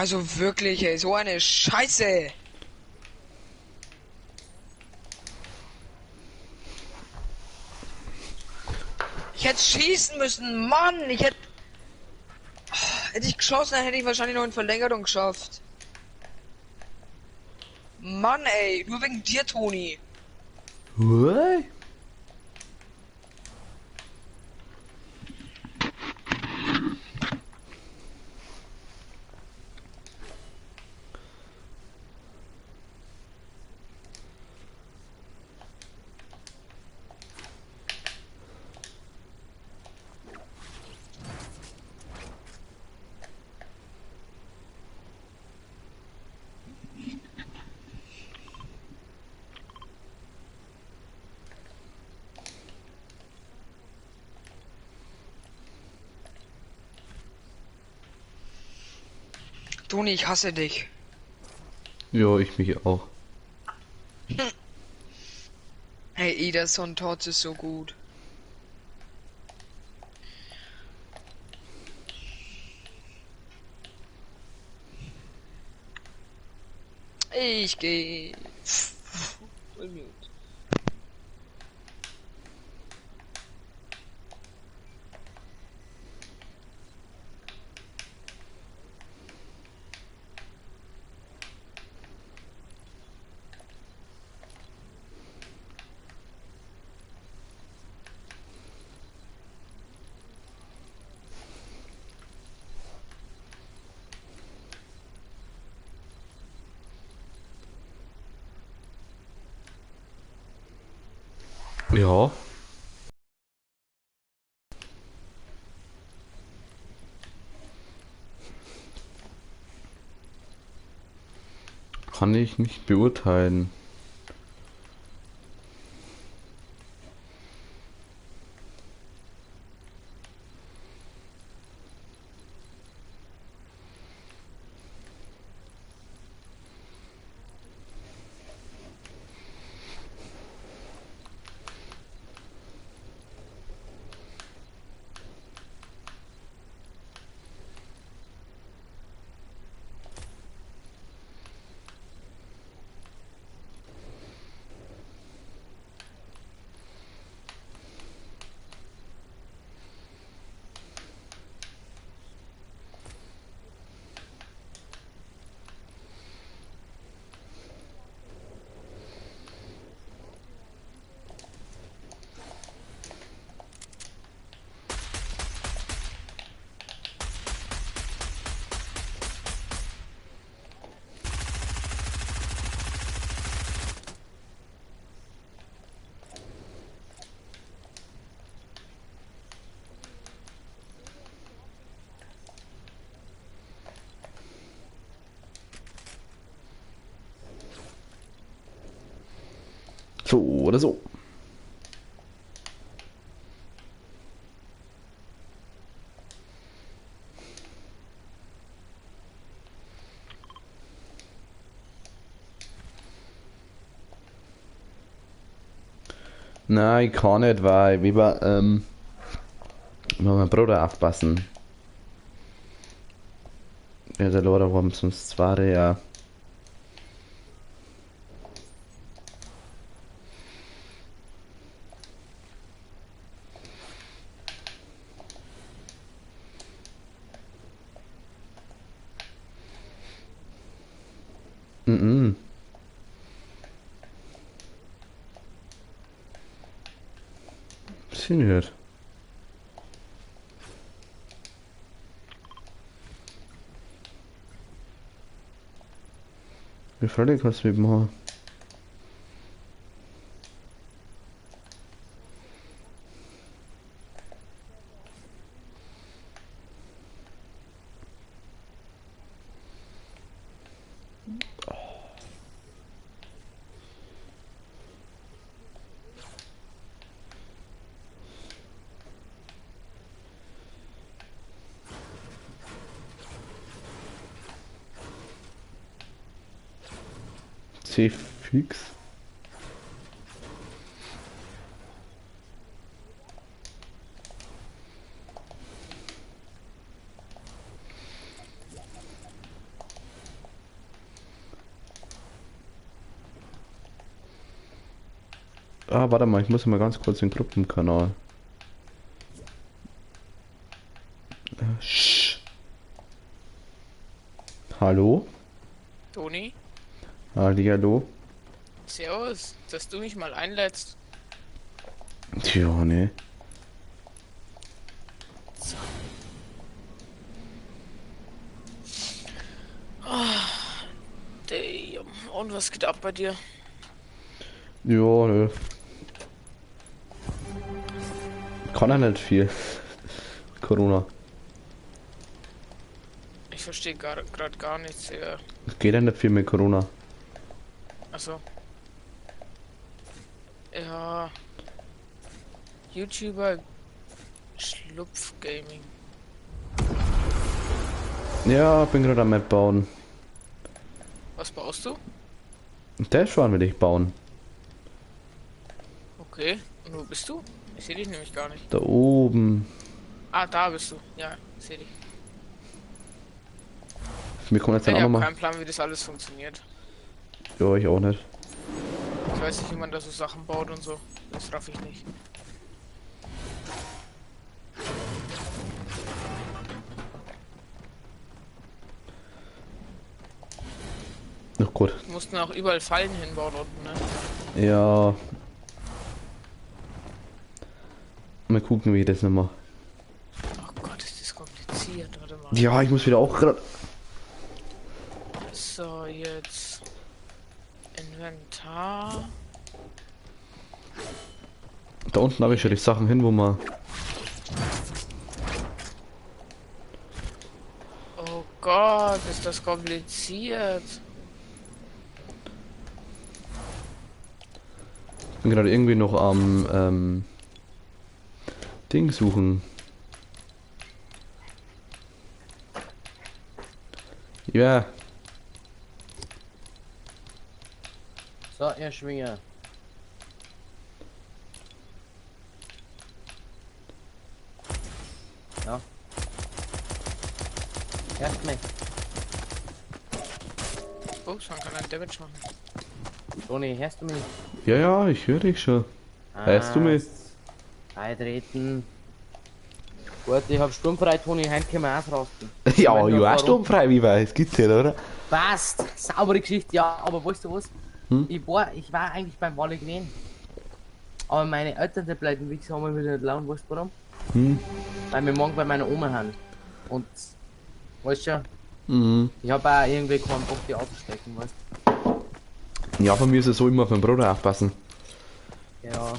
Also wirklich, ey, so eine Scheiße. Ich hätte schießen müssen, Mann. Ich hätte. Hätte ich geschossen, dann hätte ich wahrscheinlich noch in Verlängerung geschafft. Mann, ey, nur wegen dir, Toni. What? Toni, ich hasse dich. Jo, ich mich auch. Hey, Ederson Tots ist so gut. Ich gehe. Mute. Ja. Kann ich nicht beurteilen. So oder so. Nein, ich kann nicht, weil ich war, mit meinem Bruder aufpassen. Ja, der Laura haben sonst zwei, ja. Mhm. Bisschen. Wie Freude kannst du mitmachen? C fix. Ah, warte mal, ich muss mal ganz kurz den Gruppenkanal. Sch. Hallo? Toni? Hallihallo? Servus, dass du mich mal einlädst. Tja, ne. So. Oh, damn. Und was geht ab bei dir? Ja, ne. Kann ja nicht viel. Corona. Ich verstehe gerade gar nichts hier. Es geht ja nicht viel mit Corona. Achso. Ja. YouTuber Schlupf Gaming. Ja, bin gerade am Map bauen. Was baust du? Dashrun will ich bauen. Okay. Und wo bist du? Ich sehe dich nämlich gar nicht. Da oben. Ah, da bist du. Ja, sehe dich. Mir kommt jetzt dann Ich auch habe nochmal. keinen Plan, wie das alles funktioniert. Ja, ich auch nicht. Ich weiß nicht, wie man da so Sachen baut und so. Das raff ich nicht. Ach gut. Du mussten auch überall Fallen hinbauen unten, ne? Ja. Mal gucken, wie ich das noch mache. Oh Gott, ist das kompliziert. Warte mal. Ja, ich muss wieder auch gerade. So, jetzt. Inventar. Da unten habe ich schon die Sachen hin, wo man. Oh Gott, ist das kompliziert. Ich bin gerade irgendwie noch am Ding suchen. Ja. So, ihr Schwinger. Ja. Hörst mich? Ups, man kann einen Damage machen. Toni, hörst du mich? Ja, ja, ich höre dich schon. Hörst du mich? Beitreten. Gut, ich hab sturmfrei, Toni, heute können wir ausrasten. Ja, ich war sturmfrei, wie weit? Es gibt's ja, oder? Passt! Saubere Geschichte, ja, aber weißt du was? Hm? Ich war eigentlich beim Walle gewesen. Aber meine Eltern, die bleiben, wie gesagt, haben wir wieder nicht lauen, weißt du warum? Hm? Weil wir morgen bei meiner Oma haben. Und, weißt du, Mhm. ich hab auch irgendwie keinen Bock, die abzustecken, weißt du? Ja, von mir ist es so immer auf meinen Bruder aufpassen. Ja.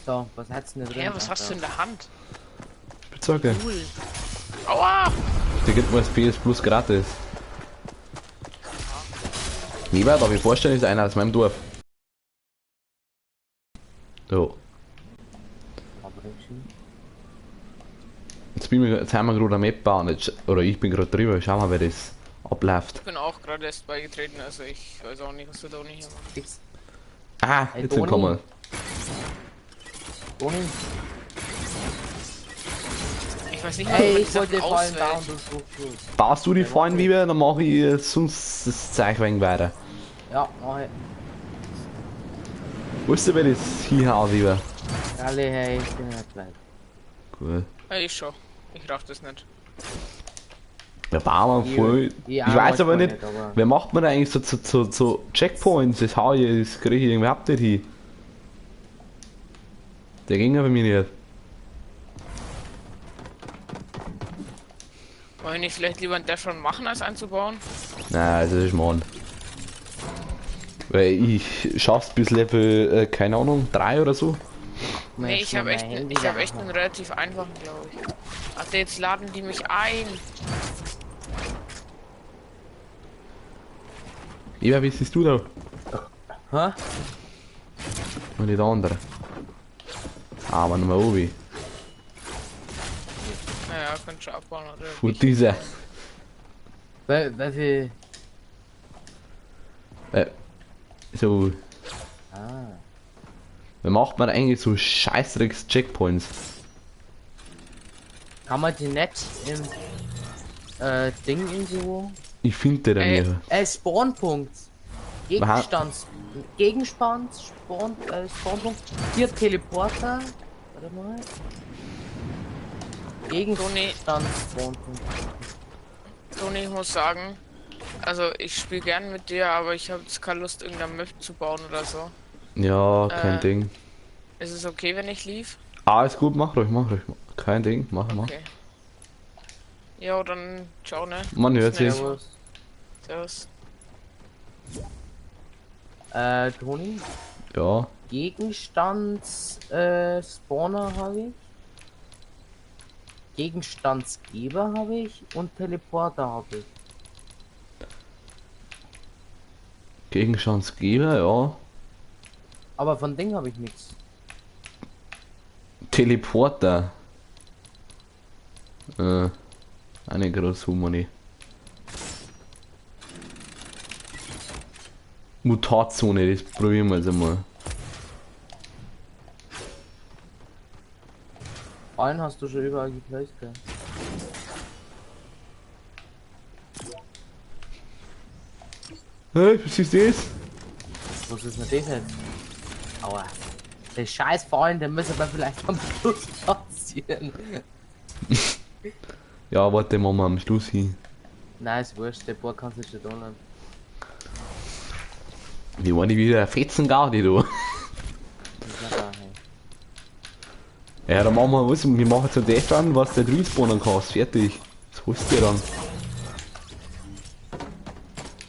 So, was hat's denn da drin? Hä, was hast du in der Hand? Spitzhacke. Cool. Aua! Der gibt mir das PS Plus gratis. Lieber, darf ich vorstellen, ist einer aus meinem Dorf. So. Jetzt, jetzt haben wir gerade am Map bauen, jetzt, oder ich bin gerade drüber, schau mal, wer das abläuft. Ich bin auch gerade erst beigetreten, also ich weiß auch nicht, was der Toni hier macht. Ah, Hey, jetzt kommen wir. Toni? Ich weiß nicht, hey, wie man ich wollte Sachen Fallen bauen, du. Baust du die Fallen wieder, dann mache ich sonst das Zeug wegen weiter. Ja, mach ich. Weißt du, wer das hinhaut, lieber? Alle, hey, ich bin nicht weit. Gut. Ja, ich schon. Ich raff das nicht. Der bauen wir voll. Ich weiß aber nicht, aber wer macht man da eigentlich so Checkpoints? Das hau ich, das kriege ich überhaupt nicht hin. Der ging ja bei mir nicht. Wollen wir nicht vielleicht lieber einen Dash machen, als einzubauen? Nein, das ist Mann. Weil ich schaff's bis Level, keine Ahnung, 3 oder so. Nee, ich habe echt, einen relativ einfachen, glaube ich. Ach, jetzt laden die mich ein. Eva, wie siehst du da? Hä? Und nicht der andere. Aber nochmal obi. Naja, könnt schon abbauen, oder? Und dieser. Weil wir. So. Ah. Wer macht man eigentlich so scheißdrecks Checkpoints? Kann man die nicht im Ding irgendwo? Ich finde den mir. Spawnpunkt. Gegenstands... Gegenstand, Spawn, Spawnpunkt. Hier Teleporter. Warte mal. Gegenstand, Spawnpunkt. Toni, ich muss sagen, also ich spiele gern mit dir, aber ich habe jetzt keine Lust, irgendeine Map zu bauen oder so. Ja, kein Ding. Ist es okay, wenn ich lief? Ah, ist gut, mach ruhig, mach ruhig. Kein Ding, mach, mach. Okay. Jo, dann ciao, ne? Man hört sich. Servus. Servus. Toni? Ja. Gegenstands Spawner habe ich. Gegenstandsgeber habe ich und Teleporter habe ich. Gegenstandsgeber, ja. Aber von Ding habe ich nichts. Teleporter. Eine große Humani. Mutatzone, das probieren wir jetzt einmal. Allen hast du schon überall geplaced, gell? Hey, was ist das? Was ist denn das jetzt? Aua. Der scheiß Fallen, den müssen wir vielleicht am Schluss platzieren. Ja, warte, machen wir am Schluss hin. Nein, ist wurscht, der Bohr kannst du schon tun. Die waren die wieder fetzen Gaudi, du. Ja, dann machen wir was, wir machen zu das dann, was der respawnen kannst. Fertig. Das holst du dir dann.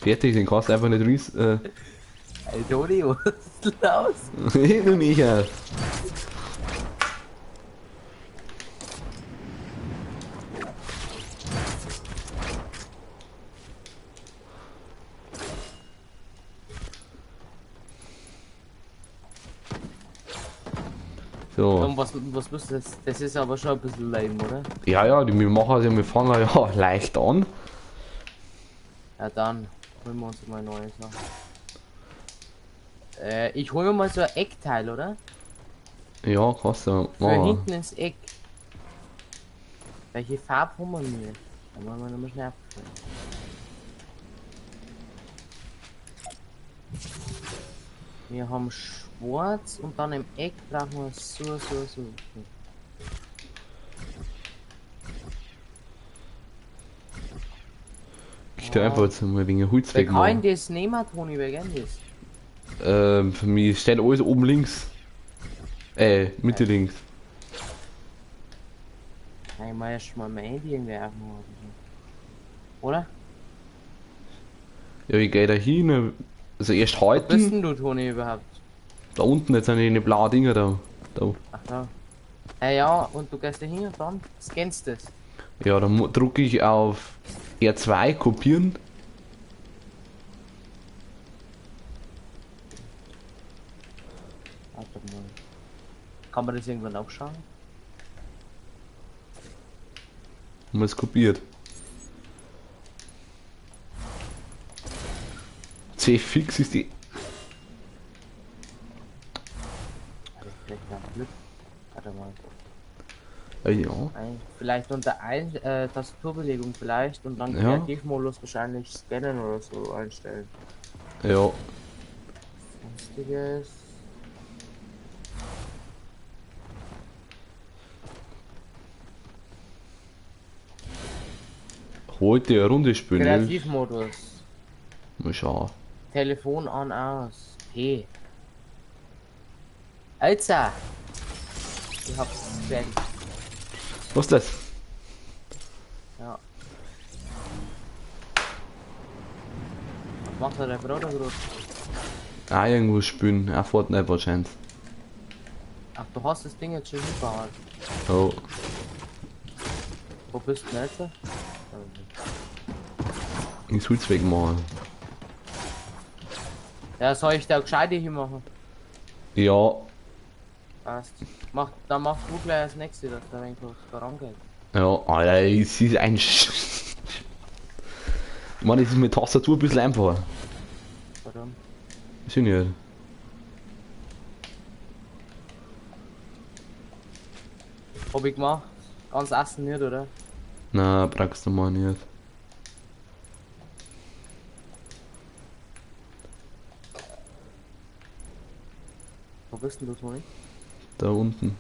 Fertig, den kannst du einfach nicht res... Ey, Toni, was ist los? Nee, du nicht, ja. So. Und was lustig ist, das ist aber schon ein bisschen lame, oder? Ja, ja, wir machen ja, wir fangen ja leicht an. Ja, dann holen wir uns mal neue Sachen. Ich hole mir mal so ein Eckteil, oder? Ja, kannst du Für machen. hinten ins Eck. Welche Farbe haben wir denn? Da wollen wir nochmal schnell abfüllen. Wir haben schwarz und dann im Eck brauchen wir so. Ich tue einfach jetzt mal wegen Holz Wer weg. kann das nehmen, Toni? Wer kennt das? Für mich steht alles oben links. Mitte links. Kann ich mal erst mal mein Handy irgendwie aufmachen. Oder? Ja, ich gehe da hin. Also erst heute. Wo bist denn du, Toni, überhaupt? Da unten, jetzt sind die blauen Dinger da. Da. Ach da. Ja, und du gehst da hin und dann scannst das. Ja, dann drücke ich auf R2, kopieren. Warte mal. Kann man das irgendwann nachschauen? Haben wir es kopiert. C fix ist die. Vielleicht auch Glück. Warte mal. Ja. Vielleicht unter Tastaturbelegung vielleicht und dann ja. Kreativmodus wahrscheinlich scannen oder so einstellen. Ja. Sonstiges. Heute eine Runde spielen. Kreativmodus. Mal schauen. Telefon an, aus. P. Alter! Ich hab's fertig. Was ist das? Ja. Was macht der Bruder gerade? Ah, irgendwo spielen. Ah, Fortnite wahrscheinlich. Ach, du hast das Ding jetzt schon hingebaut. Oh. Wo bist du denn jetzt? Ich soll's wegmachen. Ja, soll ich da gescheite hinmachen? Ja. Passt. Dann mach du gleich das nächste, dass da ein wenig vorangeht. Ja, Alter, es ist ein Sch. Ich meine, es ist mit Tastatur ein bisschen einfacher. Warum? Ist ja nicht. Hab ich gemacht. Ganz essen nicht, oder? Na, brauchst du mal nicht. Wo bist denn du, Toni? Da unten.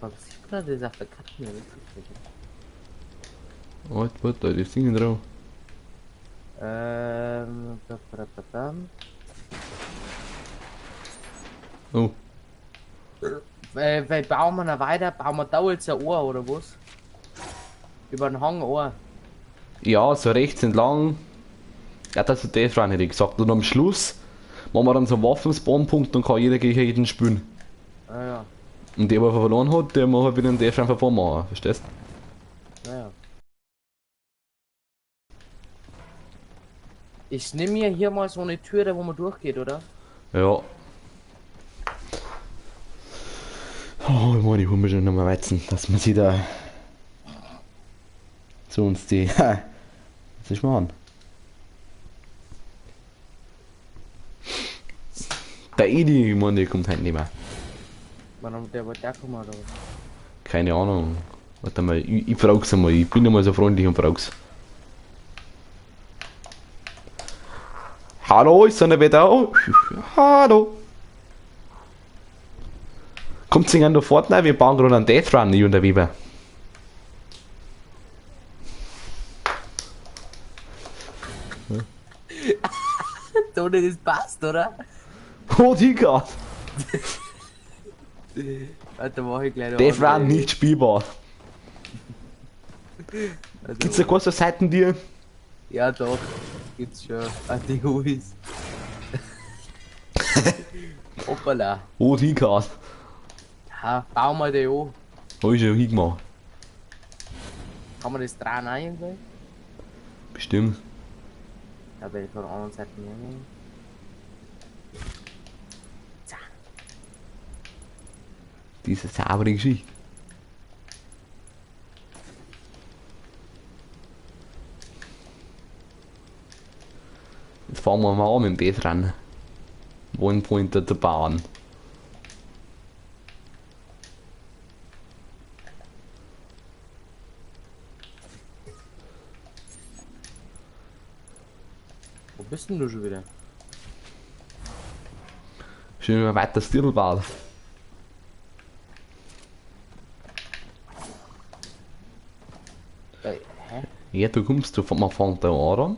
Was sieht man das auf der Karte? Das ist nicht. Oh, warte, da ist Ding drauf. Oh. Weil bauen wir noch weiter, bauen wir da jetzt ein Ohr oder was? Über den Hang Ohr. Ja, so rechts entlang. Ja, das ist das hätte ich gesagt. Und am Schluss machen wir dann so einen Waffenspawnpunkt und kann jeder gegen jeden spielen. Ah, ja. Und der, der verloren hat, der muss halt wieder einen Death Run von machen, verstehst? Ja, ja. Ich nehme mir hier mal so eine Tür, da wo man durchgeht, oder? Ja. Oh, ich meine, ich hol mir schon nochmal Weizen, dass man sie da zu uns die. Was ist machen? Der Edi, ich meine, der kommt halt nicht mehr. Warum der wollte auch kommen, oder was? Keine Ahnung. Warte mal, ich frag's einmal. Ich bin immer so freundlich und frag's. Hallo, ist da wer da? Hallo. Kommt sie an der Fortnite? Wir bauen gerade einen Death Run, ich und der Weber. Toni, das passt, oder? Oh, die Gott. Warte, mach ich gleich noch Death Run andere. nicht spielbar. Warte, Gibt's da große Seiten dir? Ja, doch. Gibt's schon. Warte, ich hol's. Hoppala. Oh, die Gott. Ja, bau mal die an. Hab ich schon hingemacht. Kann man das dran auch irgendwie? Bestimmt. Ja, wenn ich von der anderen Seite hergehe. Diese saubere Geschichte. Jetzt fahren wir mal an mit dem Death Run. One Pointer zu bauen. Wo bist denn du schon wieder? Schön mal weiter Stirlbad. Hä? Ja, du kommst, du man fängt da an.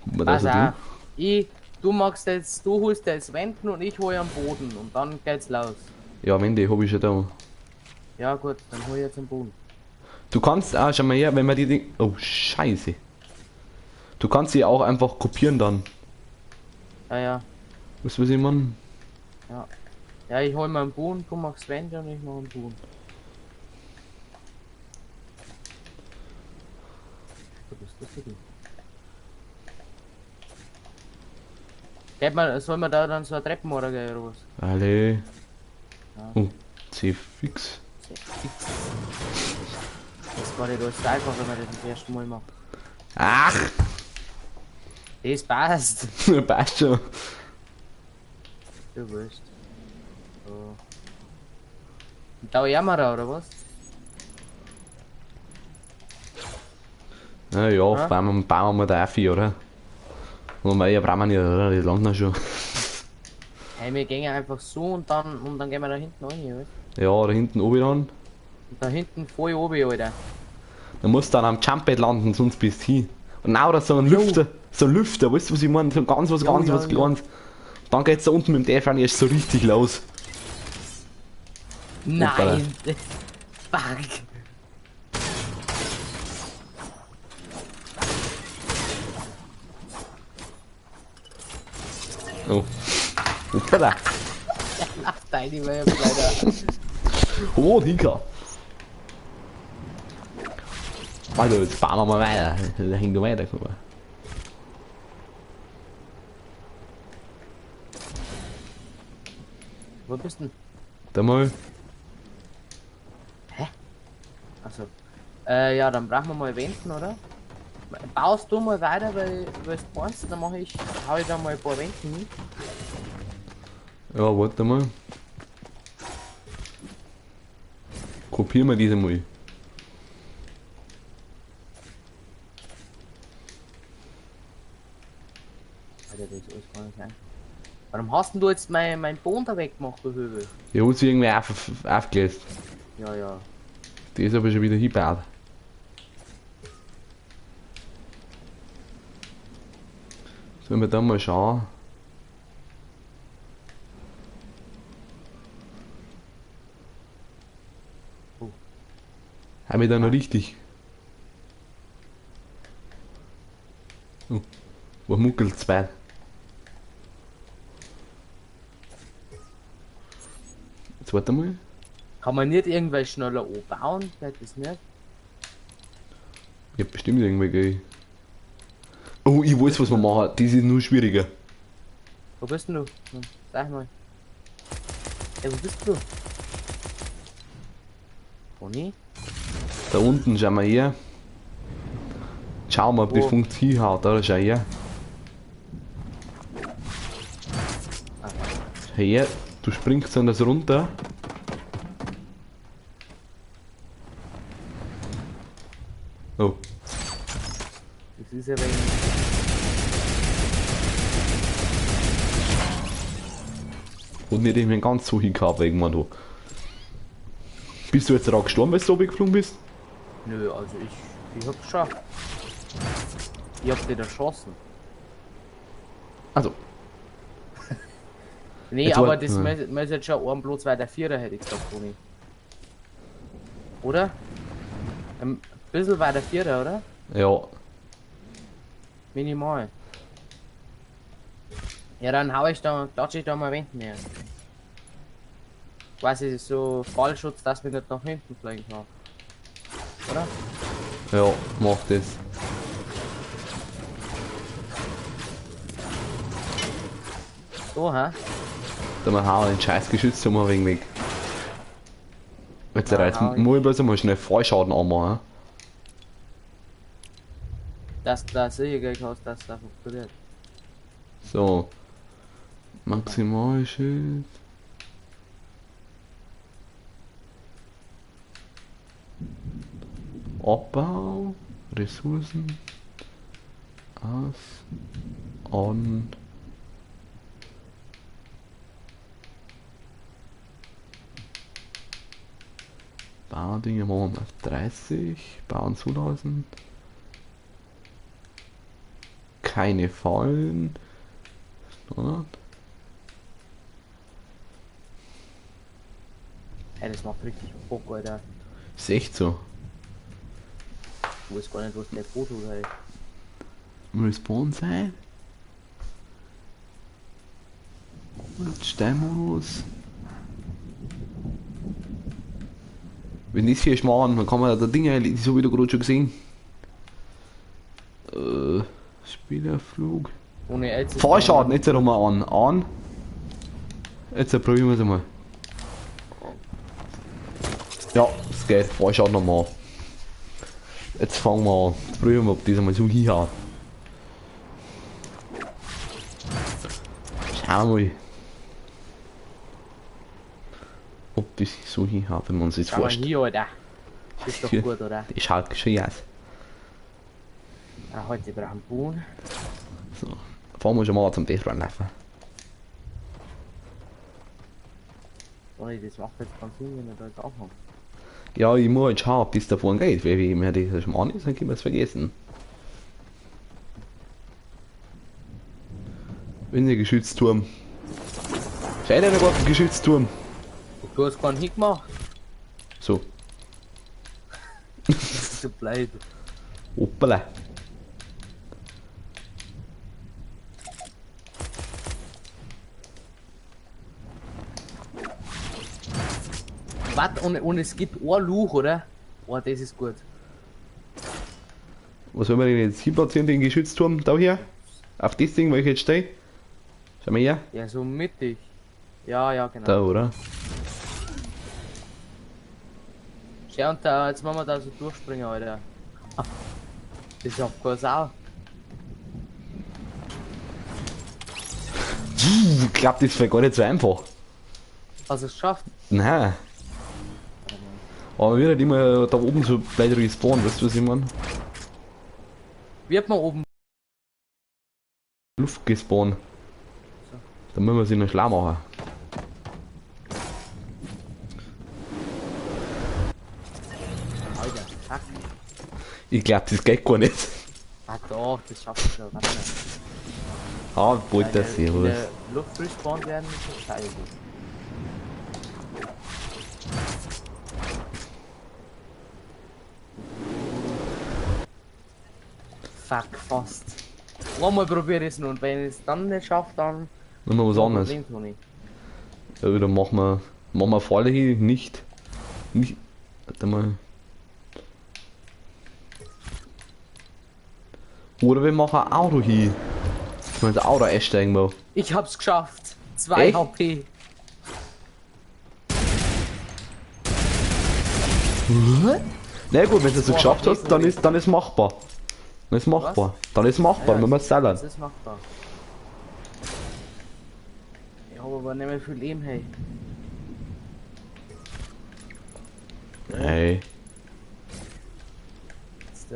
Kommt man da Pass so auf. durch? Du machst jetzt, du holst jetzt Wänden und ich hol am Boden und dann geht's los. Ja, Wände hab ich schon da. Ja gut, dann hol ich jetzt am Boden. Du kannst, ah, schau mal her, wenn man die Ding. Oh, scheiße. Du kannst sie auch einfach kopieren dann. Ja, ja. Weißt du, was ich meine? Ja. Ja, ich hol mal einen Boden, du machst Wände und ich mach einen Boden. Du bist das denn? Geht man, soll man da dann so eine Treppen oder was? Alle. Ja. Oh, C fix. Das war nicht alles so einfach, wenn man das das erste Mal macht. Ach! Das passt. Passt schon. Du weißt. So. Und da Jammerer, oder was? Na ja, Ja. bauen wir da auf, oder? Und wir brauchen wir nicht, oder? Das langt noch schon. Hey, wir gehen einfach so und dann gehen wir da hinten rein, weißt? Ja, da hinten oben dann. Und da hinten voll oben, Alter. Da musst du dann am Jumppad landen, sonst bist du hin. Und auch so ein Lüfter, so ein Lüfter, weißt du, was ich meine? So ganz was, Jo, ganz ja, was ja. Kleines. Dann geht's da unten mit dem Death Run erst so richtig los. Nein! Fuck! Oh. Hoppala. Ach, deine Welt, leider. Oh, Dika. Also, jetzt fahren wir mal weiter. Da hängt noch weiter, guck mal. Wo bist du denn? Da mal. Hä? Achso. Ja, dann brauchen wir mal Wänden, oder? Baust du mal weiter, weil du meinst, dann mache ich, hau ich da mal ein paar Wänden hin. Ja, warte mal. Kopieren wir diese mal. Alter, das ist alles gar nicht einfach. Warum hast denn du jetzt mein Boden da weggemacht, du Höbel? Ich hab sie irgendwie aufgelöst. Ja, ja. Die ist aber schon wieder hingebaut. Sollen wir da mal schauen? Oh. Haben wir da noch richtig? Oh. Wo muckelt zwei? Jetzt warte mal. Kann man nicht irgendwelche schneller bauen? Geht das nicht? Ich hab bestimmt irgendwelche. Oh, ich weiß, was wir machen. Das ist nur schwieriger. Wo bist denn du? Sag mal. Ey, wo bist du? Toni? Da unten, schau mal her. Schau mal, ob die Funktion hat. Da, schau her. Schau her, du springst dann das runter. Oh. Das ist ja wegen. Und nicht eben ganz so hingehabt irgendwann du. Bist du jetzt da gestorben, weil du so weggeflogen bist? Nö, also ich hab's geschafft. Ich hab dich erschossen. Also. Nee, jetzt aber das muss jetzt schon einen Platz weiter Vierer, hätte ich gesagt, Toni. Oder? Ein bisschen weiter Vierer, oder? Ja. Minimal. Ja, dann hau ich da, klatsche ich da mal Wänden her. Quasi so Fallschutz, dass wir nicht nach hinten fliegen kann. Oder? Ja, mach das. So, hä? Da mal hauen den scheiß Geschütz mal wegen weg. Jetzt reizt muss ich bloß mal schnell Fallschaden anmachen. Dass du da sicher gehen kannst, dass das funktioniert. So. Maximalschild. Abbau. Ressourcen. Aus. On. Baudinge machen wir auf 30. Bauen zulassen. Keine Fallen. Oder? Ey, das macht richtig Bock, Alter. Ist echt so. Ich weiß gar nicht, was der Foto hat. Respawn sein? Gut, Steinmodus. Wenn das hier schmarrn, dann kann man da Dinge, die so wieder gerade schon gesehen. Spielerflug. Ohne Fahrschaden, jetzt nochmal an. An. Jetzt probieren wir es einmal. Ja, es geht. Fahrschaden nochmal. Jetzt fangen wir an. Jetzt probieren wir, ob das einmal so hinhaut. Schauen wir mal. Ob das so hinhaut, wenn man uns jetzt vorstellt. Hier, Alter. Das ist doch gut, oder? Das schaut schön aus. Ah, heute brauchen wir Bohnen. So, fahren wir schon mal zum Death Run laufen. Oh, das macht jetzt keinen Sinn, wenn wir da jetzt anfangen. Ja, ich muss jetzt schauen, ob das da vorne geht, weil wenn mir das schon an ist, dann können wir es vergessen. Wenn der Geschützturm. Scheint einer gerade Geschützturm. Du hast keinen hingemacht. So. Das ist so blöd. Hoppala. Was? Und es gibt ein Luch, oder? Oh, das ist gut. Was sollen wir denn jetzt hier platzieren, den Geschützturm da hier? Auf das Ding, wo ich jetzt stehe? Schau mal her. Ja, so mittig. Ja, ja, genau. Da, oder? Schau, und da, jetzt machen wir da so durchspringen, Alter. Das ist ja keine Sau. Ich glaub, das wäre gar nicht so einfach. Hast du es geschafft? Nein. Aber wird halt immer da oben so blöd respawnen, weißt du, was ich meine? Wird man oben Luft gespawnt. Da müssen wir sich noch schlau machen. Alter, fuck. Ich glaube, das geht gar nicht. Ah doch, das schafft ich schon. Warte mal. Ah, wollte das In servus. der Luft respawnt werden, ist das scheiße. Fuck, fast. Einmal probiere ich es noch und wenn ich es dann nicht schaffe, dann. Machen wir was anderes. Problem, Toni. Ja, dann machen wir Falle hier nicht. Nicht. Warte mal. Oder wir machen ein Auto hier. Ich meine, das Auto einsteigen will. Ich hab's geschafft. 2 Echt? HP. Na gut, wenn du es so Boah, geschafft hast, dann Toni. ist machbar. Dann ist machbar. Dann ist machbar, Ja, wenn wir es Das ist machbar. Ich habe aber nicht mehr viel Leben, hey. Ey. Jetzt,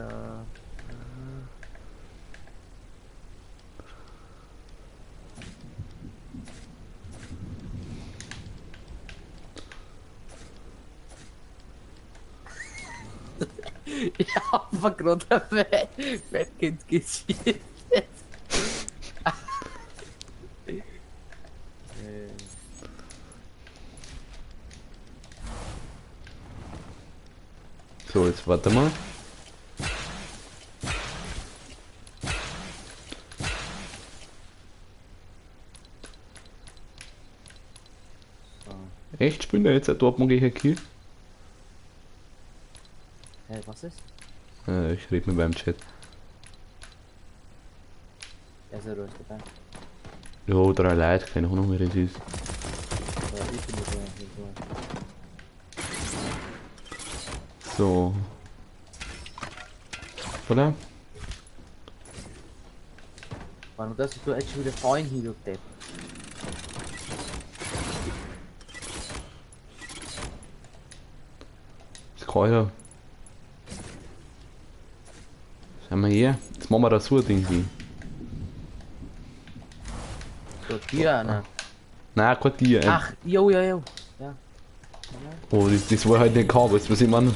Ich hab gerade ein Fettkind geschielt. So, jetzt warte mal. So. Echt, spielen wir jetzt ein Dortmund gegen Kiel? Hey, was ist? Ich rede mit beim Chat. Er ist ja ruhig dabei. Jo, 3 Leute, keine Ahnung, wer das ist. Ja, ich bin dabei. So. Oder? Warum darfst du jetzt schon wieder fallen hier, du Depp? Das kann ja. Schau mal hier. Jetzt machen wir da so ein Ding hin. So, Tier, ne? Nein, kein Tier. Ach, jo, jo, jo. Ja. Oh, das war halt nicht gehabt, weißt du, was ich meine?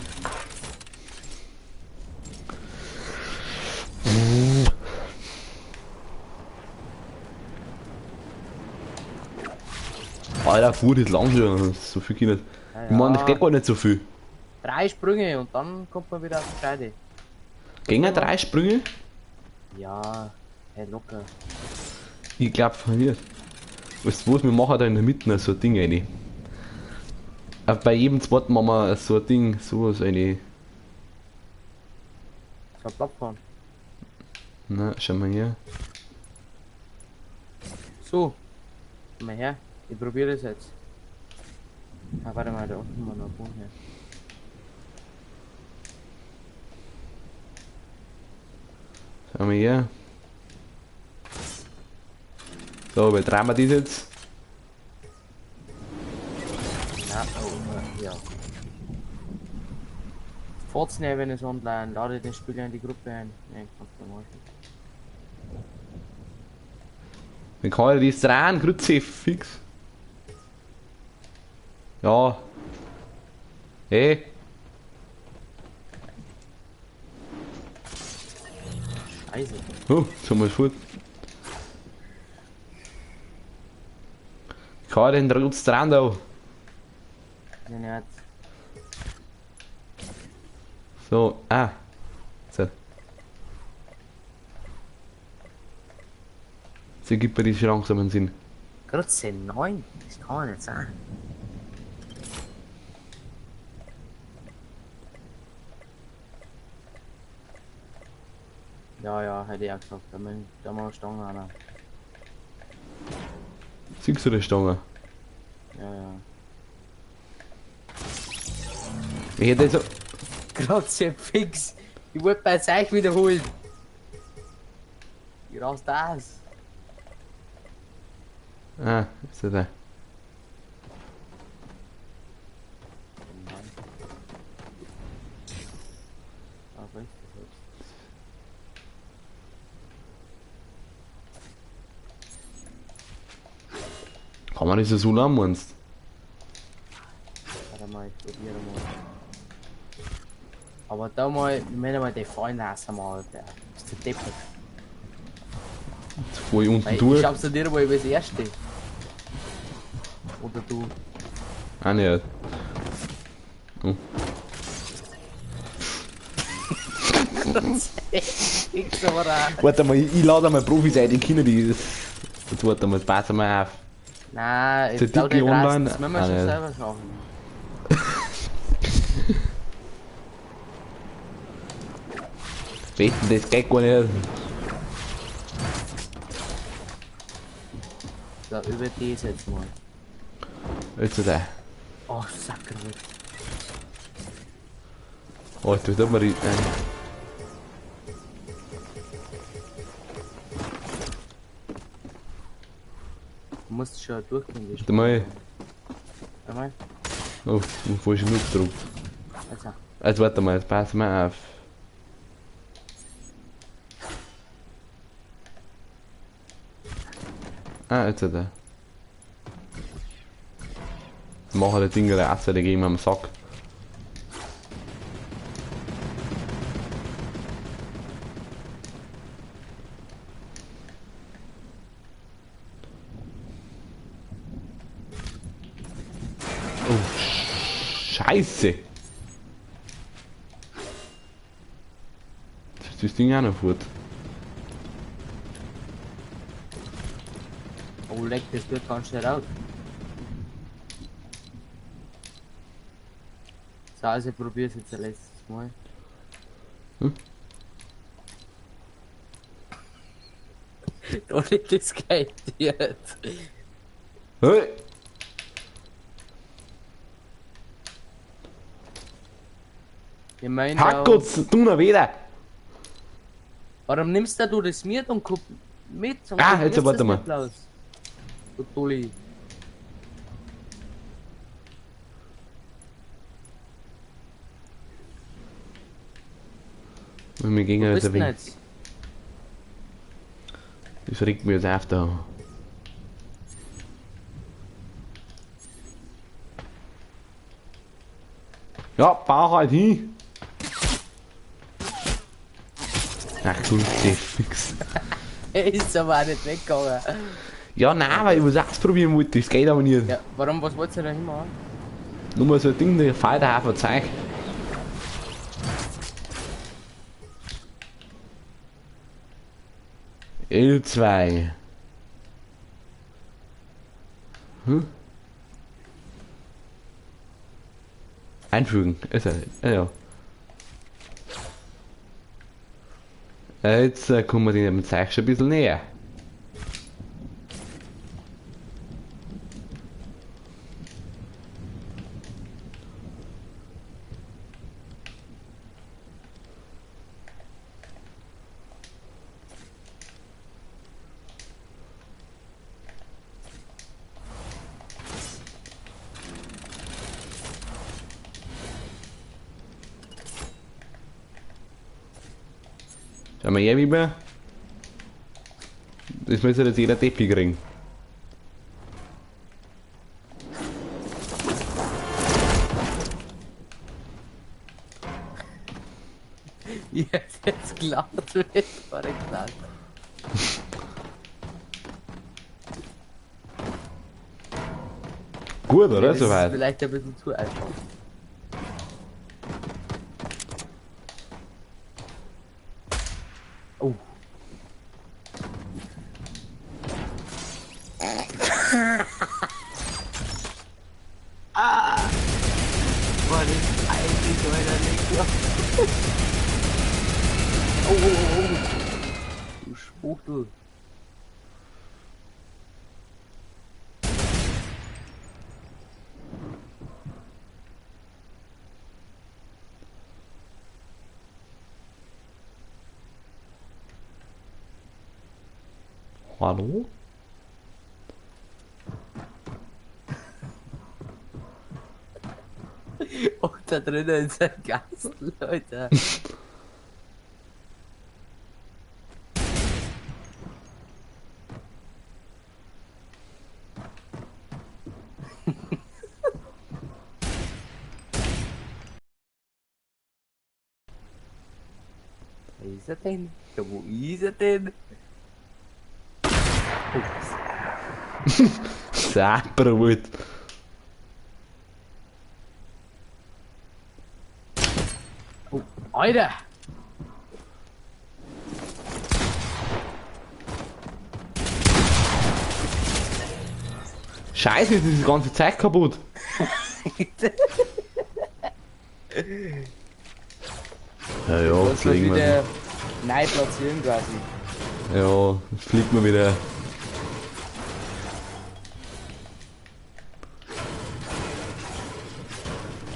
Alter, gut, das lang schon. So viel geht nicht. Ja, Ich meine, das ja. geht gar nicht so viel. 3 Sprünge und dann kommt man wieder auf die Scheide. Gänge 3 Sprünge? Ja, hey, locker. Ich glaub nicht. Weißt du was, wir machen da in der Mitte so ein Ding rein. Bei jedem zweiten machen wir so ein Ding, sowas rein. So eine Plattform. Na, schau mal hier. So, komm mal her. Ich probiere das jetzt. Ah, warte mal, da unten war noch ein Boden her. Schau mal hier. So, wie drehen wir das jetzt? Na, oh, ja. Fahrt's nicht, wenn es online, lade den Spieler in die Gruppe ein. Nee, kannst du mal. Dann kann ich das drehen, Grütze, fix. Ja. Hey. Scheiße. Oh, jetzt haben wir es fort. Ich kann den Rutz dran da. Ja, So, ah. So. Sie gibt mir die langsam einen Sinn. Grütze 9? Das kann man nicht sein. Ja, ja, hätte ich auch gesagt. Da mal Stange einer. Siehst du die Stange? Ja, ja. Ich hätte so. Grütze fix! Ich wollte bei euch wiederholen. Ich rast das. Ah, ist er da. Ah, wo ist das jetzt? Kann man das so lang, meinst? Warte mal, ich probiere mal. Aber da mal, wir müssen mal die Fallen lassen mal, Alter. Bist du deppert? Jetzt fahr ich unten Weil ich durch. schaff's ja nicht mal über das erste. Oder du. Ah, nicht. Oh. Ich aber auch. Warte mal, ich lade mal Profis ein, die können die. Jetzt warte mal, jetzt passen wir auf. Nein, Der jetzt laut Dicke nicht raus, online. das müssen wir Ah, schon nicht. selber schaffen. Wetten, das geht gar nicht. So, über das jetzt mal. Jetzt ist er. Oh, Sackerwut. Oh, jetzt wird immer. Du musst schon durchgehen, die Warte mal. Warte mal. Oh, ich hab falschen Knopf gedrückt. Also, Jetzt warte mal, jetzt passen wir auf. Ah, jetzt hat er. Machen das Ding raus, der gehen wir am Sack. Oh, Scheiße! Jetzt ist das Ding auch noch fort. oh leck, das wird ganz schnell raus. So, also ich probier's jetzt ein letztes Mal. Hm? Da liegt das Geld jetzt. Hey! Ich mein, da- Hackgotz, du noch wieder! Warum nimmst du das mit und komm mit? Und Ah, jetzt kopierst warte das mal. nicht bloß? Du Dulli. Wir gehen Wo jetzt bist ein du denn wenig. jetzt? Das regt mich jetzt auf da. Ja, bau halt hin! Ach du, der fix. Er ist aber auch nicht weggegangen. Ja, nein, weil ich was ausprobieren wollte, das geht aber nicht. Ja, warum, was wolltest du da hinmachen? Nur mal so ein Ding, der fällt da auf Zeug. L2. Hm? Einfügen, ist er. Ja, ja. Jetzt kommen wir dem Zeug schon ein bisschen näher. Schau mal her, Biber. Das müsste jetzt jeder Deppi kriegen. Ich hätte jetzt gelacht, wenn ich vorher gelacht. Gut, oder? Das ist Soweit. vielleicht ein bisschen zu einfach. Oh. Ah! War das eigentlich, Alter, nicht klar. Oh, oh, oh, oh. Du Spuchtel. Hallo? Oh, da drinnen ist ein Gast, Leute. er denn? Ja, wo ist er denn? Sauber. Oh, Alter! Scheiße, jetzt ist die ganze Zeit kaputt. Ja, ja, Das fliegen wir. wieder neu platzieren quasi. Ja, jetzt fliegt man wieder.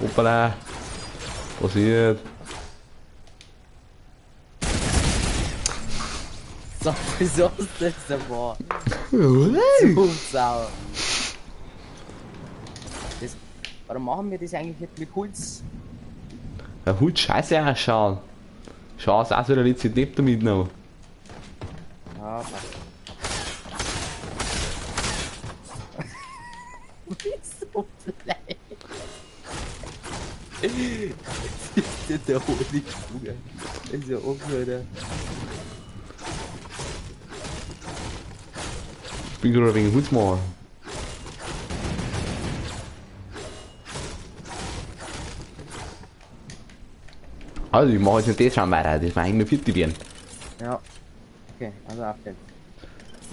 Hoppala. Passiert. So, wieso ist das denn war? So sauer. Das, warum machen wir das eigentlich nicht mit Holz? Ja, Hut scheiße ausschauen. Schau, ist auch so der letzte Depp damit noch. Ja, passt. Wieso blöd? Das ist ja der Honigdunge. Das ist ja Alter. Ich bin gerade wegen Holzmauer. Also, ich mache jetzt nicht das schon weiter, das war eigentlich nur vierte werden. Ja. Okay, also auf geht's.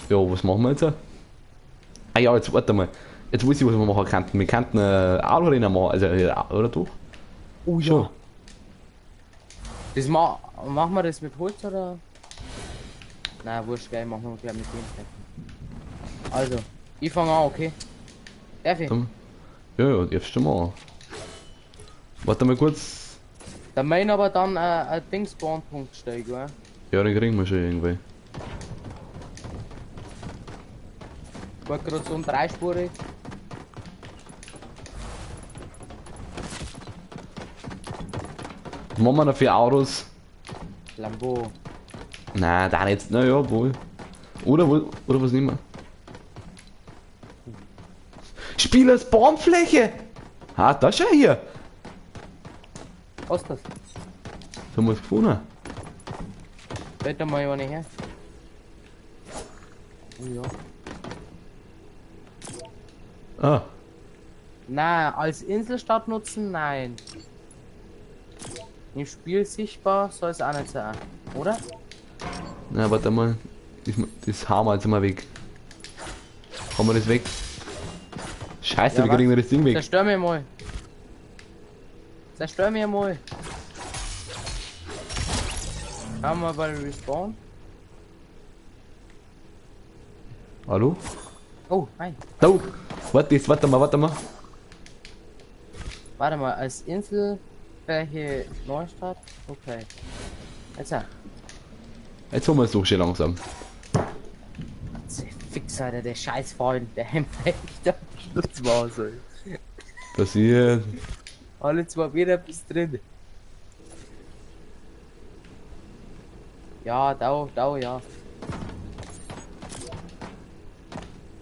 Ja, was machen wir jetzt? Ah ja, jetzt warte mal. Jetzt weiß ich, was wir machen könnten. Wir könnten ein Autorennen machen, also, oder doch? Oh ja. Schon. Das machen wir das mit Holz oder? Na, wurscht, geil, machen wir gleich mit dem. Also, ich fange an, okay? Darf ich? Dann, ja, ja, darfst du mal. Warte mal kurz. Da mein aber dann ein Dings-Spawnpunkt steigen, gell? Ja, den kriegen wir schon irgendwie. War gerade so ein dreispurig. Was machen wir da für Autos? Lambo. Nein, da nicht. Naja, wohl. Oder, oder was nehmen wir? Spieler Spawnfläche! Ah, da schau hier! Was ist das? Das haben wir es gefunden. Stell da mal eine her. Oh ja. Ah, Na, als Inselstadt nutzen? Nein. Im Spiel sichtbar soll es auch nicht sein, oder? na warte mal. Das hauen wir jetzt mal weg. Haben wir das weg? Scheiße, Ja, wir kriegen das Ding weg. Zerstör mir mal. Zerstör mir mal. Haben wir bei Respawn? Hallo? Oh, nein. Da! Warte, jetzt, warte mal, warte mal. Warte mal, als Inselfläche Neustadt? Okay. Jetzt ja. Jetzt haben wir es doch schon langsam. Fix, Alter, der Scheißfreund, der echt am Schluss war so. Passiert. Alle 2 Meter bist drin. Ja, da, ja.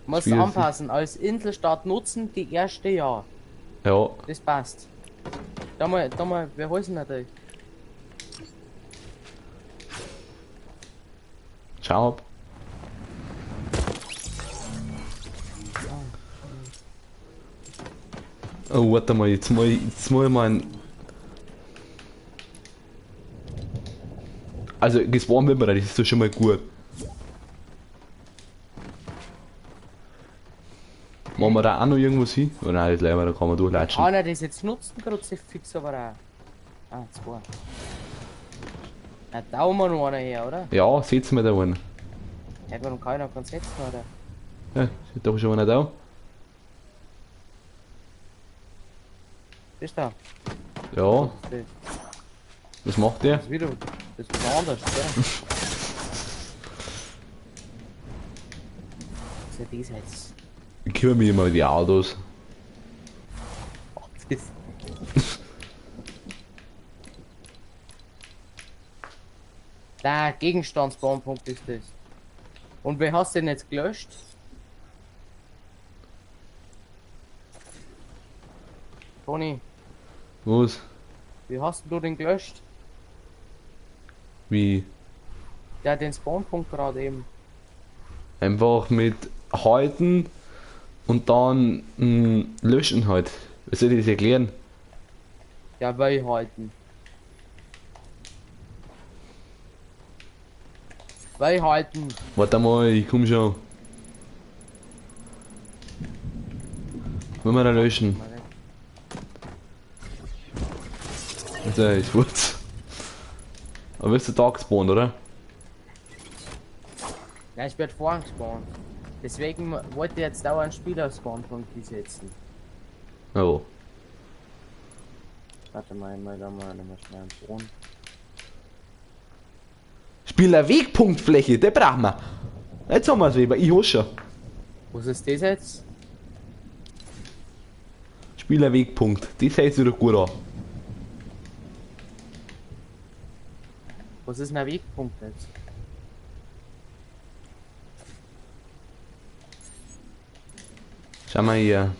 Muss Spiel- anpassen, als Inselstaat nutzen die erste Jahr. Ja, Das passt. Da mal, wer heißt denn das? schau ab. Oh, warte mal, jetzt mal ein. Also, gespawnt wird man, das ist doch schon mal gut. Machen wir da auch noch irgendwas hin? Oh nein, das leider, da kann man durchlatschen. Kann er das jetzt nutzen, Kruzifix, aber auch. Ah, zwei. Na, da haben wir noch einer her, oder? Ja, setzen wir da einen. Hätte man noch keiner kann setzen, oder? Ja, steht doch schon einer da. Bist du da? Ja, Das, was macht der? das ist wieder. Das ist was anderes, oder? Was ist ja das jetzt? Ich kümmere mich immer um die Autos. Ach, das. Da, Gegenstandsbaumpunkt ist das. Und wer hast du denn jetzt gelöscht? Toni, Was? wie hast du den gelöscht? Wie? Ja, den Spawnpunkt gerade eben. Einfach mit halten und dann löschen halt. Wie soll ich das erklären? Ja, weil halten. Weil halten. Warte mal, ich komm schon. Wollen wir da löschen? Also, ist Wurz. Aber bist du da gespawnt, oder? Ja, ich werde vorhin gespawnt. Deswegen wollte ich jetzt dauernd Spieler-Spawnpunkt setzen. Oh. Warte mal, mal da mal, mal schnell einen Boden. Spieler-Wegpunktfläche, der brauchen wir. Jetzt haben wir es wieder, ich hab schon. Was ist das jetzt? Spielerwegpunkt, das heißt wieder gut an. Was ist denn ein Wegpunkt jetzt? Schau mal hier.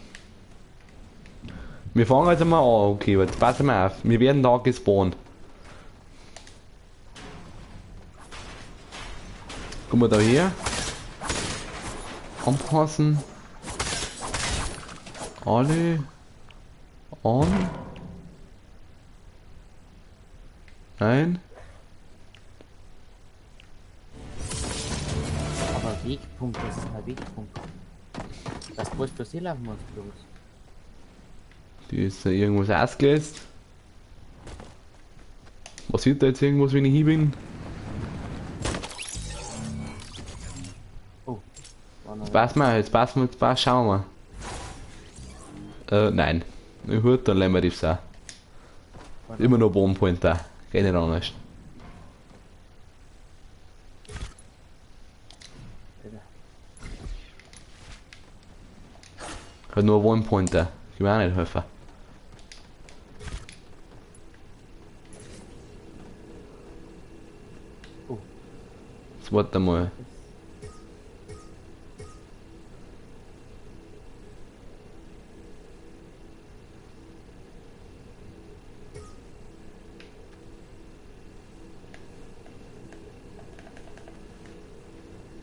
Wir fangen jetzt mal an, okay, jetzt passen wir auf. Wir werden da gespawnt. Guck mal da her. Anpassen. Alle. On. Nein. Aber Wegpunkt, das ist ein Wegpunkt. Das bloß passieren muss bloß. Die ist da irgendwas ausgelöst. Was wird da jetzt irgendwas, wenn ich hier bin? Oh. Jetzt pass mal, jetzt pass mal, jetzt pass, schauen wir mal. Nein. Na gut, dann lassen wir das auch. Immer noch One da. Geht nicht anders. Hat nur One Pointer. Ich will auch nicht helfen. Oh. Jetzt warte mal.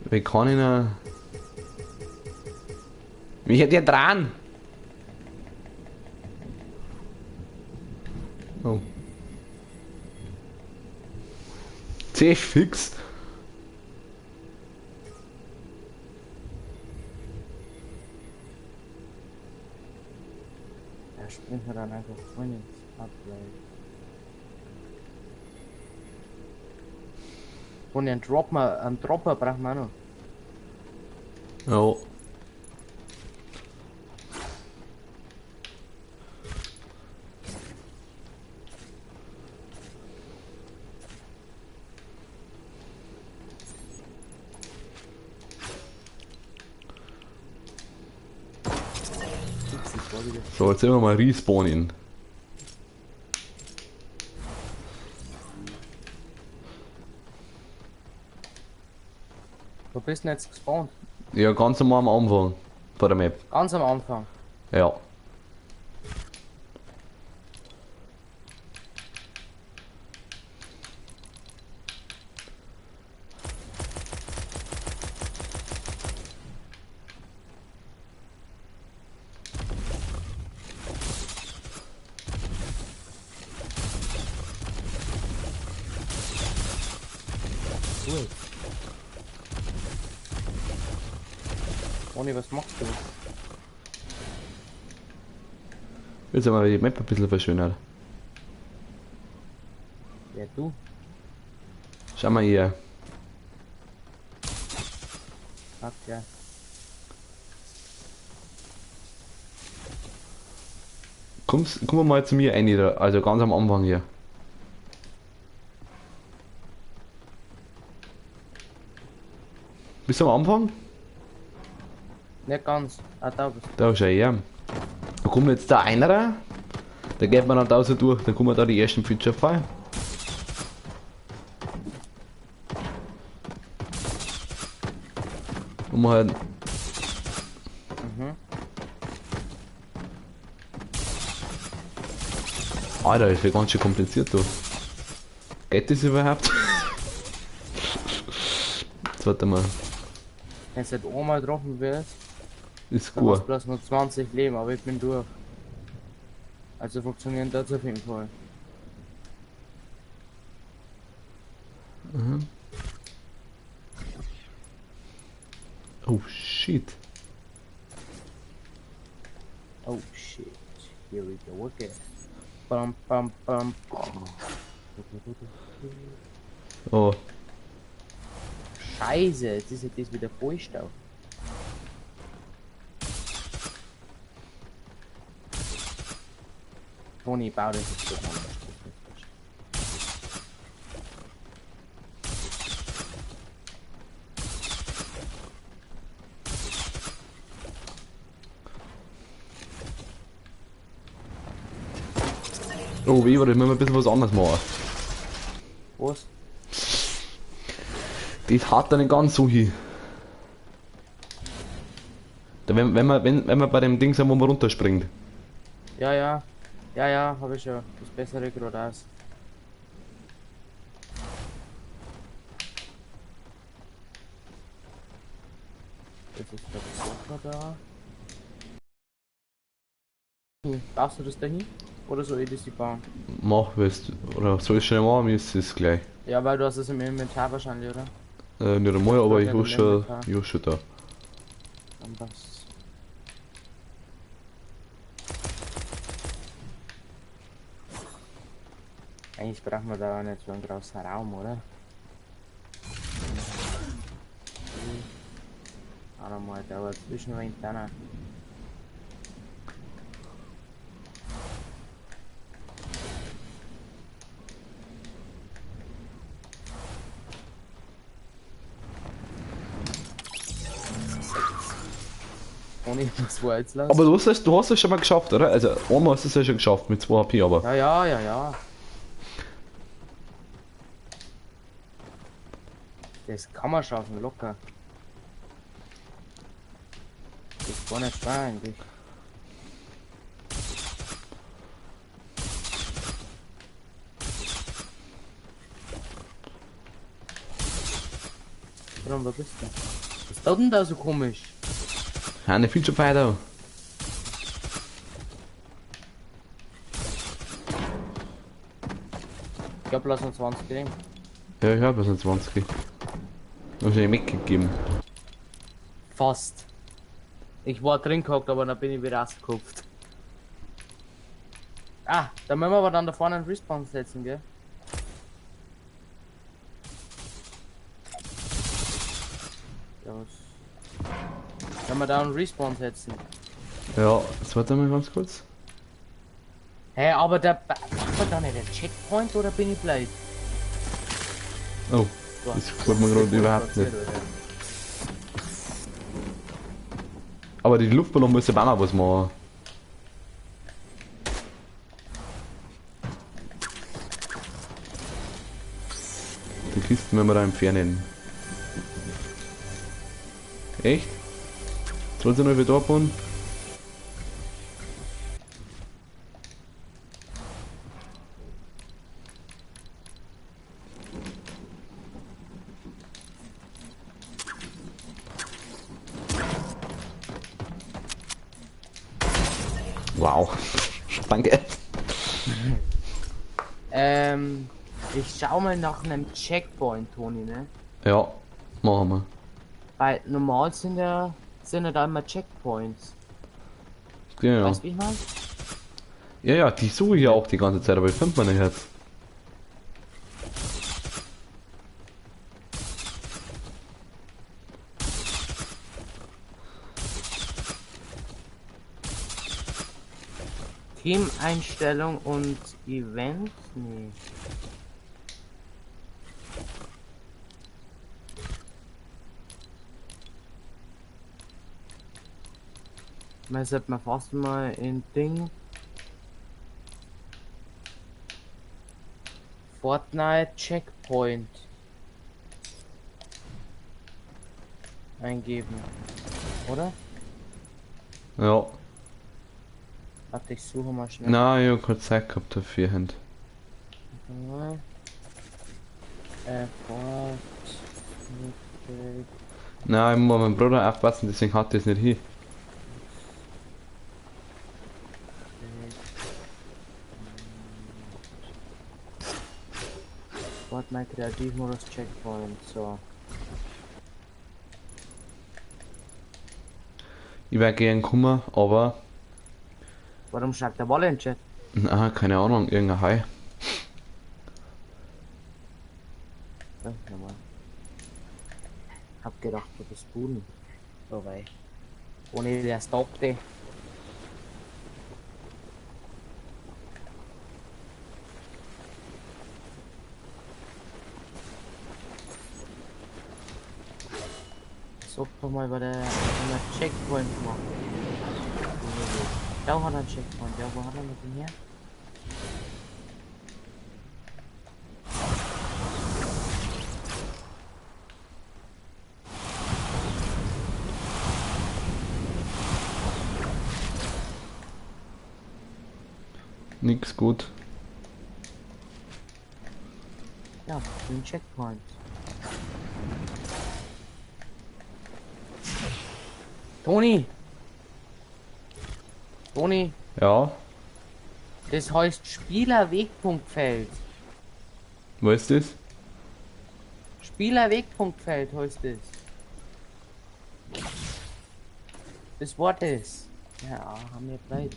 Wie kann ich noch? Wie hätte ich dran? Oh. C fix. Er springt mir dann einfach voll ins Abgleich. Und einen Dropper, einen Dropper brauchen wir auch noch. Oh. So, jetzt immer mal respawnen. Wo bist du denn jetzt gespawnt? Ja, ganz am Anfang von der Map. Ganz am Anfang? Ja. Cool. Toni, was machst du? Jetzt haben wir die Map ein bisschen verschönert. Ja, du. Schau mal hier. Ach, ja. Komm mal zu mir rein, da, also ganz am Anfang hier. Bist du am Anfang? Nicht ganz. Ah, da bist du. Da ist er, ja. Da kommt jetzt da einer. Da geht man dann da so durch, dann kommen da die ersten Feature frei. Und man halt. Mhm. Alter, das wird ganz schön kompliziert, du. Geht das überhaupt? warte mal. Wenn du halt einmal getroffen wirst, Ist dann hast gut. du bloß nur 20 Leben, aber ich bin durch. Also funktionieren das auf jeden Fall. Mhm. Oh shit. Oh shit. Here we go again. Bam bam bam. Oh. Scheiße, jetzt ist ja das wieder Vollstau. Toni, bau das jetzt doch anders. Das ist. Oh, Weber, das müssen wir ein bisschen was anderes machen. Was? Das hat er nicht ganz so hin. Da, wenn wir bei dem Ding sind, wo man runterspringt. Ja, ja. Ja, ja, habe ich schon. Das bessere gerade aus. Das ist der Zocker da. Darfst du das dahin? Oder soll ich das die bauen? Mach, weißt oder soll ich schnell machen, mir ist es gleich. Ja, weil du hast es im Inventar wahrscheinlich, oder? Nicht einmal, aber ich Ja, hab schon, Inventar. ich hab schon da. Dann passt's. Eigentlich brauchen wir da auch nicht so einen großen Raum, oder? Auch nochmal da zwischen dann. Ohne was war jetzt los? Aber du hast es schon mal geschafft, oder? Also einmal hast du es ja schon geschafft mit 2 HP, aber. Ja, ja, ja, ja. Das kann man schaffen, locker. Das ist gar nicht schwer eigentlich. Warum, wo bist du? Was ist denn da so komisch? Eine Feature weiter. Ich hab bloß noch 20 Leben. Ja, ich hab bloß noch 20. Hab ich nicht mitgegeben. Fast. Ich war drin gehockt, aber dann bin ich wieder rausgekupft. Ah, da müssen wir aber dann da vorne einen Respawn setzen, gell? Ja, was? Können wir da einen Respawn setzen? Ja, jetzt warte mal ganz kurz. Hä, aber der macht man da nicht einen Checkpoint oder bin ich blöd? Oh, So, das gefällt mir gerade überhaupt nicht. Alter. Aber die Luftballon muss ja auch noch was machen. Die Kisten müssen wir da entfernen. Echt? Soll sie noch wieder abbauen? Wow. Danke. Ich schau mal nach einem Checkpoint, Toni, ne? Ja, machen wir. Weil normal sind ja da immer Checkpoints. Genau. Weißt du, wie ich meine? Ja, ja, die suche ich ja auch die ganze Zeit, aber ich finde man nicht jetzt. Teameinstellung und Event? Nee. Man sollte man fast mal in Ding. Fortnite Checkpoint eingeben, oder? Ja. Warte, ich suche mal schnell. Nein, ich hab keine Zeit gehabt dafür. Hand. Warte mal. Fortnite. Nein, ich muss meinem Bruder aufpassen, deswegen hat das nicht hin. Warte mal, Kreativmodus Checkpoint, so. Ich wär gern gekommen, aber. Warum schreibt der Wolle in den Chat? Na, keine Ahnung, irgendein Hai. Ja, nochmal. Hab gedacht, du bist Buden. So wei. Ohne der stoppte. Sag doch mal, bei der Checkpoint macht. Da hat er einen Checkpoint. Ja, wo hat er mit dem her? Nix gut. Ja, den Checkpoint. Toni! Toni! Ja? Das heißt Spielerwegpunktfeld. Wo ist das? Spielerwegpunktfeld heißt es. Das Wort ist. Ja, haben wir gleich.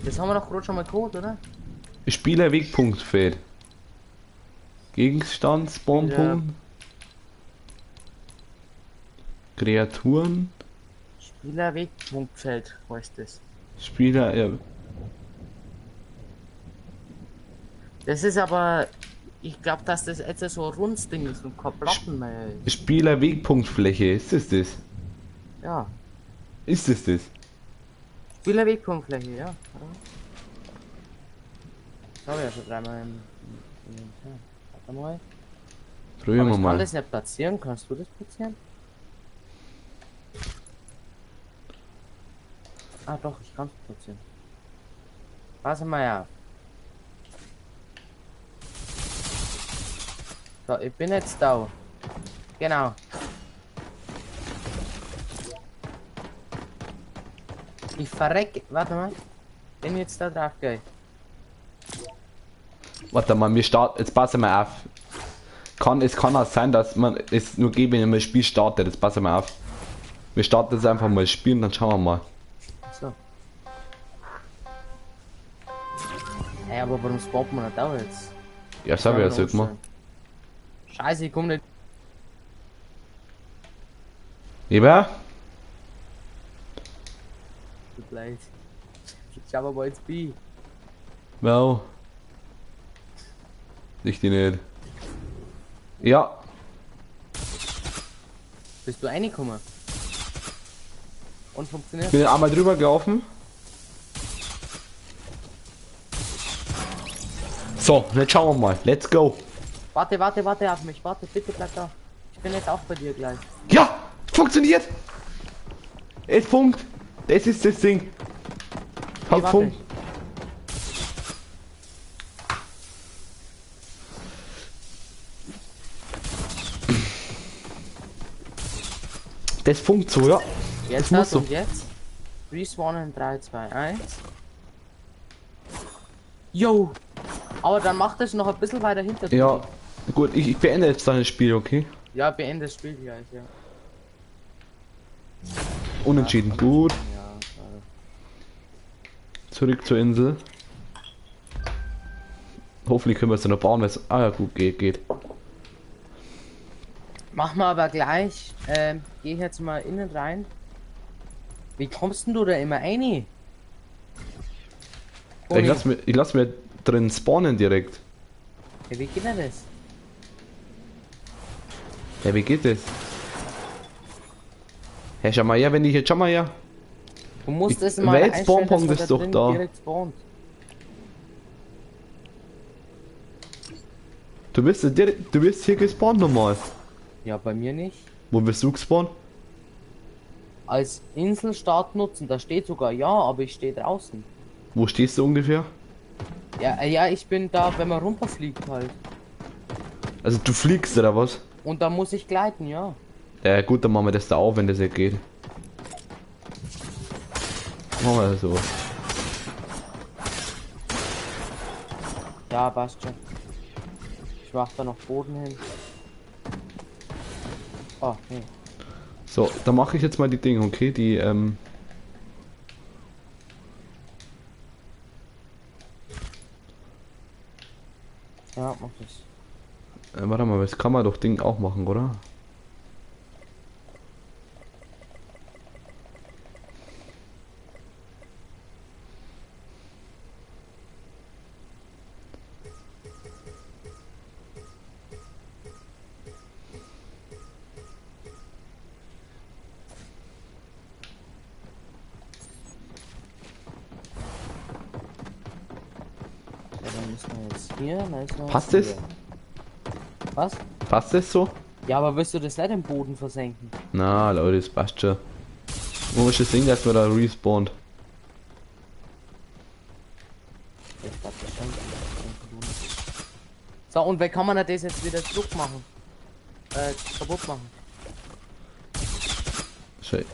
Das haben wir doch gerade schon mal geholt, oder? Spielerwegpunktfeld. Gegenstand, Spawnpunkt. Ja. Kreaturen. Spielerwegpunktfeld heißt es. Spieler, ja. Das ist aber, ich glaube, dass das jetzt so ein rundes Ding ist und kein Platten mehr ist. Spielerwegpunktfläche, ist das das? Ja. Ist das das? Spielerwegpunktfläche, ja. Das habe ich ja schon dreimal im Inventar. Warte mal. Probieren wir mal. Ich kann das nicht platzieren, kannst du das platzieren? Ah doch, ich kann es platzieren. Pass mal auf. So, ich bin jetzt da. Genau. Ich verreck. Warte mal. Wenn ich jetzt da drauf gehe. Warte mal, wir starten. Jetzt passen wir auf. Es kann auch sein, dass man es nur geht, wenn man das Spiel startet. Jetzt passen wir auf. Wir starten jetzt einfach mal das Spiel und dann schauen wir mal. So. Hey, aber warum spawnt man nicht da jetzt? Ja, das hab ich ja so gemacht. Scheiße, ich komm nicht. Lieber? Tut leid. Schau mal, wo jetzt bin. Wow. Ich die nicht. Ja. Bist du reingekommen? Und funktioniert? Ich bin einmal drüber gelaufen. So, jetzt schauen wir mal. Let's go. Warte, warte, warte auf mich. Warte, bitte bleib da. Ich bin jetzt auch bei dir gleich. Ja! Funktioniert! Es funkt! Das ist das Ding. Hat funkt. Das funkt so, ja. Jetzt das muss so. Und jetzt? Respawn in 3, 2, 1. Yo! Aber dann macht es noch ein bisschen weiter hinter dir. Ja, gut, ich beende jetzt dann das Spiel, okay? Ja, beende das Spiel gleich, ja. Unentschieden, ja, gut. Ja, schade. Zurück zur Insel. Hoffentlich können wir es dann noch bauen, weil es. Ah ja, gut, geht. Machen wir aber gleich. Geh ich jetzt mal innen rein. Wie kommst denn du da immer rein? Ich lass mir drin spawnen direkt. Ja, wie geht denn das? Ja, wie geht das? Hey, schau mal her, wenn ich jetzt, schau mal her. Du musst es mal einstellen, Weltspawnpunkt dass ist man doch drin da. direkt spawnt. Du bist hier gespawnt nochmal. Ja, bei mir nicht. Wo wirst du gespawnt? Als Inselstart nutzen, da steht sogar ja, aber ich stehe draußen. Wo stehst du ungefähr? Ja, ja, ich bin da, wenn man runterfliegt halt. Also du fliegst oder was? Und da muss ich gleiten, ja. Ja gut, dann machen wir das da auf, wenn das nicht geht. Machen wir das so. Ja, passt schon. Ich mach da noch Boden hin. Oh, nee. So, dann mache ich jetzt mal die Dinge, okay? Die, Ja, mach das. Warte mal, das kann man doch Ding auch machen, oder? Passt es? Was? Passt es so? Ja, aber wirst du das nicht im Boden versenken? Na, Leute, das passt schon. Wo ist das Ding, dass man da respawnt? Ich glaub, das schon. So, und wie kann man das jetzt wieder zurück machen? Kaputt machen.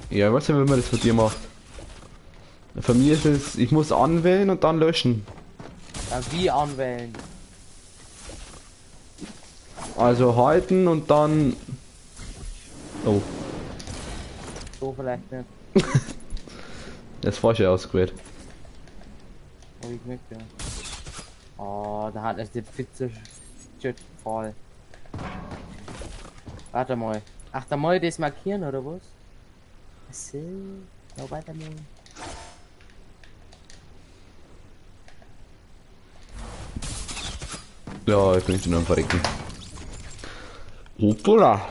Ja, ich weiß nicht, wenn man das von dir macht. Von mir ist es, ich muss anwählen und dann löschen. Ja, wie anwählen? Also halten und dann... Oh. So vielleicht nicht. Das war schon ausgewählt. Hab ich gemerkt, ja. Oh, da hat es die Pizza voll. Warte mal. Ach, da muss ich das markieren, oder was? So, no, warte mal. Ja, ich bin schon am Verrecken. Hoppala.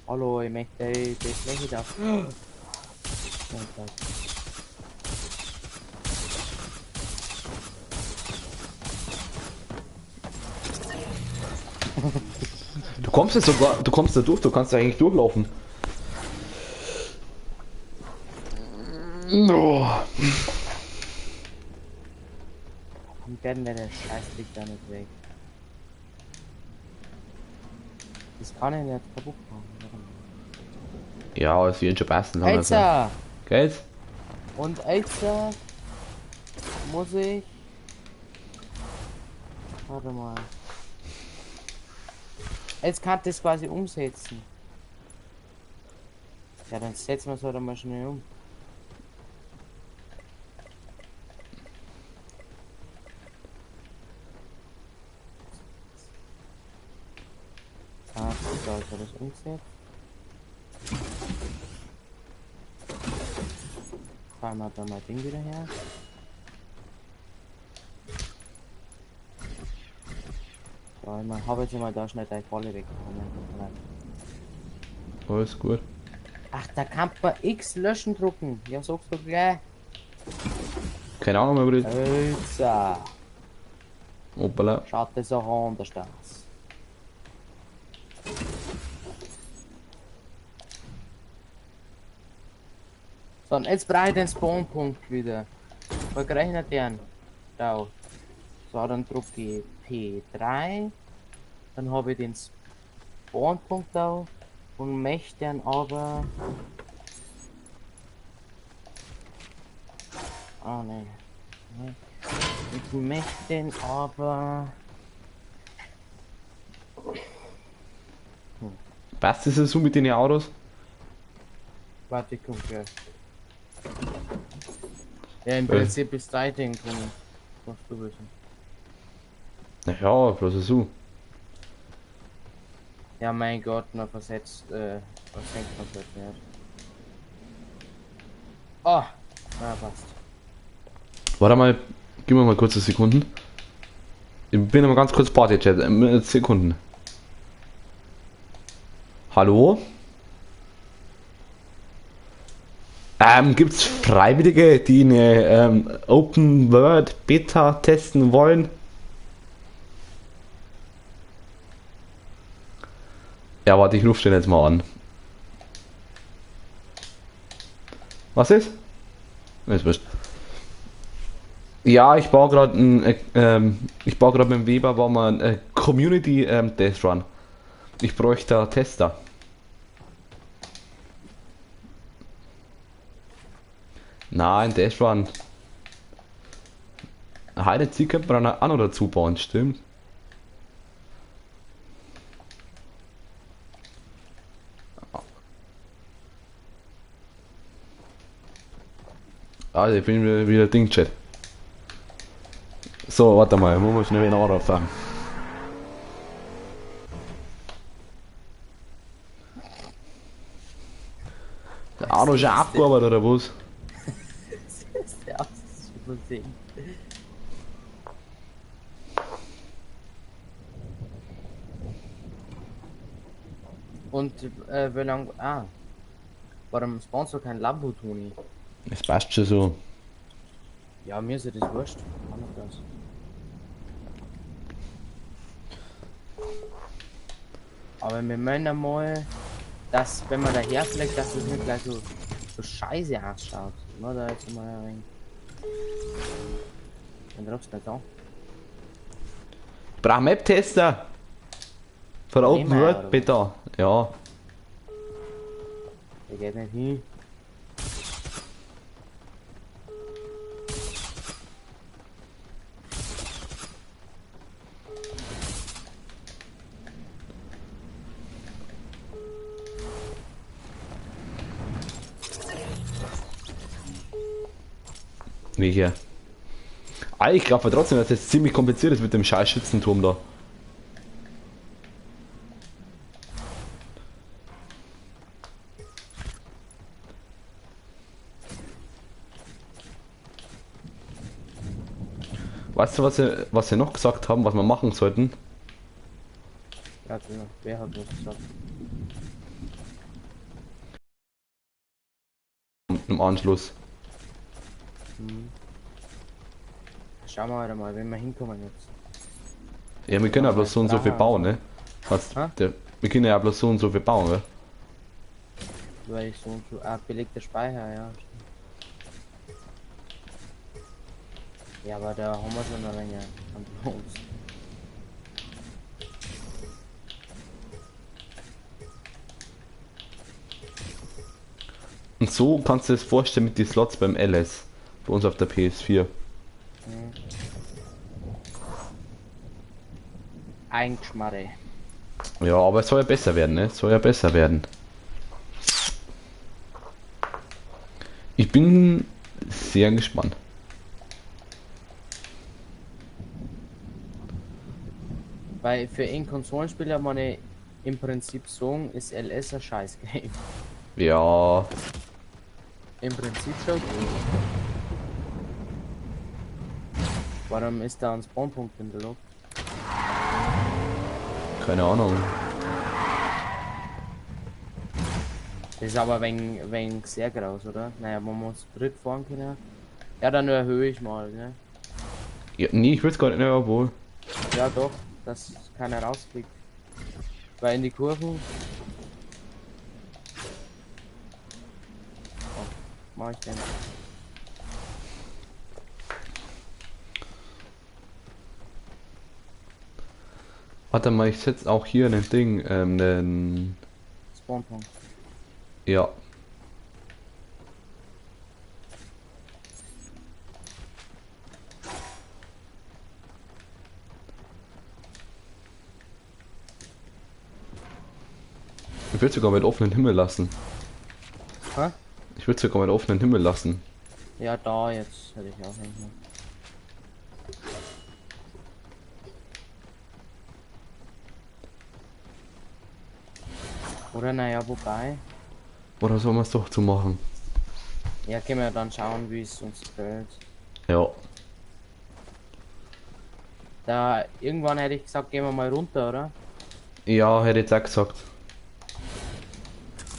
Hallo, ich möchte die Fläche da. Oh Gott. Du kommst jetzt sogar, du kommst da durch, du kannst da eigentlich durchlaufen. Oh. Warum werden wir der Scheißdreck da nicht weg? Das kann ich nicht kaputt machen. Ja, es wird schon passen. Alter! Geht's? Und Alter muss ich. Warte mal. Jetzt kann ich das quasi umsetzen. Ja, dann setzen wir es halt einmal schnell um. Ah, so, ich habe das umgesetzt. Fahren wir da mal Ding wieder her. So, ich habe jetzt mal da schnell deine Falle weggekommen. Alles gut. Ach, da kann man X löschen drucken. Ja, sagst du gleich. Keine Ahnung mehr, Bruder. Alter. Hoppala. Schaut das auch anders aus. So, und jetzt brauche ich den Spawnpunkt wieder. Wo gerechnet den? Da. So, dann drücke ich P3. Dann habe ich den Spawnpunkt da und möchte den aber. Ah, ne. Nee. Ich möchte den aber. Passt das so mit den Autos? Warte, ich guck gleich. Ja, im Prinzip ist dein Ding drin. Musst du wissen. Ja, bloß so. Ja, mein Gott, man versetzt, versenkt man halt nicht. Oh, na passt. Warte mal, gib mir mal kurze Sekunden. Ich bin mal ganz kurz Party-Chat, Sekunden. Hallo? Gibt's Freiwillige, die eine Open World Beta testen wollen? Ja, warte, ich rufe den jetzt mal an. Was ist? Ist wurscht. Ja, ich baue gerade ein, ich baue gerade mit dem Weber, bauen wir ein Community Death Run. Ich bräuchte da Tester. Nein, Death Run. Heide Ziel könnte man auch noch dazu bauen, stimmt. Also ich bin wieder Ding-Chat. So, warte mal, ich muss schnell wieder anrufen. Der Arno ist schon abgearbeitet oder was? Das ist der aus. Und wie lang. Ah. Warum spawnst du kein Lambo, Toni? Es passt schon so. Ja, mir ist ja das wurscht. Mach noch das. Aber wir meinen einmal, dass wenn man daherfliegt, dass es nicht gleich so, so scheiße ausschaut. Na, da jetzt mal ein wenig. Dann drückst du nicht an. Ich brauche Map-Tester! Für Open World Beta. Ja. Der geht nicht hin. Wie hier. Ah, ich glaube trotzdem, dass das ziemlich kompliziert ist mit dem scheiß Schützenturm da. Weißt du, was sie noch gesagt haben, was wir machen sollten? Ja, wer hat was gesagt? Im Anschluss. Hm. Schauen wir halt mal, wenn wir hinkommen jetzt. Ja, wir können ja bloß so und so viel bauen, ne? Was, der, wir können ja bloß so und so viel bauen, ne? Weil ich so und so. Ah, belegter Speicher, ja. Ja, aber da haben wir schon eine Menge an Platz. Und so kannst du es vorstellen mit den Slots beim LS. Bei uns auf der PS4. Mhm. Ein Geschmarre. Ja, aber es soll ja besser werden, ne? Es soll ja besser werden. Ich bin sehr gespannt. Weil für einen Konsolenspieler meine im Prinzip sagen, ist LS ein Scheiß-Game. Ja. Im Prinzip schon. Warum ist da ein Spawnpunkt in der Luft? Keine Ahnung. Das ist aber wegen sehr groß, oder? Naja, man muss dritt fahren können. Ja, dann erhöhe ich mal, ne? Ja, nee, ich will's gar nicht mehr, obwohl. Ja, doch, dass keiner rausfliegt. Weil in die Kurven. Oh, mach ich denn? Warte mal, ich setze auch hier ein Ding, einen Spawnpunkt. Ja. Ich würde sogar mit offenen Himmel lassen. Hä? Ich würde sogar mit offenen Himmel lassen. Ja, da jetzt hätte ich auch nicht mehr. Oder naja, wobei. Oder sollen wir es doch zu machen? Ja, können wir dann schauen, wie es uns gefällt. Ja. Da irgendwann hätte ich gesagt, gehen wir mal runter, oder? Ja, hätte ich jetzt auch gesagt.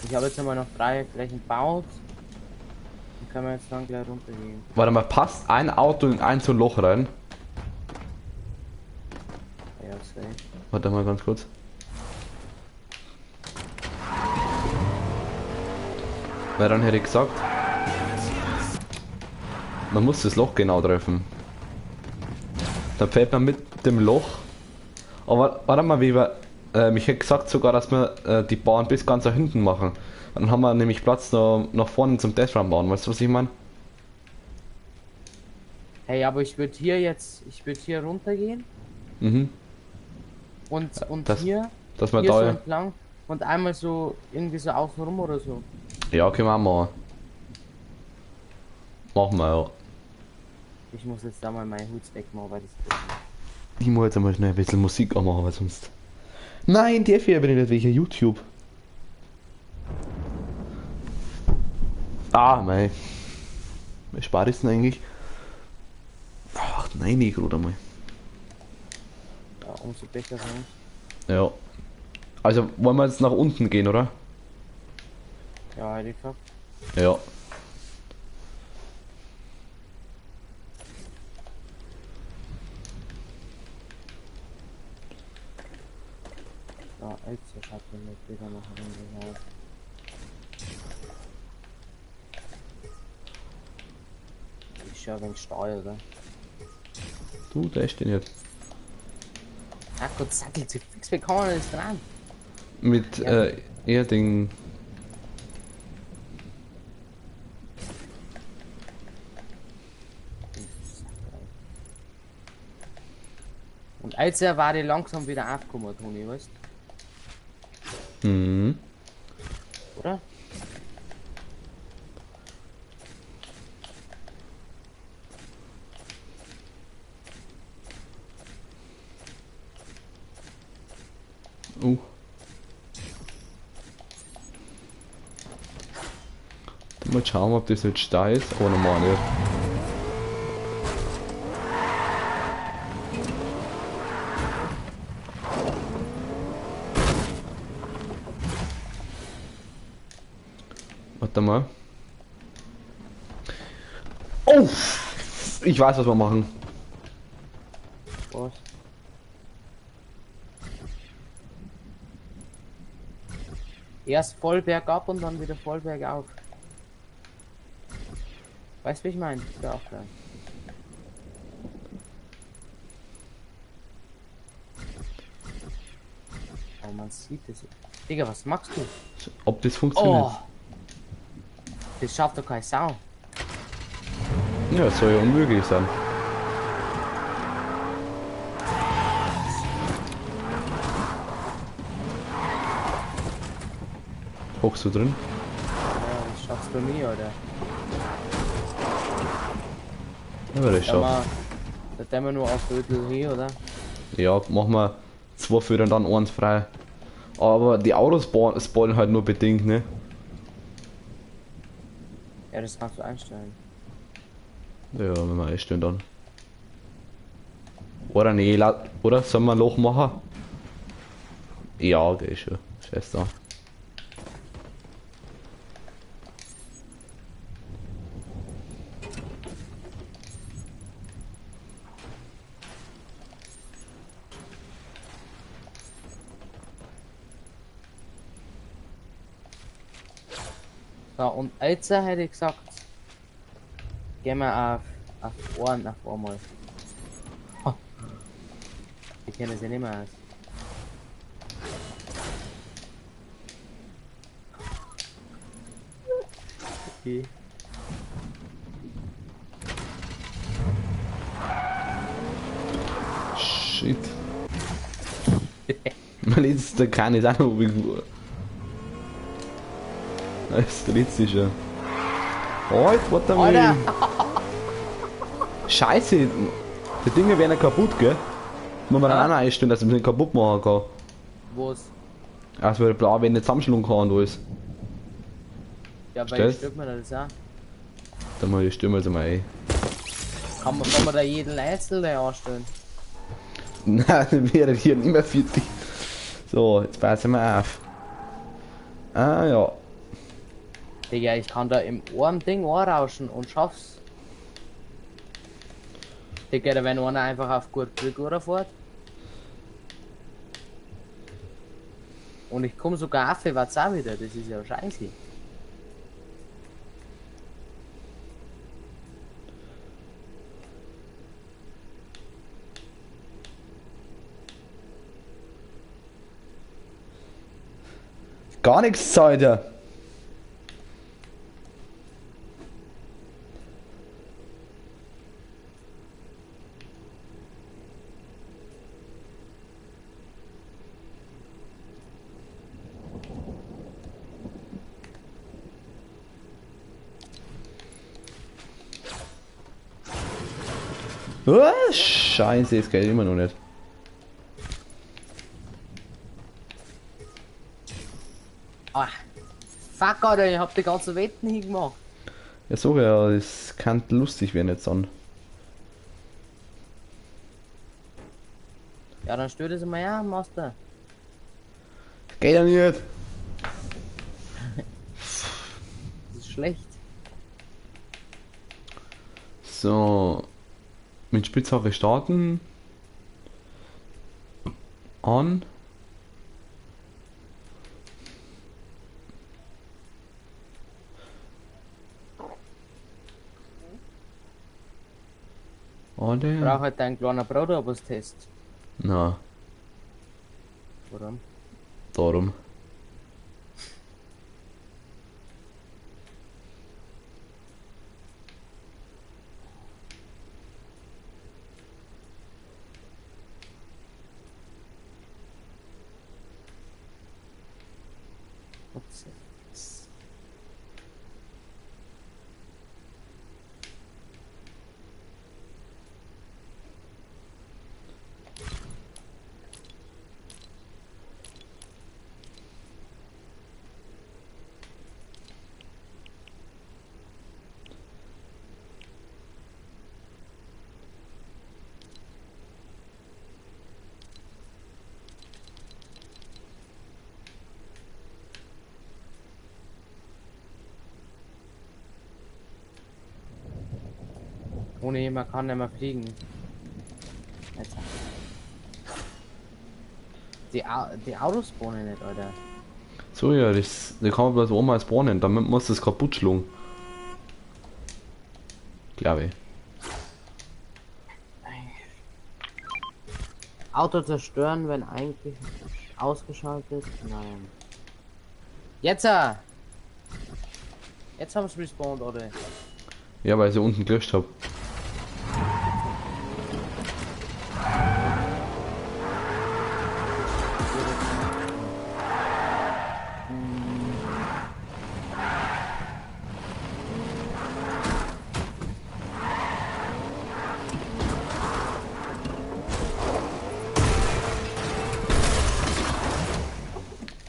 Ich habe jetzt einmal noch 3 Flächen gebaut. Dann können wir jetzt dann gleich runtergehen. Warte mal, passt ein Auto in ein so ein Loch rein? Ja, safe. Warte mal ganz kurz. Weil dann hätte ich gesagt. Man muss das Loch genau treffen. Dann fällt man mit dem Loch. Aber warte mal, Weber, ich hätte gesagt sogar, dass wir die Bahn bis ganz nach hinten machen. Dann haben wir nämlich Platz noch nach vorne zum Death Run bauen, weißt du, was ich meine? Hey, aber ich würde hier jetzt, ich würde hier runtergehen. Mhm. Und das, hier, dass wir hier da so entlang und einmal so irgendwie so außen rum oder so. Ja, können wir auch machen. Machen wir, ja. Ich muss jetzt da mal meinen Hut wegmachen, weil das. Ich muss jetzt einmal schnell ein bisschen Musik anmachen, weil sonst. Nein, der hier bin ich nicht, welcher YouTube. Ah, mei. Was spart ist denn eigentlich? Ach nein, ich gerade einmal. Ja, umso besser für mich. Ja. Also wollen wir jetzt nach unten gehen, oder? Ja, hätte ich gesagt. Ja. Ja, jetzt schaut man nicht wieder noch irgendwie aus. Ist ja ein wenig steil, oder? Du, der ist denn nicht. Ach Gott, sackelt sich fix, wie kann man das dran? Mit, Ja. Eher Ding. Und als er war die langsam wieder aufgekommen, Toni, weißt du? Mhm. Oder? Mal schauen, ob das jetzt steil ist, aber normal nicht. Warte mal. Oh! Ich weiß, was wir machen. Was? Erst voll bergab und dann wieder voll bergauf. Weißt du, wie ich meine? Ist ja auch klar. Oh, man sieht es. Digga, was machst du? Ob das funktioniert? Oh! Das schafft doch keine Sau. Ja, das soll ja unmöglich sein. Hockst du drin? Ja, das schaffst du nie, oder? Ja, aber das schafft. Da tun wir nur auf Viertel hier, oder? Ja, machen wir zwei für und dann eins frei. Aber die Autos spawnen halt nur bedingt, ne? Ja, das kannst du einstellen. Ja, wenn wir einstellen dann. Oder nee, oder? Sollen wir ein Loch machen? Ja, okay, schon. Scheiß da. So, und jetzt hätte ich gesagt, gehen wir auf Ohren auf einmal. Oh. Die kennen sich nicht mehr aus. Okay. Shit. Mein letzter Kahn ist auch noch geworden. Das dreht sich schon. Halt, warte mal. Scheiße, die Dinge werden ja kaputt, gell? Muss man dann auch noch einstellen, dass man sie kaputt machen kann. Was? Also, weil blau, wenn nicht zusammenschlagen kann und alles. Ja, weil stimmt man das auch. Dann mal, ich stimme jetzt mal ein. Kann man da jeden einzelnen anstellen? Nein, dann wäre hier nicht mehr fertig. So, jetzt passen wir auf. Ah ja. Digga, ich kann da im Ohren Ding rauschen und schaff's. Digga, da wenn einer einfach auf gut Glück oder fährt. Und ich komme sogar auf, was auch wieder, das ist ja scheiße. Gar nichts zahlt er. Oh, Scheiße, es geht immer noch nicht. Ah, fuck, Alter, ich hab die ganze Wetten hingemacht. Ja, so ja, das kann lustig werden jetzt an. Ja, dann stell das mal her, Master. Geht ja nicht. Das ist schlecht. So. Mit Spitzhacke starten. An. Alle. Braucht halt dein kleiner Bruder was Test. Na, Warum? darum. Ups. Ohne man kann nicht mehr fliegen. Jetzt. Die Autos spawnen nicht, Alter. So ja, das, da kann man bloß einmal spawnen, damit muss das kaputt schlagen. Glaube ich. Auto zerstören, wenn eigentlich ausgeschaltet? Nein. Jetzt! Jetzt haben sie respawned, oder? Ja, weil ich sie unten gelöscht habe.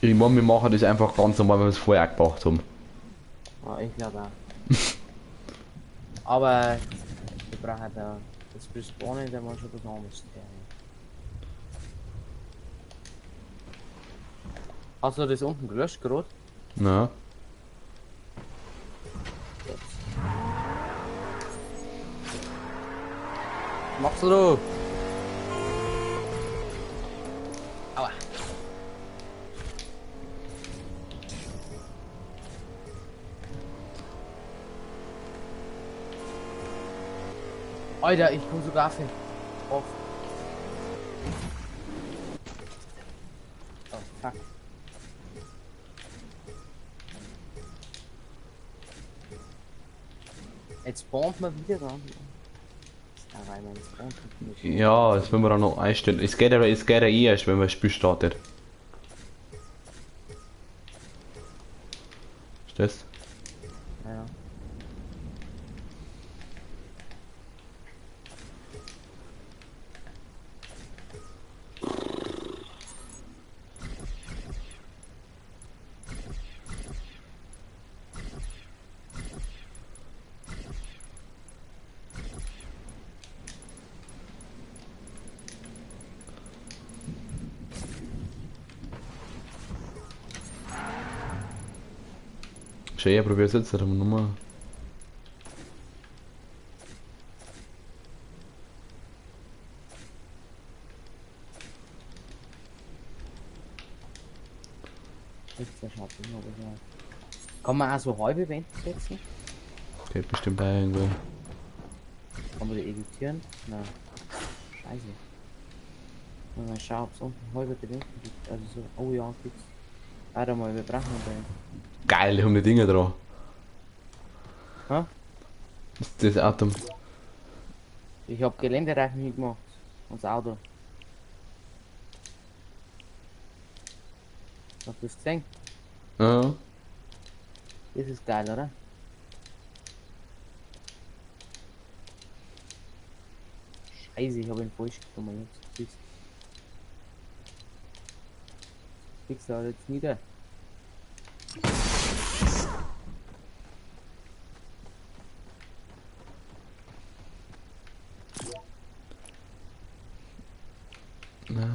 Ich meine, wir machen das einfach ganz normal, weil wir es vorher auch gemacht haben. Oh, ich glaube auch. Aber wir brauchen da das Respawnen, da muss schon was anderes her. Hast du das unten gelöscht gerade? Na. Jetzt. Was machst du da? Aua. Alter, ich komm sogar auf. Auf. Oh, fuck. Jetzt spawnt man wieder ran. Ja, das müssen wir dann noch einstellen. Es geht aber, es geht ja eh erst, wenn man das Spiel startet. Ist das? Ja. Schön, ich probier's jetzt aber nochmal. Kann man auch so halbe Wände setzen? Geht bestimmt auch irgendwo. Kann man die editieren? Nein. Scheiße. Mal schauen, ob es unten halbe Wände gibt. Also so, oh ja, gibt's. Warte mal, wir brauchen den. Geil, die haben die Dinger dran. Hä? Das ist das Auto. Ich hab Geländereifen hingemacht. Und das Auto. Hast du das gesehen? Ja. Das ist geil, oder? Scheiße, ich habe ihn falsch genommen. Ich hab's Fix da jetzt nieder. Ja.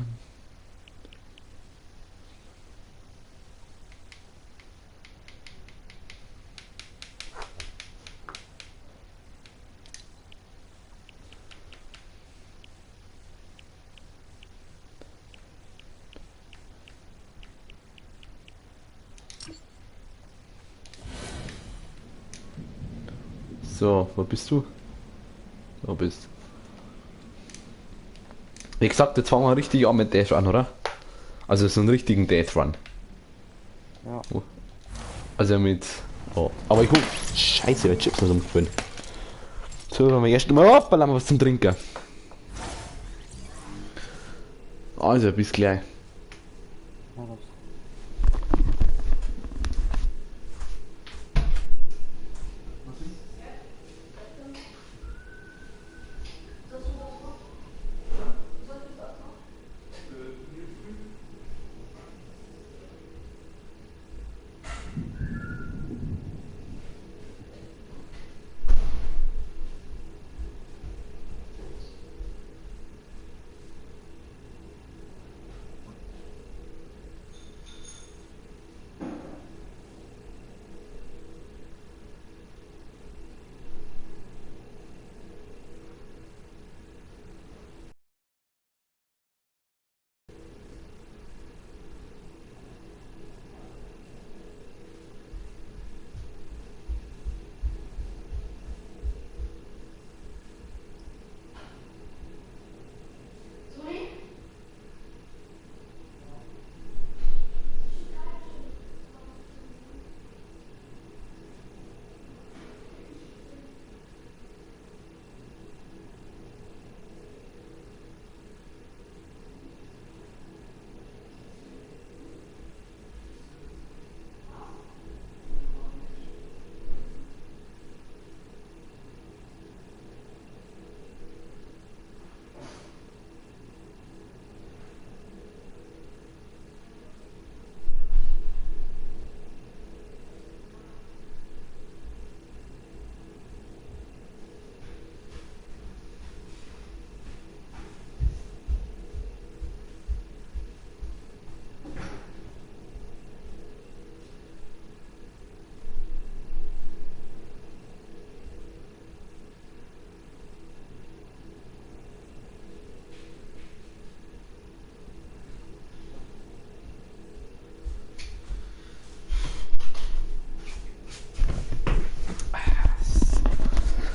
So, wo bist du? Da bist. Wie gesagt, jetzt fangen wir richtig an mit Death Run, oder? Also so einen richtigen Death Run. Ja. Oh. Also mit. Oh. Aber ich guck. Scheiße, ich hab Chips noch umgefallen. So, dann wir erst mal hoppala, was zum Trinken. Also, bis gleich.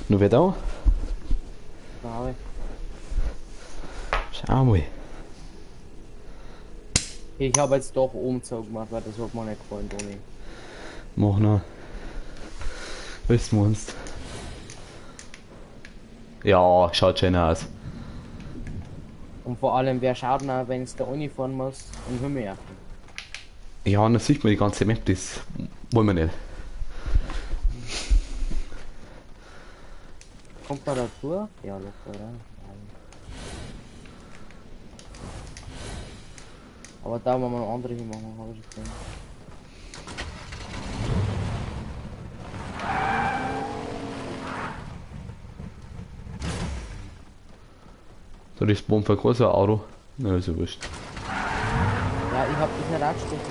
Nur wer da? Da. Schau mal. Ich habe jetzt doch Umzug gemacht, weil das hat mir nicht gefallen, Toni. Mach noch. Was meinst? Ja, schaut schön aus. Und vor allem, wer schaut noch, wenn es da fahren muss, und Himmel. Ja, dann sieht man die ganze Map, das wollen wir nicht. Kommt man da durch? Ja, locker, oder? Nein. Aber da wollen wir noch andere hier machen, habe ich gesehen. So, das Bombe für große Auto. Na, ist ja wurscht. Ja, ich hab das nicht angestellt.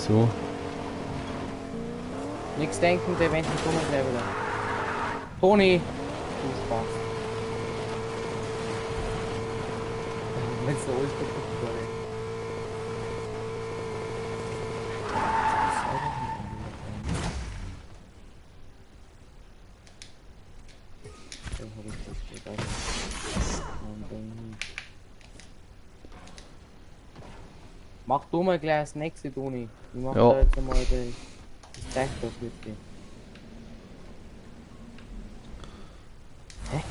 So. Nix denken, der Wenden kommen gleich wieder. Toni! Du Spaß. Wenn's da alles kaputt wurde. Mach du mal gleich das nächste, Toni. Ich mach Ja. da jetzt einmal das Zeug da bitte. Hä?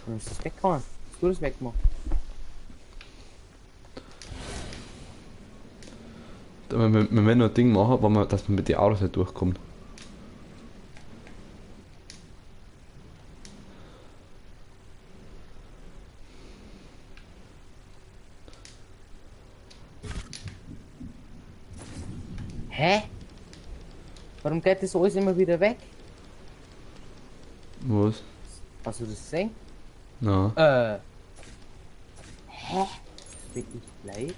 Warum ist das weggegangen? Hast du das weggemacht? Wir müssen noch ein Ding machen, wenn wir, dass man mit den Autos nicht durchkommt. Hä? Warum geht das alles immer wieder weg? Was? Hast du das gesehen? Na. Hä? Bin ich gleich?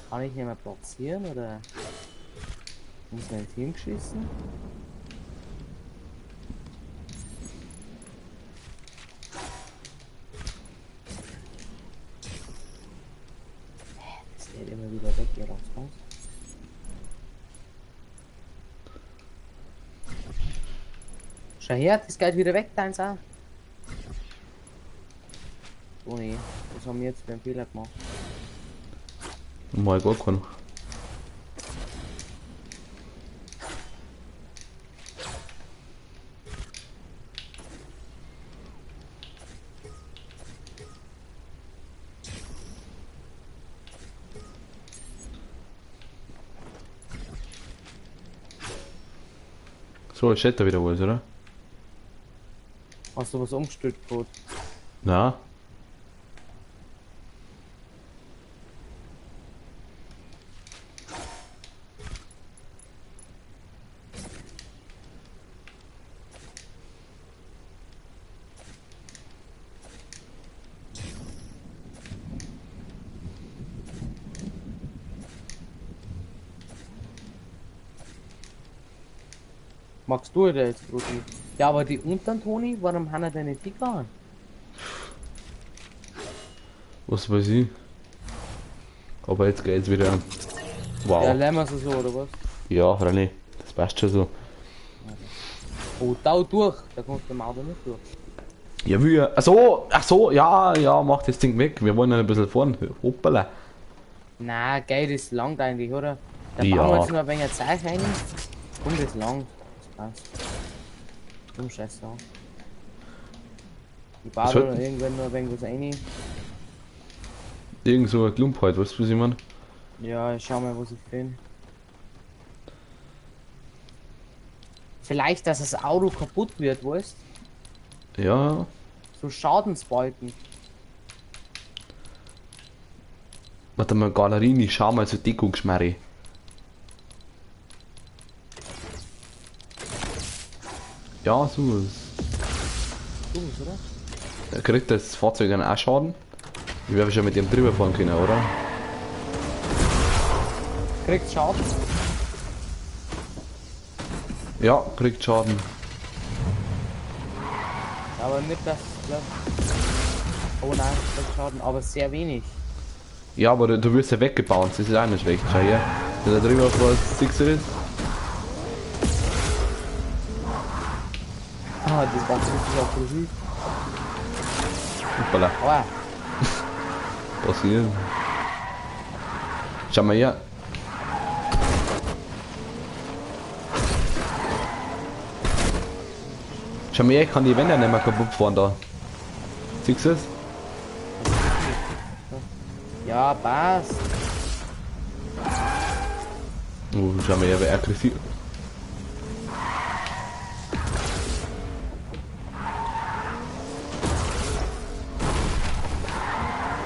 Kann ich nicht mehr platzieren oder muss mein Team geschissen? Hä? Das geht immer wieder weg, ihr Raus. Schau her, das geht wieder weg, deins auch. Toni, was haben wir jetzt für einen Fehler gemacht? Mal gar keinen. So, jetzt steht da wieder was, oder? Hast du was umgestellt, Brot? Na? Magst du da jetzt, Broti? Ja, aber die unteren, Toni, warum haben die nicht gegangen? Was weiß ich? Aber jetzt geht's wieder. Wow. Ja, lernen wir es so, oder was? Ja, freilich. Das passt schon so. Oh, da durch! Da kommt der Auto nicht durch. Ja, wir. Ach so, ja, ja, mach das Ding weg. Wir wollen ja ein bisschen fahren. Hoppala. Na, geil, das langt eigentlich, oder? Da Ja. bauen wir jetzt noch ein wenig Zeug rein. Komm, das langt. Das passt. Komm, scheiße an. Ich baue da irgendwann noch ein wenig was rein. Irgend so ein Klump halt, weißt du, was ich meine? Ja, ich schau mal, was ich finde. Vielleicht, dass das Auto kaputt wird, weißt? Ja. So Schadensbalken. Warte mal, Galerien, ich schau mal so Deckungsschmarri. Ja, so ist. So ist, oder? Da kriegt das Fahrzeug dann auch Schaden? Ich werde schon mit dem drüber fahren können, oder? Kriegt Schaden? Ja, kriegt Schaden. Aber nicht das. Oh nein, kriegt Schaden, aber sehr wenig. Ja, aber du wirst ja weggebaut, das ist auch nicht schlecht. Schau her. Wenn da drüber fährst, siehst du das? Ah, das war richtig aggressiv. Hoppala. Aua. Passiert. Schau mal her. Schau mal her, ich kann die Wände nicht mehr kaputt fahren da. Siehst du es? Ja, passt. Oh, schau mal her, wer aggressiv.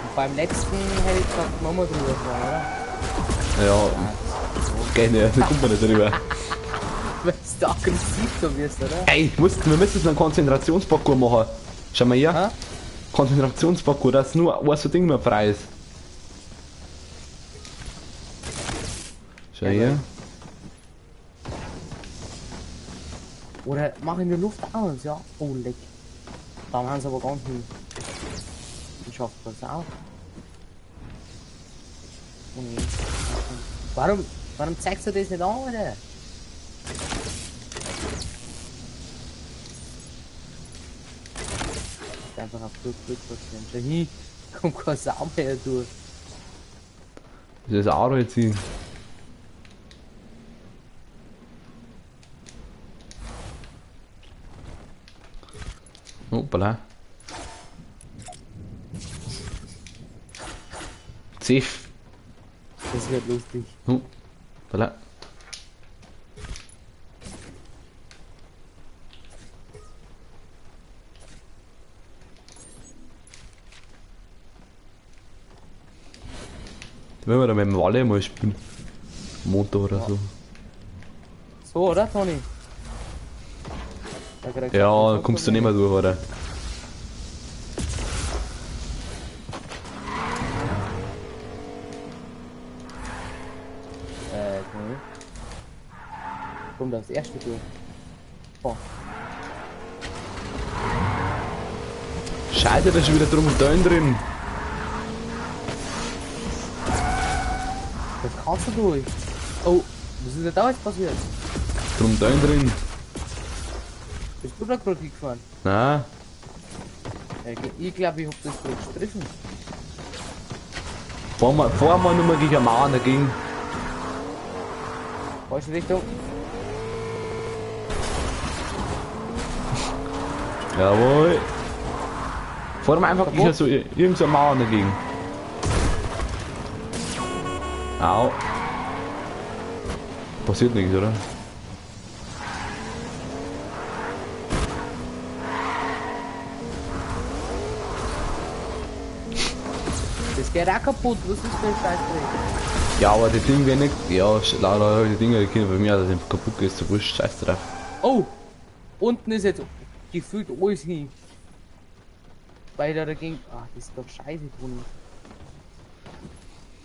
Und beim letzten hätte ich gesagt, nochmal drüber fahren, oder? Ja, geht nicht, da kommt man nicht drüber. Weil du aggressiv so wirst, oder? Ey, wir müssen jetzt einen Konzentrationsparcours machen. Schau mal her. Hä? Konzentrationsparcours, dass nur ein so Ding mehr frei ist. Schau Ja, her. Oder mach in der Luft aus, ja? Oh, leck. Da haben sie aber ganz viel. Ich schaff das auch. Oh, nee. Warum zeigst du das nicht an, Alter? Einfach auf Glück platzieren. Schau hin, kommt kein Sau mehr durch. Das ist Auto jetzt hin. Hoppala. Ziff. Das wird lustig. Hoppala. Wenn wir da mit dem Walle mal spielen. Montag oder Ja. so. So, oder Toni? Ja, kommst du nicht mehr durch, oder? Toni. Komm, das erste durch. Oh. Scheiße, da ist schon wieder drum und drin. Das kannst du durch. Oh, was ist denn da jetzt passiert? Drum da drin. Bist du da gerade gefahren? Nein. Ja, ich glaube, ich hab das gerade gestrichen. Fahr mal nur mal gegen eine Mauer dagegen. Falsche Richtung. Jawohl. Fahr mal einfach gegen so irgend so eine Mauer dagegen. Au. Passiert nichts, oder? Das geht auch kaputt, was ist für ein Scheißdreck? Ja, aber die Dinge werden nicht. Ja, leider die Dinge, die können bei mir, dass sie kaputt ist, so wurscht, scheiß drauf. Oh! Unten ist jetzt gefühlt alles hin. Weil da dagegen. Ah, das ist doch scheiße, Toni.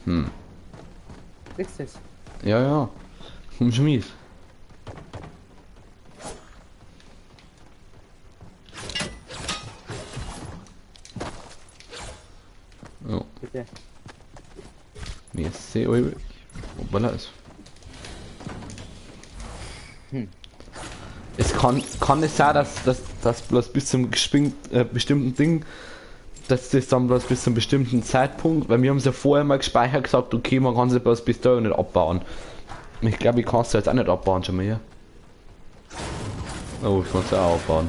Hm. Kriegst du das? Ja, ja. Komm schon mit. Oh, Bitte. merci. Hoppala. Hm. Es kann es sein, dass das bloß bis zum bestimmten Ding, dass das dann bloß bis zum bestimmten Zeitpunkt, weil wir haben es ja vorher mal gespeichert gesagt, okay, man kann sie bloß bis da nicht abbauen. Ich glaube, ich kann es jetzt auch nicht abbauen schon mal hier. Oh, ich kann es auch abbauen.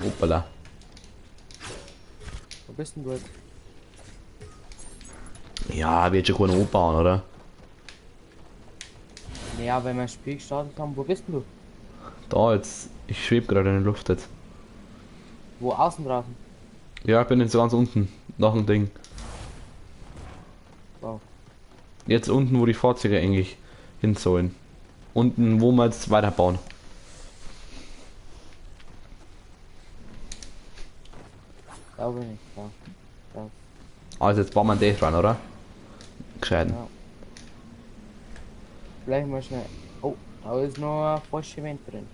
Hoppala. Wo bist denn du jetzt? Ja, wird schon keiner abbauen, oder? Naja, wenn wir das Spiel gestartet haben, wo bist denn du? Da jetzt, ich schwebe gerade in der Luft jetzt. Wo außen draußen? Ja, ich bin jetzt ganz unten, nach dem Ding. Wow. Jetzt unten, wo die Fahrzeuge eigentlich hin sollen. Unten, wo wir jetzt weiterbauen. Da bin ich, da. Da. Also jetzt bauen wir das rein, oder? Gescheit. Ja. Vielleicht mal schnell. Oh, da ist noch ein falsche Wand drin.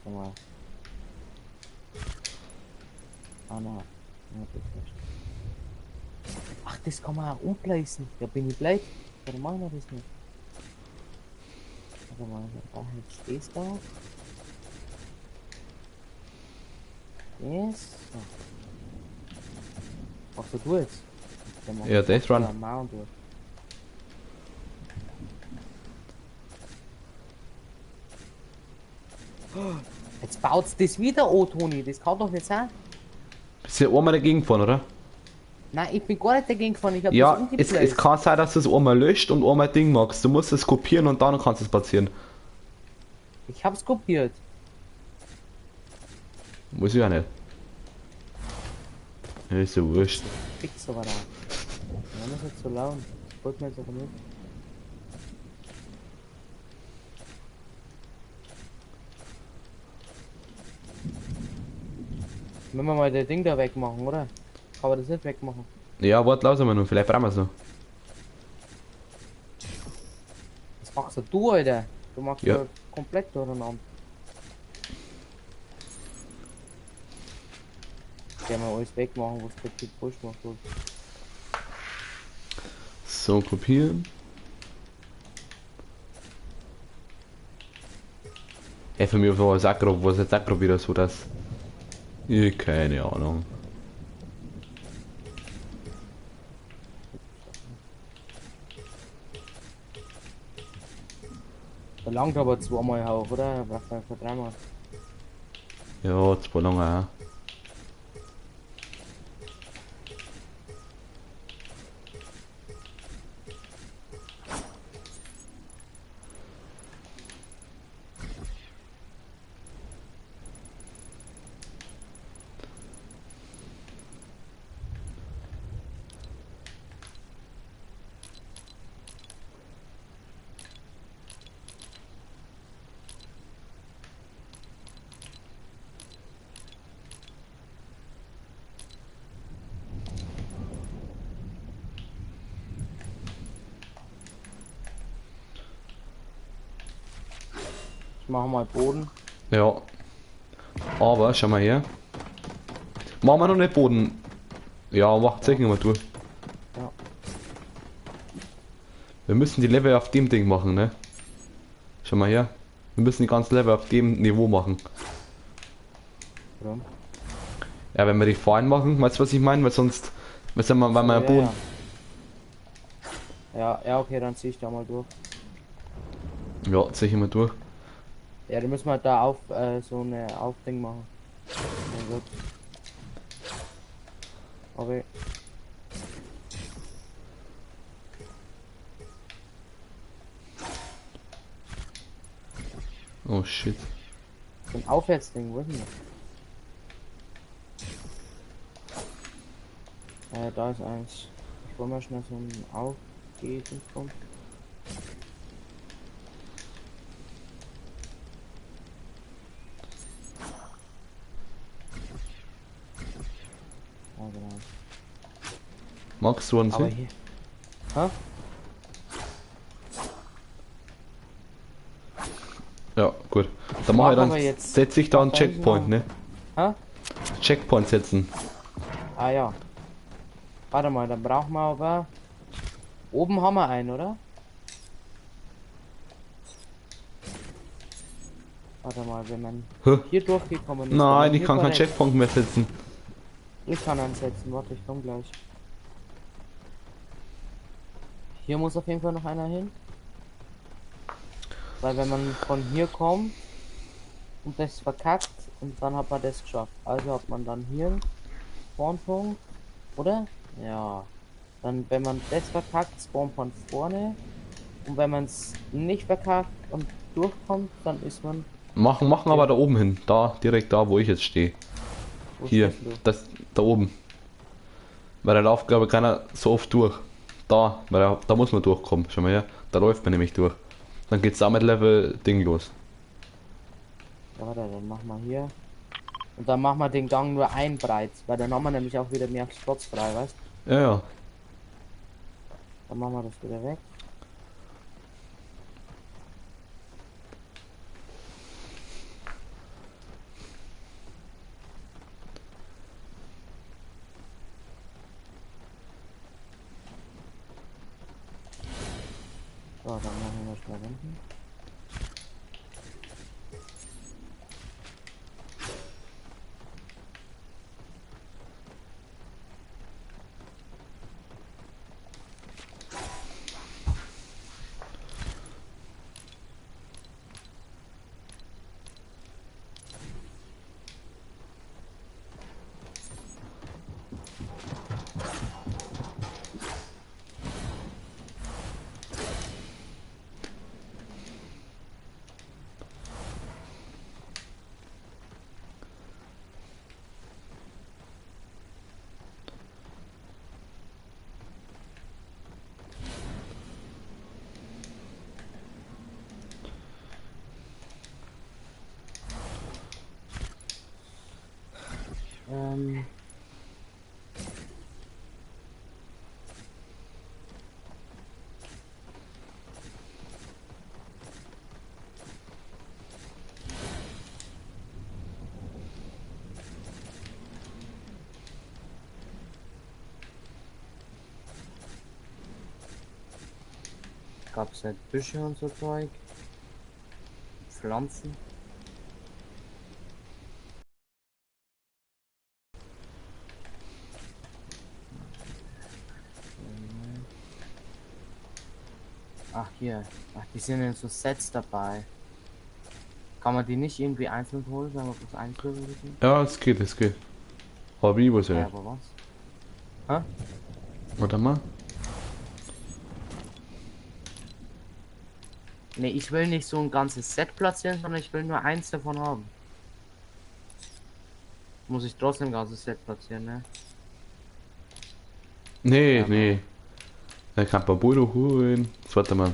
Mal. Ah nein. Ja, das ist. Ach, das kann man auch umgleisen. Ja, bin ich blöd. Warum machen wir das nicht? Warte mal, wir brauchen jetzt das da. Das. So. Was du jetzt? Ja, das run. Jetzt baut's das wieder an, Toni. Das kann doch nicht sein. Bist du einmal dagegen gefahren, oder? Nein, ich bin gar nicht dagegen gefahren. Ich hab ja, das es kann sein, dass du es einmal löscht und einmal Ding machst. Du musst es kopieren und dann kannst du es platzieren. Ich hab's kopiert. Muss ich ja nicht. Ja, ist ja wurscht. Fix aber da. Warum ist jetzt so laut? Das wollte mir jetzt aber nicht. Wenn wir mal das Ding da wegmachen, oder? Kann man das nicht wegmachen? Ja, warte, lass mal noch, vielleicht brauchen wir es noch. Was machst du, Alter? Du machst ja komplett durcheinander. Ich mal alles wegmachen, was der Typ falsch macht. So, kopieren. Ey, von mir war es auch gerade, war es jetzt auch gerade wieder so, dass... Ich keine Ahnung. Da langt aber zweimal hoch, oder? Braucht man für dreimal. Ja, zwei lange, ja. Ich mache mal Boden. Ja. Aber, schau mal her. Machen wir noch nicht Boden. Ja, mach zeig mal durch. Ja. Wir müssen die Level auf dem Ding machen, ne? Schau mal her. Wir müssen die ganzen Level auf dem Niveau machen. Warum? Ja, wenn wir die Fallen machen, weißt du, was ich meine? Weil sonst, weißt du, wenn wir Ja, Boden. ja. Ja, ja, okay, dann zieh ich da mal durch. Ja, zieh ich immer durch. Ja, dann müssen wir da auf so eine Aufding machen. Mein Gott. Okay. Oh shit. So ein Aufwärtsding, wo ist denn das? Da ist eins. Ich wollte mal schnell so ein Aufgehen kommen. Ja, genau. Magst du einen Aber sehen? hier. Hä? Ja, gut. Dann mach ich Machen dann, wir jetzt. setze ich da einen Mach da hinten Checkpoint, ne? Hä? Checkpoint setzen. Ah ja. Warte mal, dann brauchen wir aber. Oben haben wir einen, oder? Warte mal, wenn man Hä? hier durchgekommen ist. Nein, wenn man ich hier kann keinen verreckt. Checkpoint mehr setzen. Ich kann ansetzen, warte, ich komm gleich. Hier muss auf jeden Fall noch einer hin. Weil wenn man von hier kommt und das verkackt und dann hat man das geschafft. Also hat man dann hier einen Spawnpunkt, oder? Ja. Dann, wenn man das verkackt, spawnt man vorne. Und wenn man es nicht verkackt und durchkommt, dann ist man. Machen aber da oben hin. Da, direkt da, wo ich jetzt stehe. Wo Hier, stehst du? das, da oben. Weil da läuft, glaube ich, keiner so oft durch. Da, weil da muss man durchkommen. Schau mal her, da läuft man nämlich durch. Dann geht's da mit Level Ding los. Ja, warte, dann machen wir hier. Und dann machen wir den Gang nur ein breit, weil dann haben wir nämlich auch wieder mehr Spots frei, weißt? Ja, ja. Dann machen wir das wieder weg. So, dann machen wir schnell unten. Gab es nicht Büsche und so Zeug? Pflanzen? Ach hier. Ach, die sind in so Sets dabei. Kann man die nicht irgendwie einzeln holen, wenn man bloß einzeln oder so? Ja, es geht, es geht. Aber ich weiß ja Ja, nicht. aber was? Warte mal. Ne, ich will nicht so ein ganzes Set platzieren, sondern ich will nur eins davon haben. Muss ich trotzdem ein ganzes Set platzieren, ne? Nee, Ja, nee. Da kann man Budo holen. Jetzt warte mal.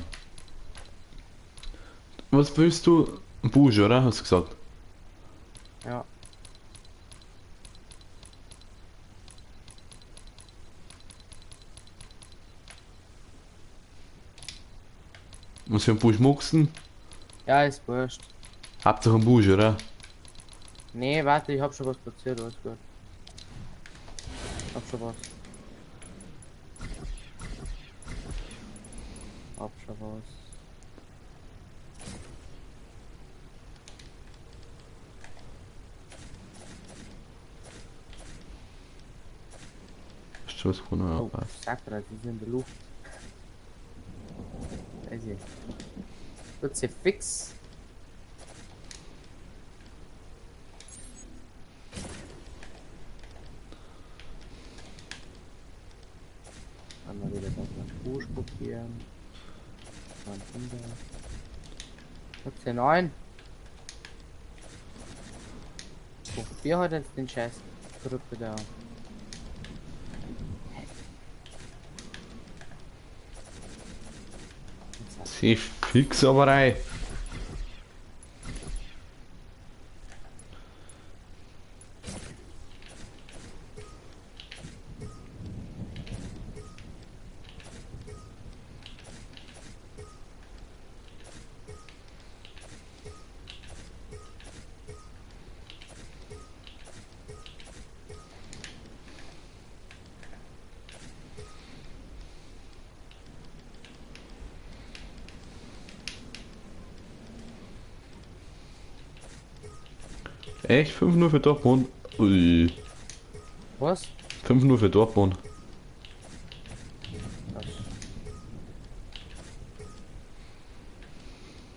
Was willst du? Ein Busch, oder? Hast du gesagt? Ja. Was für ein Busch mucksen? Ja, ist wurscht. Hauptsache ein Busch, oder? Nee, warte, ich hab schon was platziert, alles gut. Hab schon was. Hab schon was. Hast du was gefunden? Ja, Oh, passt. Sakra, die sind in der Luft. Weiß ich. Wird sie fix. Einmal wieder das Busch kopieren. Dann runter. 14,9. Wo heute jetzt den Scheiß Gruppe da? Sie fix aber rein. Echt? 5-0 für Dortmund? Ui. Was? 5-0 für Dortmund. Was?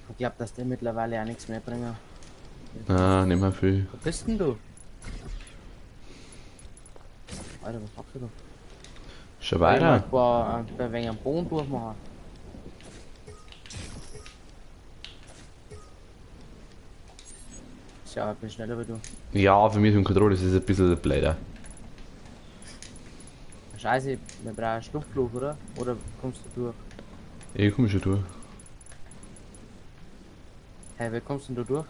Ich glaube, dass der mittlerweile auch nichts mehr bringen. Ah, nicht mehr viel. Wo bist denn du? Alter, was machst du da? Schon weiter. Ich war ein wenig am Boden durchmachen. Tja, ich bin schneller wie du. Ja, für mich mit dem Controller ist es ein bisschen blöder. Scheiße, wir brauchen einen Schlupfloch, oder? Oder kommst du durch? Ich komm schon durch. Hey, wie kommst denn du durch?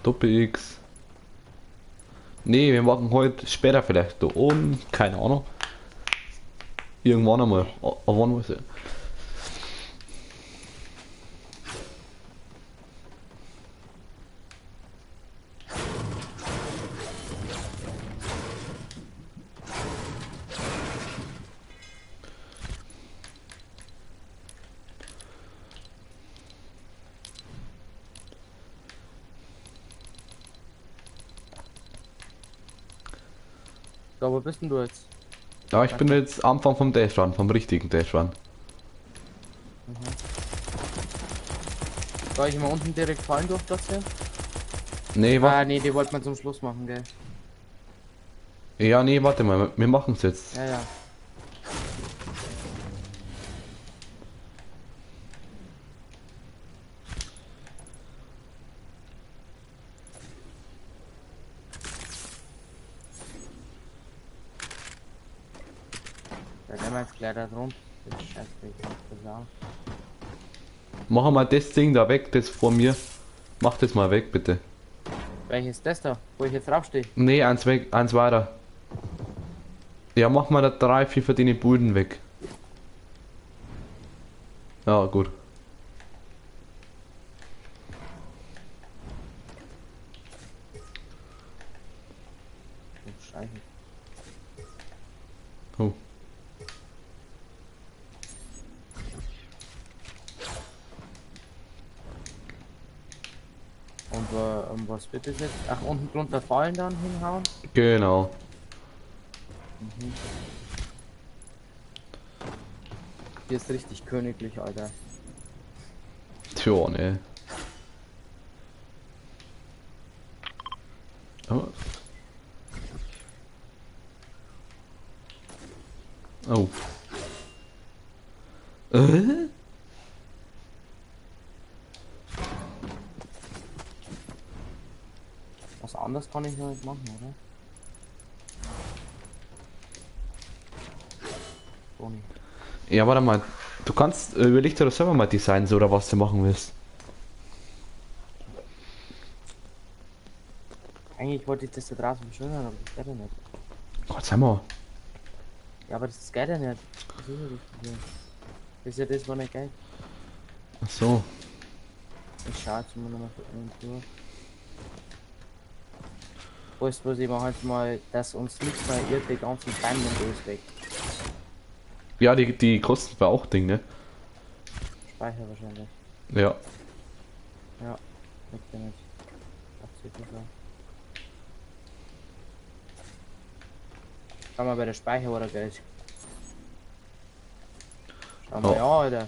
Doppel X. Nee, wir machen heute später vielleicht da oben, keine Ahnung. Irgendwann einmal. Aber wann weiß ich. Da, wo bist denn du jetzt? Ja, ich bin jetzt Anfang vom Dash Run, vom richtigen Dash Run. Mhm. Soll ich mal unten direkt fallen durch das hier? Nee, warte. Ah, nee, die wollte man zum Schluss machen, gell? Ja, nee, warte mal, wir machen es jetzt. Ja, ja. Da nehmen wir jetzt gleich da drunter. Das Scheiße, ich mach das auch. Mach mal das Ding da weg, das vor mir. Mach das mal weg, bitte. Welches das da, wo ich jetzt draufstehe? Nee, eins weg, eins weiter. Ja, mach mal da 3, 4 verdiente Buden weg. Ja, gut. Oh, Scheiße. Oh. Und was wird das jetzt? Ach, unten drunter fallen dann hinhauen? Genau. Mhm. Hier ist richtig königlich, Alter. Tja, ne. Oh. Oh. Was anderes kann ich noch nicht machen, oder? Toni. Ja, warte mal. Du kannst, überleg dir doch selber mal Designs oder was du machen willst. Eigentlich wollte ich das da draußen verschönern, aber das geht ja nicht. Gott, sag mal. Ja, aber das geht ja nicht. Das ist ja das Problem. Das ist ja das, was nicht geht. Ach so. Ich schau jetzt mal nochmal für Inventur. Weißt du was, ich mache jetzt mal, dass uns nichts mehr irrt, die ganzen Bäume und alles weg. Ja, die kosten bei auch Ding, ne? Speicher wahrscheinlich. Ja. Ja, weg damit. So. Schau mal bei der Speicher oder Geld. Schau mal, Oh. ja, Alter.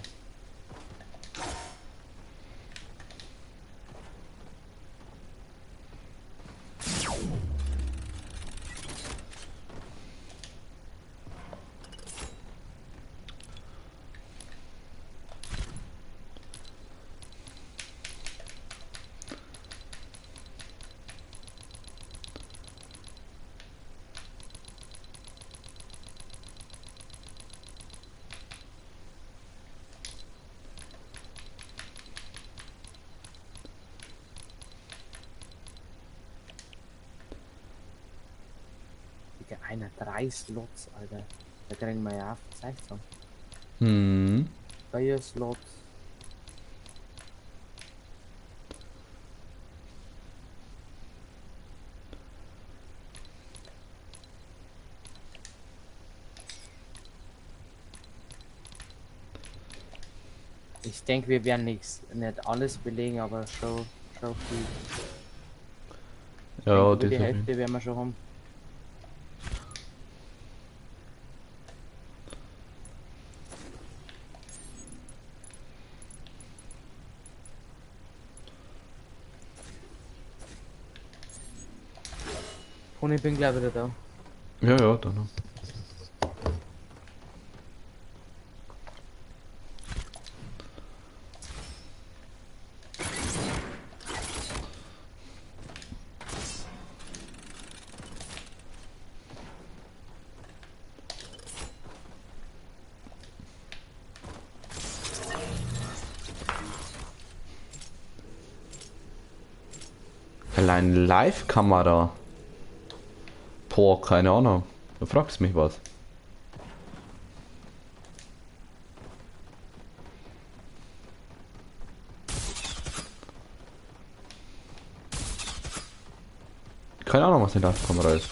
Digga, einer 3 Slots, Alter. Da kriegen wir ja auch Zeug zusammen. Hm. 4 Slots. Ich denke, wir werden nichts, nicht alles belegen, aber schon viel. Ja, ich denke, das die Hälfte werden wir schon haben. Und ich bin gleich wieder da. Ja, ja, dann. Allein Live-Kamera. Boah, keine Ahnung. Du fragst mich was. Keine Ahnung, was eine Live-Kamera ist.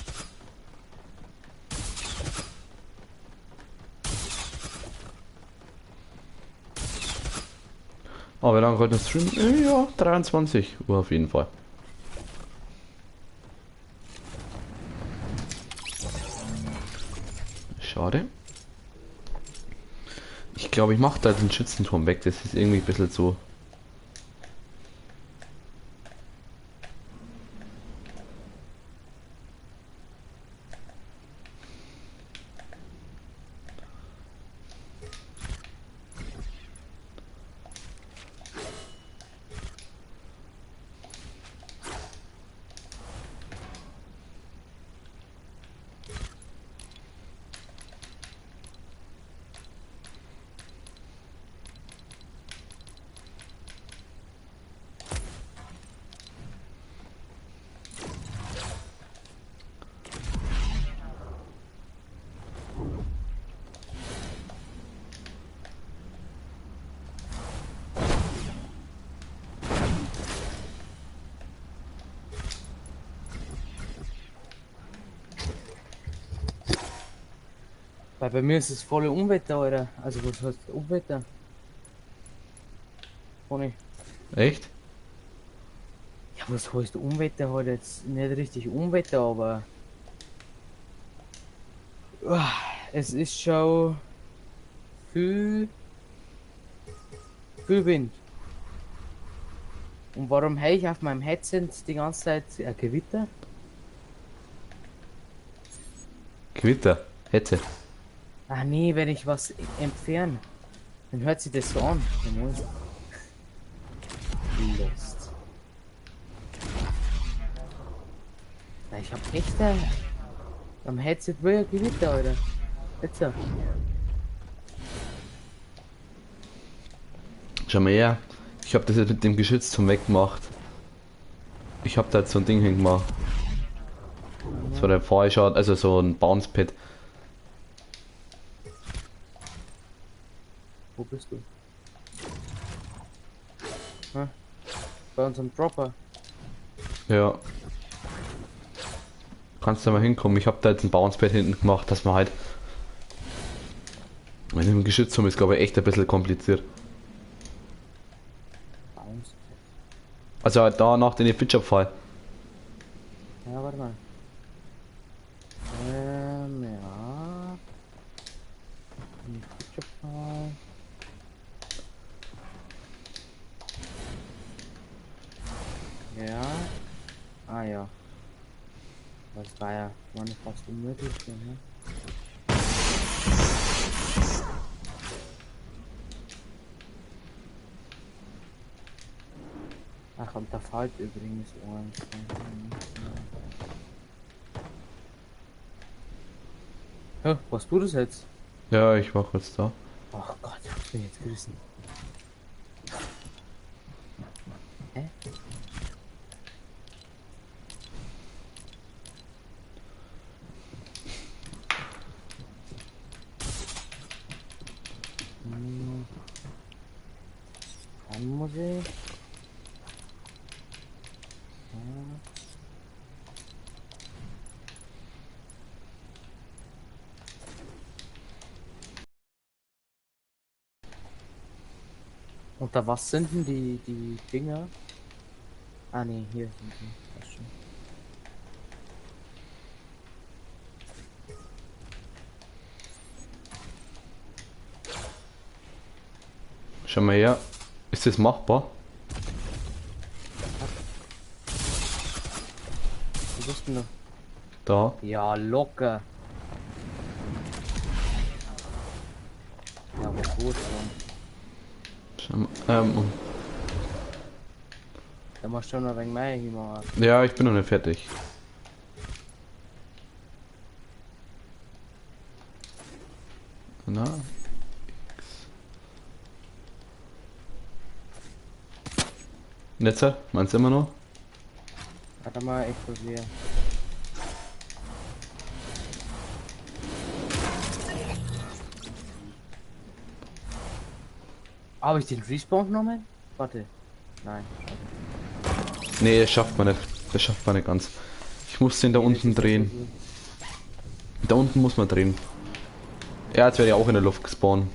Oh, wie lange heute Stream? Ja, 23 Uhr auf jeden Fall. Schade. Ich glaube, ich mache da den Schützenturm weg. Das ist irgendwie ein bisschen zu. Weil bei mir ist es volle Unwetter, Alter. Also was heißt Unwetter? Toni. Echt? Ja, was heißt Unwetter halt jetzt? Nicht richtig Unwetter, aber es ist schon Viel Wind. Und warum habe ich auf meinem Headset die ganze Zeit ein Gewitter? Gewitter? Headset. Ah nee, wenn ich was entferne, dann hört sich das so an. Lost. Na, ich hab echt am Headset will ja Gewitter, Alter. Jetzt so. Schau mal her. Ich hab das jetzt mit dem Geschütz zum weggemacht. Ich hab da jetzt so ein Ding hingemacht. Das war der Fallschaden, also so ein Bounce Pad. Wo bist du? Hm? Bei unserem Dropper. Ja. Kannst du mal hinkommen? Ich habe da jetzt ein Bounce Pad hinten gemacht, dass man halt. Mit dem Geschütz ist, glaube ich, echt ein bisschen kompliziert. Also halt da nach den Feature-Pfeil. Ja, warte mal. Ja. Feature-Pfeil. Ja. Ah ja. Das war ja war fast unmöglich, ne? Ach, und da fällt übrigens eins. Hä, was du das jetzt? Ja, ich war kurz da. Ach Gott, ich bin jetzt gerissen. Hä? Dann muss ich. Und da was sind denn die Dinger? Ah ne, hier sind die. Das schon. Schau mal her. Ist das machbar? Wo bist denn du? Da. Ja, locker. Ja, aber gut schon. Da musst du schon noch ein wenig mehr hinmachen. Ja, ich bin noch nicht fertig. Na. X. Netzer, meinst du immer noch? Warte mal, ich probiere. Habe ich den Respawn genommen? Warte. Nein. Nee, das schafft man nicht. Das schafft man nicht ganz. Ich muss den da unten drehen. Da unten muss man drehen. Ja, jetzt werde ich auch in der Luft gespawnt.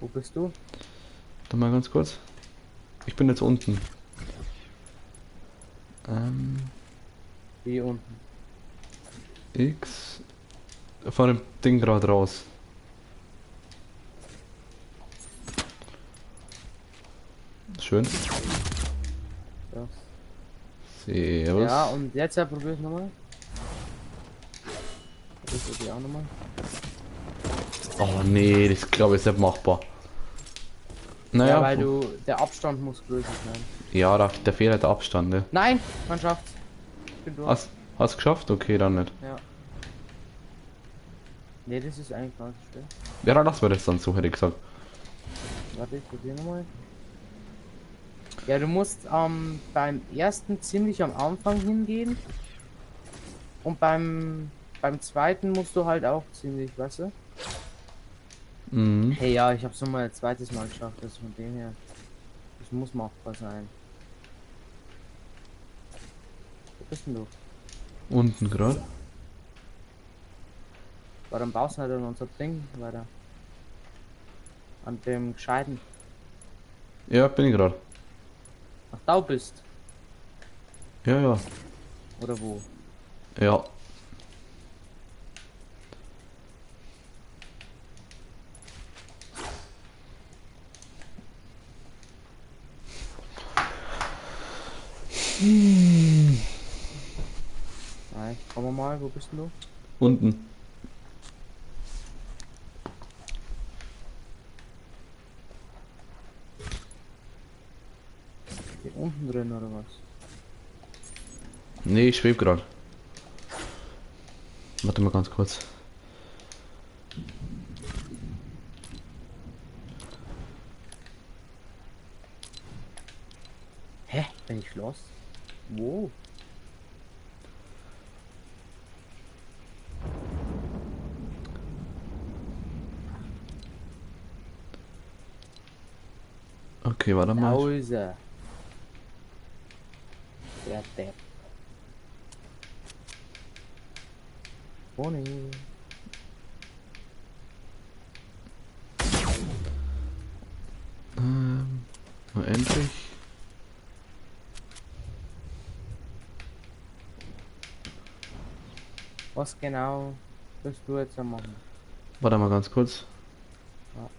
Wo bist du? Warte mal ganz kurz. Ich bin jetzt unten. Wie unten? X. Von dem Ding gerade raus. Schön. Ja. Servus. Ja, und jetzt ja, probier ich nochmal. Das ich auch nochmal. Oh nee, das glaube ich ist nicht machbar. Naja. Ja, weil du, der Abstand muss größer sein. Ja, da fehlt halt der Abstand, ne? Nein, man schafft's. Ich bin durch. Hast du geschafft? Okay, dann nicht. Ja. Ne, das ist eigentlich gar nicht schwer. Ja, dann lassen wir das dann so, hätte ich gesagt. Warte, ich probiere nochmal. Ja, du musst beim ersten ziemlich am Anfang hingehen. Und beim zweiten musst du halt auch ziemlich, weißt du? Mhm. Hey, ja, ich hab's nochmal ein zweites Mal geschafft, also von dem her. Das muss machbar sein. Wo bist denn du? Unten gerade. Warum baust du nicht an unser Ding weiter? An dem gescheiten. Ja, bin ich gerade. Ach, da bist. Ja, ja. Oder wo? Ja. Nein, komm mal, wo bist denn du? Unten. Hier unten drin oder was? Nee, ich schweb gerade. Warte mal ganz kurz. Hä? Bin ich los? Wo? Okay, warte mal. Da ist er. Der Depp. Toni. Na endlich. Was genau willst du jetzt machen? Warte mal ganz kurz. Ja.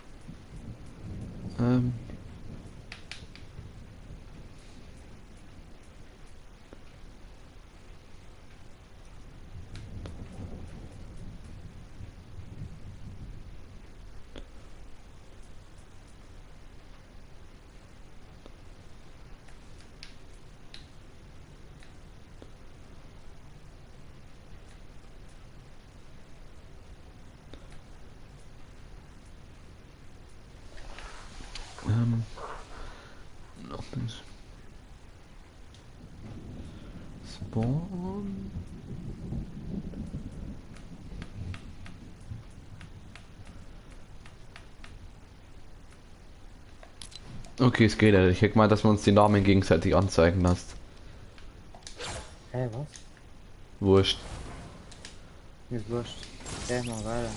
Noch das Spawn. Okay, es geht ja. Ich hätte mal, dass wir uns die Namen gegenseitig anzeigen lässt. Hä, was? Wurscht. Mir ist wurscht. Geh mal weiter.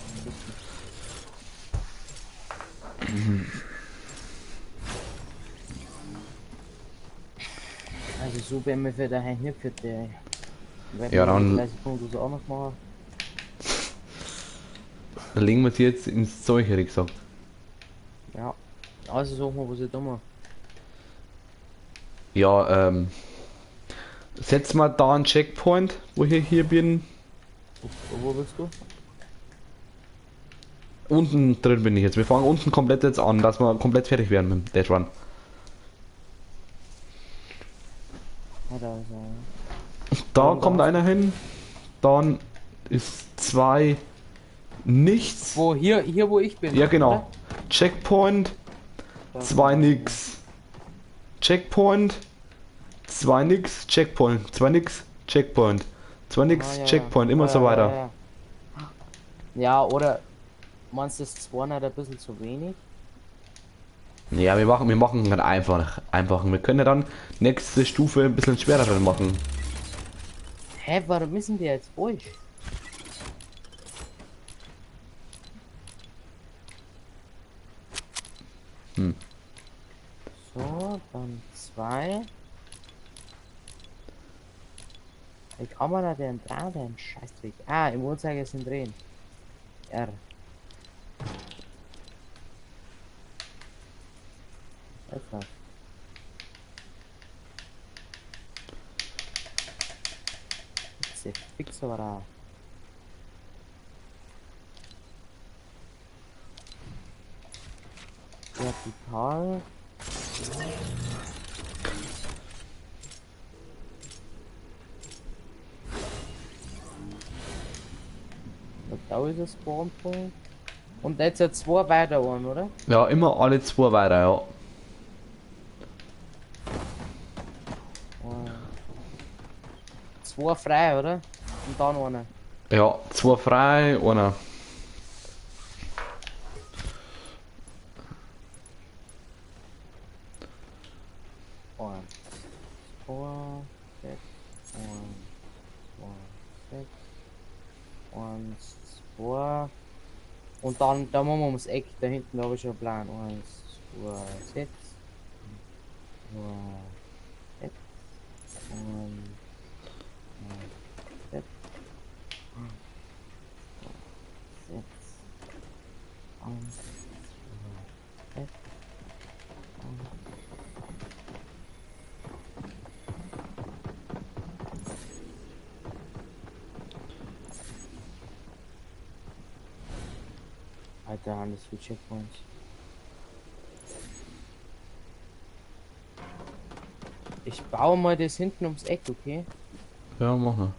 Also so wenn wir für daheim nicht für die. Ja, dann. 30 Punkte so auch noch machen. Dann legen wir sie jetzt ins Zeug, hätte ich gesagt. Ja. Also suchen wir, wo sie dumm. Ja, setz mal da einen Checkpoint, wo ich hier bin. Wo bist du? Unten drin bin ich jetzt. Wir fangen unten komplett jetzt an, dass wir komplett fertig werden mit dem Dead Run. Da kommt einer hin, dann ist 2 nichts. Wo hier wo ich bin. Ja genau. Oder? Checkpoint, 2 nix. Checkpoint, 2 nix, Checkpoint, 2 nix, Checkpoint, 2 nix, Ah, ja, Checkpoint, immer ja, so weiter. Ja, ja. Ja, oder meinst du das 2 nicht ein bisschen zu wenig? Ja, wir machen halt einfach. Wir können ja dann nächste Stufe ein bisschen schwerer machen. Hä, warum müssen die jetzt falsch? Hm. So, dann 2. Wie kann man da denn dran, den Scheißdreck? Ah, im Uhrzeigersinn drehen. R. Etwas. Fix aber da. Vertikal. Da ist das Spawnpunkt. Und jetzt ja 2 weiter an, oder? Ja, immer alle 2 weiter, ja. Oh. 2 frei, oder? Und dann einer. Ja, 2 frei, einer. 1, 2, 6, 1, 2, 6, 1, 2. Und dann, da machen wir ums Eck, da hinten habe ich schon einen Plan. 1, 2, 6, 2, 6, 1, Alter, haben das viele Checkpoints. Ich baue mal das hinten ums Eck, okay? Ja, mach mal.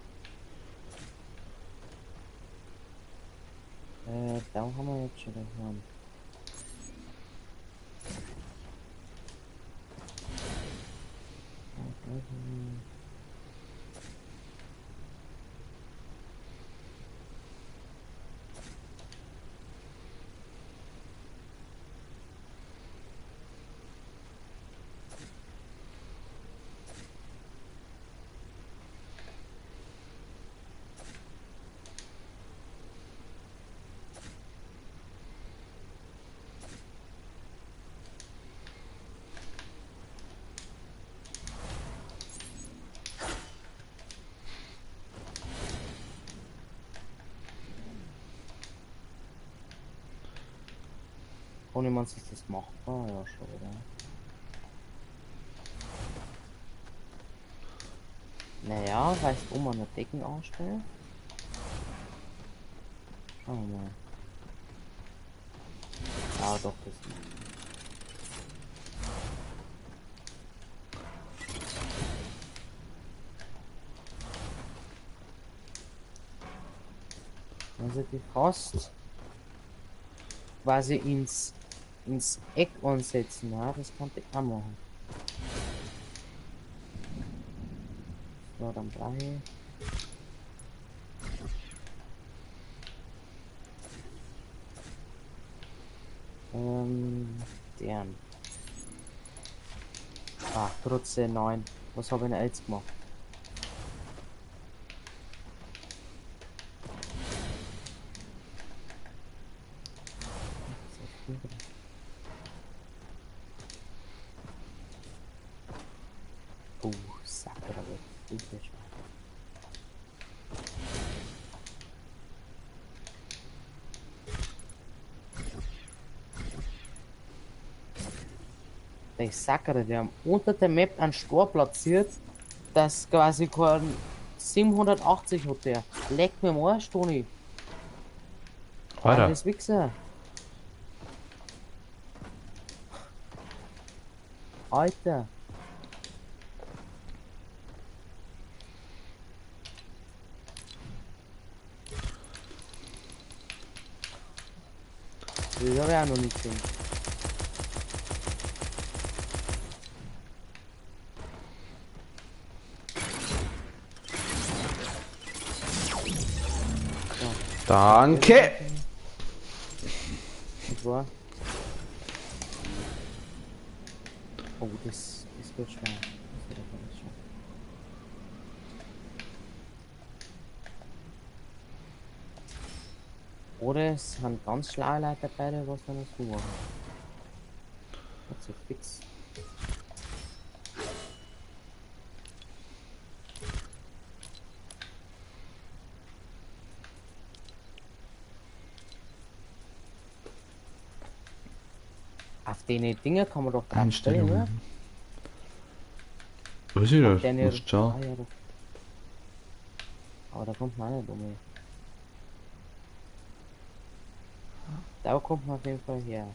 Da haben wir jetzt schon daheim. Ohne man ist das machbar, ja schon, oder? Naja, weißt du, wo man eine Decken anstellen? Schauen wir mal. Ja, doch, das ist. Also die fast quasi ins Eck ansetzen, ja, das konnte ich auch machen. So, dann brauche ich. Den. Ah, trotzdem 9. Was habe ich denn jetzt gemacht? Oh, Sacker, aber ich bin schwer. Die Sacker, die haben unter der Map einen Stor platziert, das quasi kein 780 hat der. Leck mir am Arsch, Toni. Alter. Das Wichser. Alter. Das habe ich auch noch nicht gesehen. So. Danke! Das war. Oh, das wird schwer. Das wird aber nicht schwer. Oder es sind ganz schlaue Leute dabei, was wir noch so machen. Das ist fix. Auf den Dinger kann man doch draufstellen, oder? Was ist das? Deine... Musst schauen. Ah, ja, doch. Aber da kommt man auch nicht um. Da kommt man auf jeden Fall her.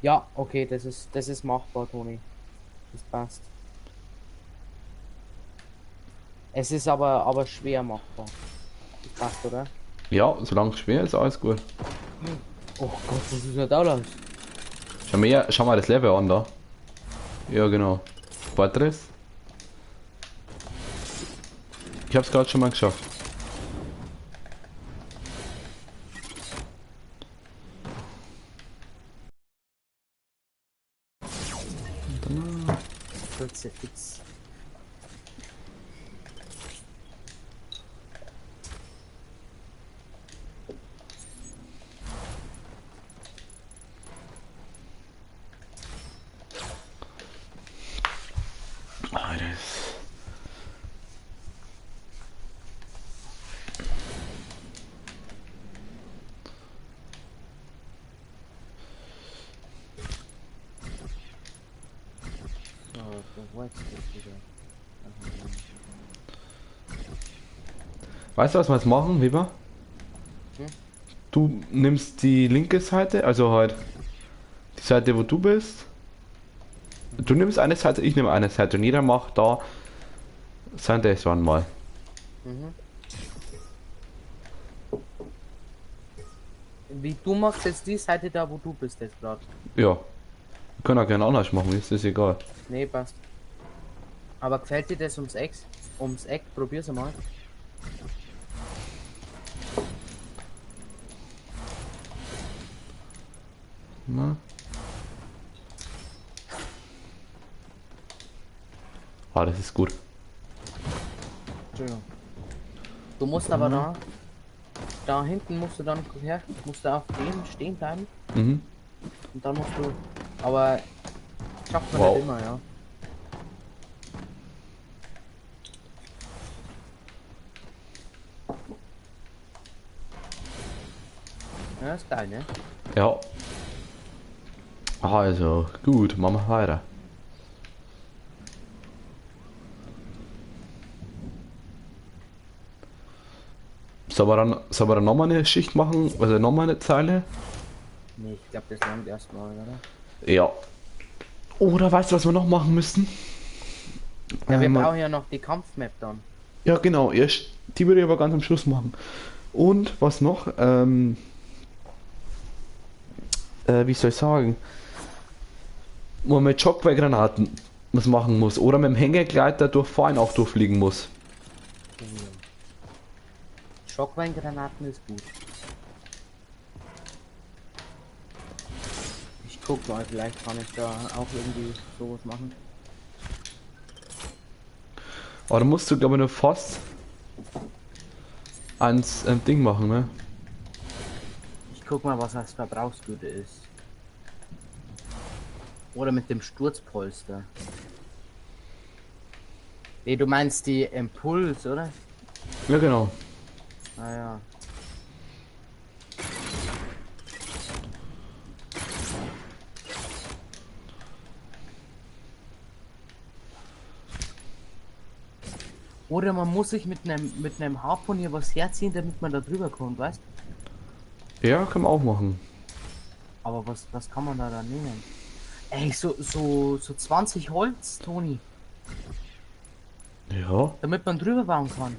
Ja, okay, das ist machbar, Toni. Das passt. Es ist aber schwer machbar. Das passt, oder? Ja, solange es schwer ist, alles gut. Oh Gott, was ist denn da los? Schau mal das Level an da. Ja, genau. Weiteres. Ich hab's gerade schon mal geschafft. Fix. Wo war jetzt das wieder? Weißt du, was wir jetzt machen, Weber? Hm? Du nimmst die linke Seite, also halt die Seite, wo du bist. Du nimmst eine Seite, ich nehme eine Seite und jeder macht da sein Days One mal. Mhm. Wie du machst jetzt die Seite da, wo du bist jetzt gerade. Ja. Wir können auch gerne anders machen, mir ist das egal. Nee, passt. Aber gefällt dir das ums Eck? Ums Eck, probier's mal. Na? Ah, das ist gut. Entschuldigung. Du musst aber da hinten musst du dann her, musst du auf dem stehen bleiben. Mhm. Und dann musst du, aber schafft man Wow. nicht immer, ja. Ja, ist geil, ne? Ja. Also, gut, machen wir weiter. Sollen wir dann nochmal eine Schicht machen? Also nochmal eine Zeile? Nee, ich glaube, das langt erstmal, oder? Ja. Oder weißt du, was wir noch machen müssen? Ja, wir brauchen ja noch die Kampfmap dann. Ja, genau. Erst, die würde ich aber ganz am Schluss machen. Und was noch? Wie soll ich sagen? Wo man mit Schockwellgranaten was machen muss. Oder mit dem Hängegleiter durch Fallen auch durchfliegen muss. Schockweingranaten ist gut. Ich guck mal, vielleicht kann ich da auch irgendwie sowas machen. Aber da musst du, glaube ich, nur fast ans Ding machen, ne? Ich guck mal, was als Verbrauchsgüte ist. Oder mit dem Sturzpolster. Nee, du meinst die Impuls, oder? Ja, genau. Ah ja. Oder man muss sich mit einem Harpun hier was herziehen, damit man da drüber kommt, weißt? Ja, kann man auch machen. Aber was kann man da dann nehmen? Ey, so 20 Holz, Toni. Ja. Damit man drüber bauen kann.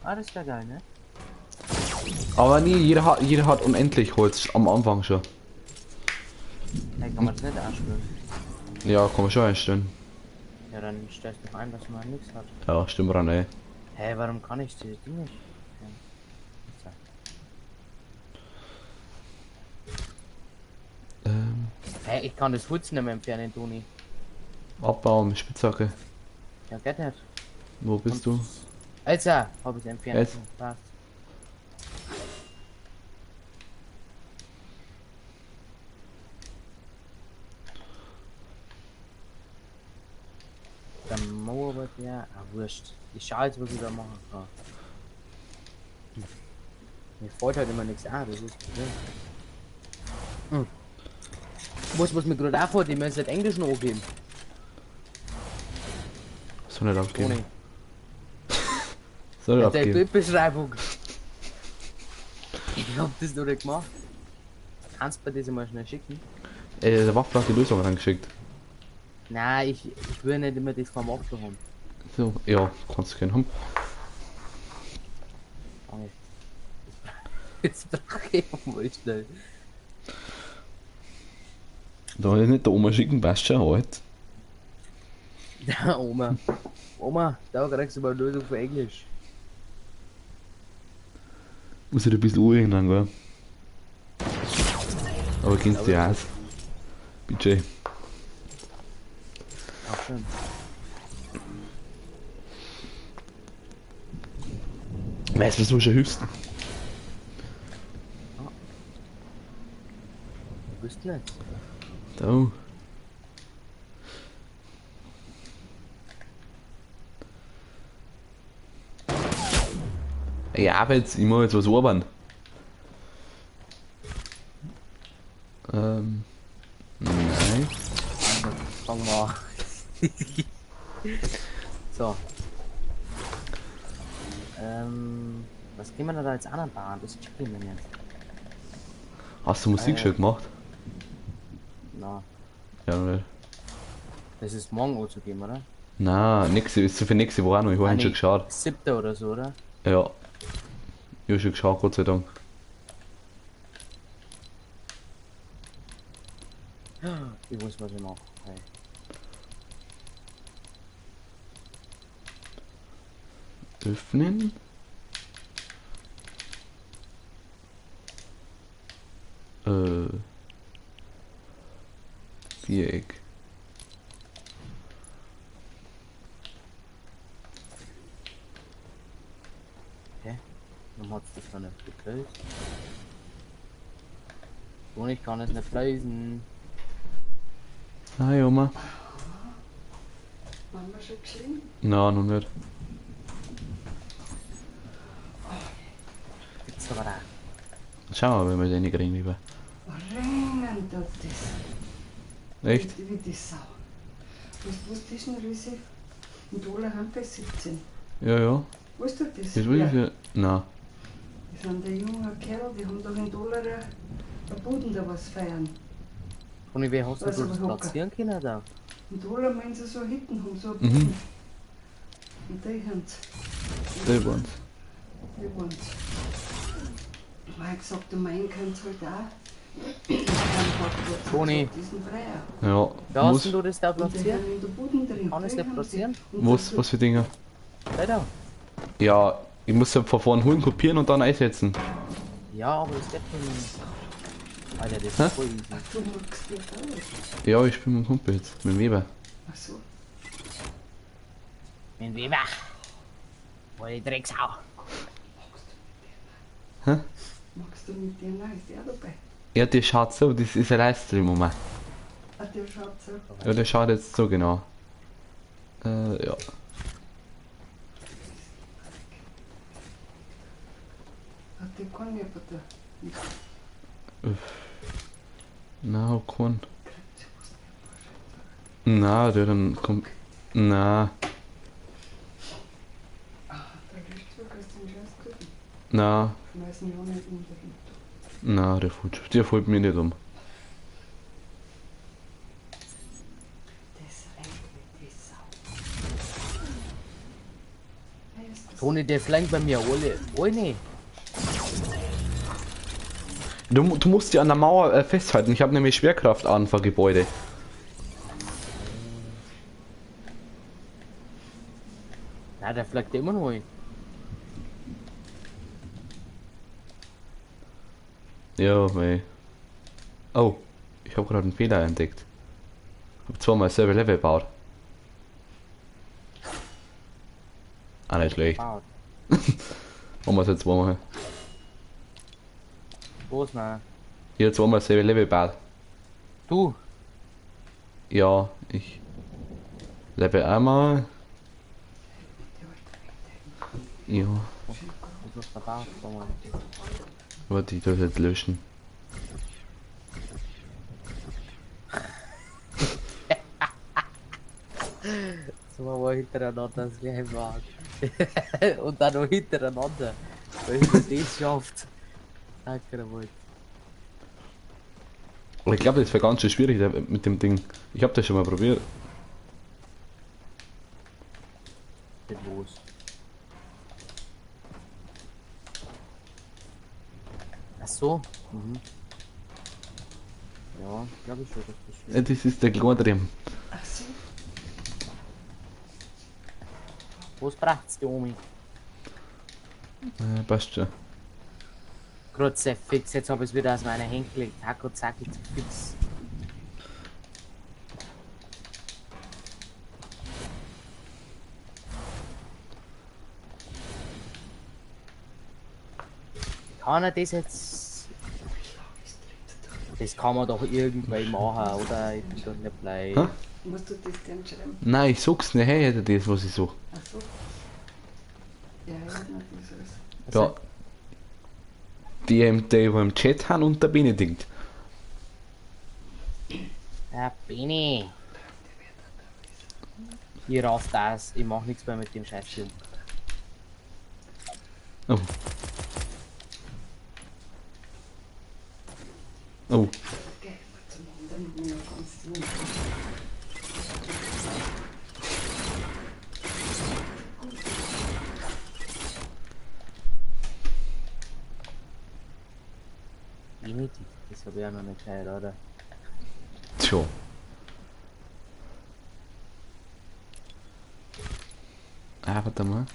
Ah, das wäre geil, ne? Aber nee, jeder hat unendlich Holz am Anfang schon. Hey, kann man das nicht einstellen? Ja, kann man schon einstellen. Ja, dann stellst du doch ein, dass man nichts hat. Ja, stimmt ran, ey. Hä, hey, warum kann ich das Ding nicht? Ja. So. Hä, hey, ich kann das Holz nicht mehr entfernen, Toni. Abbauen mit Spitzhacke. Ja, geht nicht. Wo bist du? Alter, hab ich entfernt. Jetzt. Passt. Dann Mauer ja. Ah, wurscht. Ich schau jetzt, was ich da machen kann. Mir fällt halt immer nichts an, das ist das Problem. Hm. Was mir gerade auffällt, ich muss halt Englisch noch angeben. Soll nicht abgeben. Toni. Soll nicht Mit der abgeben. Bildbeschreibung. Ich hab das noch nicht gemacht. Kannst du mir das mal schnell schicken? Ey, der Waffel hat die Lösung reingeschickt. Nein, ich will nicht immer das vom Waffel haben. So, ja, kannst du keinen haben. Danke. Jetzt brauche ich mal schnell. Da will ich nicht der Oma schicken, weißt schon, halt. Ja, Oma. Oma, da kriegst du mal eine Lösung für Englisch. Muss ich ein bisschen urändern, gell? Aber kennst du ja aus. BJ. Auch schön. Weißt du, was du schon hilfst? Du bist nicht. Da. Ja, aber jetzt, ich muss jetzt was arbeiten. Nein. Fangen wir an. So. Was können wir denn da jetzt anderen bauen? Das check ich mir nicht. Hast du Musik schon gemacht? Na, Ja, nicht. das ist morgen anzugeben, oder? Na, nächste, ist für nächste Woche noch. Ich habe schon geschaut. 7. oder so, oder? Ja. Ich habe schon geschaut, Gott sei Dank. Ich weiß, was ich mache. Hey. Öffnen. Viereck. Okay. Warum hat das noch nicht gelöst? Und ich kann es nicht lösen. Hi, Oma. Waren wir schon geschrieben? Nein, noch nicht. Gibt's aber auch. Schauen wir mal, wenn wir den kriegen, lieber. Rennen tut das. Echt? Wie die Sau. Was ist denn, Risi? Und alle haben bis 17. Ja, ja. Weißt du das? Das will ich ja. für. Nein. Das sind die jungen Kerl, die haben doch in Dollar einen Boden da was feiern. Toni, wie hast du Also, das Hocker. platzieren können da? In Dollar meinen sie so hinten, haben so einen Mhm. Boden. Und die haben's. Die waren's. Die waren's. Ich hab gesagt, du mein kannst halt auch. Toni. Diesen Freier. Ja. Wie hast Muss. denn du das da Und die platziert? haben in der Boden drin. Kann ich's Die nicht haben sie. platzieren? Und Was, was für Dinge? Da, da. Ja, ich muss ja von vorn holen, kopieren und dann einsetzen. Ja, aber das geht nicht. Alter, das Hä? ist voll easy. Ach, du magst ja auch. Ja, ich bin mit dem Kumpel jetzt, mit dem Weber. Ach so. Mit Weber. Voll die Drecksau. Hä? Magst du mit dem auch? Ist der dabei? Ja, der schaut so, das ist ein Livestream, Oma. Ah, der schaut so. Ja, der schaut jetzt so genau. Ja. Ah, der kann ja aber da. Nicht Na, kein. kriegt sie was nicht. Na, der dann kommt. Na, Ah, da löscht du kannst den Scheiß gucken. na, Schmeißen ja nicht um dahinter. na, der fällt mir nicht um. Das rennt wie die Sau. Hey, ist das Toni, der flankt bei mir alle. Alle. Du musst dich an der Mauer festhalten. Ich habe nämlich Schwerkraft an vor Gebäude. Na, der flankt immer noch ein. Ja, mei. Oh, ich habe gerade einen Fehler entdeckt. Hab zweimal selber Level gebaut. Ah, nicht schlecht. Baut. Machen wir es jetzt zweimal. Was, man? Ich hab zweimal selber Level gebaut. Du. Ja, ich. Level einmal. Ja, Was hast du gebaut? Sag mal. warte, ich das jetzt löschen. Zweimal hintereinander das gleiche Wagen. Und dann noch hintereinander. Weil man das schafft. Danke, wollt. Aber ich glaube, das wäre ganz schön schwierig mit dem Ding. Ich habe das schon mal probiert. Geht los. Ach so. Mhm. Ja, glaube ich schon, dass das Ja, schwierig das ist der kleine drin. Ach so. Was braucht's die Omi? Passt schon. Grütze fix, jetzt hab ich's wieder aus meiner Hände gelegt. Taco zacki zu fix. Kann er das jetzt? Das kann man doch irgendwann machen, oder? Ich bin doch nicht blei. Hä? Musst du das denn schreiben? Nein, ich such's nicht. Hey, hätte das, was ich such. Ach so. Ja, ja, na, das ist. Ja. Die, die, wo im Chat haben und der Benedikt. Ja, Beni. Ich rast das, ich mach nichts mehr mit dem Scheißfilm. Oh. Oh. Geh mal zum anderen, ja, ganz zu. Das habe ich auch noch nicht gehört, oder? Tja. Ah, warte mal.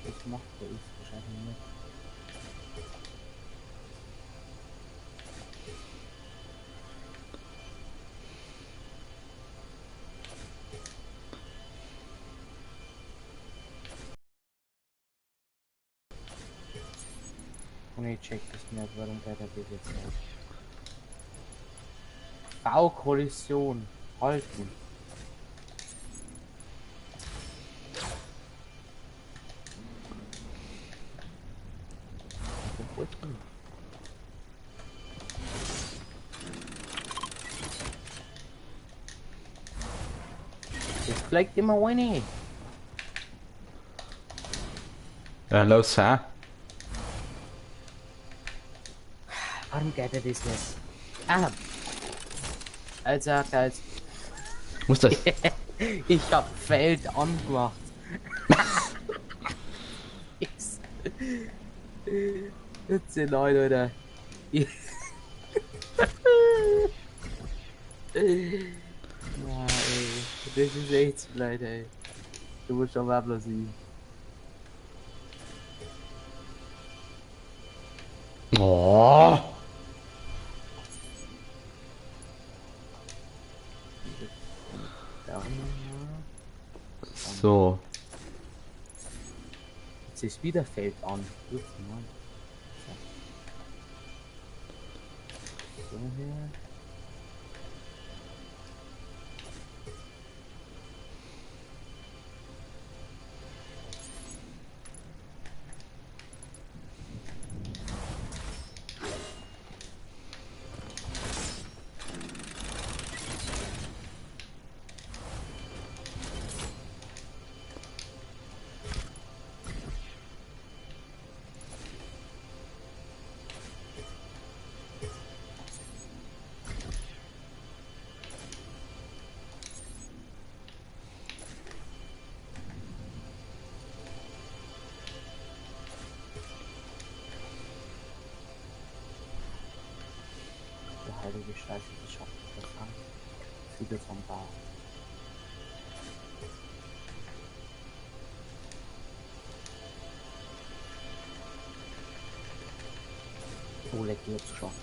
Das macht der ist wahrscheinlich nicht. Und ich check das nicht, warum geht er das jetzt nicht? V-Kollision halten. Das fliegt immer rein. Ja, los, hä? Warum geht er das nicht? Ah! Also, geil. Muss das? Ich hab Feld angemacht. Yes. 14 Leute, Alter. Ja, ey. Das ist echt blöd, ey. Du musst schon mal ablassen. Oh. So. Jetzt ist wieder Feld an. Ups, Mann. So her. Heilige Scheiße, das schafft das an. Wieder vom Bar. Oh, leck, ich hab's geschafft.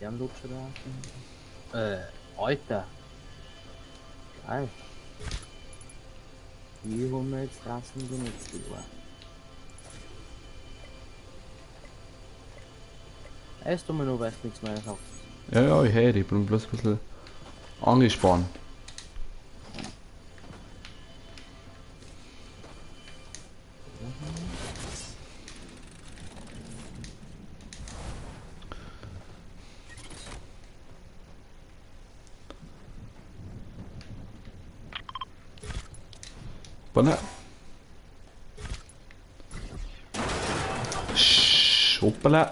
Lutscher da. Alter. Geil. Die holen wir jetzt draußen die nächste Uhr. Weißt du mir noch, weißt nichts mehr sagst. Ja, ja, ich höre, ich bin bloß ein bisschen angespannt. Hoppala. Hoppala.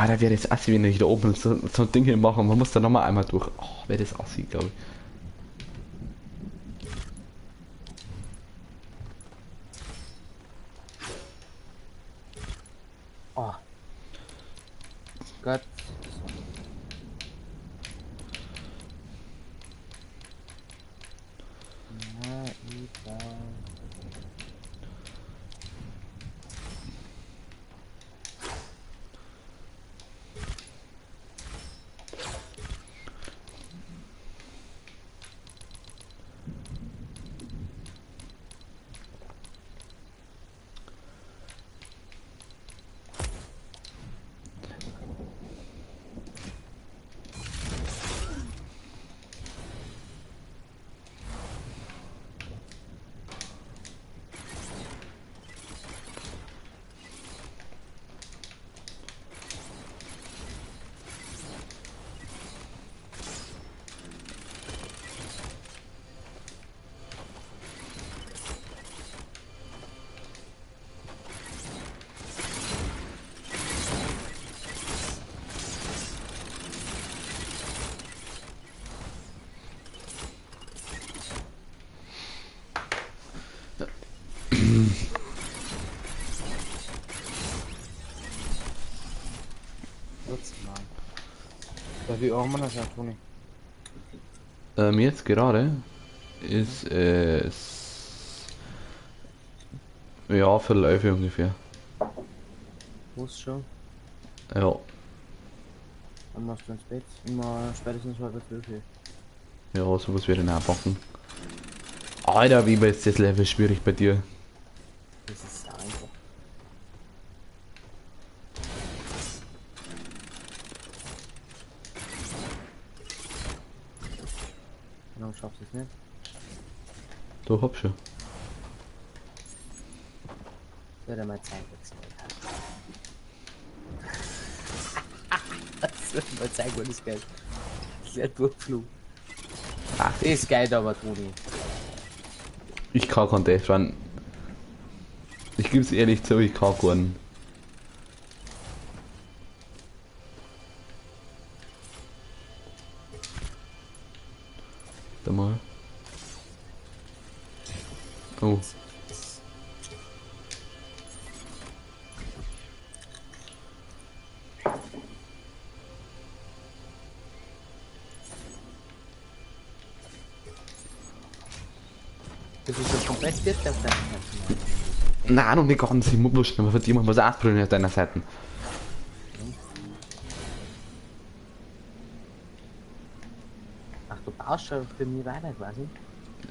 Ah, da wäre das assi, wenn ich da oben so ein Ding hier mache und man muss da nochmal einmal durch. Oh, wäre das assi, glaube ich. Oh. Gott. Na, egal. Wie auch immer das ja, Toni. Jetzt gerade ist es ja 10:45 ungefähr. Wusst schon. Ja. Dann machst du ins Bett. Immer spätestens 11:30. Ja, sowas wäre dann auch packen. Alter, wie ist das Level schwierig bei dir? Das ist einfach. Genau, schaffst du es nicht? Du hab schon. Würde mal zeigen, was das wird mal zeigen, wo das geht. Das ist ja durchgeflogen. Ach, das ist geil, aber Toni. Ich kann keinen Death Run. Ich geb's ehrlich zu, ich kann keinen. Warte mal. Oh. Das ist schon komplett fertig auf deiner Seite. Nein, noch nicht ganz. Ich muss bloß schnell mal verdienen, was ausprobieren auf deiner Seite. Ach, du baust schon für mich weiter quasi?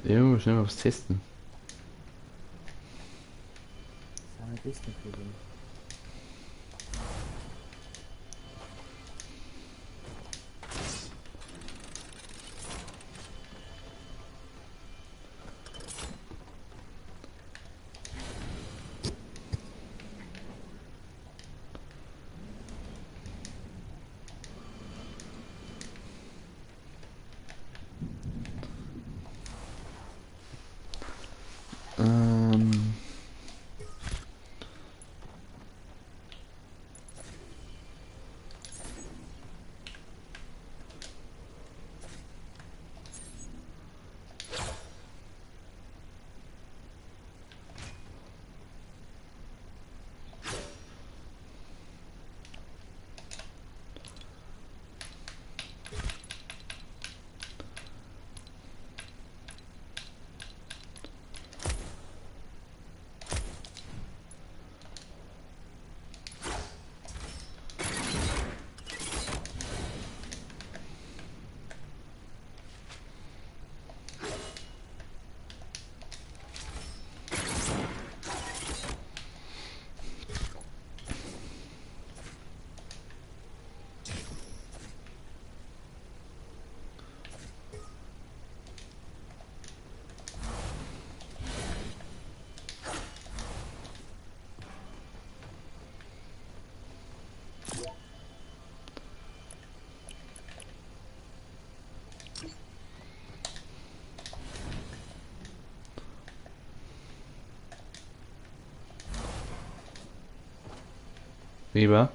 Ja, ich muss schnell mal was testen. Was ist denn für dich? Lieber.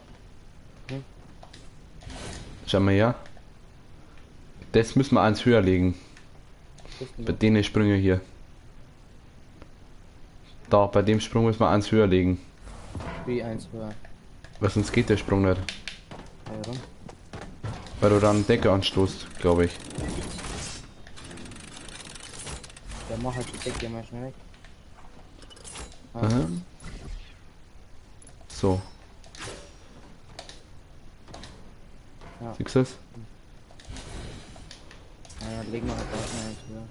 Hm? Schau mal her. Das müssen wir eins höher legen. Bei denen Sprünge hier. Da, bei dem Sprung müssen wir eins höher legen. Wie eins höher? Weil sonst geht der Sprung nicht. Warum? Weil du dann Decke anstoßt, glaube ich. Der macht halt die Decke mal schnell weg. Ah. So. Ja. Siehst du das? Ja, dann legen wir halt auch schnell eins höher.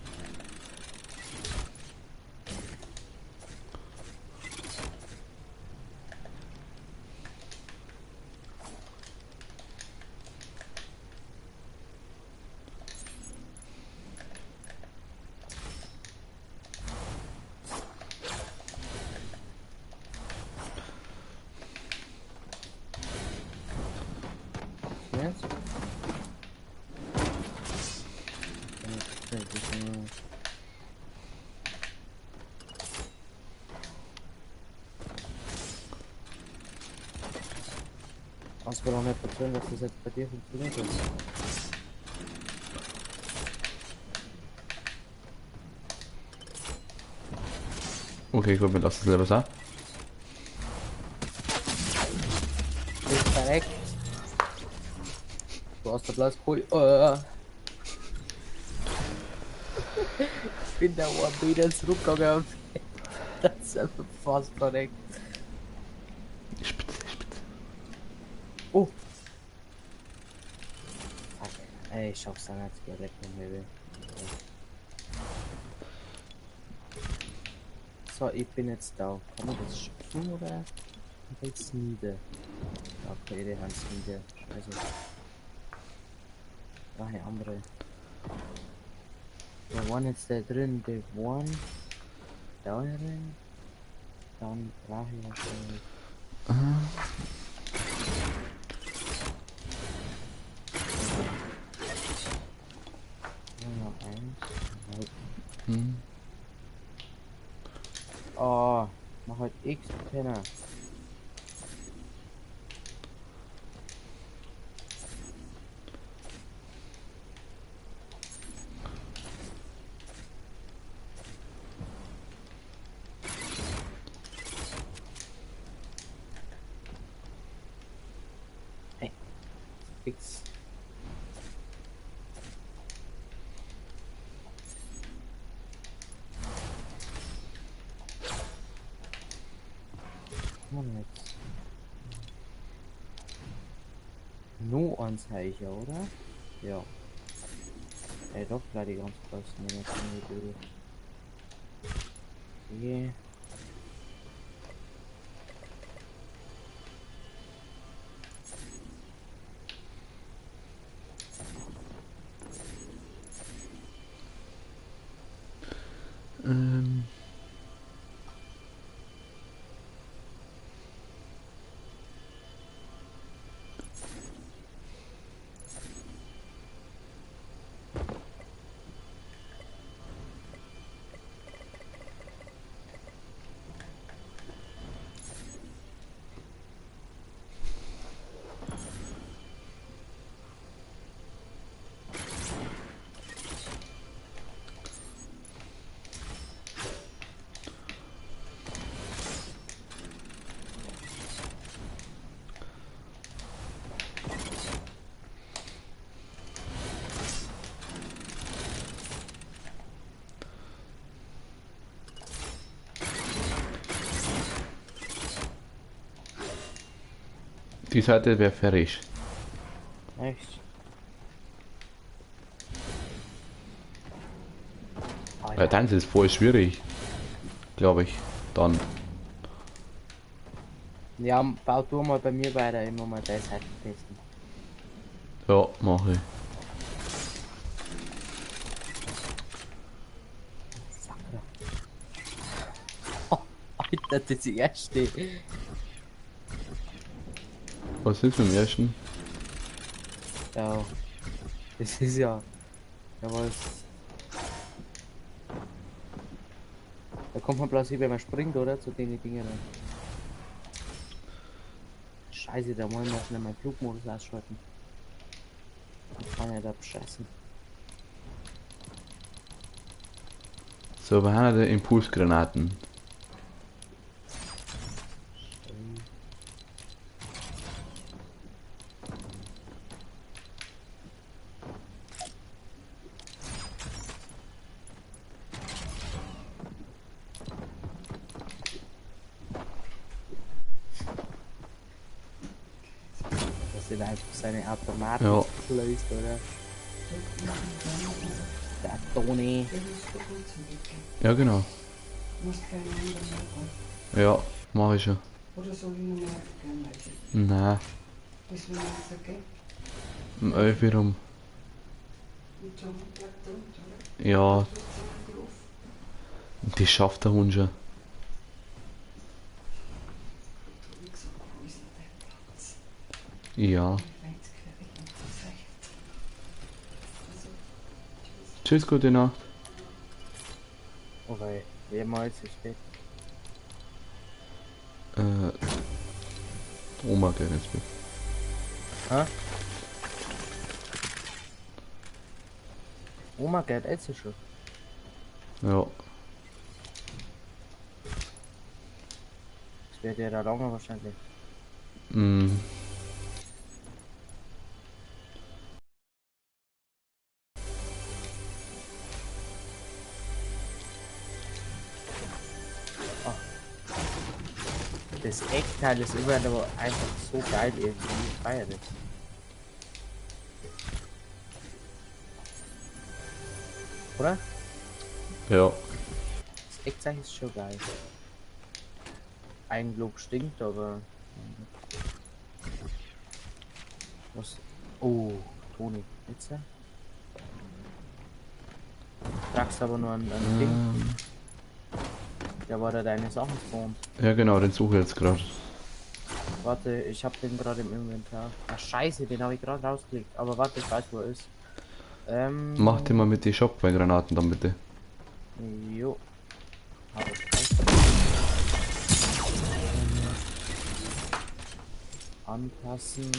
Jetzt? Kannst du mir noch nicht erzählen, dass das jetzt bei dir funktioniert hat? Okay, gut, wir lassen es lieber sein. Bist verreckt. Du hast der Platz cool. Ich bin da 1 Meter zurückgegangen und das ist einfach fast verreckt. Spitze, spitze. Oh! Fuck. Ey, ich schaff's dann nicht. Ja, leck mich, Baby. So, ich bin jetzt da. Kann man das schaffen oder? Jetzt nieder. Okay, die haben's nieder. Scheiße. Ach, eine andere. Da waren jetzt da drin, der one. Da drin. Dann brauche ich wahrscheinlich. Noch eins. Hm. Oh, mach halt X, Penner. X. Mann, jetzt. Nur eins Heicher, oder? Ja. Ey, doch, gleich die ganz großen. Okay. Die Seite wäre fertig. Echt? Weil deins ist voll schwierig. Glaube ich. Dann. Ja, bau du mal bei mir weiter, ich muss mal deine Seite testen. Ja, mache ich. Sacker. Oh, Alter, das erste. Was ist mit dem ersten? Ja. Das ist ja. Ja, was. Da kommt man bloß hier, wenn man springt, oder? Zu den Dingen. Scheiße, da wollen wir schnell meinen Flugmodus ausschalten. Ich kann ja da bescheißen. So, wir haben die Impulsgranaten. Dass er da einfach seine Automaten Ja. löst, oder? Der Toni. Ja, genau. Ja, mach ich schon. Oder soll ich noch mal gehen? Nein, Bis wann ist okay? um 11 Uhr rum. Und der Hund bleibt unten, oder? Ja, die schafft der Hund schon. Wie gesagt, wo ist denn der Platz? Ja. Ich weiß, ich bin zu feucht. Also, tschüss. Tschüss, gute Nacht. Okay, wer mal jetzt ins Bett? Oma geht ins Bett. Hä? Oma geht jetzt schon. Ja. Das wird ja da lange wahrscheinlich. Mm. Das Eckteil ist immer noch einfach so geil irgendwie. Ich feiere das. Oder? Ja. Das Eckzeichen ist schon geil. Ein Lob stinkt, aber. Was? Oh, Toni, jetzt? Tragst aber nur ein Ding. Der war da deine Sachen spawnt. Ja, genau, den suche ich jetzt gerade. Warte, ich hab den gerade im Inventar. Ach scheiße, den habe ich gerade rausgelegt. Aber warte, ich weiß, wo er ist. Mach den mal mit die Shockwave-Granaten dann bitte. Jo. Hab ich. Anpassen.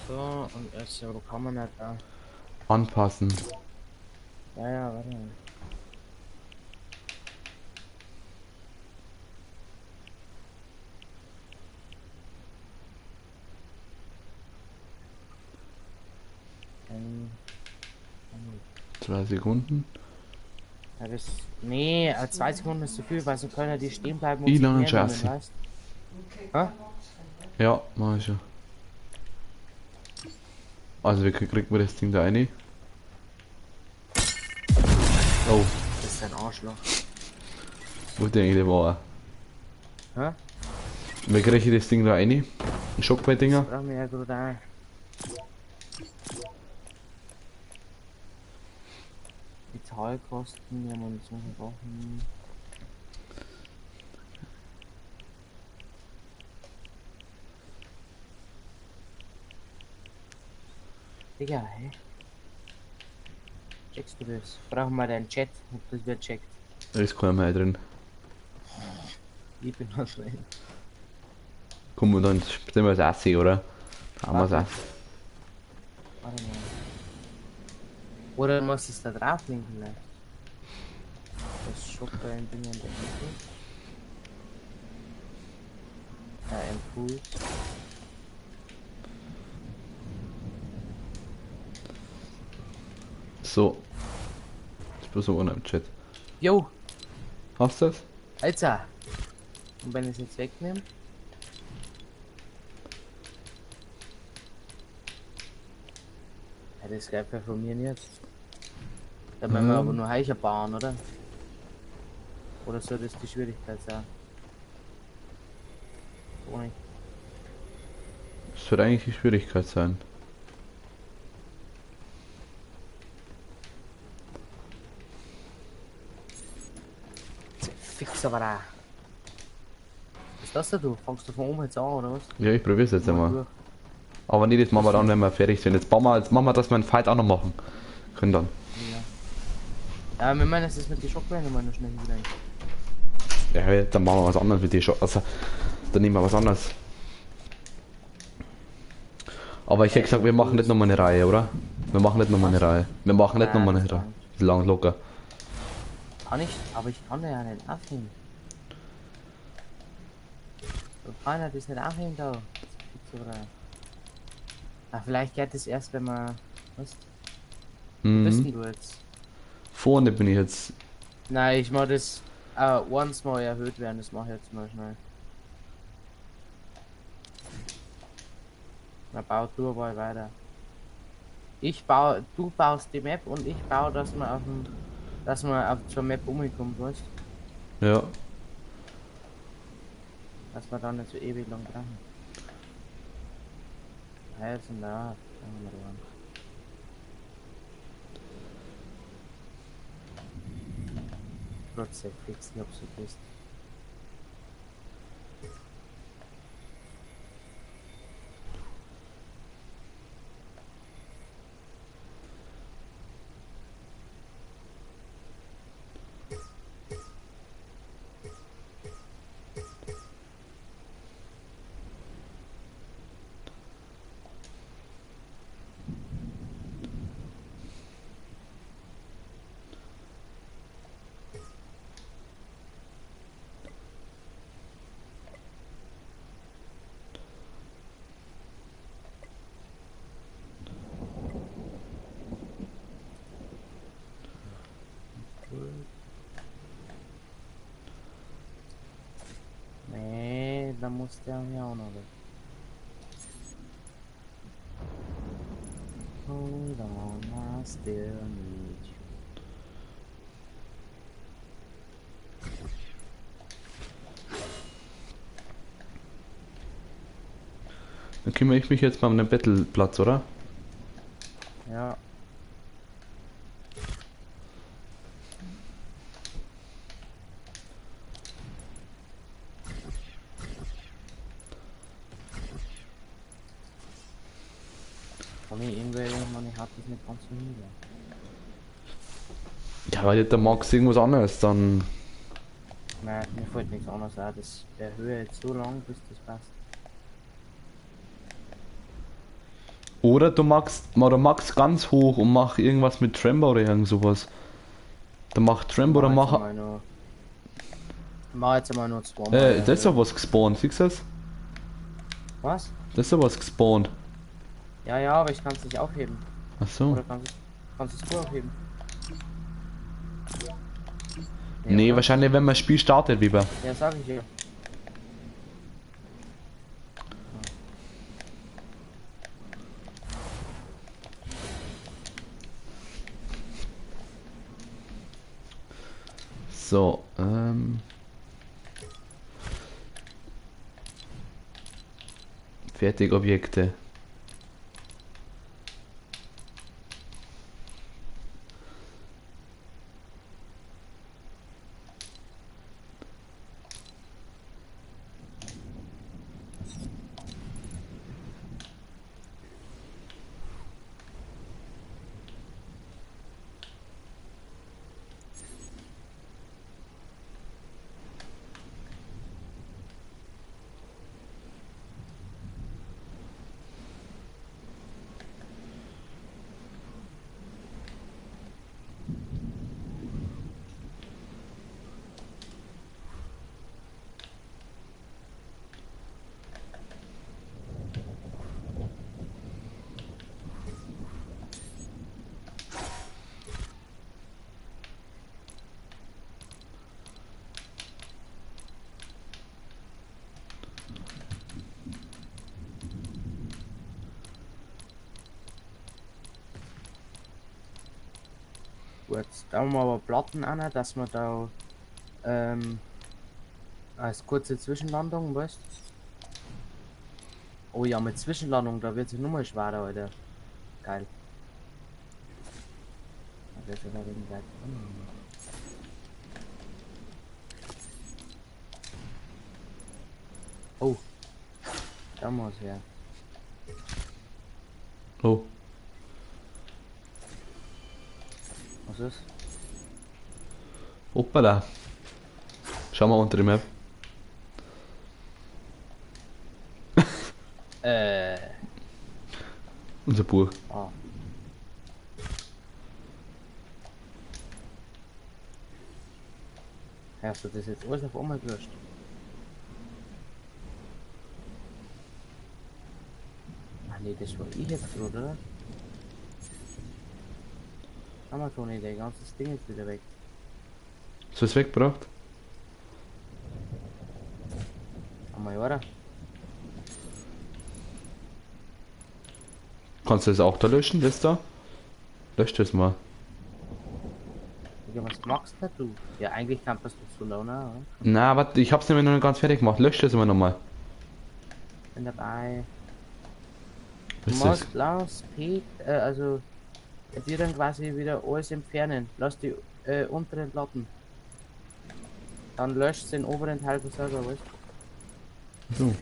So, und jetzt, wo kann man nicht da? Anpassen. Ja, ja, warte mal. 2 Sekunden. Ja, das, nee, 2 Sekunden ist zu viel, weil so können die stehen bleiben und Ich sich lange mehr nehmen, Chassis. weißt? Hä? Ja, mach ich schon. Also wie kriegt man das Ding da rein? Oh. Das ist ein Arschloch. Wo denke ich, der war? Hä? Wie kriege ich das Ding da rein? Ein Schockwave-Dinger? Das brauchen wir ja gerade auch. Metallkosten, ja, Munition brauchen. Digga, hä? Checkst du das? Brauchen wir deinen Chat, ob das wer checkt. Da ist keiner mehr drin. Ich bin noch drin. Komm, und dann sind wir das Assi, oder? Haben wir's auch. Warte mal. Oder musst du es da drauflegen vielleicht? Das schockt bei den Dingen der Impuls. Ja, Impuls. So. Ich bin so ohne im Chat. Jo! Hast du das? Alter! Und wenn ich es jetzt wegnehme? Ja, das geht ja von mir nicht. Da müssen wir aber nur Heicher bauen, oder? Oder soll das die Schwierigkeit sein? Ohne. Das wird eigentlich die Schwierigkeit sein. Fix aber da. Was ist das da du? Fangst du von oben jetzt an, oder was? Ja, ich probier's jetzt einmal. Durch. Aber nee, das machen wir dann, wenn wir fertig sind. Jetzt bauen wir, jetzt machen wir, dass wir einen Fight auch noch machen können dann. Ja. Ja, wir meinen, es ist mit die Schockwellen immer noch schnell wieder. Ja, dann machen wir was anderes mit die Schock. Also, dann nehmen wir was anderes. Aber ich hätte gesagt, wir machen nicht nochmal eine Reihe, oder? Wir machen nicht nochmal eine Reihe. Wir machen nicht nochmal eine Reihe. Das ist lang locker. Kann ich, aber ich kann ja nicht aufheben. Kann ja das nicht aufheben da. Das gibt's aber. Ah, vielleicht geht das erst, wenn man. Was? Wo bist denn du jetzt? Vorne bin ich jetzt. Nein, ich mach das once mal erhöht werden, das mache ich jetzt mal schnell. Na, bau du mal weiter. Ich baue, du baust die Map und ich baue, dass man auf dem, dass man auf zur Map umkommt, weißt? Ja. Dass wir dann nicht so ewig lang brauchen. Also na, fangen wir an. Prozent fix, ich hab's vergessen. Nee, da muss der hier auch noch weg. Hold on, I still need you. Dann kümmere ich mich jetzt mal um den Battleplatz, oder? Ja. Ja, weil der Max irgendwas anderes, dann. Nein, mir fällt nichts anderes ein. Das erhöhe jetzt so lang, bis das passt. Oder du magst ganz hoch und mach irgendwas mit Tremor oder irgend sowas. Dann mach Tremor oder mach. Mach jetzt einmal nur zweimal. Da ist doch was gespawnt, siehst du das? Was? Da ist doch was gespawnt. Ja, ja, aber ich kann es nicht aufheben. Ach so. Oder kannst du es aufheben? Nee, nee, wahrscheinlich, wenn man das Spiel startet, lieber. Ja, sag ich ja. So, Fertig Objekte. Gut, da haben wir aber Platten an, dass wir da als kurze Zwischenlandung, weißt? Oh ja, mit Zwischenlandung, da wird es nochmal schwerer, Alter. Geil. Da wird ja wegen gleich. Oh. Da muss her. Oh. Was ist? Hoppala. Schau mal unter die Map. Unser Buch. Ah. Hast du das jetzt alles auf einmal gelöscht? Ah ne, das war ich jetzt gerade, oder? Hammer Toni, der ganze Ding ist wieder weg. Ist das weggebracht? Einmal, oder? Kannst du das auch da löschen, das da? Lösch das mal. Ja, was machst denn du? Ja, eigentlich kann das doch so laut, oder? Na, warte, ich hab's nämlich noch nicht ganz fertig gemacht. Lösch das immer nochmal. Bin dabei. Was ist das? Lass P, also dir dann quasi wieder alles entfernen. Lass die unteren Platten. Dann löscht den oberen Teil von selber, weißt du? So.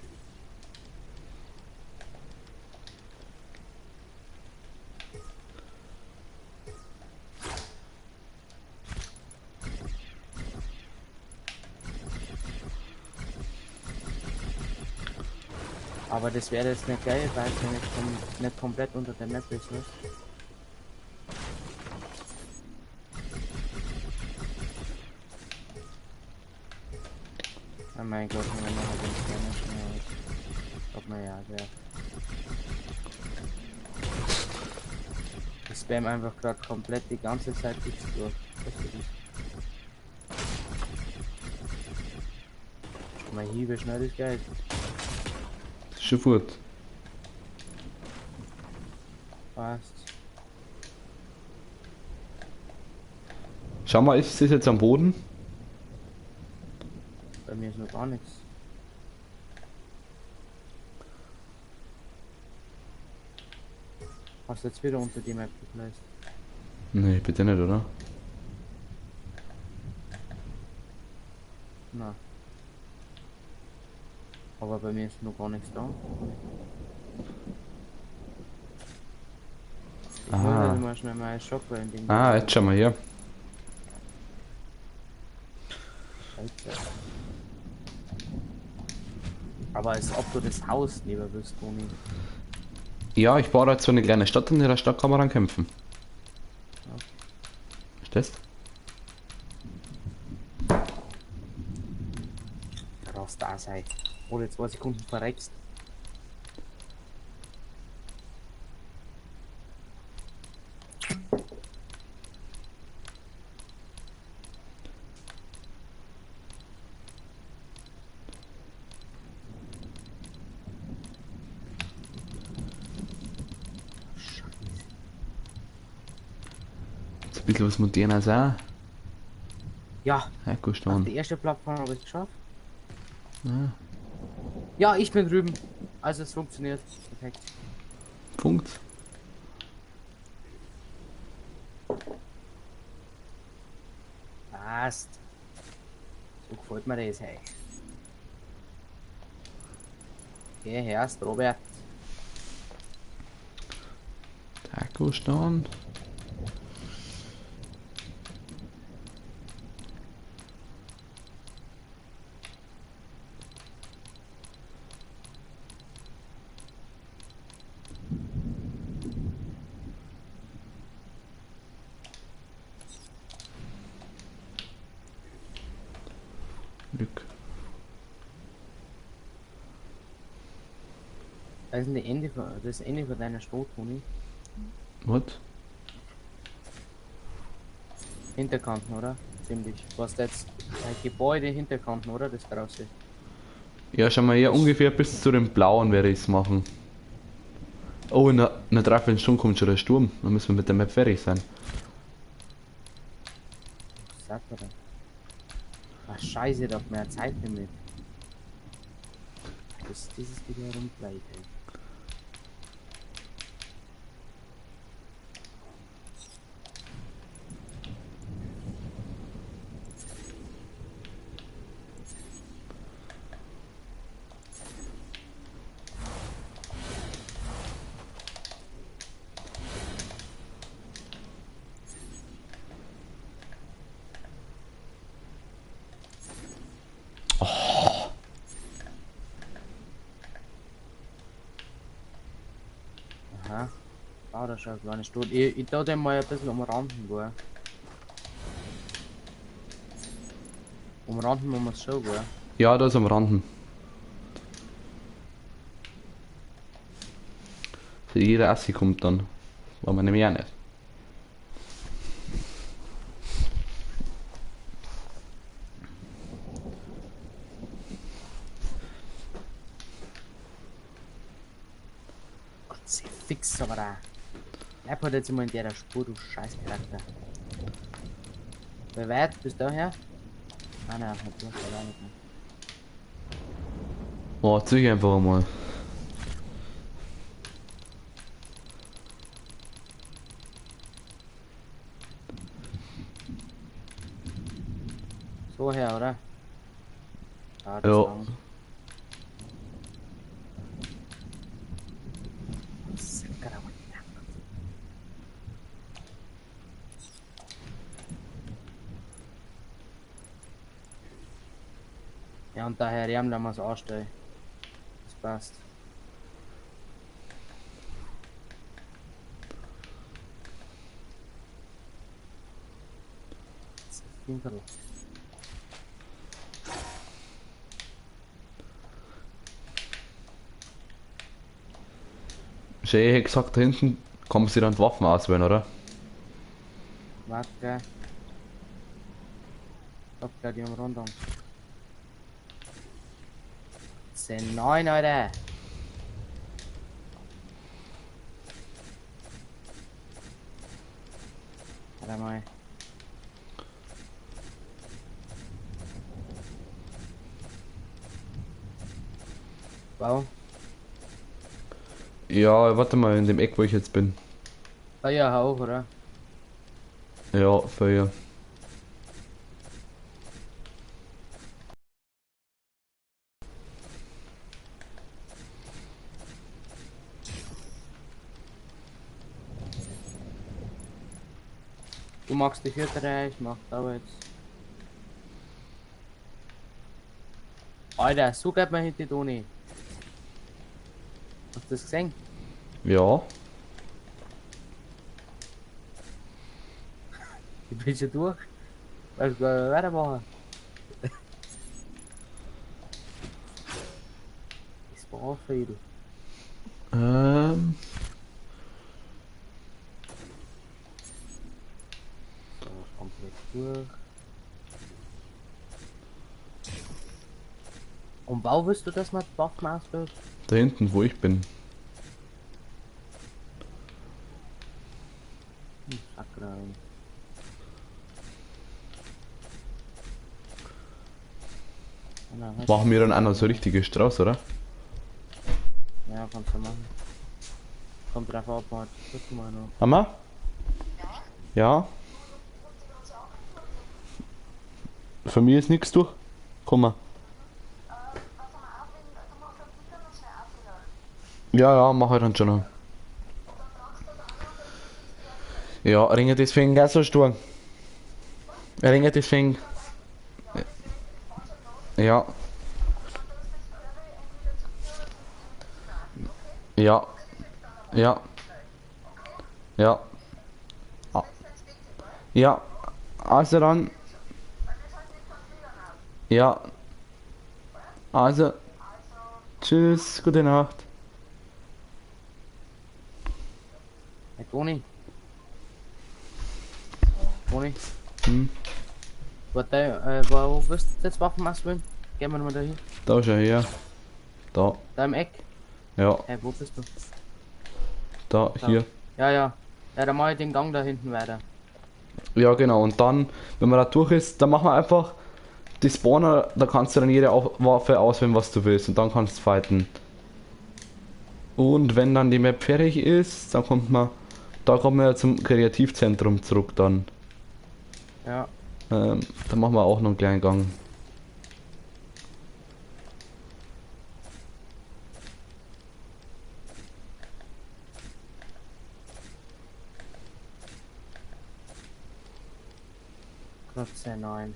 Aber das wäre jetzt nicht geil, weil es ja nicht komplett unter der Map ist, ne? Oh mein Gott, wenn man halt den Scanner schnell. Ob man ja, der. Ich spam einfach gerade komplett die ganze Zeit X durch. Weißt du das? Mal hier, wie schnell das geht. Schon gut. Passt. Schau mal, ist das jetzt am Boden? Bei mir ist noch gar nichts. Hast du jetzt wieder unter die Map geplaced? Nee, bitte nicht, oder? Na. Aber bei mir ist noch gar nichts da. Ich hol halt mal schnell meine Shockwellen-Ding. Ah, jetzt schau mal hier. Alter. Aber als ob du das Haus lieber bist, Toni. Ja, ich baue da jetzt so eine kleine Stadt und in der Stadt kann man dann kämpfen. Ja. Verstehst? Krass da sei. Oder 2 Sekunden verreckst. Jetzt ein bisschen was Modernes auch. Ja. Ja, gut, Ach, die erste Plattform habe ich geschafft. Ja. Ja, ich bin drüben. Also es funktioniert. Perfekt. Funkt. Passt. So gefällt mir das, hey. Geh her, Robert. Taco Stand. Glück. Das ist Ende von, das Ende von deiner Stadt, Toni. Was? Hinterkanten, oder? Ziemlich. Was jetzt? Ein Gebäude Hinterkanten, oder? Das große. Ja, schau mal hier, ungefähr bis zu dem blauen werde ich es machen. Oh, in einer Dreiviertelstunde kommt schon der Sturm. Dann müssen wir mit der Map fertig sein. Was sagt er denn? Ach scheiße, da hat man ja Zeitlimit. Das dieses wieder rumbleibt, ey. Aha. Ah, da schon eine kleine Stadt. Ich da den mal ein bisschen umranden, gell? Umranden muss man schon, gell? Ja, da ist umranden. Für jeder Assi kommt dann. Wollen wir nämlich auch nicht. Gott, sie fix aber da. Bleib halt jetzt immer in der Spur, du Scheißcharakter. Wie weit bist du her? Ah nein, natürlich alleine nicht mehr. Oh, zieh einfach mal. So her, oder? Ja, das Ja. lang. Ja, und daher Ärmel wir es anstellen. Das passt. Das ist Finkerl. Schön, ich hätte gesagt, da hinten kommen sie dann die Waffen auswählen, oder? Warte. Hab gleich die Umrundung. 10, 9, Alter. Warte mal. Wow. Ja, warte mal, in dem Eck, wo ich jetzt bin. Feuer auch, oder? Ja, Feuer. Du magst die vierte Reihe, ich mach da jetzt. Alter, so geht man hinter Toni. Hast du das gesehen? Ja. Ich bin schon durch. Weißt du, weitermachen. Das war viel. So, komplett durch. Und wo willst du, dass man die Waffen auswählt? Da hinten, wo ich bin. Machen wir dann auch noch so richtige Strauß, oder? Ja, kannst du machen. Kommt drauf ab, man. Guck mal noch. Mama? Ja? Von mir ist nichts durch. Komm mal. Ja, ja, mach ich dann schon noch. Ja, Ringe deswegen auch so stark. Ringe deswegen. Ja. Ja. Ja. Ja. Ja. Also dann. Ja. Also. Tschüss, gute Nacht. Hey, Toni. Toni. Hm? Warte, wo willst du jetzt Waffen auswählen? Gehen wir mal da hin. Da ist er hier. Da. Da im Eck? Ja. Hey, wo bist du? Da, Da. hier. Ja, ja. Ja, dann mach ich den Gang da hinten weiter. Ja, genau. Und dann, wenn man da durch ist, dann machen wir einfach die Spawner, da kannst du dann jede Waffe auswählen, was du willst. Und dann kannst du fighten. Und wenn dann die Map fertig ist, dann kommt man, da kommen wir zum Kreativzentrum zurück dann. Ja. Da machen wir auch noch einen kleinen Gang. Klotze 9.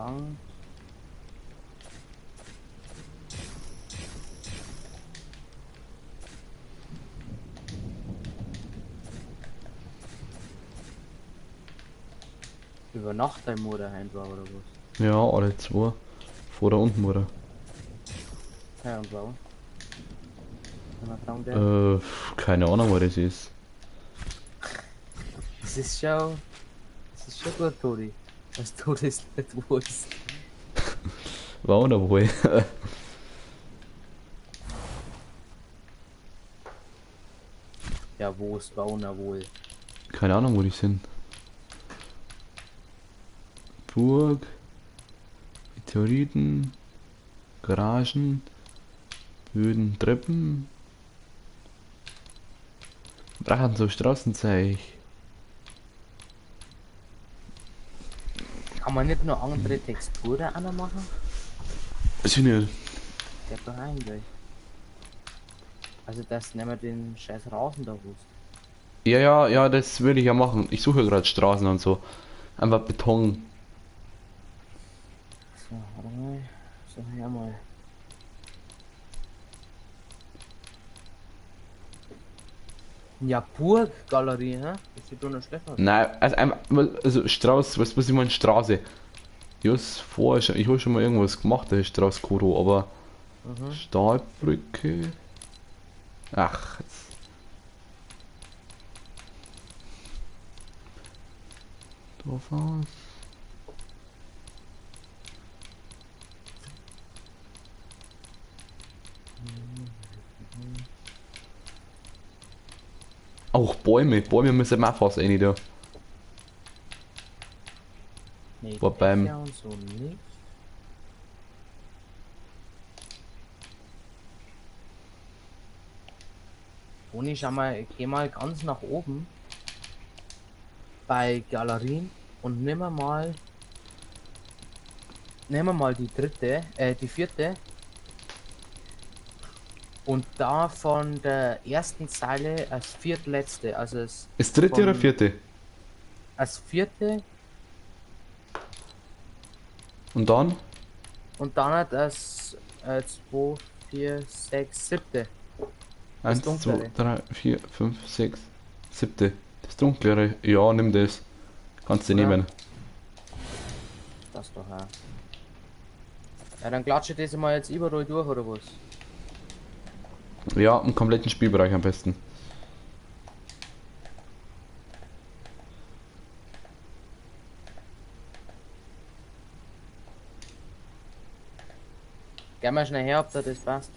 Lang. Über Nacht dein Mutter heim war oder was? Ja, alle zwei. Vater und Mutter. Ja, und warum? Wenn Keine Ahnung, wo das ist. Das ist schon. Das ist schon gut, Todi. Dass du das nicht weißt. War oder wohl? Ja, wo ist Bauner wohl? Keine Ahnung, wo die sind. Burg. Meteoriten. Garagen. Böden, Treppen. Brauchen so Straßenzeug. Kann man nicht nur andere Texturen anmachen? Weiß ich nicht. Geht doch eigentlich. Also das nehmen wir den scheiß Rasen da wusst. Ja, ja, ja, das würde ich ja machen. Ich suche gerade Straßen und so. Einfach Beton. So, warte mal. So, her mal. Ja, Burggalerie, hä? Das sieht doch nicht schlecht aus. Nein, also einfach, also Strauß, was ich meine, Straße. Ich vorher schon, ich habe schon mal irgendwas gemacht, der Strauß Koro, aber Stahlbrücke. Ach, jetzt. Dorfhaus. Auch Bäume, Bäume müssen wir auch fast rein da. Nee, Wobei beim- Dächer und so nicht. Toni, schau mal, geh mal ganz nach oben bei Galerien und nimm mal die dritte, die vierte und da von der ersten Zeile als viertletzte, also als, Ist dritte oder vierte? als vierte Und dann? und dann halt als 2, 4, 6, siebte. 1, 2, dunklere. 3, 4, 5, 6, siebte. Das dunklere. Ja, nimm das. Kannst du Ja. nehmen. Das doch auch. Ja, dann klatsche ich das mal jetzt überall durch, oder was? Ja, im kompletten Spielbereich am besten. Geh mal schnell her, ob da das passt.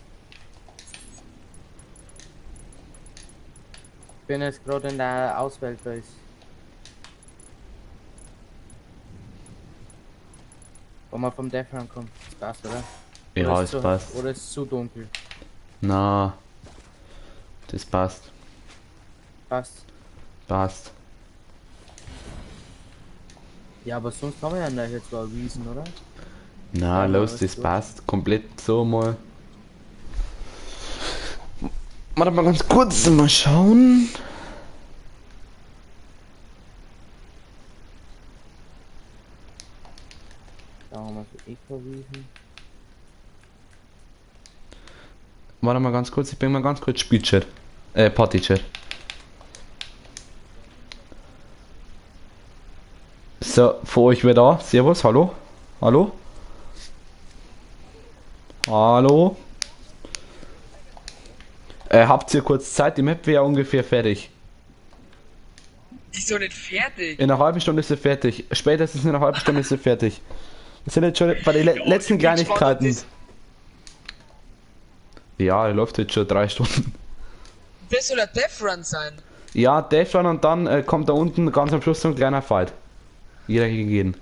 Ich bin jetzt gerade in der Auswahlbase. Wo man vom Death Run kommt. Das passt, oder? Ja, Oder es ist zu, passt. Oder ist zu dunkel? Na, das passt. Passt. Passt. Ja, aber sonst haben wir ja noch jetzt zwar Wiesen, oder? Na, Ja, los, alles das gut. passt. Komplett so mal. Warte mal ganz kurz, mal schauen. Da haben wir so Eco-Wiesen. Warte mal ganz kurz, ich bin mal ganz kurz Spielchat. Partychat. So, vor euch wer da? Servus, hallo? Hallo? Hallo? Habt ihr kurz Zeit? Die Map wäre ungefähr fertig. Die ist doch nicht fertig. In einer halben Stunde ist sie fertig. Spätestens in einer halben Stunde ist sie fertig. Wir sind jetzt schon bei den letzten ich bin gespannt, ob Kleinigkeiten. das- Ja, läuft jetzt schon 3 Stunden. Das soll der Death Run sein. Ja, Death Run und dann kommt da unten ganz am Schluss so ein kleiner Fight. Jeder gegen jeden.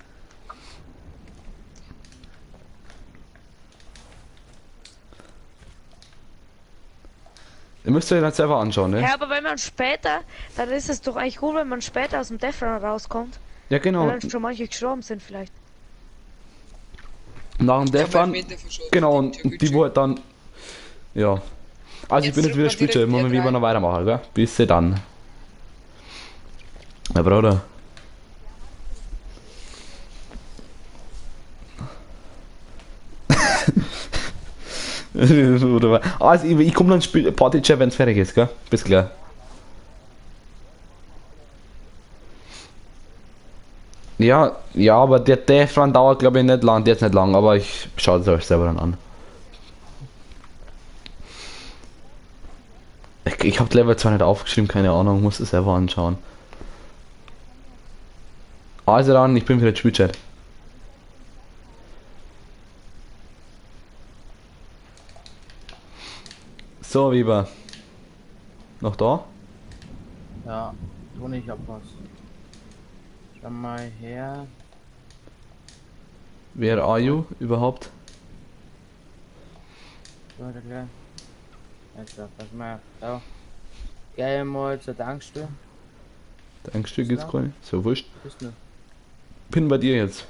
Ihr müsst euch das selber anschauen, ne? Ja, aber wenn man später, dann ist es doch eigentlich gut, wenn man später aus dem Death Run rauskommt. Ja, genau. Weil dann schon manche gestorben sind vielleicht. Nach dem Ich hab Death Run, Elfmeter verschossen. genau, und die wo halt dann, ja. Also ich Jetzt bin jetzt wieder drück mal Spielcheck, direkt muss man R3. wieder noch weitermachen, gell? Bis dann. Ja, Bruder. Oder was? Also, ich komme dann spiel Party-Chat, wenn es fertig ist, gell? Bis gleich. Ja, ja, aber der Death Run dauert glaube ich nicht lang, der ist nicht lang, aber ich schaue es euch selber dann an. Ich habe Level zwar nicht aufgeschrieben, keine Ahnung, muss es selber anschauen. Also dann, ich bin für den Spielchat. So, Weber. Noch da? Ja, Toni, ich hab was. Schau mal her. Where are you überhaupt? Warte gleich. Jetzt, pass mal auf. Da. Geh mal zur Tankstelle. Tankstelle gibt's keine. So wurscht. Bist du? Bin bei dir jetzt.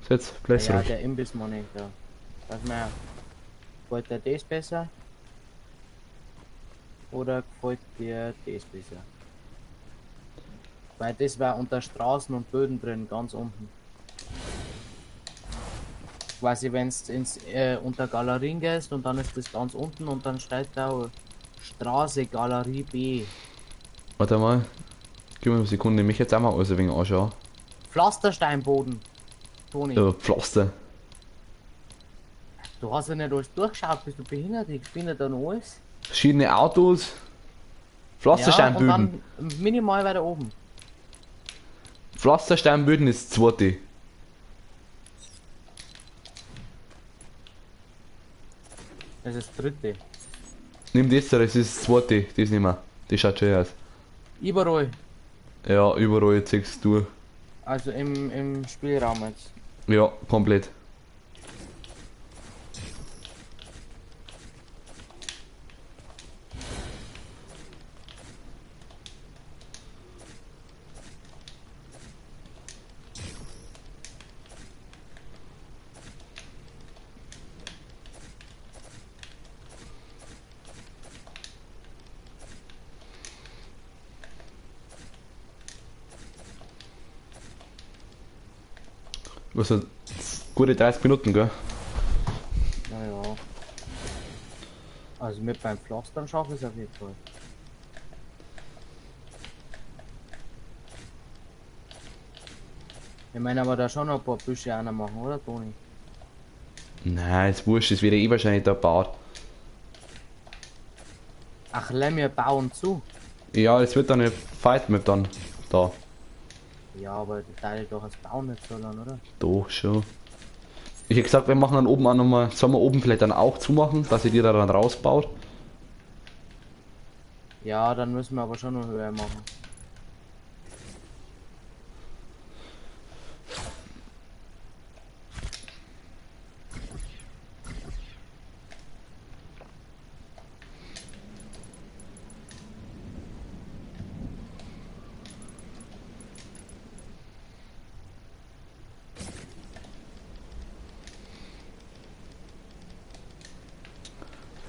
Setz, bleib Ja, ruhig. der Imbiss Money da. Pass mal auf. Gefällt dir das besser? Oder gefällt dir das besser? Weil das war unter Straßen und Böden drin, ganz unten. Quasi wenn es ins unter Galerien gehst und dann ist das ganz unten und dann steht da Straße Galerie B. Warte mal. Gib mir eine Sekunde, mich jetzt einmal alles ein wenig anschauen. Pflastersteinboden. Toni, Ja, Pflaster. du hast ja nicht alles durchgeschaut, bist du behindert? Ich finde da noch alles. Verschiedene Autos. Ja, und Pflastersteinböden. dann minimal weiter oben. Pflastersteinböden ist das zweite. Das ist das dritte. Nimm das da, das ist das zweite. Das nehmen wir. Das schaut schön aus. Überall. Ja, überall ziehst du. Also im Spielraum jetzt. Ja, komplett. Was sind gute 30 Minuten, gell? Naja. Also mit beim Pflastern schaffe ich es auf jeden Fall. Ich meine aber da schon noch ein paar Büsche einer machen, oder Toni? Nein, ist wurscht, es wird eh wahrscheinlich da gebaut. Ach, lass mir bauen zu. Ja, es wird dann eine Fight mit dann da. Ja, aber die Teile doch als Bauen nicht so lang, oder? Doch, schon. Ich hätte gesagt, wir machen dann oben auch nochmal. Sollen wir oben vielleicht dann auch zumachen, dass ihr die da dann rausbaut? Ja, dann müssen wir aber schon noch höher machen.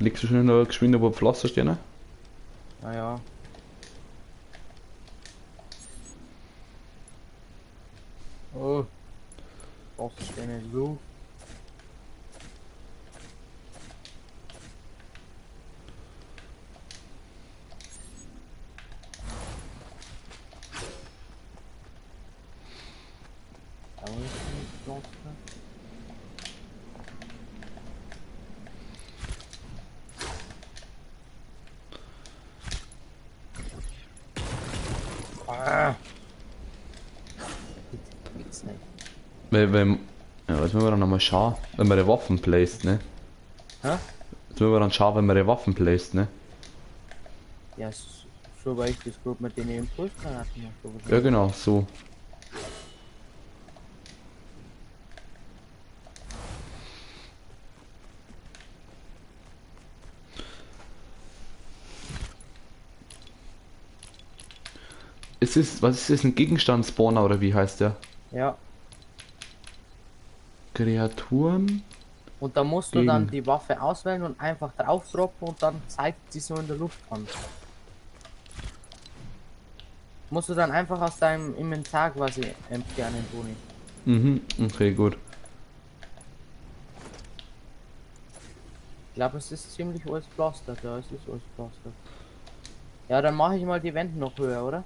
Legst du schon noch geschwind ein paar Pflastersteine? Naja. Oh. Pflastersteine so. Da ist ein Pflaster. Ah. Gibt's nicht. Weil, ja, jetzt müssen wir dann nochmal schauen, wenn wir die Waffen placed, ne? Hä? Jetzt müssen wir dann schauen, wenn wir die Waffen placed, ne? Ja, so war ich das gut mit den Impulsgranaten mache. Ja, genau, so. Ist es, was ist das, ein Gegenstandsspawner oder wie heißt der? Ja. Kreaturen? Und da musst du dann Gegen. die Waffe auswählen und einfach drauf droppen und dann zeigt sie so in der Luft an. Musst du dann einfach aus deinem Inventar quasi entfernen, Toni. Mhm, okay, gut. Glaube, es ist ziemlich alles pflastert. Ja, es ist alles pflastert. Ja, dann mache ich mal die Wände noch höher, oder?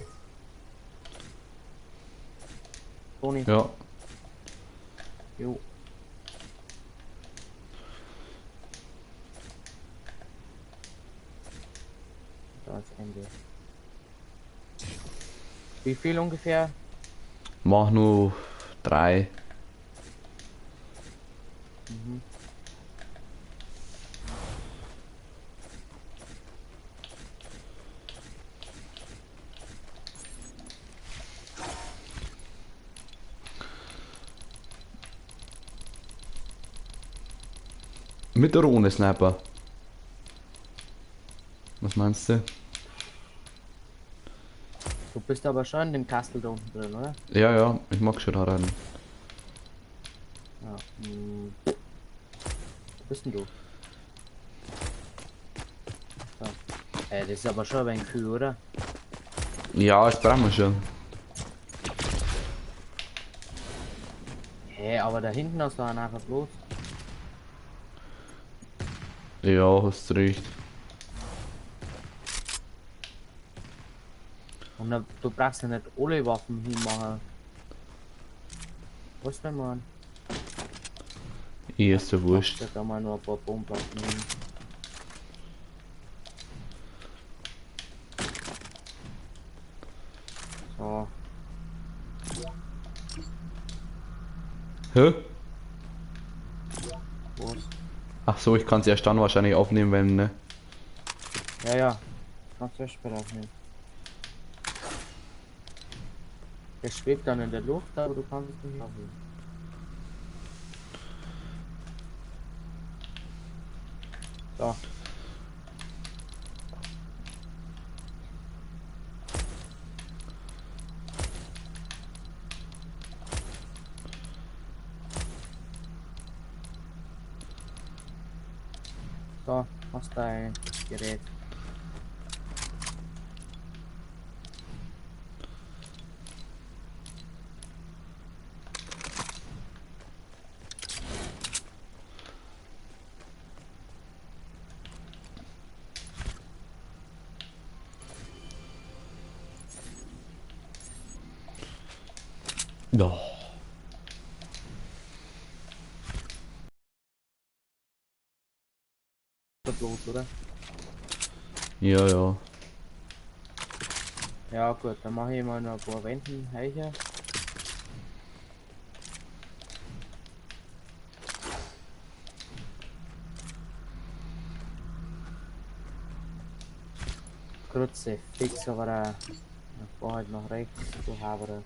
Toni. Ja. Jo. Da ist Ende. Wie viel ungefähr? Mach nur 3. Mhm. Mit oder ohne Sniper? Was meinst du? Du bist aber schon in dem Kastel da unten drin, oder? Ja, ja, ich mag schon da rein. Ja. Hm. Wo bist denn du? Da. Das ist aber schon ein wenig viel, oder? Ja, das brauchen wir schon. Hä, aber da hinten hast du einen einfach bloß. Ja, hast recht. Und dann, du brauchst ja nicht alle Waffen hinmachen. Was denn, Mann? Ich ist ja wurscht. Da mal nur ein paar Bomben hin. So. Hä? Was? Ach so, ich kann es erst dann wahrscheinlich aufnehmen, wenn, ne? Ja, ja. Kannst du erst später aufnehmen. Der schwebt dann in der Luft, aber du kannst es nicht aufnehmen. So. So, hast dein Gerät. No. Bloß, oder? Ja, ja. Ja gut, dann mache ich mal noch ein paar Wänden hier. Krutze, fix, aber da halt nach rechts, du Haber.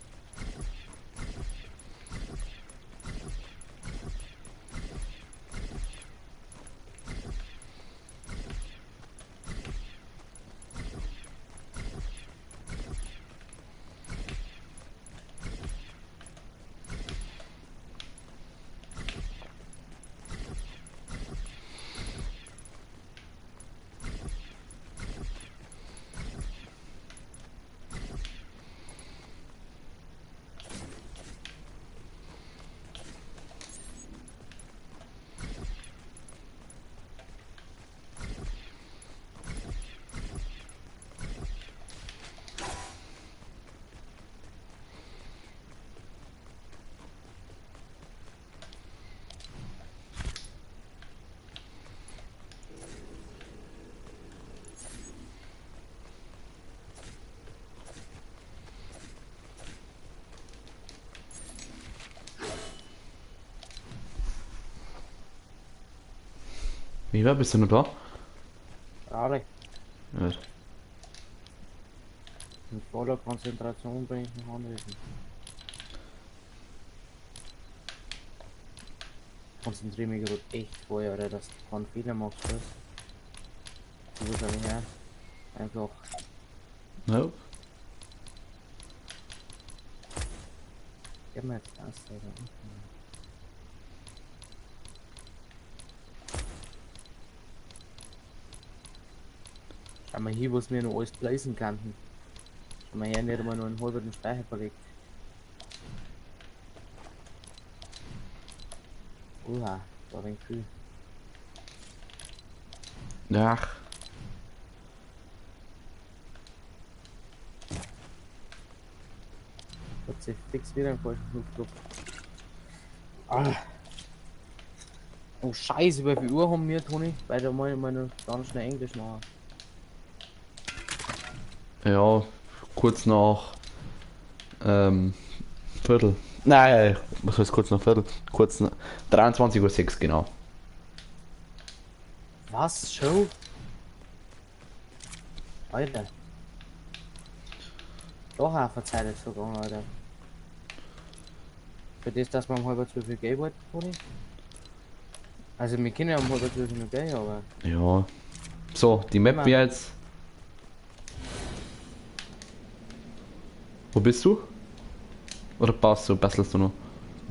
Wie war, bist du noch da? Alle. Ja. Mit voller Konzentration bin ich noch anwesend. Konzentriere mich gerade echt vorher, oder dass du keinen Fehler machst, weißt du? Du wahrscheinlich her. Einfach. No. Gib mir jetzt das da unten. Schau mal hier, was wir noch alles placen könnten. Schau mal her, nicht einmal nur einen halben Speicher verlegt. Uha, war ein wenig viel. Ach. Hat sich fix wieder einen falschen Knopf gedrückt. Ah. Oh Scheiße, wie viel Uhr haben wir, Toni? Weil da muss ich mal noch ganz schnell Englisch machen. Ja, kurz nach Viertel. Nein, was heißt kurz nach Viertel? Kurz nach 23:06 Uhr, genau. Was? Show? Alter. Doch, auch verzeiht es sogar, Alter. Für das, dass man um 11:30 gehen wollte, Toni? Also wir können ja um 11:30 noch gehen, aber... Ja. So, die Map wäre jetzt... Wo bist du? Oder passt du? Bastelst du noch?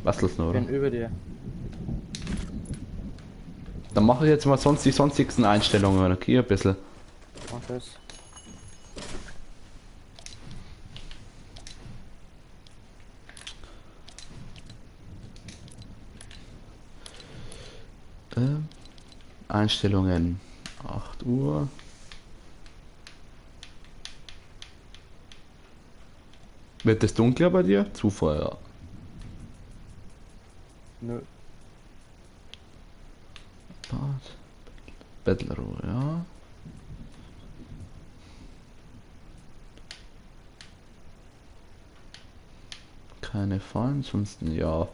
Bastelst du noch, oder? Ich bin über dir. Dann mache ich jetzt mal sonst die sonstigsten Einstellungen, okay? Ein bisschen. Mach das. Einstellungen 8 Uhr. Wird es dunkler bei dir? Zufall, ja. Nö. Battle Royale, ja. Keine Fallen, ansonsten ja.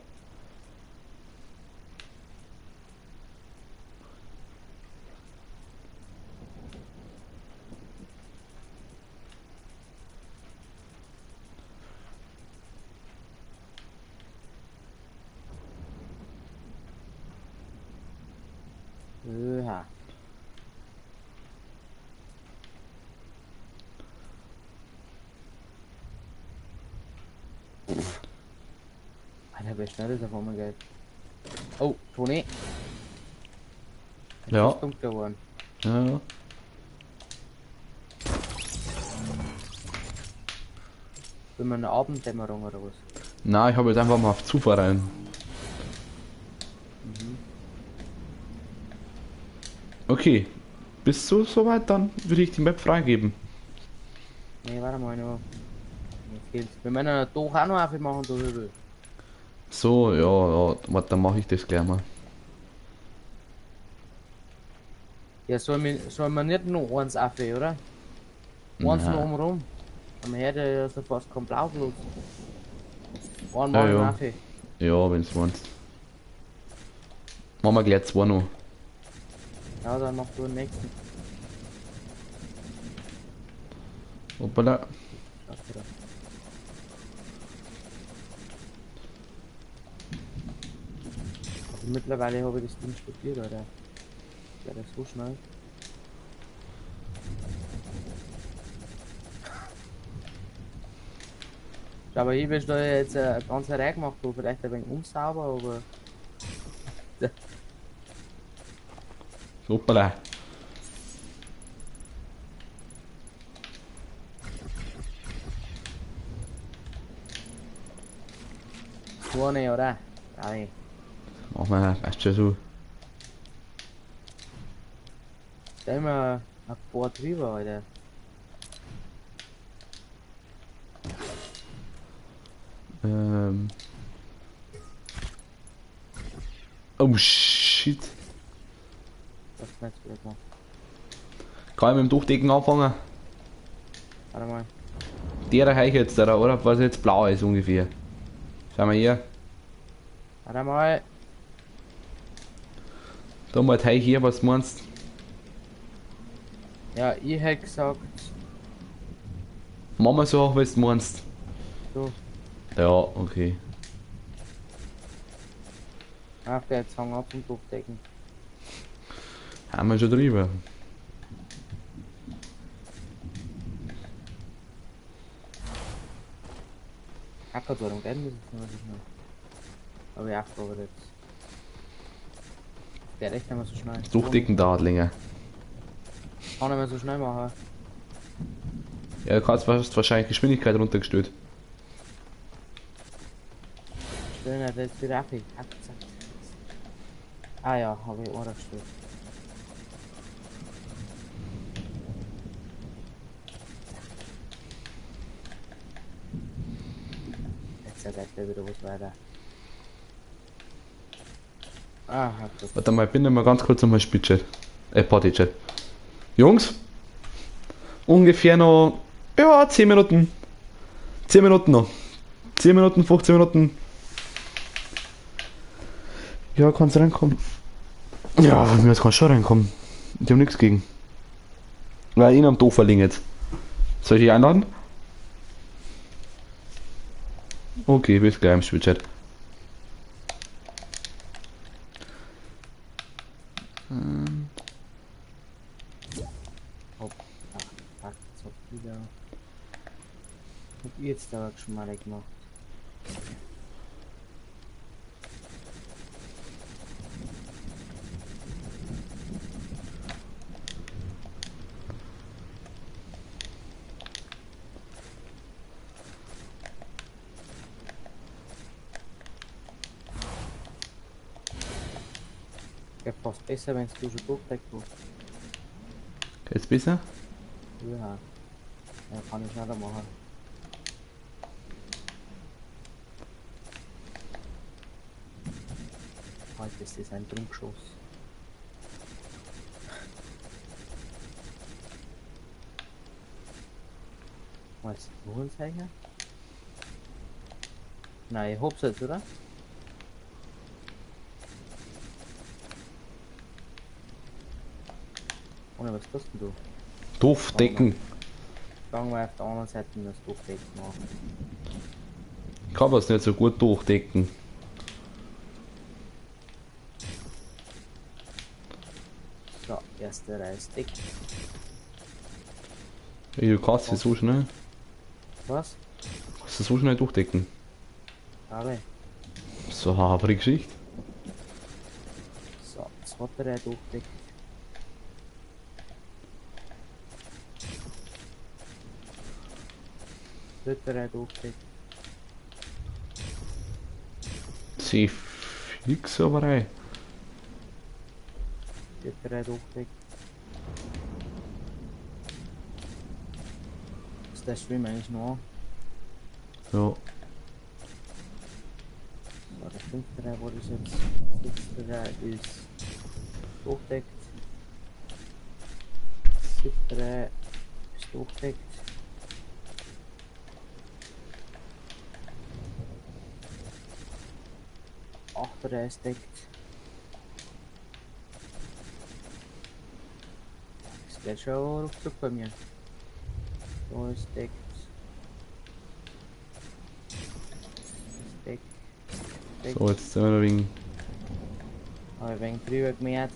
Ja. Alter, wie schnell ist auf einmal geht. Oh, Toni. Ja. Ist dunkel geworden. Ja, ja. Bin wir eine Abenddämmerung oder was? Na, ich habe jetzt einfach mal auf Zufall rein. Mhm. Okay, bist du soweit? Dann würde ich die Map freigeben. Nee, warte mal noch. Wir müssen ja doch auch noch aufmachen, du Hübel. So, ja, ja, warte, dann mache ich das gleich mal. Ja, soll man nicht noch eins auf, oder? Eins noch oben rum. Man hört ja so fast kein Blau bloß. One Ja, mal ja. auf. Ja, wenn's meinst. Machen wir gleich zwei noch. Ja, dann mach du den nächsten. Hoppala. Also mittlerweile habe ich das Ding studiert, Alter. Ja, das ist so schnell. Aber ich bin da jetzt eine ganze Reihe gemacht, wo vielleicht ein wenig unsauber, aber. Hoppala. Vorne, oder? Nein. Mach mal, weißt du so. Da immer ein paar drüber, Alter. Oh shit. Das ist nicht gut gemacht. Kann ich mit dem Durchdecken anfangen? Warte mal. Der hier jetzt, oder? Was jetzt blau ist ungefähr. Schau mal hier. Warte mal. Da mal Teil hier, was meinst du? Ja, ich hätte gesagt. Machen wir so auch, was du meinst. So. Ja, okay. Ach, der jetzt hang ab zum Durchdecken. Haben wir schon drüber. Ach Gott, warum geht das jetzt nicht mehr so schnell? Aber ja, aber jetzt. Der echt nicht mehr so schnell. Durchdecken dauert länger. Kann nicht mehr so schnell machen. Ja, du kannst wahrscheinlich Geschwindigkeit runtergestellt. Stellen wir jetzt wieder ab. Ah ja, habe ich auch gestellt. Jetzt erreicht er wieder was weiter. Aha, gut. Warte mal, ich bin mal ganz kurz nochmal Spielchat. Partychat. Jungs, ungefähr noch, ja, 10 Minuten. 10 Minuten noch. 10 Minuten, 15 Minuten. Ja, kannst reinkommen. Ja, von mir aus kannst du schon reinkommen. Ich hab nichts gegen. Weil ihn am Dooferling jetzt. Soll ich dich einladen? Okay, bis gleich im Spielchat. Hopp. Ach, fuck, jetzt hab ich wieder. Hab ich jetzt da geschmeidig gemacht. Ja, fast besser, wenn du schon durchdeckt hast. Geht's besser? Ja. Ja, kann ich schneller machen. Heute ist das ein Trunkschuss. Was? Noch ein Zeichen? Nein, ich hab's jetzt, oder? Ohne, was tust denn du? Doof decken. Fangen wir auf der anderen Seite das Durchdecken an. Ich kann was nicht so gut durchdecken. So, erste Reihe ist dick. Ey, du kannst sie so schnell. Was? Kannst du so schnell durchdecken. Alle. So eine habere Geschichte. So, zweite Reihe durchdeckt. Dritte Reihe durchdeckt. Sie fix aber rein. Vierte Reihe durchdeckt. Ist der Stream eigentlich noch? Ja. So, der fünfte Reihe wurde jetzt. Sechste Reihe ist durchdeckt. Siebte Reihe ist durchdeckt. Achte Reihe ist deckt. Das geht schon ruckzuck bei mir. Da ist deckt. Ist deckt. Deckt. So, jetzt sind wir noch wegen. Hab ich ein wenig drüber gemehrt.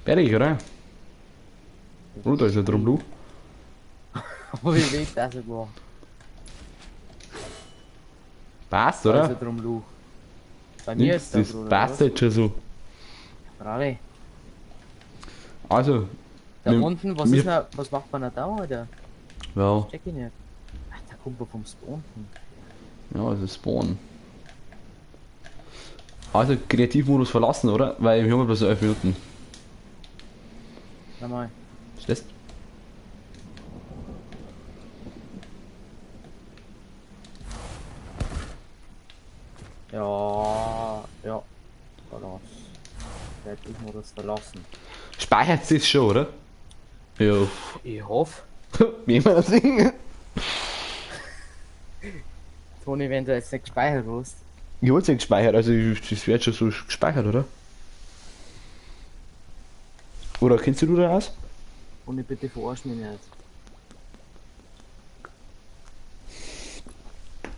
Fertig, oder? Oh, da ist ja drum, du. Aber wie weht das sogar? Passt, Da oder? ist ja drum Luch. Bei mir Nix, ist der das Bruder, passt jetzt schon so. Freilich. Also, Da Wir- unten, was wir- ist denn, was macht man da da, Alter? ja, Check ich nicht. Ach, da kommt man vom Spawn hin. ja, das ist Spawn. Also, Kreativmodus verlassen, oder? Weil wir haben ja bloß 11 Minuten. Na mal. Ist das? Ja, ja. Verlass. Kreativmodus verlassen. Speichert das schon, oder? Ja. Ich hoffe. Wie immer das Ding. Toni, wenn du jetzt nicht gespeichert hast. Ich hab's nicht gespeichert, also das wird schon so gespeichert, oder? Oder kennst du da aus? Toni, bitte verarsch mich nicht.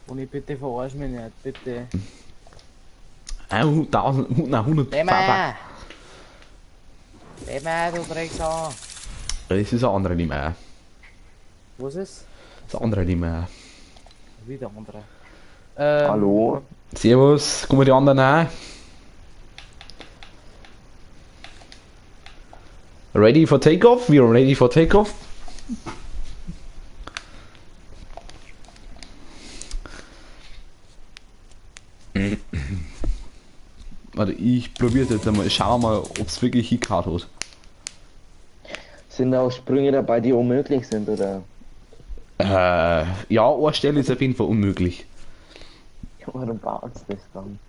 Toni, bitte verarsch mich nicht, bitte. 1000, nein, 100. Lemmer! Lemmer, du Drecksau! Das ist ein anderer Limmer. Was ist? Das ist ein anderer Limmer. Wieder andere. Hallo? Servus, kommen die anderen auch? Ready for takeoff? We are ready for takeoff. Warte, ich probiere es jetzt einmal. Ich schau mal, ob es wirklich hingehauen hat. Sind da auch Sprünge dabei, die unmöglich sind, oder? Ja, eine Stelle ist auf jeden Fall unmöglich. Warum baut das dann?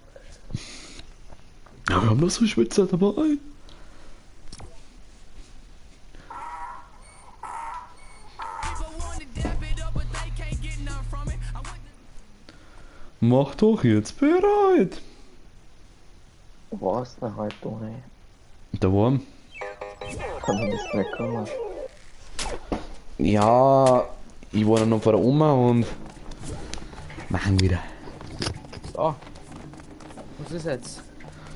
Ja, wir haben noch so Schwitzer dabei. Mach doch jetzt bereit. Wo warst du denn heute, Toni? Der Wurm. Kann ich nicht kommen. Ja, ich war noch vor der Oma und machen wieder. So. Was ist jetzt?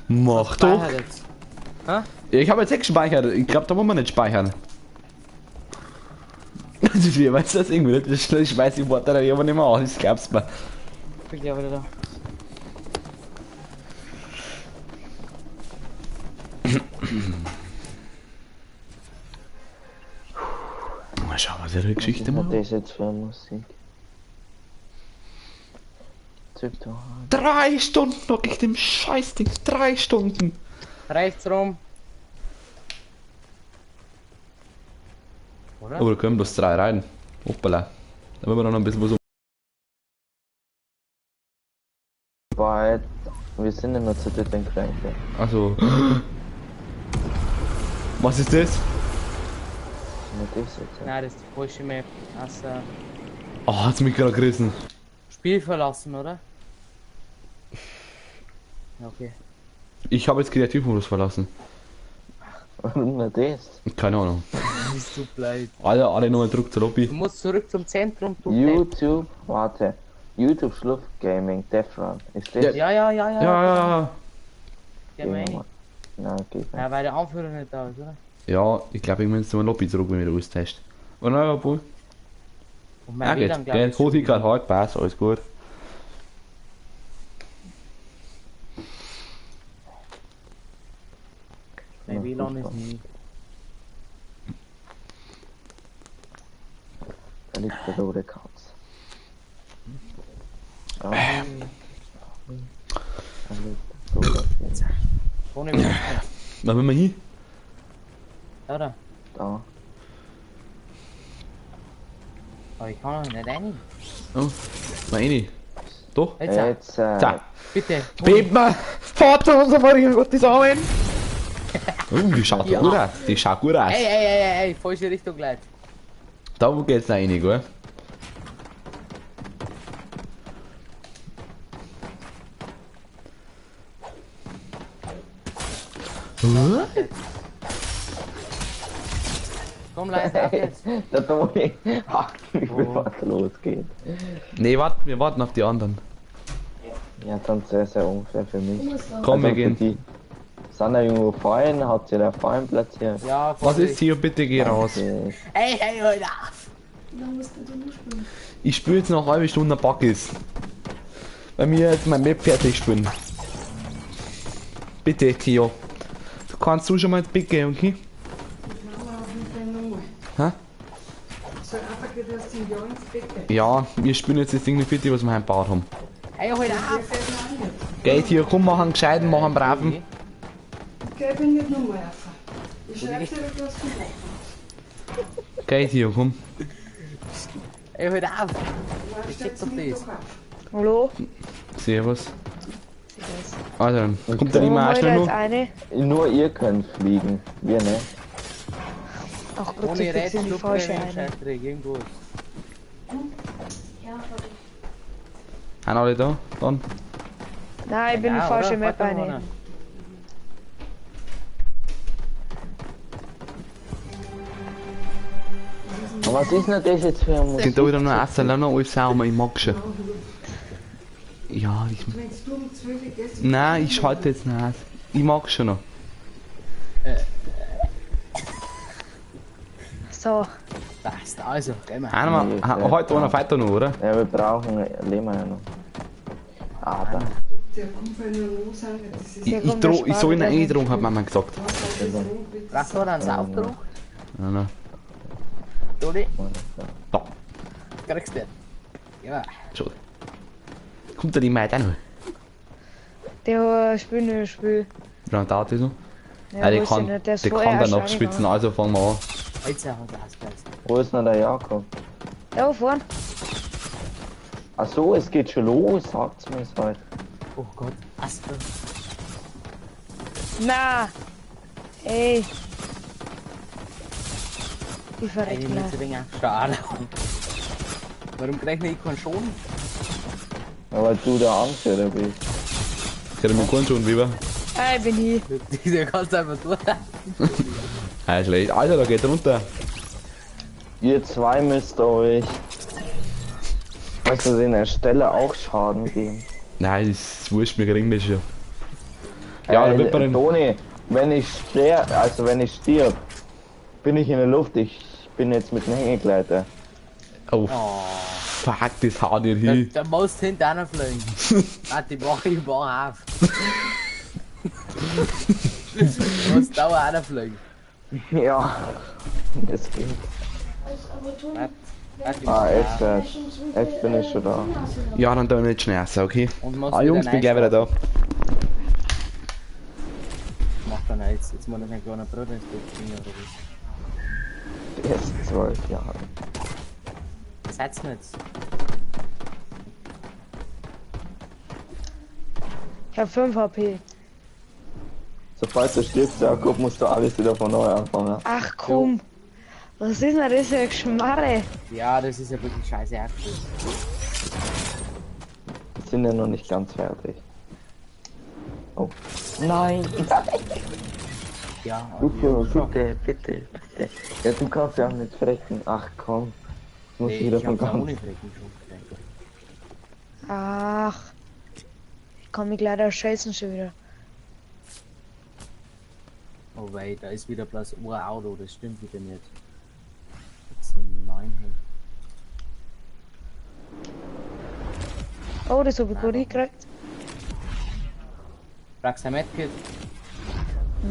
Mach doch. Jetzt. Hä? Ich habe jetzt echt gespeichert. Ich glaube, da muss man nicht speichern. Das ist wie, weißt du das irgendwie nicht? Ich weiß die Worte da aber nicht mehr aus, ich glaub's mir. Ich bin gleich wieder da. Mal schauen, was ihre Geschichte Was macht. ist das jetzt für Musik? 3 Stunden noch ich dem Scheißding. 3 Stunden. Rechts rum. Oder? Oh, da können bloß 3 rein. Hoppala. Da wollen wir noch ein bisschen was um. Bald. Wir sind ja nur zu dritt in Kränke. Also. Was ist das? Was ist das jetzt? Nein, das ist die falsche Map. Also, Oh, hat's mich gerade gerissen. Spiel verlassen, oder? Okay. Ich habe jetzt Kreativmodus verlassen. Warum nicht das? Keine Ahnung. Bist du blöd. Alle nochmal zurück zur Lobby. Du musst zurück zum Zentrum. Du YouTube, warte. YouTube Schluff Gaming, Death Run. Ist das? Ja, ja, ja, ja. Ja, ja, ja. Ja, meine ich. Nein, geht nicht. Ja, weil der Anführer nicht da ist, oder? Ja, ich glaube, ich muss zur Lobby zurück, wenn ich austeste. Oh nein, obwohl. Und Ah, mein geht. WLAN, glaub Geht. ich. Hol die gerade heute, passt, alles gut. Mein WLAN ist nie. Da liegt der rote Katz. Da liegt der rote Katz. Ohne WLAN. Na, wenn wir hin. Da, da. Da. Aber ich kann noch nicht rein. Oh, mal rein. Doch. Jetzt, Jetzt, Da. Bitte. Beten wir. Vater unser Vater, Gottes Amen. Oh, die schaut Ja. gut aus. Die schaut gut aus. Ey, ey, ey, ey, ey, falsche Richtung, Leute. Da wo geht's noch rein, gell? Komm, Leute, auf jetzt. Der Toni hackt mich, bevor es losgeht. Nee, warte, wir warten auf die anderen. Ja, dann sehr, sehr unfair für mich. Komm, wir Also für gehen. Die sind da irgendwo Fallen, hat sie da Fallen platziert. Ja, Was ist hier? Bitte geh raus. Okay. Ey, hey, hör auf! Ich spiele jetzt noch eine halbe Stunde Backis. Bei mir jetzt mein Map fertig spielen. Bitte, Theo. Du kannst du schon mal ins Bett gehen, okay? Hä? So einfach geht das zum Jahr ins Bett gehen. Ja, wir spielen jetzt das Ding nicht fertig, was wir heim gebaut haben. Ey, hör auf! Geh, Theo, komm, mach einen gescheiten, mach einen braven. Okay, ich bin nicht nochmal rauf. Ich schreib dir etwas zum Geh, Theo, komm. Ey, hör auf! Ich check doch das. Hallo? Servus. Also, kommt der immer auch Wo schnell jetzt noch? eine? Nur ihr könnt fliegen, wir nicht. Ach Gott, Ohne ich bin in die falsche eine. Scheißdreck, irgendwo. Sind alle da? Dann? Nein, ich bin in die falsche Map eine. Aber was ist denn das jetzt für eine Musik? Geht da wieder noch essen, lass noch alles sauber, ich mag schon. Ja, ich. Wenn du um 12 gehst, Nein, ich schalte jetzt nicht aus. Ich mag schon noch. So, Passt, also, gehen wir. Einer Nee, mal, heute einer weiter noch, oder? Ja, wir brauchen leben wir ja noch. Aber der kommt bei nur los an, das ist Ich, ich, droh, ich soll ihn eindrohen, hat Mama gesagt. Brauchst du noch einen Saufdruck? Nein, nein. Toni, Da, kriegst du den. Ja. schon. Kommt der die Meid auch noch? der spielt nur Spiel. Wie lange dauert das noch? Ja, Ja, die weiß ich kann, nicht, der ist die vorher kann dann erst noch spitzen, reingegangen. also fangen wir an. Jetzt hat er ausgepasst. wo ist denn der Jakob? Ja, vorn. Ach so, es geht schon los, sagt's mir's halt. Oh Gott, Asper. Na. Ey. Ich verreck Ey, gleich. mit wenig Schade. Warum krieg ich keinen Schon? Ja, weil du der Anführer bist. Ich hätte mir keinen schon, Weber. Ah, ich bin hier. Der kannst einfach durch. Ah, schlecht. Alter, da geht runter. Ihr zwei müsst euch. Weißt du, den Ersteller auch Schaden geben. Nein, das ist wurscht, wir kriegen das schon. Ja, da wird man den. Toni, wenn ich sterb, also wenn ich stirb, bin ich in der Luft. Ich bin jetzt mit dem Hängegleiter. Oh, fuck, das haut nicht hin. Da musst du hinterher fliegen. Warte, ich mach auf. Du musst dauernd fliegen. Ja, das geht. Warte, warte, ich Ah, mach jetzt, auf. jetzt bin ich schon da. Ja, dann da nicht schnell raus, okay? Und musst Ah, Jungs, wieder bin gleich wieder da. Mach dann jetzt. Jetzt muss ich einen kleinen Bruder ins Bett bringen oder was. Der ist 12 Jahre. Was seid's denn jetzt? Ich hab 5 HP. Sobald du stirbst, Jakob, musst du alles wieder von neu anfangen. Ach komm. Was ist denn das für ein Geschmarre? Ja, das ist ja wirklich scheiße hergestellt. Wir sind ja noch nicht ganz fertig. Oh. Nein! Ja, Bitte, bitte, bitte, bitte. Ja, du kannst ja auch nicht frecken. Ach komm. Jetzt muss Nee, ich wieder ich von hab's auch ganz. ohne Frecken schon gekriegt. Ach. Ich kann mich leider scheißen schon wieder. Oh wei, da ist wieder bloß ein Auto, das stimmt wieder nicht. Jetzt sind 9 hey. Oh, das hab ich gut hingekriegt. Brauchst du ein Medkit?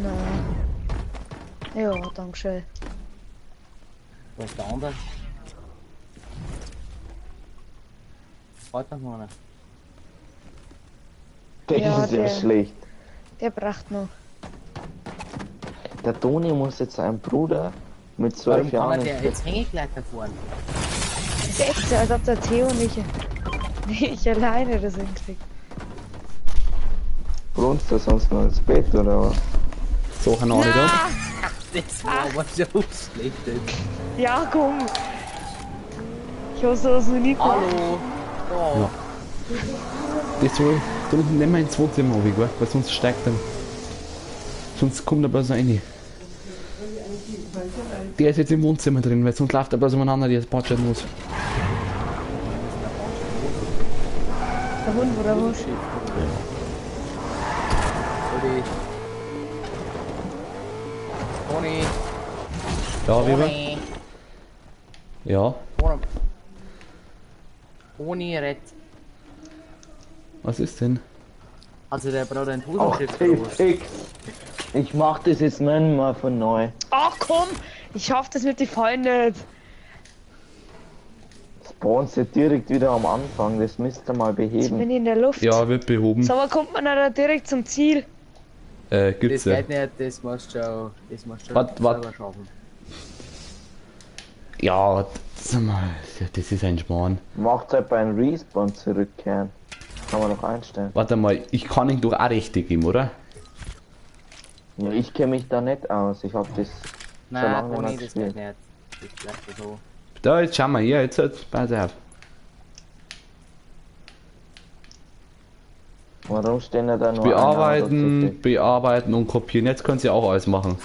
Nein. Ja, danke schön. Wo ist der andere? Warte noch einer. Das Ja, ist ja schlecht. Der braucht noch. Der Toni muss jetzt seinem Bruder mit Warum 12 kann Jahren man der ins jetzt Hängegleiter fahren? Das ist echt so, als ob der Theo nicht, nicht alleine das hinkriegt. Brunst du sonst noch ins Bett oder was? So, eine Ahnung da. Das war aber so schlecht. jetzt. Ja, komm. Ich hab sowas noch nie gemacht. Hallo! Da. Ja. Das soll, da unten nehmen wir ins Wohnzimmer runter, gell? Weil sonst steigt er. Sonst kommt er bloß rein. Der ist jetzt im Wohnzimmer drin, weil sonst läuft er bloß umeinander, die jetzt patschern muss. Der Hund oder was? Sorry. Toni! Ja, Weber? Toni! Ja. Toni! Toni, rett! Was ist denn? Also der Bruder in Ach, Hosen oder was? fix. Ich mach das jetzt nicht mal von neu. Ach komm, ich schaff das mit den Fallen nicht. Spawnst du direkt wieder am Anfang, das müsst ihr mal Jetzt bin beheben. ich in der Luft. Ja, wird behoben. So, aber kommt man da direkt zum Ziel? Gibt's Das ja. geht nicht, das musst du schon, das musst du schon Wat, wat? selber schaffen. Ja, sag mal, das ist ein Schmarrn. Macht halt beim Respawn zurückkehren. Kann man doch einstellen. Warte mal, ich kann ihn doch auch Rechte geben, oder? Ja, ich kenne mich da nicht aus. Ich hab das schon Nein, lange nicht Toni, mehr das geht gespielt. nicht. Das bleibt so. Da, jetzt schauen wir hier, jetzt, pass auf. Warum stehen da nur ein Auto Bearbeiten, zu bearbeiten und kopieren. Jetzt könnt ihr auch alles machen.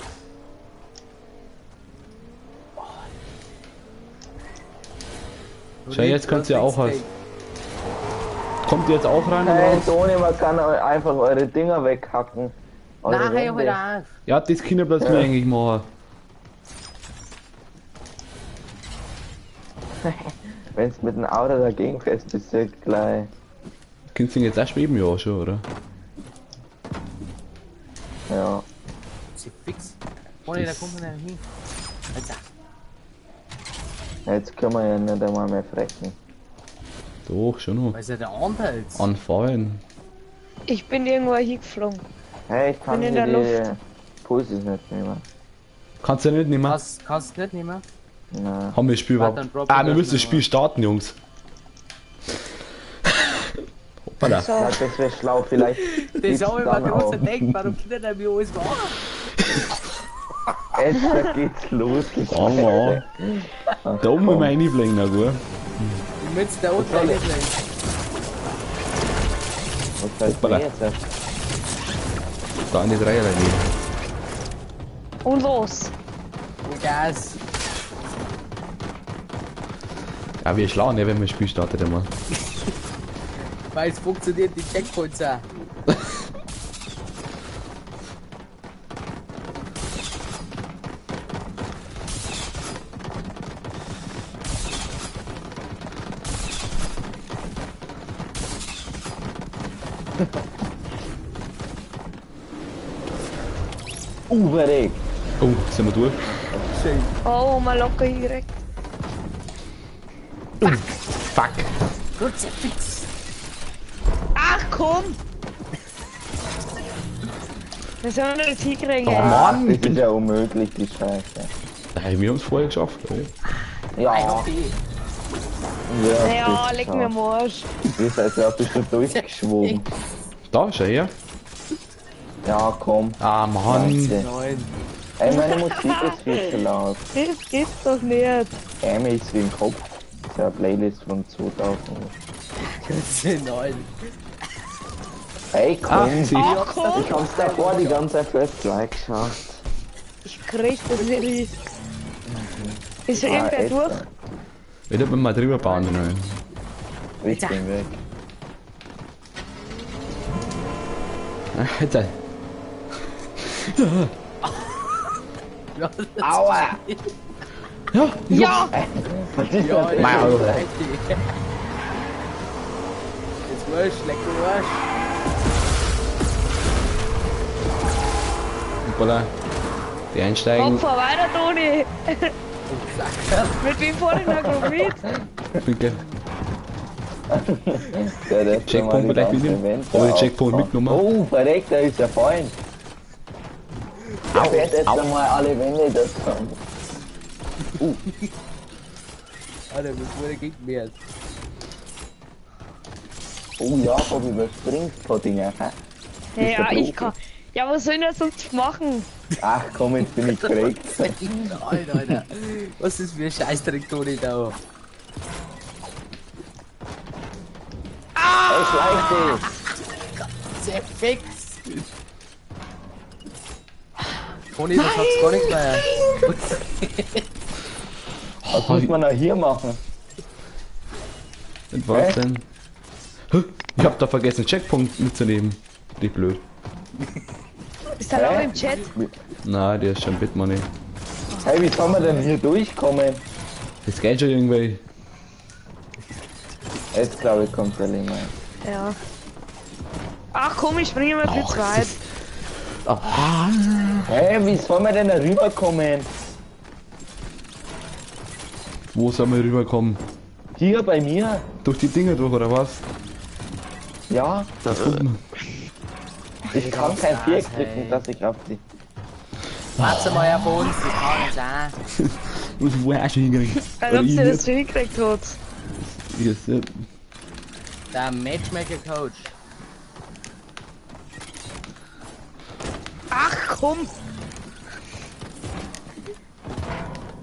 Schau, jetzt könnt ihr auch was. Kommt ihr jetzt auch rein oder Hey was? Toni, man kann einfach eure Dinger weghacken. Eure Nein, hey, Wände. hör auf! Ja, das kann ich bloß mir eigentlich machen. Wenn's mit dem Auto dagegen fährst, bist du gleich. Könnt ihr jetzt auch schweben? Ja, schon, oder? Ja. Sie fix. Toni, da kommt man nicht hin. Jetzt, Jetzt können wir ja nicht einmal mehr frecken. Doch, schon noch. was ist ja der andere jetzt? Anfallen. Ich bin irgendwo hingeflogen. Hey, ich kann Bin in hier der die Pusis nicht nehmen. Kannst du nicht nehmen? Kannst du nicht nehmen? Na. Haben wir das Spiel Warte, überhaupt. dann drop Ah, ich wir das müssen das noch. Spiel starten, Jungs. Hoppala. So. Ja, das wäre schlau, vielleicht. Das gibt's habe ich mir dann gerade auch. gedacht, warum können wir mir alles machen? Jetzt da geht's los. die Oh, Mann. Scheiße. Da oben müssen wir reinbringen, na gut. Ich möchte da unten soll ich? reinlegen. Was soll ich Hoppala. denn jetzt? Da in die Dreierlei gehen. Und los. Und Gas. Ja, wir schlagen, ne, wenn wir das Spiel startet einmal. Weil es funktioniert die Checkpoints auch. Uberregt. Oh, sind wir durch? Schön. Oh, mal locker hingekriegt. Fuck. Kruzifix. Ach komm! Wir sollen wir das hinkriegen. Oh ey. Mann, ich Das bin. ist ja unmöglich, die Scheiße. Nein, wir haben es vorher geschafft. Oh. Ja, Okay. ja, Ja, das leck ist mir am Arsch. Ihr seid ja bestimmt durchgeschwommen. Da, schau her. Ja, komm. Ah, Mann. Scheiße. Neun. Ey, meine Musik ist viel zu laut. Das gibt's doch nicht. Ey, ist wie im Kopf. Das ist ja eine Playlist von 2000. Neun. Ey, komm. 80. Ach komm! Ich hab's davor die ganze Zeit First Try geschafft. Ich krieg das nicht hin. Ist schon Ah, irgendwer echt? durch? Ich hab mir mal drüber bauen können. Ich bin weg. Alter. Aua! Ja, Ja! Was ist Ja, das? Mein das ist Auge. richtig. Jetzt wurscht, leck du Arsch. Hoppala. Die einsteigen. Komm, fahr weiter, Toni! Mit wem fahr ich noch grad mit? Bitte. Der, der hat schon mal Checkpoint die gleich ganzen mitnehmen. Events Hab ich den Checkpoint aufgefahren. mitgenommen? Oh, verreckt, da ist der Freund. Der fährt jetzt einmal alle Wände das kommt. Alter, das wurde gegen mir. Oh Jakob überspringt paar Dinger. hä? Hey, Ist der ja, ich Profi. kann. Ja, was soll ich denn sonst machen? Ach komm, jetzt bin ich geregt. Alter, Alter. Was ist für ein Scheißdreck, Toni, da? Ey, schleich dich! Sehr fix. Toni, das hat's gar nichts mehr. Was muss man da hier machen? Und was denn? Hä? Ich hab da vergessen, Checkpoint mitzunehmen. Bin ich blöd. Ist der Laura Hä? im Chat? Nein, der ist schon im Bett, Mann. Hey, wie soll man denn hier durchkommen? Das geht schon irgendwie. Jetzt glaube ich kommt der Lehmann. Ja. Ach komm, ich springe mal viel zu weit. Hey, wie soll man denn da rüberkommen? Wo soll man rüberkommen? Hier bei mir? Durch die Dinger durch, oder was? Ja, Das kommt man. ich kann kein Viereck hey. drücken, dass ich auf die. Warte mal auf uns, das kann nicht sein. Muss ich woher auch schon hinkriegen? Als ob sie das schon hingekriegt hat. Yes, ja. Der Matchmaker Coach. Ach komm!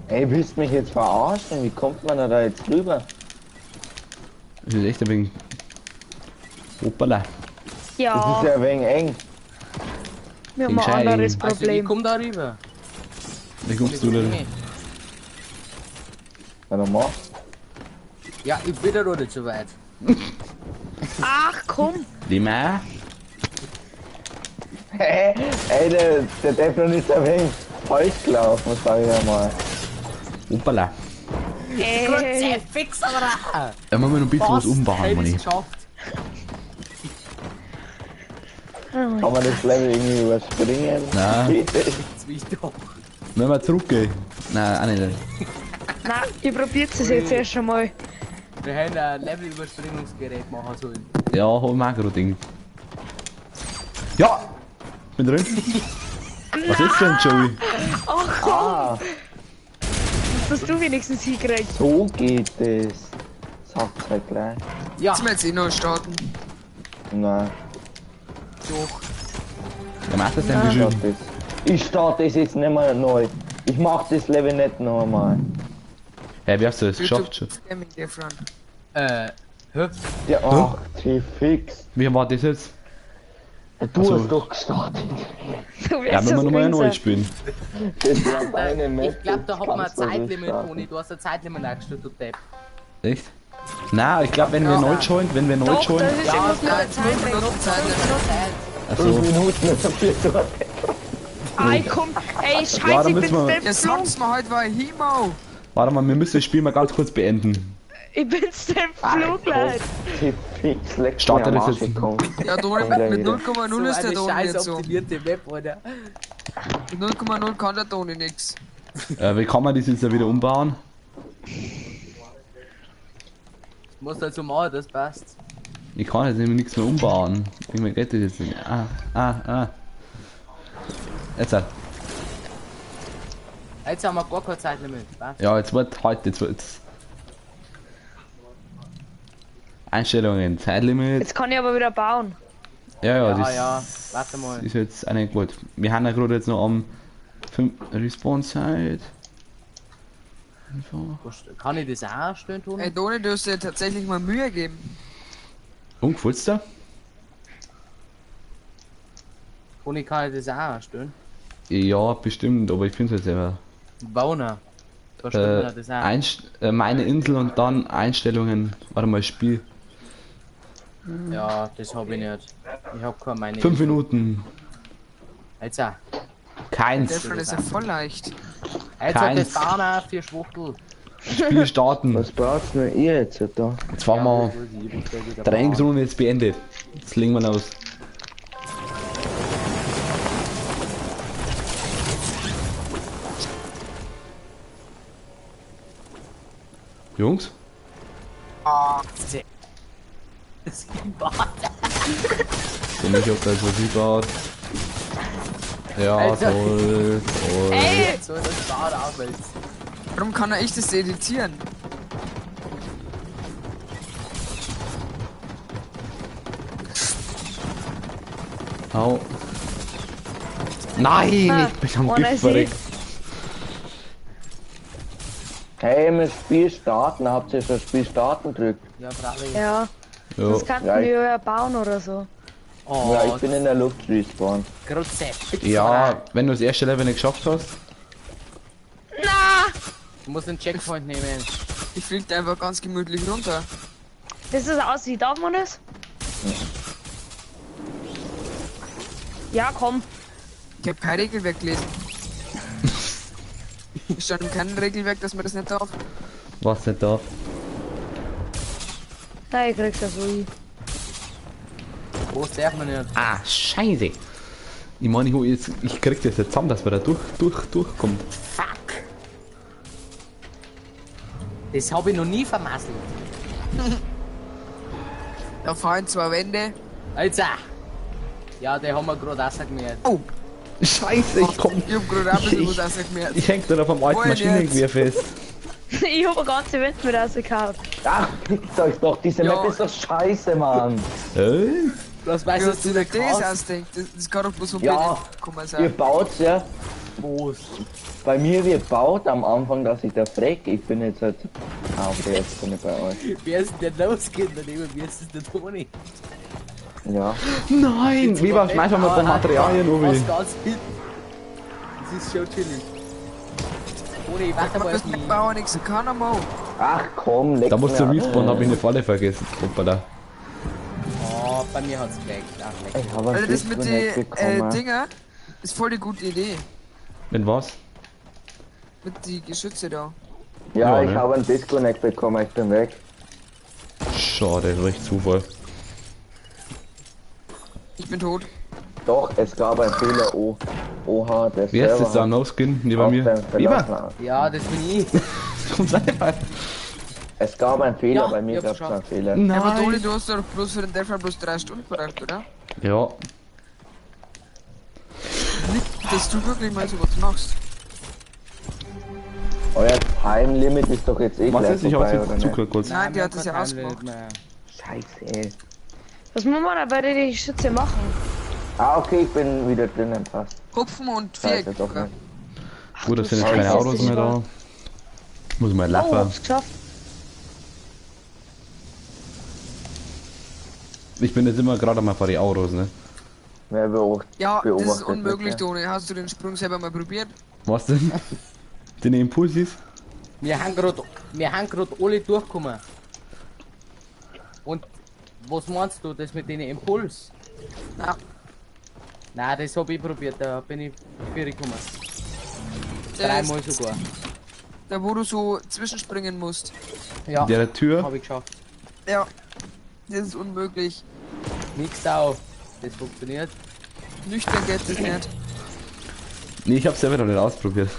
Ey, willst du mich jetzt verarschen? Wie kommt man da jetzt rüber? Das ist echt ein wenig. Hoppala. Das Ja, ist ja ein wenig eng. wir haben ein anderes Also ich Problem. komm da rüber. Wie kommst du denn? Na dann mach. Ja, ich bin da noch nicht so weit. Ach komm! Lima? Hey, ey, der Deflon ist ein wenig falsch gelaufen, sag ich einmal. Hoppala. Ey, Fix, aber Da müssen wir noch ein bisschen was umbauen, Hätte Manni. ich's geschafft. Kann man das Level irgendwie überspringen? Nein. Geht das? Jetzt bin ich doch. Wenn wir zurückgehen. Nein, auch nicht. nein, ich probier's es jetzt erst einmal. Wir hätten ein Levelüberspringungsgerät machen sollen. Ja, hab ich mir auch gerade gedacht. Ja! Bin drin. Was ist denn, Joey? Ach komm! Ah, Hast das du wenigstens hingekriegt? So geht es. Sag's halt gleich. Ja, Jetzt wir jetzt eh noch starten. Nein. Doch. Wer macht das denn Ich schön? starte das. Ich starte das jetzt nicht mehr neu. Ich mach das Level nicht nochmal. Hä, wie hast du das geschafft schon? Gaming Different. hä? Ja, ach, die fix. Wie war das jetzt? Du Also- hast doch gestartet. Du Ja, wirst wenn das wir nochmal gewesen neu sein. spielen. Das war deine Map. Ich glaube, da hat man ein kannst du nicht Zeitlimit, starten. Toni. Du hast ein Zeitlimit eingestellt, du Depp. Echt? Na, ich glaube, wenn wir Ja. neu joinen, wenn wir neu Doch, joinen. das ist irgendwas mit der Nein, Zeit. 5 Minuten Zeitlimit. Achso. 5 Minuten dafür so. Ah, ich komm. Ey, Ja, scheiße, da ich bin müssen wir- selbst Ja, geflogen. sag's mir heute war Himo. Warte mal, wir müssen das Spiel mal ganz kurz beenden. Ich bin selbst geflogen, Leute. Die fix, leck Startet mir am das Arsch, jetzt? ich komm. Ja, Toni, Komm gleich mit wieder. 0,0 So ist der eine Toni scheiß jetzt so. optimierte Map, Alter. Mit 0,0 kann der Toni nix. Wie kann man das jetzt da wieder umbauen? Das musst du halt so machen, das passt. Ich kann jetzt nämlich nichts mehr umbauen. Irgendwie geht das jetzt nicht. Ah. Jetzt halt. Jetzt haben wir gar kein Zeitlimit. Passt. Ja, jetzt wird heute, jetzt wird's. Einstellungen, Zeitlimit. Jetzt kann ich aber wieder bauen. Ja, ja, Ja, das ja, warte mal. ist jetzt eine gut. Wir haben ja gerade jetzt noch am 5 Respawn-Zeit. Info. Kann ich das auch einstellen, Toni? Ey, Toni, du hast dir tatsächlich mal Mühe geben. Und gefällt's dir? Toni, kann ich das auch einstellen? Ja, bestimmt, aber ich finde es halt selber. Bauner. Da stellt man das auch. Meine Insel und dann Einstellungen. Warte mal, Spiel. Ja, das hab ich nicht. Ich hab keine meine. 5 Minuten. Jetzt auch. Keins. Defron ist ja voll leicht. Jetzt hat das Keins. Bauen auch für Schwuchtel. Spiel starten. Was brauchst denn ihr jetzt da? Jetzt fahren wir. Trainingsrunde ist beendet. Jetzt legen wir los. Jungs? Das Bad. Bin ich, ob da jetzt was überhaupt. Ja, Alter. toll, toll. Ey, Jetzt soll das Bad aufwälzen. Warum kann er ich das editieren? Au. Nein, Ah, ich bin am ohne Gift sie. verreckt. Hey, mit Spiel starten, habt ihr schon Spiel starten gedrückt? Ja, freilich. ja, Ja. das kannten Ja, ich- wir ja bauen oder so. Oh, Ja, ich bin in der Luft respawned. Grütze. Ja, wenn du das erste Level nicht geschafft hast. Na, Du musst den Checkpoint nehmen. Ich flieg da einfach ganz gemütlich runter. das ist aus, wie darf man das? Ja, komm. Ich hab kein Regelwerk gelesen. Es stand in keinem Regelwerk, dass man das nicht darf. Was nicht darf. Na, ich krieg's ja so hin. Wo darf man nicht? Ah, scheiße. Ich meine, ich krieg das jetzt zusammen, dass wir da durchkommt. Fuck! Das habe ich noch nie vermasselt. Da fahren zwei Wände. Alter! Ja, die haben wir gerade rausgemerkt. Oh, Scheiße, ich komm. ich hab gerade auch ein bisschen Ich- was rausgemerkt. Ich häng da noch vom alten Moin Maschinengewehr fest. Ich hab eine ganze Wand mit rausgehauen. Ach, fickt euch doch, diese Ja. Map ist doch scheiße, Mann. Hey? Das weißt Wie du, hast du du dir der das ausdenkt? Das kann doch bloß vom Ja. BD kommen Ihr sein. baut ja, Groß. bei mir wird baut am Anfang, dass ich da freck, ich bin jetzt halt... Ah, okay, jetzt bin ich bei euch. Wer ist denn der losgeht daneben? Wer ist denn der Toni? Ja. Nein! Weber, schmeiß mal ein paar Materialien, Obi. Was ganz hinten. Das ist schon chillig. Toni, warte mal Das auf mich. Bauer nichts kann, einmal. Ach komm, leck Da musst du mir am- respawnen, hab ich eine Falle vergessen. Hoppala. Oh, bei mir hat's geleckt. Ach, leck. Ich hab einen Alter, das mit Disconnect den bekommen. Dinger ist voll die gute Idee. Mit was? Mit die Geschütze da. Ja, Ja, ich ne? habe einen Disconnect bekommen, ich bin weg. Schade, das war echt Zufall. Ich bin tot. Doch, es gab einen Fehler. Oh, oha, der Wer ist Server das da? hat No Skin? Neben auf mir. den Weber! verlassen. Ja, das bin ich. Komm einfach. Es gab einen Fehler, Ja, bei mir ich hab's gab es einen Fehler. Ja, aber Toni, Nein! du hast doch bloß für den Death bloß 3 Stunden gebraucht, oder? Ja. Nicht, dass du wirklich mal sowas machst. Euer Time Limit ist doch jetzt eh Was gleich ist? Ich hab's vorbei, jetzt oder nicht? zugehört kurz. Nein, die wir hat das haben ja kein Time ausgemacht. Limit mehr. Scheiße, ey. Was muss man da bei der Schütze machen? Ah, okay, ich bin wieder drinnen, passt. Hupfen und Scheiße, Viereck. doch nicht. Gut, das sind jetzt Scheiße, keine Autos ist mehr da. wahr. Muss mal Oh, laufen. hab's geschafft. Ich bin jetzt immer gerade mal vor die Autos, ne? Wer beobachtet? Ja, das ist beobachtet unmöglich, mich, ja. Toni. Hast du den Sprung selber mal probiert? Was denn? Den Impulsis? Wir haben grad alle durchgekommen. Und was meinst du, das mit den Impuls? Ja. Nein, das hab ich probiert, da bin ich gekommen. Dreimal sogar. Da wo du so zwischenspringen musst. Ja, Der Tür? hab ich geschafft. Ja. Das ist unmöglich. Nix da. Das funktioniert. Nüchtern geht das nicht. Nee, ich hab's selber noch nicht ausprobiert.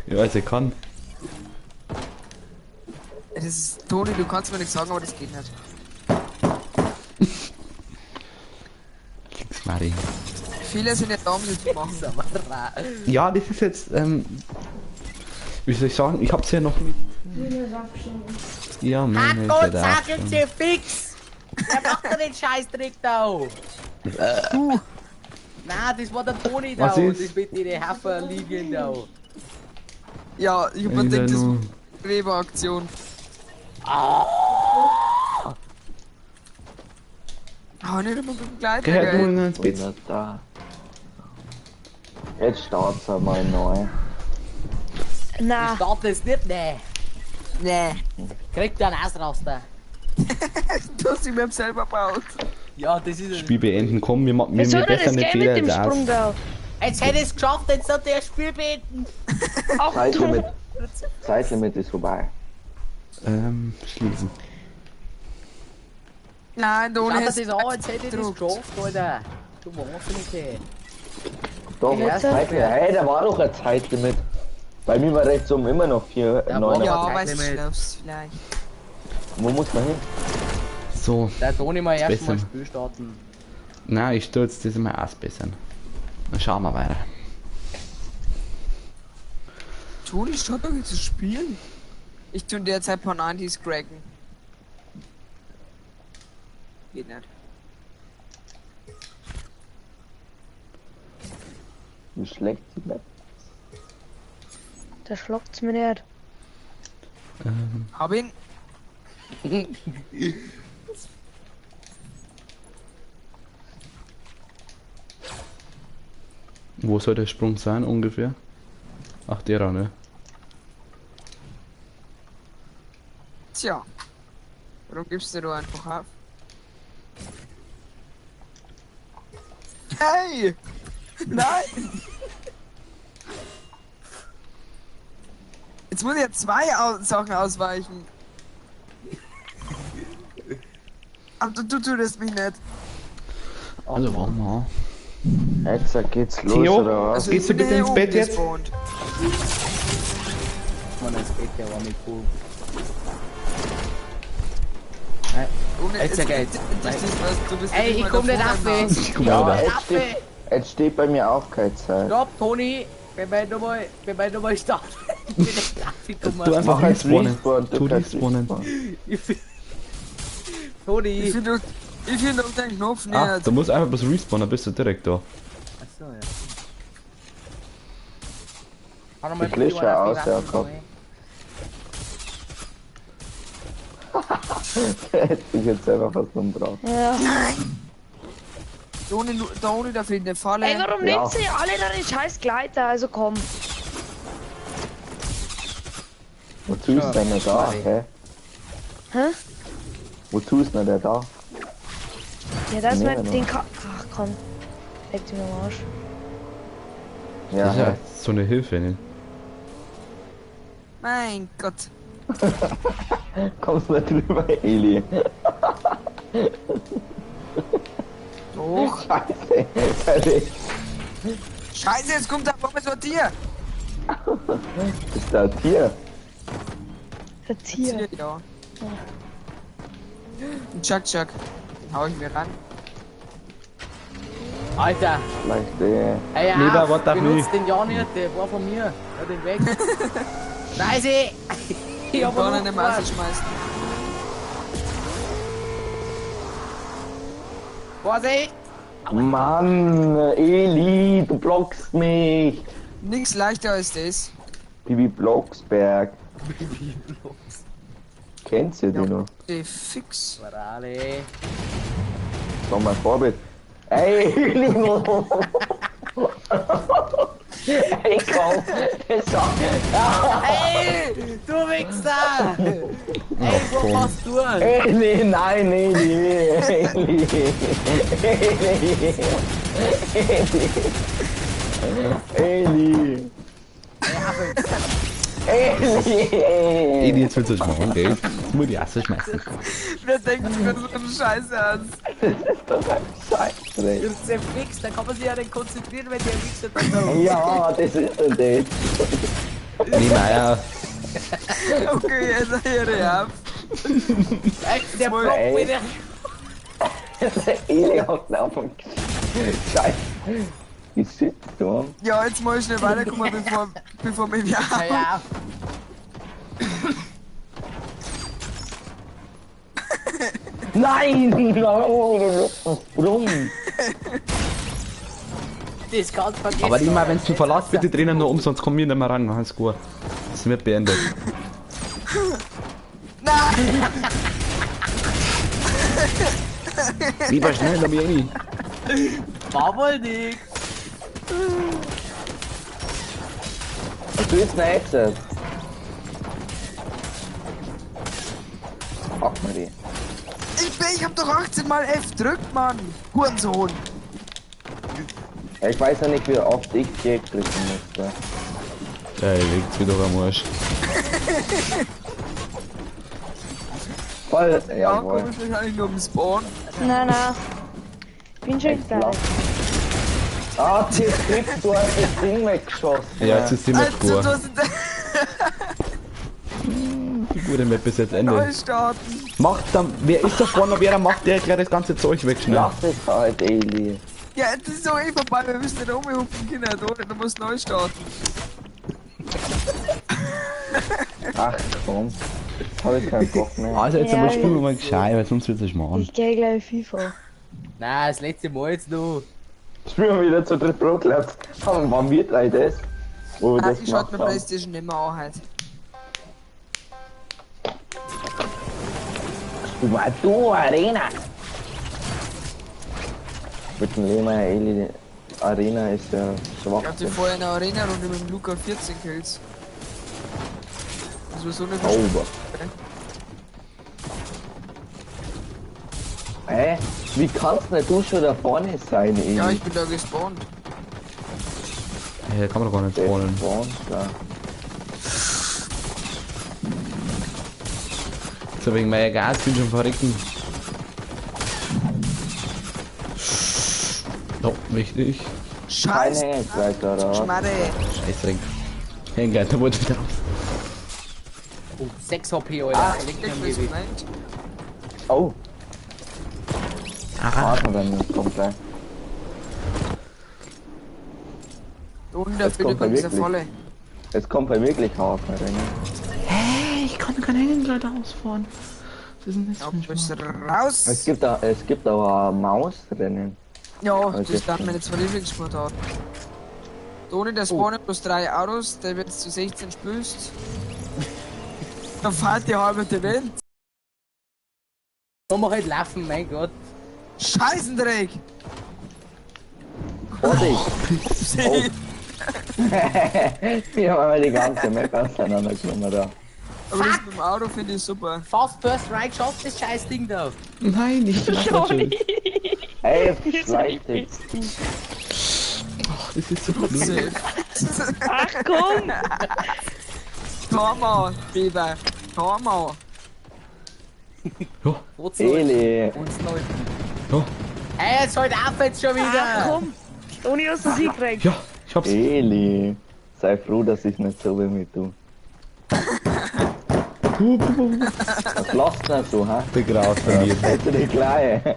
Ich weiß, ich kann. Das ist, Toni, du kannst mir nichts sagen, aber das geht nicht. Mari. Fehler sind ja da, um sie zu machen. Ja, das ist jetzt, wie soll ich sagen, ich hab's ja noch nicht. Ja, Mann, Gott, sag jetzt hier fix! Wer macht denn den Scheißdreck da? Du! Nein, das war der Toni da. Was ist? Das mit den Hafer liegen da. Ja, ich hab mir gedacht, das ist eine Weber-Aktion. Ah, nicht immer mit dem Gleiter, Geh halt gell? nur ins Bett. Da. Jetzt start's einmal neu. Na, Start das nicht, ne. Nee. Kriegt der einen Ausraster. Du hast dich mir selber gebaut. Ja, das ist es. Spiel beenden, komm, wir machen was wir soll denn das bessern den Game Fehler mit dem jetzt Sprung aus. da? Jetzt hätte ich es geschafft, jetzt hat der Spiel beenden. Auch du. Zeitlimit. Zeitlimit ist vorbei. Schließen. Nein, Toni, Schau dir hast das an, jetzt hätte ich das gedruckt. geschafft, Alter. Du Wahnsinnige. Doch, Ja, Zeitlimit. Hey, da war doch ein Zeitlimit. Bei mir war rechts oben immer noch 4, Ja, 9. Ja, weil du Zeitlimit. schläfst vielleicht. Wo muss man hin? So, Der Toni mal erst mal Besser. Spiel starten. nein, ich stürze das immer ausbessern. Dann schauen wir weiter. Toni, start doch jetzt zu spielen. Ich tue in der Zeit paar 90s cracken. Geht nicht. Wie schlecht die Map. Da schlockt's mir nicht. Hab ihn. Wo soll der Sprung sein ungefähr? Ach, der da, ne? Tja. Warum gibst du da einfach auf? Hey! Nein! Jetzt muss ich ja zwei Au Sachen ausweichen. Aber du tötest mich nicht. Also, warte mal. Jetzt geht's los, Theo? oder was? Also, Gehst du ich bin bitte hier ins Bett oben jetzt? gespawnt. Mann, das Bett, der war nicht cool. Ohne, Jetzt jetzt geht's. Das ist was, du bist Ey, nicht ich mal komm nicht davor auf, im Haus. Ich komm Ja, auch da. jetzt steht bei mir auch keine Zeit. Stopp, Toni! Bei mir nochmal, bei mir nochmal starten. Ich bin nicht raufgekommen. Du einfach Mach halt respawnen. Respawn, Tu du kannst respawnen. respawnen. Ich bin- Toni! Ich finde doch den Knopf nicht. Ah, du musst einfach bloß respawnen, dann bist du direkt da. Achso, ja. Hau noch mal Ich lösche bitte aus, auf die Jakob. Toni. Hätte ich jetzt selber fast umgebracht. Ja. Toni, da fehlt eine Falle. Ey, warum Ja. nehmt ihr alle da den scheiß Gleiter? Also komm. Wozu ist denn der da, hä? Hä? Wozu ist denn der da? Ja, das Nee, mit genau. den Ka. Ach komm. Leck dich mir am Arsch. Ja, Das ist ja so eine Hilfe, ne? Mein Gott. kommst du nicht drüber, Eli? Doch. Scheiße. Fertig. Scheiße, jetzt kommt da auf so ein Tier. Ist da ein Tier? Der Tier. Tier, ja. Ein Chuck Chuck. Den hau ich mir ran. Alter! Vielleicht, Ey, ja, Lieber, what the benutzt den ja nicht, der war von mir. Ja, den weg. Scheiße! Ich hab Kann ihn eine Masse schmeißen. Vorsicht! Mann, Eli, du blockst mich. Nix leichter als das. Bibi Blocksberg. Bibi Blocksberg. Kennt ihr die noch? Die fix. Brale. Das war mein Vorbild. Ey, Eli! Ey, komm! Das war... Ey, du Wichser! Ey, wo machst du? Eli, nein, Eli! Eli! Eli! Eli! Eli! Eli, jetzt willst du es machen, gell? Jetzt muss ich auch so schmeißen. Wer denkt sich so einen Scheiß aus? Das ist doch ein Scheißdreck. Das ist ein Wichser, da kann man sich ja nicht konzentrieren, wenn der Wichser dann da ist. Ja, das ist doch das. Niemeyer. Okay, jetzt höre ich auf. Echt, der Block wieder. Eli hat auf dem Scheiß. Ich sitze da. Ja, jetzt muss ich schnell weiterkommen, bevor mich wer Ja, ja. Nein! Warum? Das kannst du vergessen. Aber immer, wenn du mich verlässt, bitte drinnen nur um, sonst kommen wir nicht mehr ran. Alles gut. Das wird beendet. Nein! Lieber schnell, da bin ich. War wohl nix. Was willst du denn jetzt? Pack mal die. Ich hab doch 18 mal F drückt, Mann! Hurensohn! Ja, ich weiß ja nicht, wie oft ich Jack drücken musste. Ey, legt's mir doch am Arsch. Voll, Ja, jawohl. komm ich wahrscheinlich nur um Spawn. Nein, nein. Bin schon da. Ah, Tipp, du hast das Ding weggeschossen. Ja, jetzt ist die Map Also, gut. du hast Die gute Map ist jetzt Ende. neu starten. Macht dann, wer ist da vorne, wer macht der gleich das ganze Zeug weg schnell. Lass es halt, Eli. Ja, das ist doch eh vorbei, wir müssen nicht rumhupen, Kinder, du musst neu starten. Ach komm, jetzt hab ich keinen Bock mehr. Also jetzt Ja, einmal spielen wir mal gescheit, weil sonst wird's ein Schmarrn. Ich geh gleich FIFA. Nein, das letzte Mal jetzt noch. Spielen wir wieder zu dritt Pro Clubs. Aber waren wir drei das? Wo wir Ah, das ich schalte gemacht mir haben. Playstation nicht mehr an heute. Du Arena! Mit dem Lehmann, Eli, Arena ist ja schwach. Ich hatte vorher eine Arena-Runde mit dem Luca 14 Kills. Das war so eine Sauber. Hä? Wie kannst denn du schon da vorne sein, Eli? Ja, ich bin da gespawnt. Hey, kann man doch gar nicht Der spawnen. spawnt da. So wegen meiner Gas bin ich schon verrecken. Oh, wichtig. Kein Scheiße, Hängegleiter, oder was? Schmarre. Scheißdreck. Hängegleiter wollte wieder raus. Oh, 6 HP, Alter. Ach, Leck mich am Ich Gewicht. gemeint. Oh. Hasenrennen kommt gleich. Und der Jetzt kommt Philipp er ist der wirklich. volle. Jetzt kommt bei wirklich Hasenrennen. Hey, ich kann kein Hängegleiter ausfahren. Was ist denn das Ja, für ein bist Schmarrn? raus. Es gibt aber Mausrennen. Ja, das Okay. ist dann meine zwei Lieblingssportarten. Toni, der spawnen bloß 3 Autos, der wird zu 16 spielst. Dann fahrt die halbe die Welt. So mach halt laufen, mein Gott. Scheißendreck! Vorsicht! Oh. Wir haben einmal die ganze Map auseinandergenommen da. Aber das mit dem Auto finde ich super. Fast First Strike schafft das scheiß Ding da. Nein, ich bin auch nicht schuld. Ey, schleich dich. Ach, das ist so blöd. Ach komm! Tormau, Biber. Tormau. Ja, Wo's noch? Eli. Wo's noch? ja, Ey, jetzt halt auf jetzt schon wieder. Ach komm! Toni, hast du sie gekriegt? ja, ich hab's. Eli. Sei froh, dass ich nicht so bin wie du. Was lachst du denn so, hä? Der Graus von mir. Hätte die Kleine.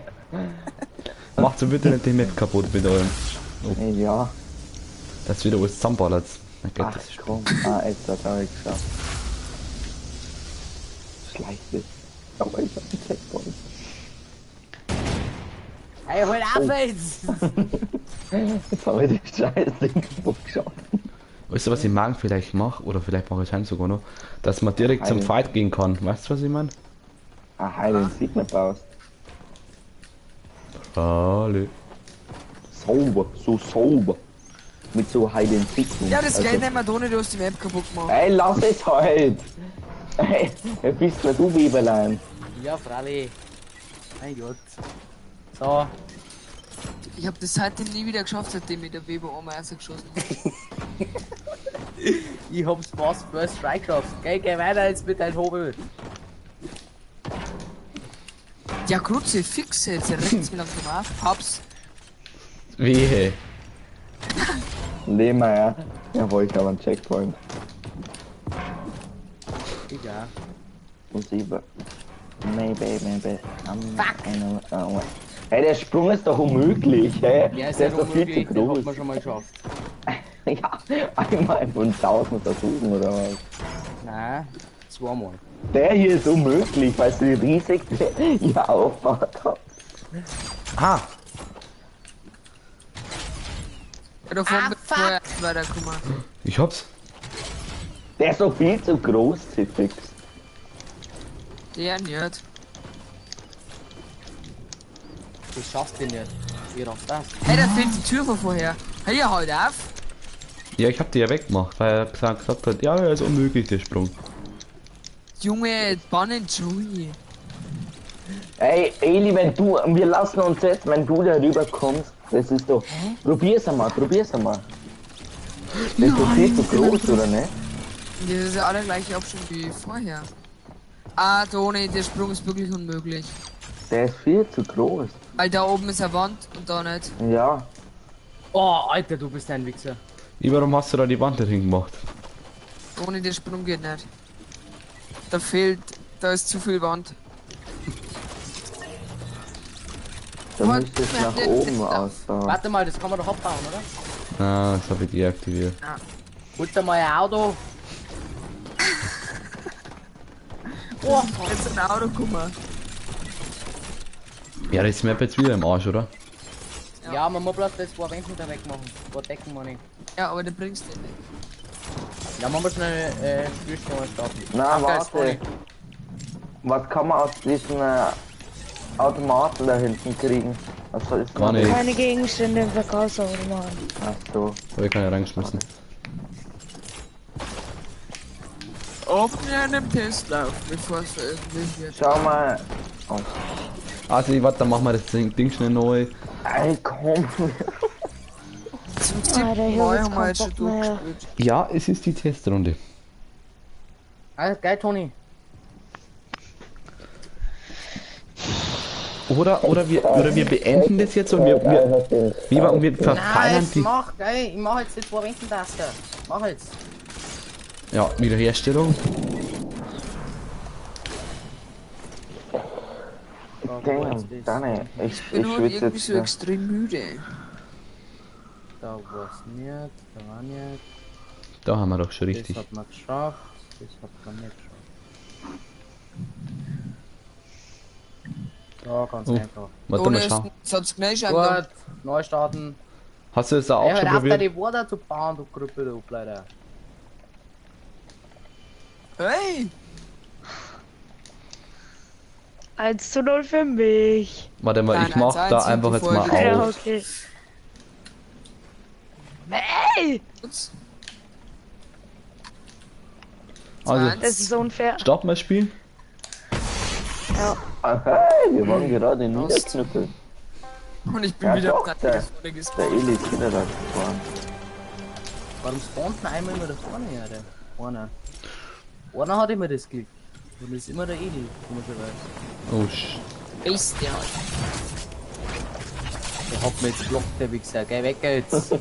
Macht so bitte nicht die Map kaputt mit eurem. Ja. Dass wieder alles zusammenballert. Mein Gott, Ach das ist komm. Ah, jetzt hat er geschafft. Schleicht es. Aber ich hab einen Checkpoint. Ey, hol auf jetzt! Jetzt habe ich das scheiß Ding kaputt geschossen. Weißt du, was ich morgen vielleicht mache? Oder vielleicht mache ich es sogar noch. Dass man direkt zum Heil. Fight gehen kann. Weißt du, was ich meine? Ah, heil den Sieg nicht baust. Hallo. Sauber, so sauber. Mit so Hide and Seek. Ja, das geht nicht mehr, Toni, du hast die Map kaputt gemacht. Ey, lass es halt! Ey, wer bist denn du, Weberlein? Ja, freilich. Mein Gott. So, Ich hab das seitdem nie wieder geschafft, seitdem ich der Weber einmal geschossen habe. ich hab's fast First Try geschafft. Geh, geh weiter jetzt mit deinem Hobel. Ja, Kruzifix jetzt, rechts mir langsam auf. Hab's. Wehe. Lehmer, ja. Jawohl, ich habe einen Checkpoint. Egal. Und sieben. Maybe, maybe. Fuck! Oh. Hey, der Sprung ist doch unmöglich, hä? Ja, ist der ja ist doch viel unmöglich, zu den hat groß. man schon mal geschafft. Ja, einmal von 1000 Versuchen oder was? Nein, zweimal. Der hier ist unmöglich, weißt du, wie riesig der hier aufbaut hat. Ah! Ja, davon bin ich vorher weitergekommen. Ich hab's. Der ist doch viel zu groß, Zifix. Der nicht. Das schaffst du nicht. Wie raff das? Hey, da fehlt die Tür von vorher. Hey, halt auf! Ja, ich hab die ja weggemacht, weil er gesagt hat, ja, er ist unmöglich, der Sprung. Junge, Bannen Joey. Ey, Eli, wenn du, wir lassen uns jetzt, wenn du da rüber kommst, das ist doch. Probier's einmal, probier's einmal. Das ist doch viel zu groß, oder ne? Das ist ja alle gleiche Abstand wie vorher. Ah, Toni, der Sprung ist wirklich unmöglich. Der ist viel zu groß. Weil da oben ist eine Wand und da nicht. Ja. Oh, Alter, du bist ein Wichser. Wie, warum hast du da die Wand dahin gemacht? Toni, der Sprung geht nicht. Da fehlt, da ist zu viel Wand. Da müsste es nach oben ausbauen. Warte mal, das kann man doch abbauen, oder? Ah, das habe ich deaktiviert. Holt da mal ein Auto. Oh, jetzt ist ein Auto gekommen. Ja, das ist die Map jetzt wieder im Arsch, oder? Ja. Ja, man muss bloß das zwei Wänden da wegmachen. Zwei Decken, meine ich. Ja, aber den bringst du nicht. Ja, man muss schnell Spielsteuer starten. Na, Ach, da ist warte. Was kann man aus diesen Automaten da hinten kriegen? Was soll ich Gar nicht. Keine Gegenstände im Verkaufsautomaten. Ach so. Habe ich keine reingeschmissen. Ob wir einen Testlauf, bevor es veröffentlicht wird. Schau mal. Oh. Also, ich warte, dann machen wir das Ding schnell neu. Ey, komm. Zum siebten Alter, ich hab Mal jetzt haben wir keinen jetzt schon Bock mehr. durchgespielt. Ja, es ist die Testrunde. Ah, geil, Toni. Oder wir beenden das jetzt und wir verfeinern Nice, die. mach, geil. Ich mach jetzt die zwei Wänden-Taster. Mach jetzt. Ja, Wiederherstellung. Damn, Danne, ich Ich bin heute schwitze irgendwie jetzt. so extrem müde. Da war's nicht, da war nicht. Da haben wir doch schon richtig. Das hat man geschafft, das hat man nicht geschafft. Ja, ganz Oh. einfach. Warte mal, Toni, schau. sonst gleich an. Gut, neu starten. Hast du das da auch Ey, schon hör auf, da probiert? die Water zu bauen, du Krüppel, du Leider. Hey! 1:0 für mich. Warte mal, Nein, ich mach 1-1 da sind einfach die jetzt mal Folge. Ja, auf. okay. Ey! Ups. Also, Das ist unfair. starten wir das Spiel. Ja. Ah, hey, wir waren gerade niederknüppeln. Und ich bin Ja, wieder doch, auf der vorne Der gespawnt. Eli ist wieder da gefahren. Warum spawnt denn einmal immer da vorne, Alter? Einer. Einer hat immer das Glück. Und das ist immer der Eli, komischerweise. Oh, sh. Ist der halt. Der hat mir jetzt geblockt, der Wichser. Geh weg jetzt.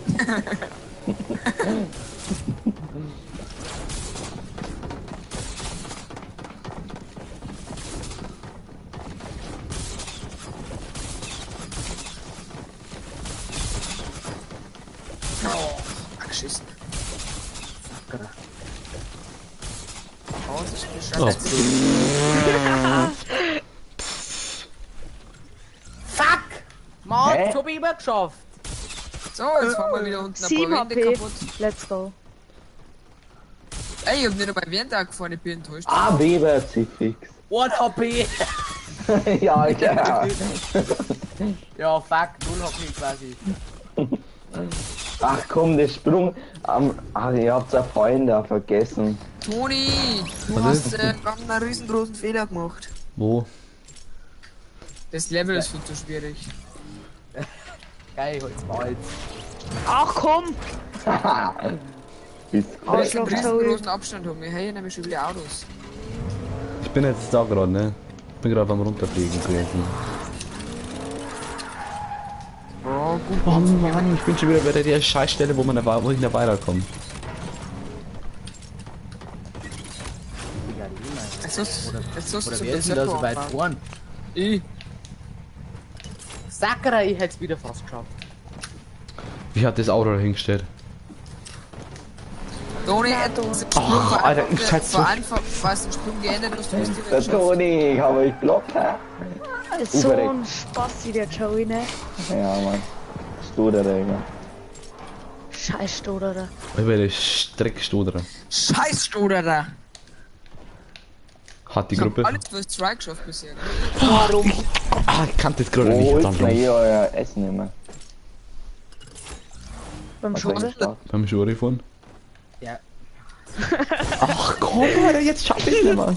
geschissen. Oh, das ist Oh. bescheuert. Fuck! Mann, Hä? das hab ich immer geschafft. So, jetzt fahren wir wieder unten ein 7 paar Wände HP. kaputt. Let's go. Ey, ich hab nicht einmal Wände angefahren, ich bin enttäuscht. Ah, Weber hat sich fix. 1 HP! Ja, genau. Ja, fuck, 0 HP quasi. Ach komm, der Sprung. Ach, ihr habt's ja vorhin da vergessen. Toni, du Was hast ist? gerade einen riesengroßen Fehler gemacht. Wo? Das Level ist viel zu schwierig. Geil, holt's mal jetzt. Ach komm! Bist Aber ich Arschloch, einen riesengroßen Abstand haben. Wir haben nämlich schon wieder Autos. Ich bin jetzt da gerade, ne? Ich bin gerade am runterfliegen gewesen. Oh, gut. Oh Mann, ich bin schon wieder bei der Scheißstelle, wo man da, wo ich nicht weiterkomme. Digga, Lima. Jetzt hast jetzt hast du Oder zum wer ist denn da so weit angefahren. vorn? Ich. Sakra, ich hätt's wieder fast geschafft. Wie hat das Auto da hingestellt? Toni, Ach, Alter, ich seid so- Vor Anfang, fast den Sprung geändert hast, du bist direkt Der geschafft. Toni, ich habe euch blockt, hä? So Uberrecht. ein Spasti, der Joey, ne? Ja, Mann. Stoderer, immer. Scheiß Stoderer. Über der Streckstoderer. Scheiß Stoderer! Hat die Ich hab Gruppe. alles fürs Try geschafft bisher. Ne? Warum? Ah, ich kann das gerade Wo nicht holst denn zusammen. ihr euer Essen immer? Beim Was soll Schule. ich starten? Beim Schuri fahren. Ja. Ach komm, Alter, jetzt schaff ich's nicht mehr.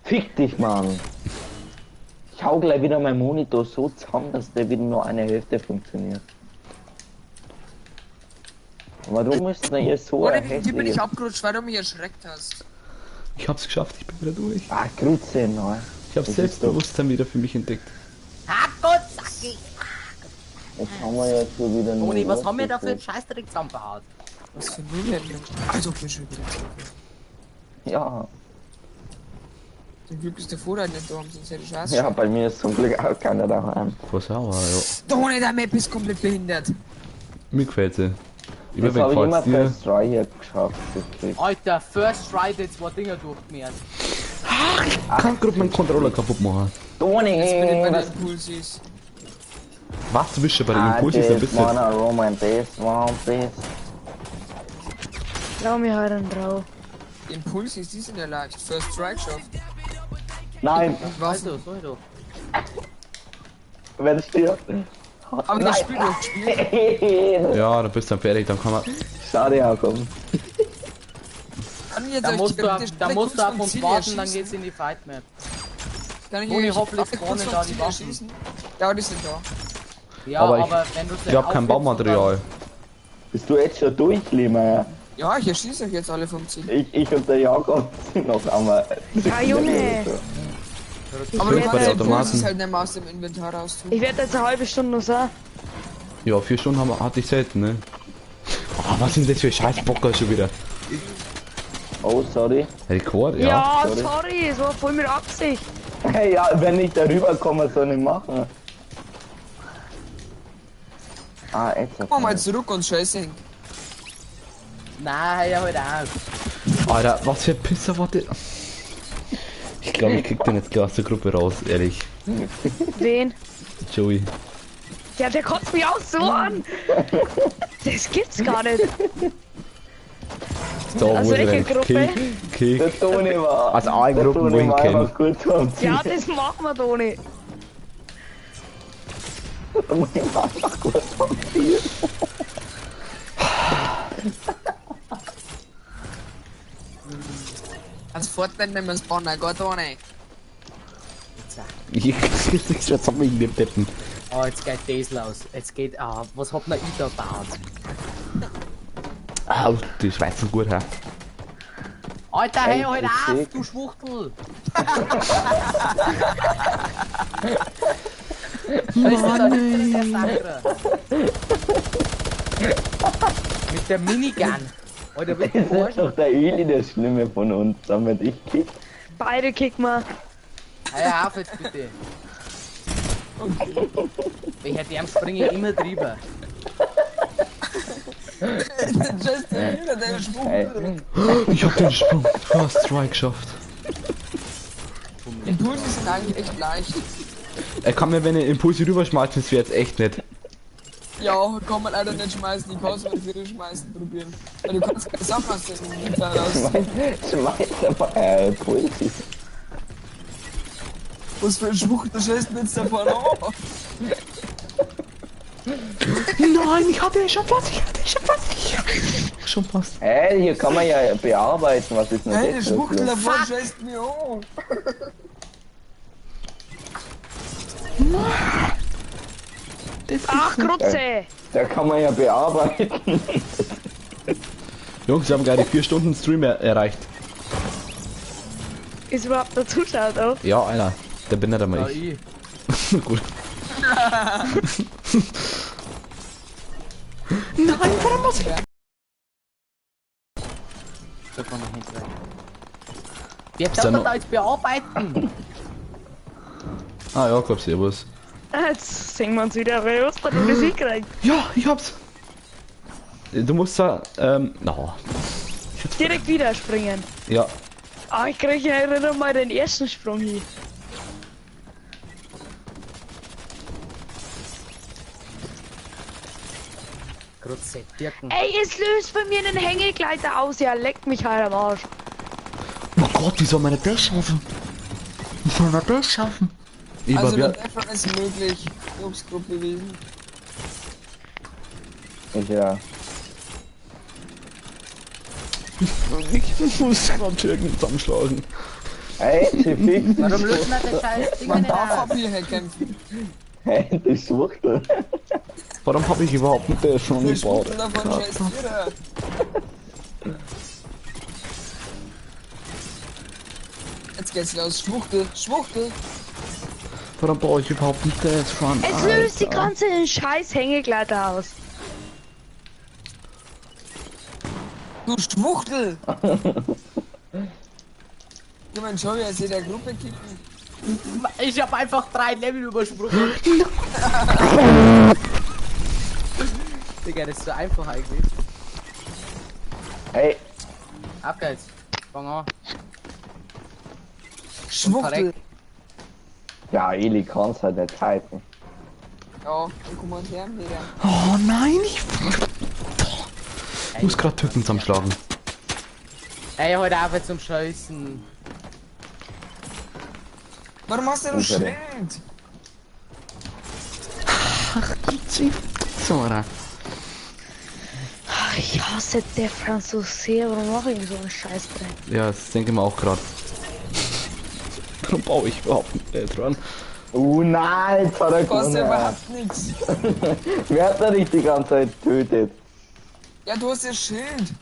Fick dich, Mann! Ich hau gleich wieder mein Monitor so zusammen, dass der wieder nur eine Hälfte funktioniert. Warum ist denn ihr so Oder ein hier bin ich hässliches... abgerutscht, weil du mich erschreckt hast. Ich hab's geschafft, ich bin wieder durch. Ah, Grütze, ne? Ich hab Das ist Selbstbewusstsein wieder für mich entdeckt. Ah Gott, Sacki! Jetzt haben wir ja schon wieder Toni, nur was haben wir da für einen losgekriegt. Scheißdreck zusammengehauen? Was für Null Also, ich bin schon wieder zurück. Ja, Zum Glück ist der Vorrat nicht da, sonst hätte ich Scheiße. ja, bei mir ist zum Glück auch keiner daheim. Voll sauer, ja. Toni, der Map ist komplett behindert. Mir gefällt sie. Das habe ich immer gefällt's dir. First Try hier geschafft. gekriegt. Alter, First Try, die zwei Dinger durchgemehrt. Ich kann gerade meinen Controller kaputt machen. Toni, Jetzt bin ich bei was den Impulsis. Was, du bist schon bei den I Impulsis, da just bist du. wanna romance this, want this. Trau mir halt einen Rau. Die Impulsis, die sind ja leicht. First Try geschafft. Nein, Was? Also, so doch. wenn stirbt. Aber das Spiel durchgespielt. Ja, dann bist du dann fertig, dann kann man. Schade, Jakob. Kann ich jetzt Da euch musst du, theoretisch da alle musst du kurz auf vom uns Ziel warten, dann erschießen? geht's in die Fight Map. Kann ich Toni, euch hoffentlich alle kurz spawnen vom da die Ziel Waffen. erschießen? Ja, die sind da. Ja, Aber aber, ich- wenn du Ich hab kein Baumaterial. Bist du jetzt schon durch, Lima? Ja, ich erschieße euch jetzt alle vom Ziel. Ich und der Jakob sind noch einmal. Ja, Junge. Aber du bin bei kannst den die Impulsis Automaten. halt nicht mehr aus dem Inventar raus tun. Ich werde jetzt eine halbe Stunde noch sein. Ja, 4 Stunden haben, hatte ich selten, ne? Oh, was sind das für Scheißbocker schon wieder? Oh, sorry. Rekord, ja. Ja, sorry. sorry, es war voll mit Absicht. Hey, ja, wenn ich darüber komme, soll ich machen. Ah, jetzt. Komm mal zurück und scheiße hin. Nein, ja, halt auf. Alter, was für Pisser war das? Ich glaube, ich krieg den jetzt gleich aus der Gruppe raus, ehrlich. Wen? Joey. Ja, der kotzt mich auch so an. Das gibt's gar nicht. So, Aus wo welcher ich Gruppe? Kick, Kick. Der Toni war. Aus allen der Gruppen, wo Toni ich ihn war kenn. einfach kurz vorm Ziel. Ja, das machen wir, Toni. Der Toni war einfach kurz vorm Ziel. Als Fortnite nehmen wir spawnen, Gott ohne. Ich krieg schon zusammen in dem Deppen. Oh, jetzt geht das los. Jetzt geht. Ah, was hat denn ich da gebaut? Au, die Schweizer gut, hä? Alter, hey, Ey, halt ich auf, seh- du Schwuchtel! Was ist das denn der Sakra? Mit der Minigun. Alter, willst du Das ist verarschen? doch der Eli der Schlimme von uns, damit ich kick. Beide kicken wir. Hör auf jetzt bitte. Welcher dem springe ich immer drüber. Justin wieder deine Schwuchtel. Ich hab den Sprung First Try geschafft. Impulse sind eigentlich echt leicht. Er kann mir, wenn er Impulse rüberschmeißt, das wäre jetzt echt nett. Ja, kann man leider nicht schmeißen. Ich kann es mal nicht schmeißen probieren. Weil du kannst keine Sachen aus dem Inventar raus. Schmeiß mal Impulse. Was für ein Schwuchtel scheißt mir jetzt da vorne an? Nein, ich hatte schon fast, ich hatte schon fast. Ich schon fast. Ey, hier kann man ja bearbeiten, was ist denn Hey, der das? Schwuchtel los? da vorne scheißt mir an. Ach, Grütze! Da kann man ja bearbeiten. Jungs, wir haben gerade 4 Stunden Stream erreicht. Ist überhaupt der Zuschauer da? Ja, einer. Der bin nicht einmal Ja, ich. ich. Gut. Nein, warum muss ich? Da kann man hinten. Wer da darf noch- da jetzt bearbeiten? Ah ja, glaub servus. Jetzt sehen wir uns wieder, weil was da das hinkriegt. Ja, ich hab's. Du musst da, na. Direkt wieder springen. Ja. Ah, ich krieg ja nicht mal den ersten Sprung hin. Grütze, Dirken. Ey, es löst bei mir einen Hängegleiter aus. Ja, leck mich halt am Arsch. Oh Gott, wie soll man das schaffen? Wie soll man das schaffen? Ich Also war, mit Efron ist möglich. Ich hab's grob bewiesen. Ich ja. ich muss gerade Türken zusammenschlagen. Ey, die Fix. Warum lösen wir das scheiß Ding Man nicht darf aus? ab hierher kämpfen. Hey, die Schwuchtel. Warum habe ich überhaupt mit der schon Der gebaut? Schwuchtel da vorne scheißt wieder. Jetzt geht's los. Schwuchtel, Schwuchtel. Warum baue ich überhaupt nicht das Run? Es löst die ganze scheiß Hängegleiter aus. Du Schwuchtel! Ich mein, schau, wie er sich der Gruppe kicken. Ich hab einfach 3 Level übersprungen. Digga, das ist so einfach eigentlich. Ey, Ab geht's. Fang an. Schwuchtel! ja, Eli kann's halt nicht halten. Ja, dann kommen wir her wieder. Oh nein, ich muss gerade Türken zusammenschlagen. Ey, heute auf jetzt zum Scheißen. Warum hast du ein Okay. Schild? So, oder? Ach, ich hasse Death Run so sehr. Warum mache ich so einen Scheißdreck? Ja, das denke ich mir auch gerade. Warum baue ich überhaupt nicht das Run? Nein, jetzt hat er Kostet gewonnen. überhaupt nichts. Wer hat da dich die ganze Zeit tötet? Ja, du hast ja Schild.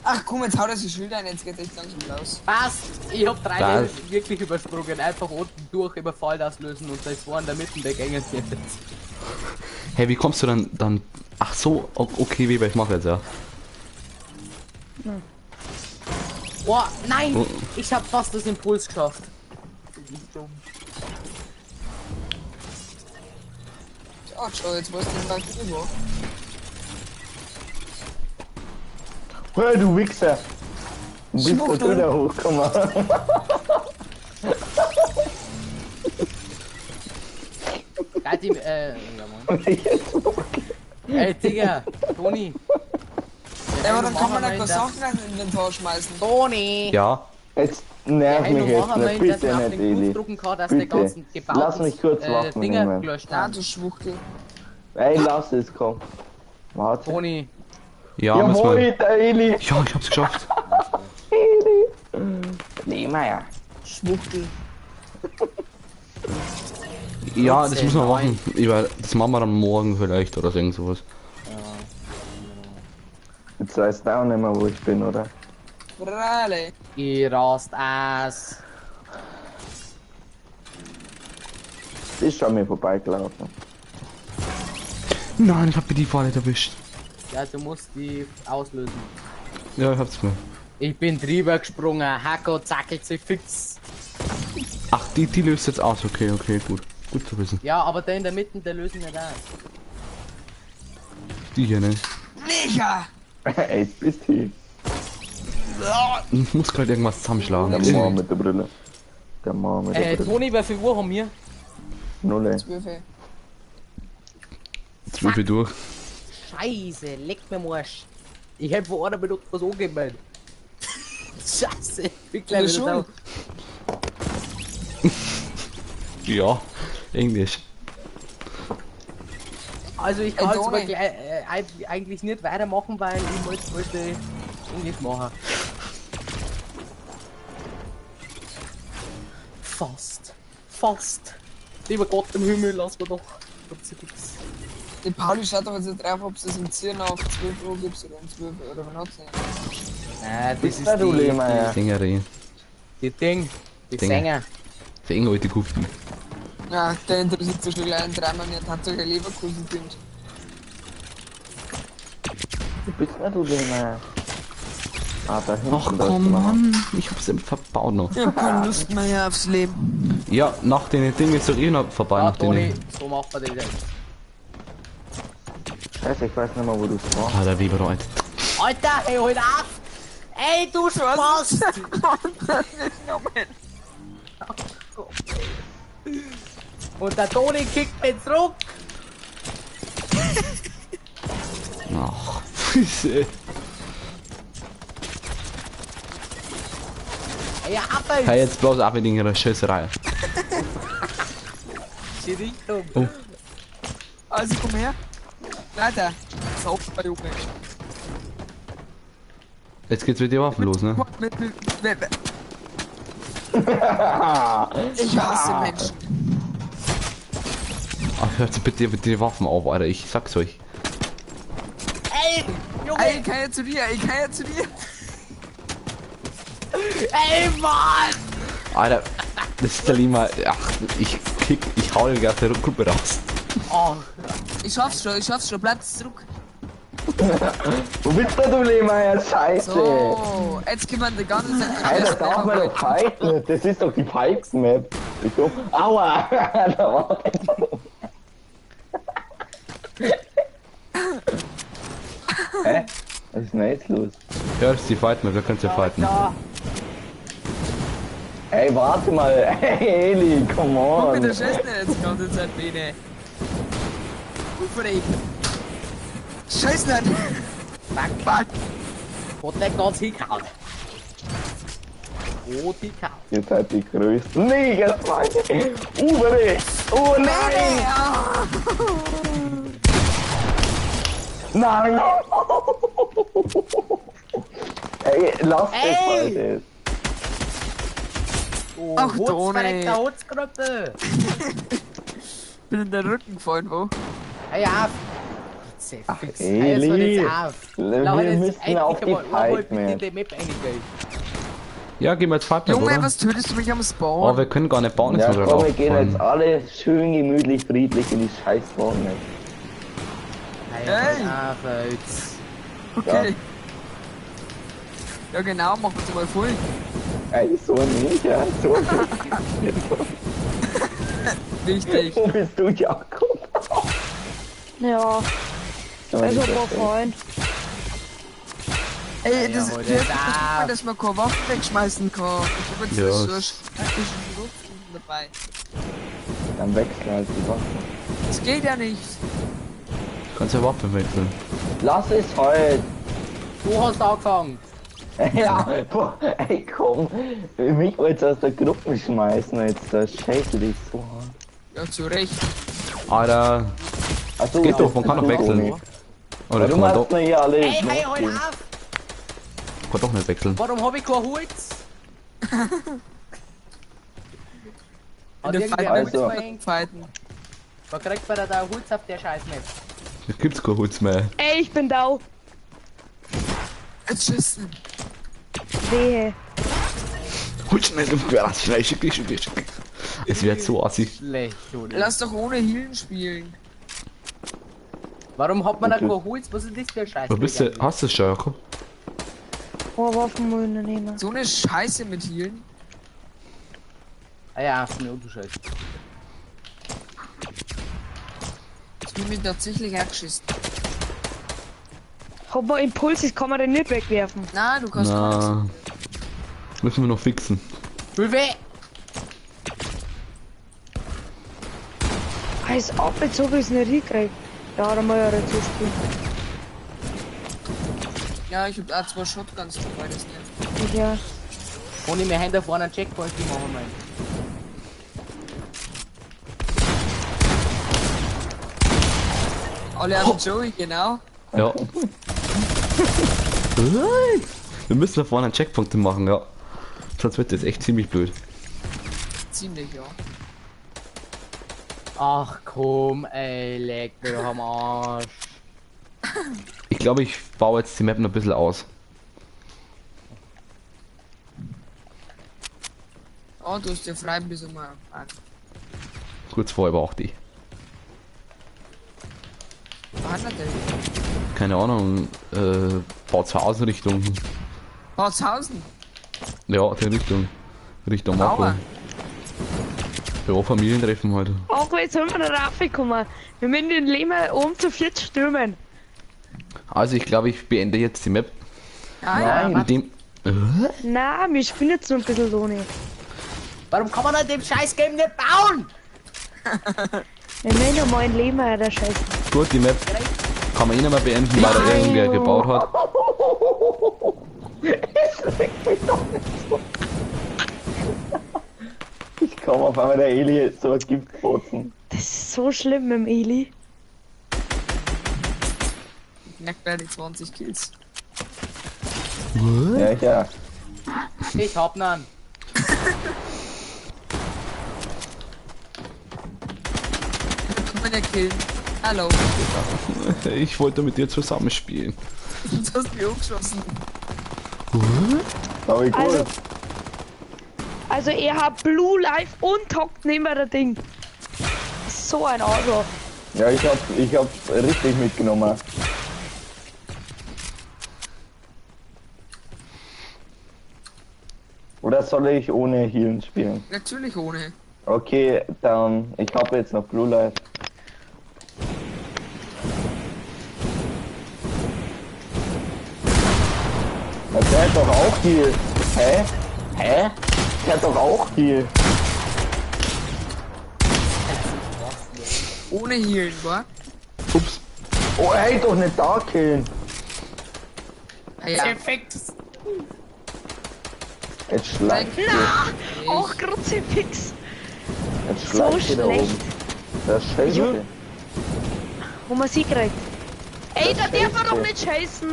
Ach komm, jetzt hau das Schild ein, jetzt geht's echt langsam los. Passt! Ich hab 3 Was? Level wirklich übersprungen. Einfach unten durch, über Fall auslösen und das war in der Mitte der Gänge jetzt. Hey, wie kommst du dann? Ach so, okay, Weber, ich mach jetzt, ja. Oh, nein! Oh. Ich hab fast das Impuls geschafft. Schau, schau, jetzt weißt du nicht mehr, wo. Hey, du Wichser. Du bist da Schwuchtel. wieder hochgekommen. Geil, die, ja, moin. Ey, Digga, Toni. Ja, aber dann kann man nicht Sachen ins Inventar schmeißen. Toni! Ja. Jetzt nerv Hey, mich du jetzt machen nicht, wir, dass bitte man auf nicht, den Knopf Eli. drücken kann, dass der Bitte. ganzen gebauten Lass mich kurz Waffen Dinger nehmen. gelöscht Ja, haben. du Schwuchtel. Ey, lass es, komm. Warte. Toni, Ja, müssen Jawohl, wir. der Eli. Ja, ich hab's geschafft. Eli. Lehmeier. Schwuchtel. Ja, das müssen wir machen. Das machen wir dann morgen vielleicht oder so irgend sowas. Jetzt weißt du auch nicht mehr, wo ich bin, oder? Brale. ich rast aus. Ist schon mir vorbeigelaufen. Nein, ich hab mir die Falle erwischt. Ja, du musst die auslösen. Ja, ich hab's gemacht. Ich bin drüber gesprungen, Hacko zackelt sich fix. Ach, die löst jetzt aus. Okay, okay, gut. Gut zu wissen. Ja, aber der in der Mitte, der lösen nicht aus. Die hier, ne? Micha! Ey, jetzt bist du. Ich muss gerade irgendwas zusammenschlagen. Der Mann mit der Brille. Der Mann mit der Brille. Toni, wie viel Uhr haben wir? Null. 12. 12 durch. Scheiße, leck mir am Arsch. Ich hab vor einer Minute was angegeben. Scheiße, ich bin gleich wieder da. Ja, Englisch. Also ich kann jetzt mal gleich, eigentlich nicht weitermachen, weil ich wollte Englisch machen. Fast. Fast. Lieber Gott im Himmel, lass mir doch. Die Pauli schaut aber jetzt drauf, ob es das um 10 auf 12 Uhr gibt oder um 12 Uhr oder wann hat's nicht. Nein, das ist die Sängerin. Die Ding. Die Sänger. Die enge alte Kuften. Ja, der interessiert sich schon gleich ein dreimal nicht, hat sogar Leverkusen filmt. Du bist nicht du Lehmeier. Ah, da hinten. Ach komm, Mann, ich hab's eben verbaut noch. Ich hab keine Lust mehr aufs Leben. Ja, nach den Dingen ist doch eh noch vorbei. Ja, nach Toni, den. So macht man das jetzt. Scheiße, ich weiß nicht mehr, wo du warst. Alter, Weber, Alter. Alter, hey, halt auf! Ey, du Spaß! Und der Toni kickt mich zurück! Ach, Füße. Ey, ab Hey, jetzt bloß ab mit ihrer Schießerei. Die Richtung. Oh. Also komm her. Leiter. Sauber, Junge. Jetzt geht's mit den Waffen los, ne? Ich hasse Menschen. Ach, hört bitte mit den Waffen auf, Alter. Ich sag's euch. Ey, Junge! Ey, ich kann ja zu dir, ich kann ja zu dir. Ey, Mann! Alter, das ist der Lima. Ach, ich kick, ich hau die ganze Gruppe raus. Oh. Ich schaff's schon, bleib zurück. Wo bist denn du, Lehmeier? Scheiße! So, jetzt gibt man die ganze Zeit. Alter, darf man doch fighten? Das ist doch die Pikes-Map. Aua! Da war Hä? Was ist denn jetzt los? Ja, das ist die Fight-Map, da kannst du ja fighten. Ja. Ey, warte mal. Ey, Eli, come on. Guck, der schießt nicht jetzt die ganze Zeit, Bene. Ufreg. Scheiß nicht. Fuck. Fuck. Hat nicht ganz hingehauen. Hat hingehauen. Ihr seid die größten Neger, Uwe! Oh nein! Nein! Ey, lass das mal. Oh, Ach, Toni. Der Holzkrüppel. Bin in den Rücken gefallen, wo? Hey, auf! Ach, Fix. Eli, auf. wir müssen auf die Fight, man. Ja, gehen wir jetzt Fight, Junge, oder? was tötest du mich am Spawn? Oh, wir können gar nicht bauen. Ja, komm, wir gehen jetzt alle schön gemütlich, friedlich in die scheiß Spawn, man. Hey! Auf, jetzt. Okay. Ja, genau, machen wir mal voll. Ey, so nicht, ja, so nicht. Wichtig. Wo bist du, Jakob? Ja. Also, paar Freund. Ey, das ist ja, dass man keine Waffen wegschmeißen kann. Ich hab jetzt Ja. so einen praktischen Schrotflinten dabei. Dann wechsel halt die Waffen. Das geht ja nicht. Kannst ja Waffen wechseln. Lass es halt. Du hast angefangen. Ja, boah, ey, komm. Mich wollt's aus der Gruppe schmeißen jetzt. Das scheiße dich so hart. Ja, zu Recht. Alter, Achso, geht doch, man kann doch wechseln. Oder kann Warum man hast doch, du hier alle Ey, hey, halt auf! kann doch nicht wechseln. Warum hab ich kein Holz? In der Fight Also. Fighten. Man kriegt bei der Holz auf der Scheiß Map. Da gibt's kein Holz mehr. Ey, ich bin da. Jetzt schießen. Wehe. Hol schnell, schnell, schick dich, schick dich, schick dich. Es wird so assig. Schlecht, oder? Lass doch ohne Healen spielen. Warum hat man da kein Holz? Was ist das für ein Scheiß? Wo bist du? Hast du es schon, Jakob? Oh, Waffen muss ich noch nehmen. So eine Scheiße mit Healen. Ah ja, ist mir du Scheiße. Ich bin mir tatsächlich angeschissen. Hat man Impuls, das kann man den nicht wegwerfen. Nein, du kannst gar Na. nichts. Müssen wir noch fixen. Hilfe! Als ob jetzt so ich es nicht hinkrieg. Ja, da muss ich ja dazu spielen. Ja, ich hab auch zwei Shotguns dabei, das nervt. Ja. Ohne mir haben da vorne einen Checkpoint, die machen wir. Alle auf den Joey, genau. Ja. Wir müssen da vorne einen Checkpunkt machen, ja. Sonst wird das echt ziemlich blöd. Ziemlich, ja. Ach komm, ey, leck mir doch am Arsch. Ich glaube, ich baue jetzt die Map noch ein bisschen aus. Oh, du hast ja frei bis um an. Kurz vorher war auch die. Was hat der? Keine Ahnung, Bautshausen Richtung. Bautshausen? Ja, die Richtung. Richtung Marco. Ja, Familientreffen heute. Auch jetzt sind wir da raufgekommen. Wir müssen den Lehmer oben zu viert stürmen. Also ich glaube, ich beende jetzt die Map. Nein. Mit dem. Nein, wir spielen jetzt noch ein bisschen ohne. Warum kann man an dem scheiß Game nicht bauen? Wir müssen noch mal ein Lehmer der Scheiße. Gut, die Map kann man eh nicht mehr beenden, weil da irgendwer gebaut hat. Es regt mich doch nicht so. Ich komme auf einmal der Eli so ein Giftboten. Das ist so schlimm mit dem Eli. Knack bei die 20 Kills. Ja, ja. Ich hab nen. Kann man ja killen. Hallo. Ich wollte mit dir zusammenspielen. Du hast mich angeschossen. Aber ich gut. Also er hat Blue Life und hockt neben der Ding. So ein Arschloch. Ja, ich hab richtig mitgenommen. Oder soll ich ohne Healen spielen? Natürlich ohne. Okay, dann ich habe jetzt noch Blue Life. Der hat doch auch Heal. Hä? Hä? Der hat doch auch Heal. Ohne Healen, wa? Ups. Oh, hey, doch nicht da killen. Ah, ja. Perfekt. Jetzt schleicht sie. Na, auch Kruzifix. Jetzt So schleicht sie da schlecht. oben. Das ist scheiße. Wo man sie kriegt. Ey, da Das darf man doch Scheiße. nicht scheißen.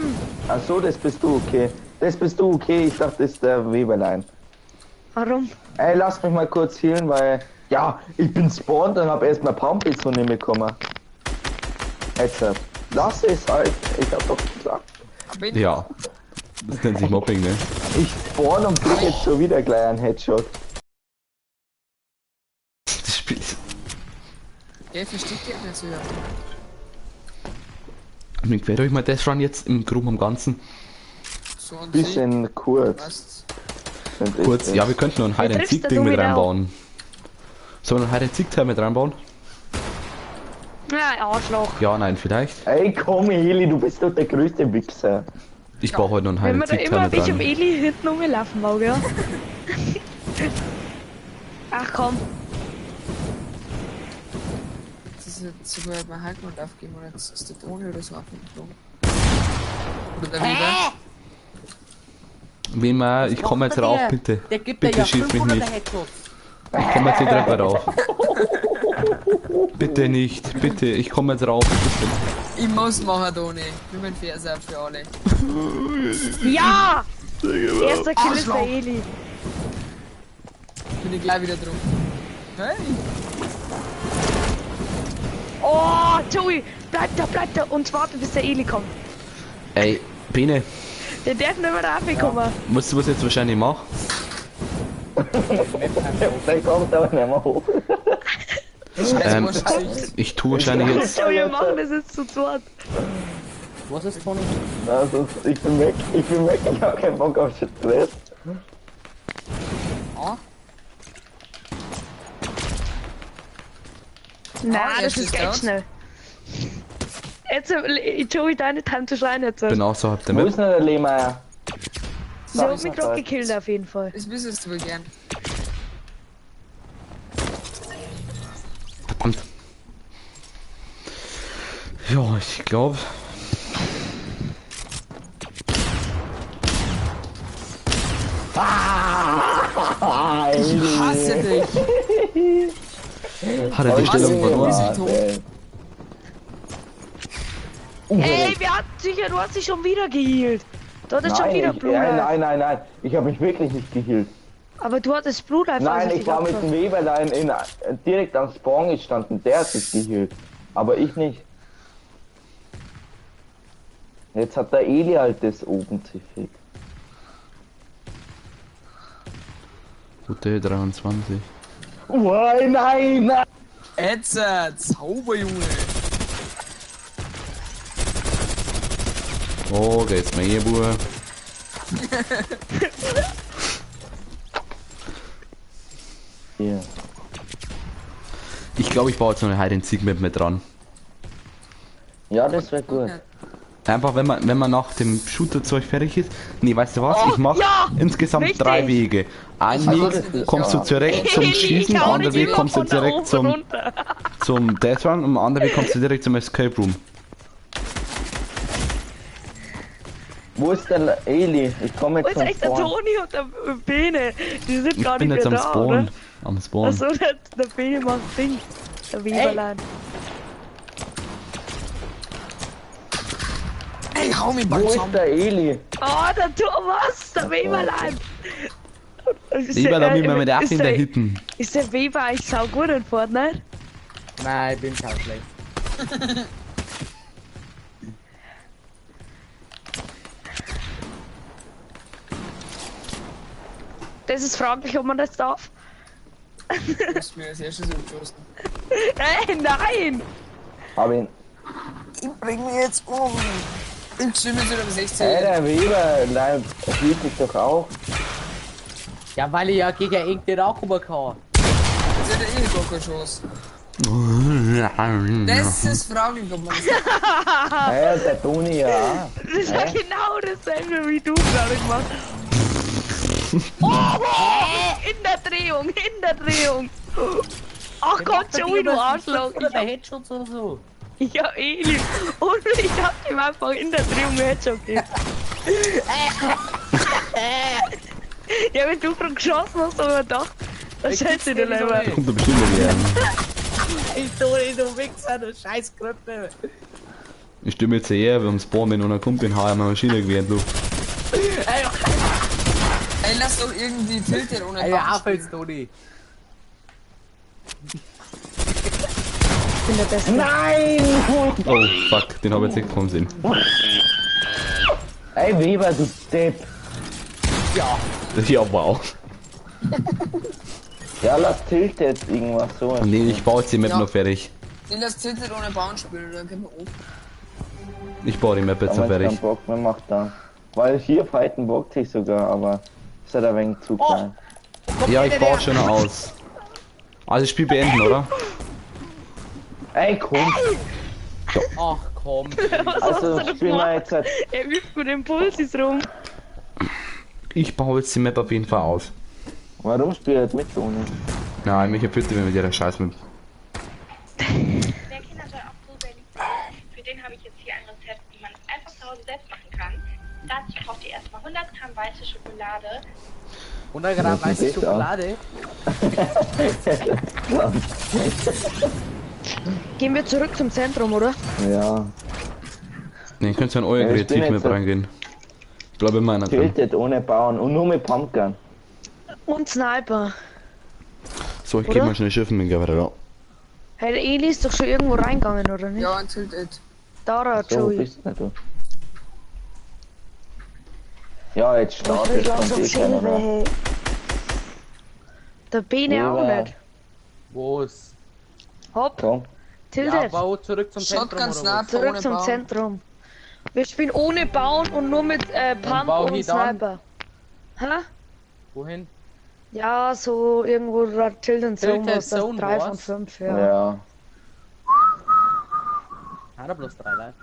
Ach so, das bist du, okay. Das bist du, okay. Ich dachte, das ist der Weberlein. Warum? Ey, lass mich mal kurz healen, weil... Ja, ich bin spawned und hab erstmal Pump von ihm bekommen. Jetzt, lass es halt. Ich hab doch gesagt. Ja. Das nennt sich Mobbing, ne? Ich spawn und krieg jetzt schon wieder gleich einen Headshot. Das Spiel ist... Der versteht dich nicht so. Ja. Mir gefällt euch mal Death Run jetzt im Groben und Ganzen. So und sich. Bisschen kurz. Passt. find ich Kurz, das. ja, wir könnten noch ein Hide and triffst Seek Ding mit der Domi reinbauen. Sollen wir noch ein Hide and Seek Teil mit reinbauen? Na, Arschloch. Ja, nein, vielleicht. Ey, komm, Heli, du bist doch der größte Wichser. Ich baue heute noch ein Wenn Hide and man da Seek Teil immer mit dich um rein. Eli hinten rumlaufen mag, ja? Ach komm. Das ist jetzt sogar mein Heilgrund aufgeben und jetzt ist der Toni oder so abgeflogen. Oder der Weber. Wem mal, ich komme jetzt rauf, bitte. Der gibt dir Bitte ja schieß mich 500 nicht. Headshots. Ich komme jetzt die Treppe rauf. Bitte nicht, bitte, ich komme jetzt rauf. Bitte. Ich muss machen, Toni. Ich bin fair sein für alle. Ja! Erster Kill ist der Eli. Bin ich gleich wieder drum. Hey! Oh, Joey, bleib da und warte, bis der Eli kommt. Ey, Bene, Der darf nicht mehr raufkommen. weißt du, was ich jetzt wahrscheinlich mache? Der kommt aber nicht mehr hoch. Ich tue wahrscheinlich jetzt. Joey, wir machen das jetzt zu zweit. Was ist Toni? Das ist, ich bin weg, ich bin weg, ich hab keinen Bock auf Stress. Oh, Nein, Ah, das erst ist ist ganz tot. schnell. Jetzt, Joey, deine Time to shine jetzt. Bin außerhalb der Wo Map. ist denn der Lehmeier? Sie hat mich gerade gekillt auf jeden Fall. Das wüsstest du wohl gern. Verdammt. Ja, ich glaube. Ich hasse dich. Hat er die Stellung verloren? Ey. Ey, wir hatten sicher, du hast dich schon wieder geheilt. Du hattest schon Nein, wieder ich, Blue nein, Life. nein, nein, nein. Ich habe mich wirklich nicht geheilt. Aber du hattest Blue Life. Nein, als ich war mit dem Weber da direkt am Spawn gestanden. Der hat sich geheilt. Aber ich nicht. Jetzt hat der Eli halt das oben zifig. Gute 23. Oh, nein, nein! Jetzt, Zauberjunge. Oh, geht's mir hier, Bube. Hier. Ich glaube, ich baue jetzt noch eine Hide and Seek Map mit dran. Ja, das wäre gut. Einfach, wenn man nach dem Shooter-Zeug fertig ist. Nee, weißt du was? Oh, Ich mache ja, insgesamt richtig. 3 Wege. Ein Also, Weg das ist kommst du ja. direkt zum Eli, ich Schießen, hau anderer dich Weg immer kommst du von da direkt oben zum, runter. zum Death Run und am anderen Weg kommst du direkt zum Escape Room. Wo ist denn Eli? Ich komme Wo jetzt ist zum echt der Spawn. Toni und der Bene? Die sind Ich gar bin nicht jetzt mehr am da, Spawn. oder? Am Spawn. Achso, der Bene macht Ding. Der Weberlein. Ey, hau mich Wo bald ist zusammen. der Eli? Oh, der Thomas, der Weberlein. Ist Lieber der- da wir mit der ist in der der- Hütten. Ist der Weber eigentlich sau gut in Fortnite? Nein, ich bin sau schlecht. Das ist fraglich, ob man das darf. Du hast mir als erstes umgeschossen. Ey, nein! Hab ihn. Ich bring mich jetzt um. Ich stimme jetzt wieder um 16. Ey, der Weber, nein, hielt sich doch auch. Ja, weil ich ja gegen irgendeinen auch kommen kann. Jetzt hat er eh gar keine Chance. Das ist fraglich, ob man das Ey, der Toni ja auch. Das war genau dasselbe, wie du gerade gemacht hast. Oh, in der Drehung, in der Drehung. Ach Gott, Joey, du Arschloch. Oder der Headshots oder so. Ich hab Eli. Und ich hab ihm einfach in der Drehung einen Headshot gegeben. Ja, wenn du gerade geschossen hast, hab ich mir gedacht, was schätzt du denn lieber? Kommt da bestimmt wieder. Ey, Toni, du Wichser, du scheiß Kröpfe. Ich stimme jetzt eher am Spawn, wenn einer kommt, bin hau ich meine Maschine gewählt, du. Ey, lass doch irgendwie Tilted ohne Ey, Waffen auf jetzt, Toni. Ich bin der Beste. Nein! Oh fuck, den hab ich jetzt nicht kommen sehen. Ey, Weber, du Depp. Ja. Ja, wow. Ja, lass Tilted irgendwas so. Nee, ich baue jetzt die Map Ja. noch fertig. Nee, lass Tilted ohne Bauen spielen, dann können wir oben. Ich baue die Map jetzt noch Damals keinen fertig. Bock mehr macht da. Weil hier fighten bockt sich sogar, aber ist halt ein wenig zu klein. Ja, ich baue schon noch aus. Also Spiel beenden, oder? Ey, komm. Ach komm. Was Also hast du spielen wir gemacht? jetzt halt. Er übt mit dem Pulsis rum. Ich baue jetzt die Map auf jeden Fall aus. Warum spielt er jetzt mit Toni? Nein, mich bitte mit der Scheiß mit. Wer Kinder soll auch Blueberry lieben, für den habe ich jetzt hier ein Rezept, wie man es einfach zu Hause selbst machen kann. Dazu braucht ihr erstmal 100 Gramm weiße Schokolade, 100 Gramm Das weiße sieht echt Schokolade. Gehen wir zurück zum Zentrum, oder? Ja. Nee, könnt ihr in euer Ja, ich bin Kreativ jetzt Map reingehen. Ich bleib in meiner drin. Tilted ohne Bauen und nur mit Pumpgun. Und Sniper. So, ich Oder? geh mal schnell schiffen, bin gleich wieder da. Hey, der Eli ist doch schon irgendwo reingegangen, oder nicht? Ja, in Tilted. Da, da, So, wo Joey. bist du denn du? Ja, jetzt Ich startet will kommt langsam eh keiner chillen, mehr. hey. Der Bene auch Weber. nicht. Was? Hopp, Komm. Ja, Tilted. bau zurück zum Zentrum Shotgun oder was? Sniper Zurück ohne zum Bauen. Zentrum. Wir spielen ohne Bauen und nur mit Pump bau und hier dann. Sniper. Hä? Wohin? Ja, so irgendwo da Tilted Zone, Tilted was das Zone 3 von war's? 5, ja. Ja. sind ja bloß 3 Leute.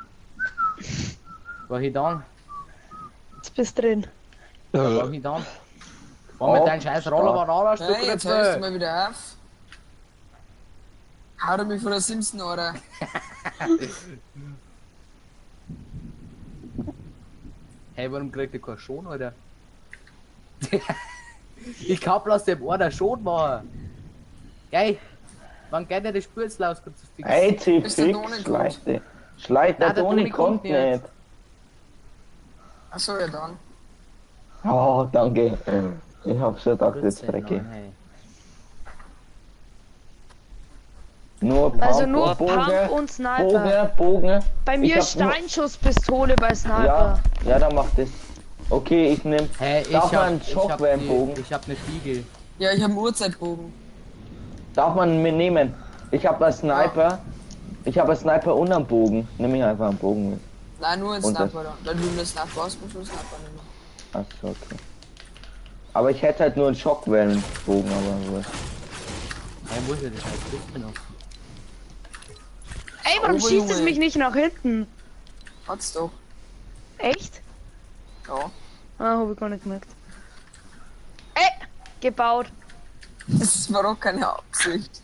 War ich dann? Jetzt bist du drin. War ich dann? Fahr mit deinem scheiß Rollerbahn an, du Hey, jetzt hörst du mal wieder auf. Hau du mich von der Simpson, oder? Hey, warum kriegt ihr keinen Schon, oder? Ich kann bloß dem einer schon machen. Geil. Wann geht denn das Spürzel aus? Ey, fix, schleicht. Schleit, der Toni kommt nicht. Achso, ja dann. Oh, danke. Ich hab schon gedacht, jetzt frecke. Nur Pump, also nur Bogen, Pump und Sniper. Bogen, Bogen. Bei mir Steinschusspistole bei Sniper. Ja, ja, dann mach das. Okay, ich nehm. Hey, ich darf hab, man einen Shockwellenbogen? Ich hab ne Fiegel. Ja, ich hab einen Uhrzeitbogen. Darf man mitnehmen? Ich hab einen Sniper. Ja. Ich habe einen Sniper und einen Bogen. Nimm ich einfach einen Bogen mit. Nein, nur einen Sniper. Dann du einen Sniper hast, musst du einen Sniper nehmen. Achso, okay. Aber ich hätte halt nur einen Schockwellenbogen, aber wurscht. Hey, wo ist denn das scheiß noch? Ey, warum schießt es mich nicht nach hinten? Hat's doch. Echt? Ja. Ah, hab ich gar nicht gemerkt. Ey, gebaut. Das war auch keine Absicht.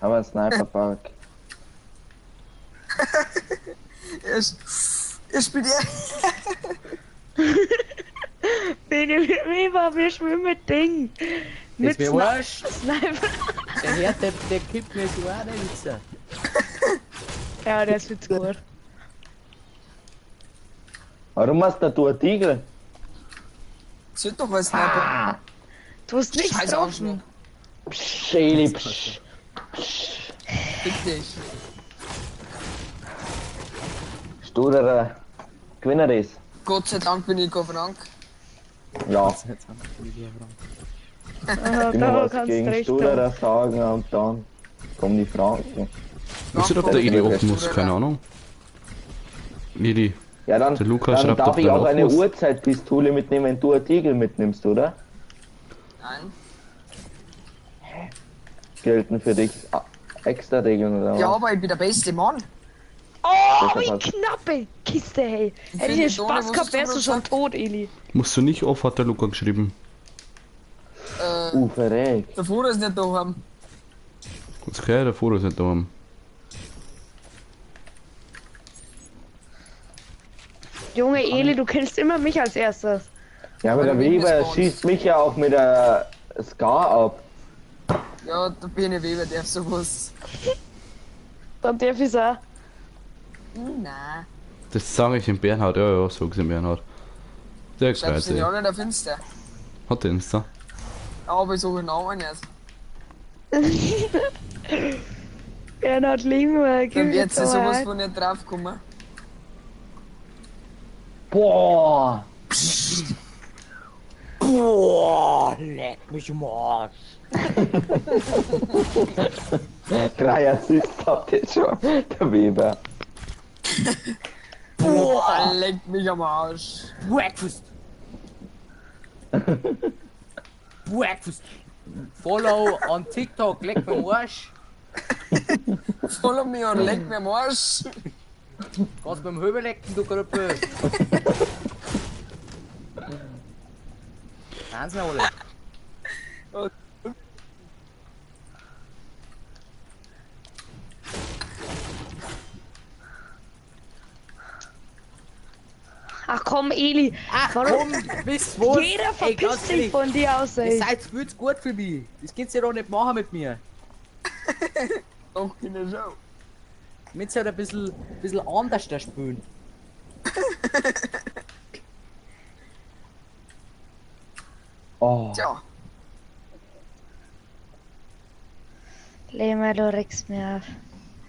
Aber ein Sniper-Park. Er spielt ja. Weber, wir schwimmen mit Ding. Mit Sniper. Der Herr, der kippt mir so auch, der Wichser. Ja, der ist jetzt gut. Warum hast du einen Tiegel? Zünd doch was, Sniper. Ah. Du hast nichts getroffen. Psch, Eli, psch. Psch. Fick dich. Studerer. Gewinner ist. Gott sei Dank bin ich kein Frank. Ja. Ah, Immer da was kannst gegen recht Studerer sagen und dann kommen die Franken. Weißt du, ob der Eli offen muss? Keine Ahnung. Eli. Ja, dann, Der Lukas dann schreibt, darf ob ich der auch offen eine muss. Uhrzeitpistole mitnehmen, wenn du einen Tiegel mitnimmst, oder? Nein. Gelten für dich extra Regeln oder was? Ja, aber ich bin der beste Mann. Oh, Deshalb wie hat- knappe Kiste, hey. Ich Hätte ich finde, den Spaß Toni, gehabt, was wärst du hast schon du tot, Eli. Musst du nicht off, hat der Luca geschrieben. Verreck. Der Foto ist nicht daheim. Das kann ja der Foto ist nicht daheim. Junge, Eli, du killst immer mich als erstes. Ja, aber der Weil du Weber wegen des schießt mich ja auch mit der Scar ab. Ja, der Bene Weber darf sowas. Dann darf ich's auch. Nein. Das sage ich dem Bernhard, ja, ja, sag's dem Bernhard. Der Schreibst gefreut du sich. auch nicht auf Insta. Hat der Insta? Aber ich suche den Namen nicht. Bernhard Lehmann, Dann gib wird sie mir sowas mal. von nicht draufkommen. Boah! Boah, leck mich im Arsch. 3 Assists habt ihr schon, der Weber. Boah, leck mich am Arsch. Breakfast. Breakfast. Follow on TikTok, leck mir am Arsch. Follow me und leck mir am Arsch. Kannst beim Höbel lecken, du Krüppel. Wahnsinn, alle. Ach komm, Eli. Ach Warum? komm, wisst was? Jeder Ey, ganz verpisst sich ehrlich, von dir aus, Ihr ey. seid viel zu gut für mich. Das könnt ihr doch nicht machen mit mir. Doch, in der Show. Müsst halt ein bisschen anders da spielen. Oh. Tja, Lehmann, du regst mir auf.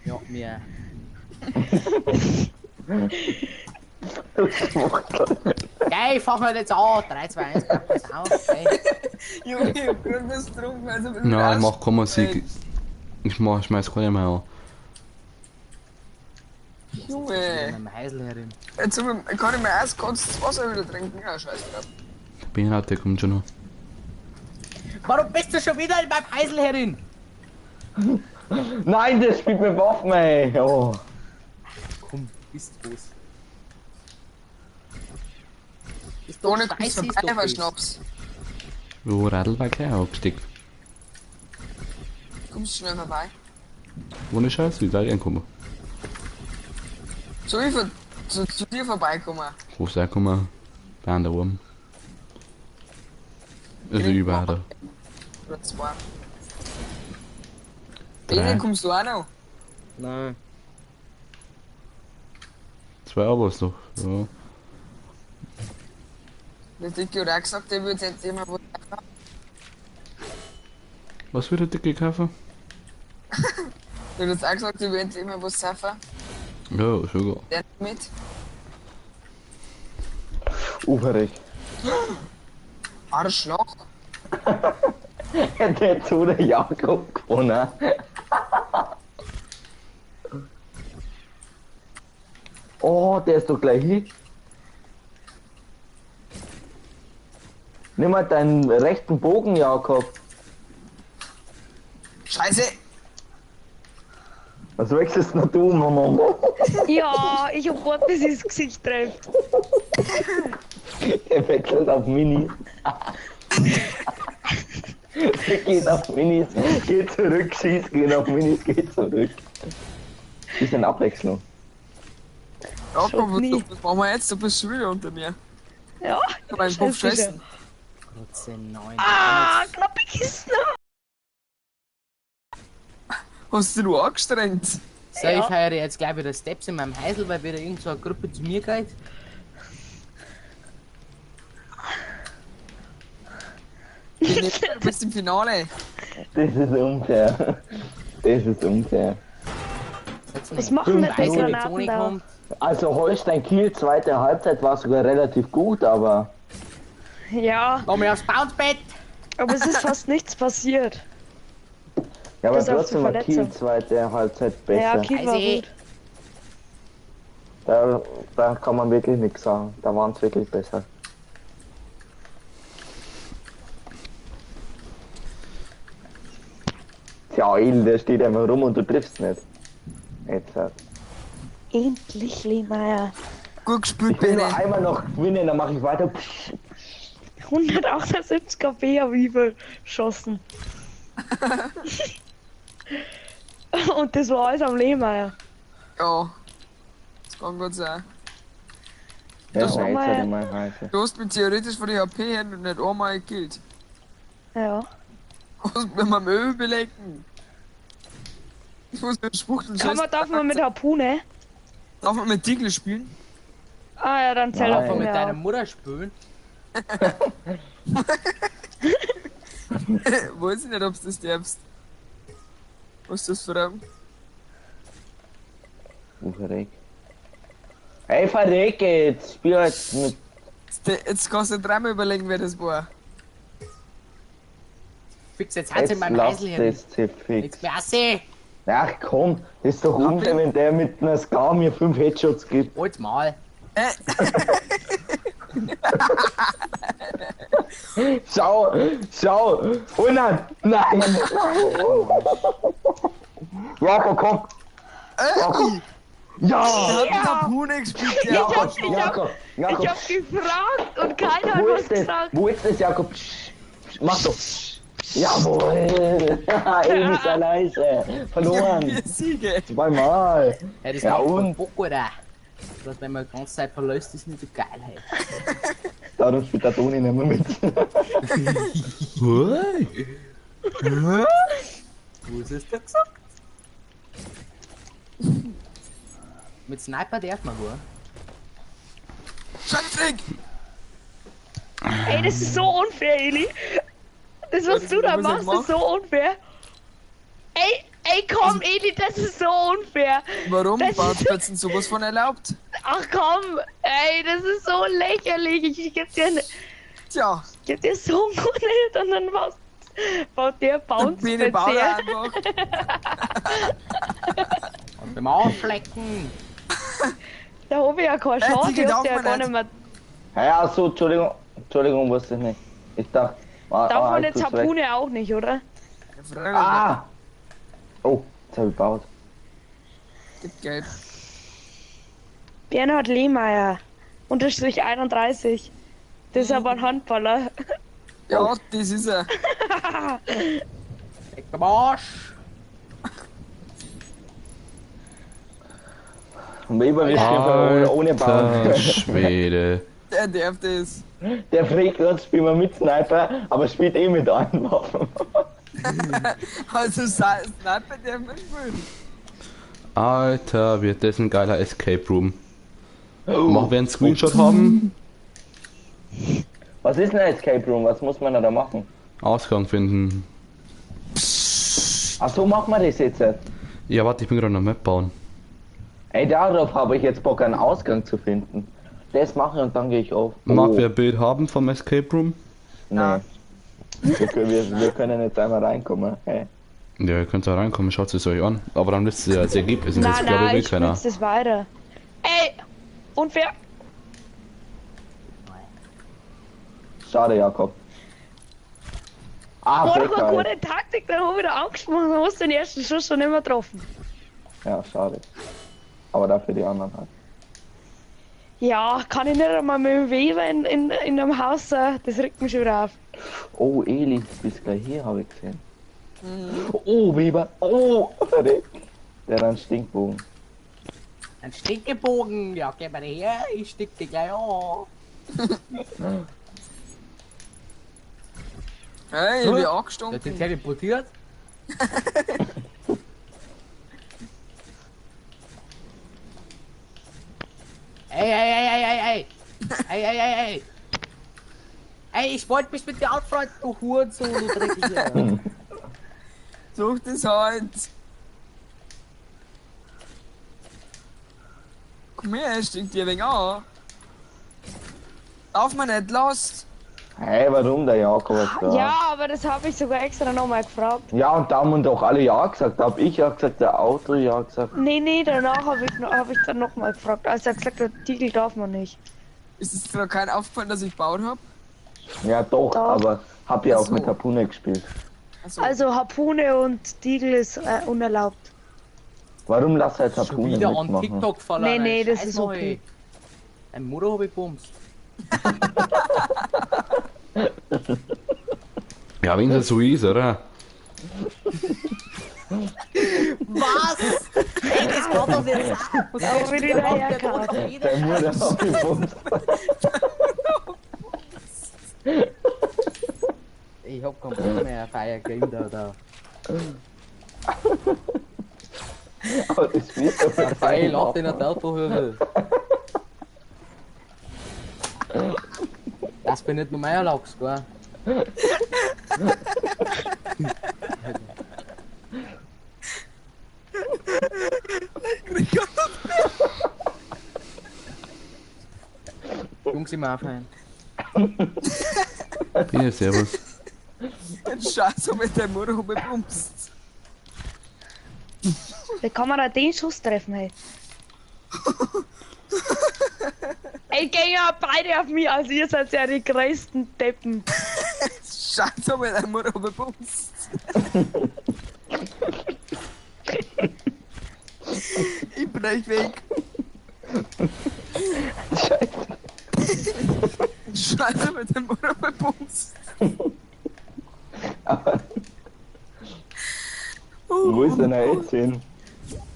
Ja, mir. Geil, fangen wir jetzt an. 3, 2, 1, pack das auf. Ey. Junge, ich hab grad was getrunken, also bin Nein, ich mach keine Musik. Ich mach, schmeiß keine mehr an. Junge, Mit dem Heisel herin. jetzt hab ich, kann ich mir erst kurz das Wasser wieder trinken. Ja, scheiß drauf. Der Bernhard, der kommt schon noch. Warum bist du schon wieder in meinem Heisel herin? Nein, der spielt mit Waffen, ey. Oh. Komm, bist was. Ist doch Ohne scheiße, kommst ist vorbei, doch das. Schnaps. Jo, Radl war gleich abgesteckt. Kommst schnell vorbei. Ohne Scheiß, wie da ich ankommen. Soll ich zu dir vorbeikommen? Rufst auch kommen. Bei der oben. Also überall da. Oder zwei. Drei. Bene, kommst du auch noch? Nein. 2 Abos noch. Ja. Der Dicke hat auch gesagt, der würde jetzt immer was. Was wird der Dicke kaufen? Der hat jetzt auch gesagt, der würde immer was saufen. Ja, schon gut. Der mit. Uferig. Arschloch. Der hat so der Jakob gewonnen. Oh, der ist doch gleich hier. Nimm mal deinen rechten Bogen, Jakob. Scheiße! Was wechselst denn du, Mama? Ja, ich hab gewartet, bis ich das Gesicht treffe. Der wechselt auf Minis. Der geht auf Minis, geht zurück, schießt, geht auf Minis, geht zurück. Bisschen Abwechslung. Jakob, nie. was machen wir jetzt? Du bist schon wieder unter mir. Ja. Ich hab meinen Kopf Scheiße. scheißen. Trotzdem 9. Ah, knappe Kisten. Hast du dich nur angestrengt? So, ich feiere jetzt gleich wieder Steps in meinem Heisel, weil wieder irgend so eine Gruppe zu mir geht. Du bist im Finale. Das ist unfair. Das ist unfair. Was machen denn die Weiß, wenn die Granaten Zone da? kommt. Also Holstein Kiel, zweite Halbzeit war sogar relativ gut, aber Ja, Komm aufs Bouncebett! aber es ist fast nichts passiert. ja, aber Bis auf die trotzdem war Kiel Verletzung. zweite Halbzeit besser. Ja, Kiel war Also, gut. Da kann man wirklich nichts sagen. Da waren es wirklich besser. Tja, El, der steht einfach rum und du triffst nicht. Jetzt halt. Endlich, Lehmeier. Gut gespielt, Ich will nur Bene. einmal noch gewinnen, dann mache ich weiter. 178 KP habe ich verschossen. Und das war alles am Lehmeier. Ja. Das kann gut sein. Ja, Das jetzt war halt immer heiße. Du hast mich theoretisch von der HP her noch nicht einmal gekillt. Ja. Hast mir mal Öl belecken. Ich muss mir Spuchteln Kann man, darf man mit Harpune? Darf man mit Diegel spielen? Ah ja, dann zählt Nein. Darf man mit Harpune deiner auch. Mutter spülen? Weiß ich nicht, ob du das darfst. Was ist das für ein? Verreck. Ey, verreck jetzt! Spiel halt mit. Jetzt kannst du dreimal überlegen, wer das war. Fix, jetzt hat's in Jetzt meinem lass Heisel her. das hier fix. Jetzt Klasse! Ach komm, das ist doch unfair, wenn der mit einer Ska mir 5 Headshots gibt. Holt's mal! Schau, schau! Oh nein, nein! Jakob, komm! Jakob. Ja! Der hat mit Harpune gespielt, der Jakob, Arschloch. Jakob, Jakob, Ich hab gefragt und keiner hat wo was ist das? gesagt. Wo ist das, Jakob? Psch, psch, Mach doch! Jawohl! Ewig sei leise! Verloren! Wir Siege. Zweimal! Ja, das Ja, macht und? voll Bock, Alter. Das, wenn man die ganze Zeit verlässt, ist nicht so geil, hey. Darum spielt der Toni nicht mehr mit. Hui. Was ist denn gesagt? Mit Sniper darf man wohl. Scheißdreck! Ey, das ist so unfair, Eli. Das, was du da Was machst, ich mach? ist so unfair. Ey, ey, komm, Eli, das ist so unfair. Warum? Das ist- Bouncepads sind sowas von erlaubt. Ach komm, ey, das ist so lächerlich. Ich geb dir, Tja, ich geb dir so einen guten Hit und dann baut der Bounce Bene baut her. einfach. Und beim Auflecken! Da hab ich ja keine Chance, Digi, ich darf hab ja man gar nicht. nicht mehr. Ja, so, Entschuldigung, Entschuldigung, wusste ich nicht. Ich dachte. Darf man ich jetzt tu's weg. Harpune auch nicht, oder? Ja, Ah! Oh, jetzt hab ich gebaut. Gibt Geld. Bernhard Lehmeier. Unterstrich 31. Das ist aber ein Handballer. Ja, das ist er. Leck am Arsch! Und Weber, wir spielen ohne Bauen. Alter Schwede. Der darf das. Der fragt uns, spielen wir mit Sniper, aber spielt eh mit allen Waffen. Also Sniper darf man spielen. Alter, wird das ein geiler Escape Room. Machen wir einen Screenshot haben? Was ist denn ein Escape Room? Was muss man da machen? Ausgang finden. Ach so, machen wir das jetzt. Ja, warte, ich bin gerade noch Map bauen. Ey, darauf habe ich jetzt Bock, einen Ausgang zu finden. Das mache ich und dann gehe ich auf. Oh, Mag wer ein Bild haben vom Escape Room? Nee. Wir können jetzt einmal reinkommen. Hey. Ja, ihr könnt da reinkommen, schaut es euch an. Aber dann wisst ihr ja das Ergebnis und das Nein, glaube ich nein, will ich keiner. spiel's das weiter. Ey! Unfair! Schade, Jakob. Ah, Boah, voll das war geil. gute Taktik, dann hab ich wieder angesprochen, dann hast du den ersten Schuss schon immer getroffen. Ja, schade. Aber dafür die anderen halt. Ja, kann ich nicht einmal mit dem Weber in einem Haus sein, das regt mich schon wieder auf. Oh, Eli, du bist gleich hier, habe ich gesehen. Oh, Weber. Oh, verreckt. Der hat einen Stinkbogen. Ein Stinkebogen! Ja, geh mal her, ich stick dich gleich an. Hey, ich bin Der hat angestunken. sich teleportiert. Ey, ey, ey, ey, ey, ey! Ey, ey, ey, ey! Ey, ich wollte mich mit dir anfreunden, du Hurensohn, du Dreckiger! Such das halt. Komm her, stinkt dir wegen an. Lauf mir nicht, los! Hey, warum der Jakob ist da? Ja, aber das habe ich sogar extra nochmal gefragt. Ja, und da haben doch alle Ja gesagt. Da hab ich ja gesagt, der Auto ja gesagt. Nee, nee, danach habe ich, hab ich dann nochmal gefragt, als er gesagt hat, Tiegel darf man nicht. Ist es dir noch kein aufgefallen, dass ich gebaut hab? Ja, doch, Doch. aber hab ja Ach auch so. mit Harpune gespielt. Achso. Also Harpune und Diegel ist unerlaubt. Warum lass halt Schon Harpune wieder an mitmachen? TikTok verloren. Nee, nee, das ist okay. Dein Mutter hab ich bumst. Ja, wenn das so ist, oder? Was? Ey, das kann doch nicht sein. Was Aber wie die da herkam. Dein Mutter hab ich bumst. Ich hab keinen Bock mehr auf euer Kinder da. Aber das wird doch mit Ey, allen lach den Waffen. Autohöbel. Das bin nicht nur mein Lachs, gell? Jungs, immer aufhören. Ja, servus. Scheiße, mit der Mutter hab ich bumst. Wie kann man da den Schuss treffen, ey? Ey, gehen ja beide auf mich, also ihr seid ja die größten Deppen. Scheiße, mit der Mutter hab ich bumst. Ich bin echt weg. Scheiße, mit der Mutter hab ich bumst. Aber wo ist denn er jetzt hin?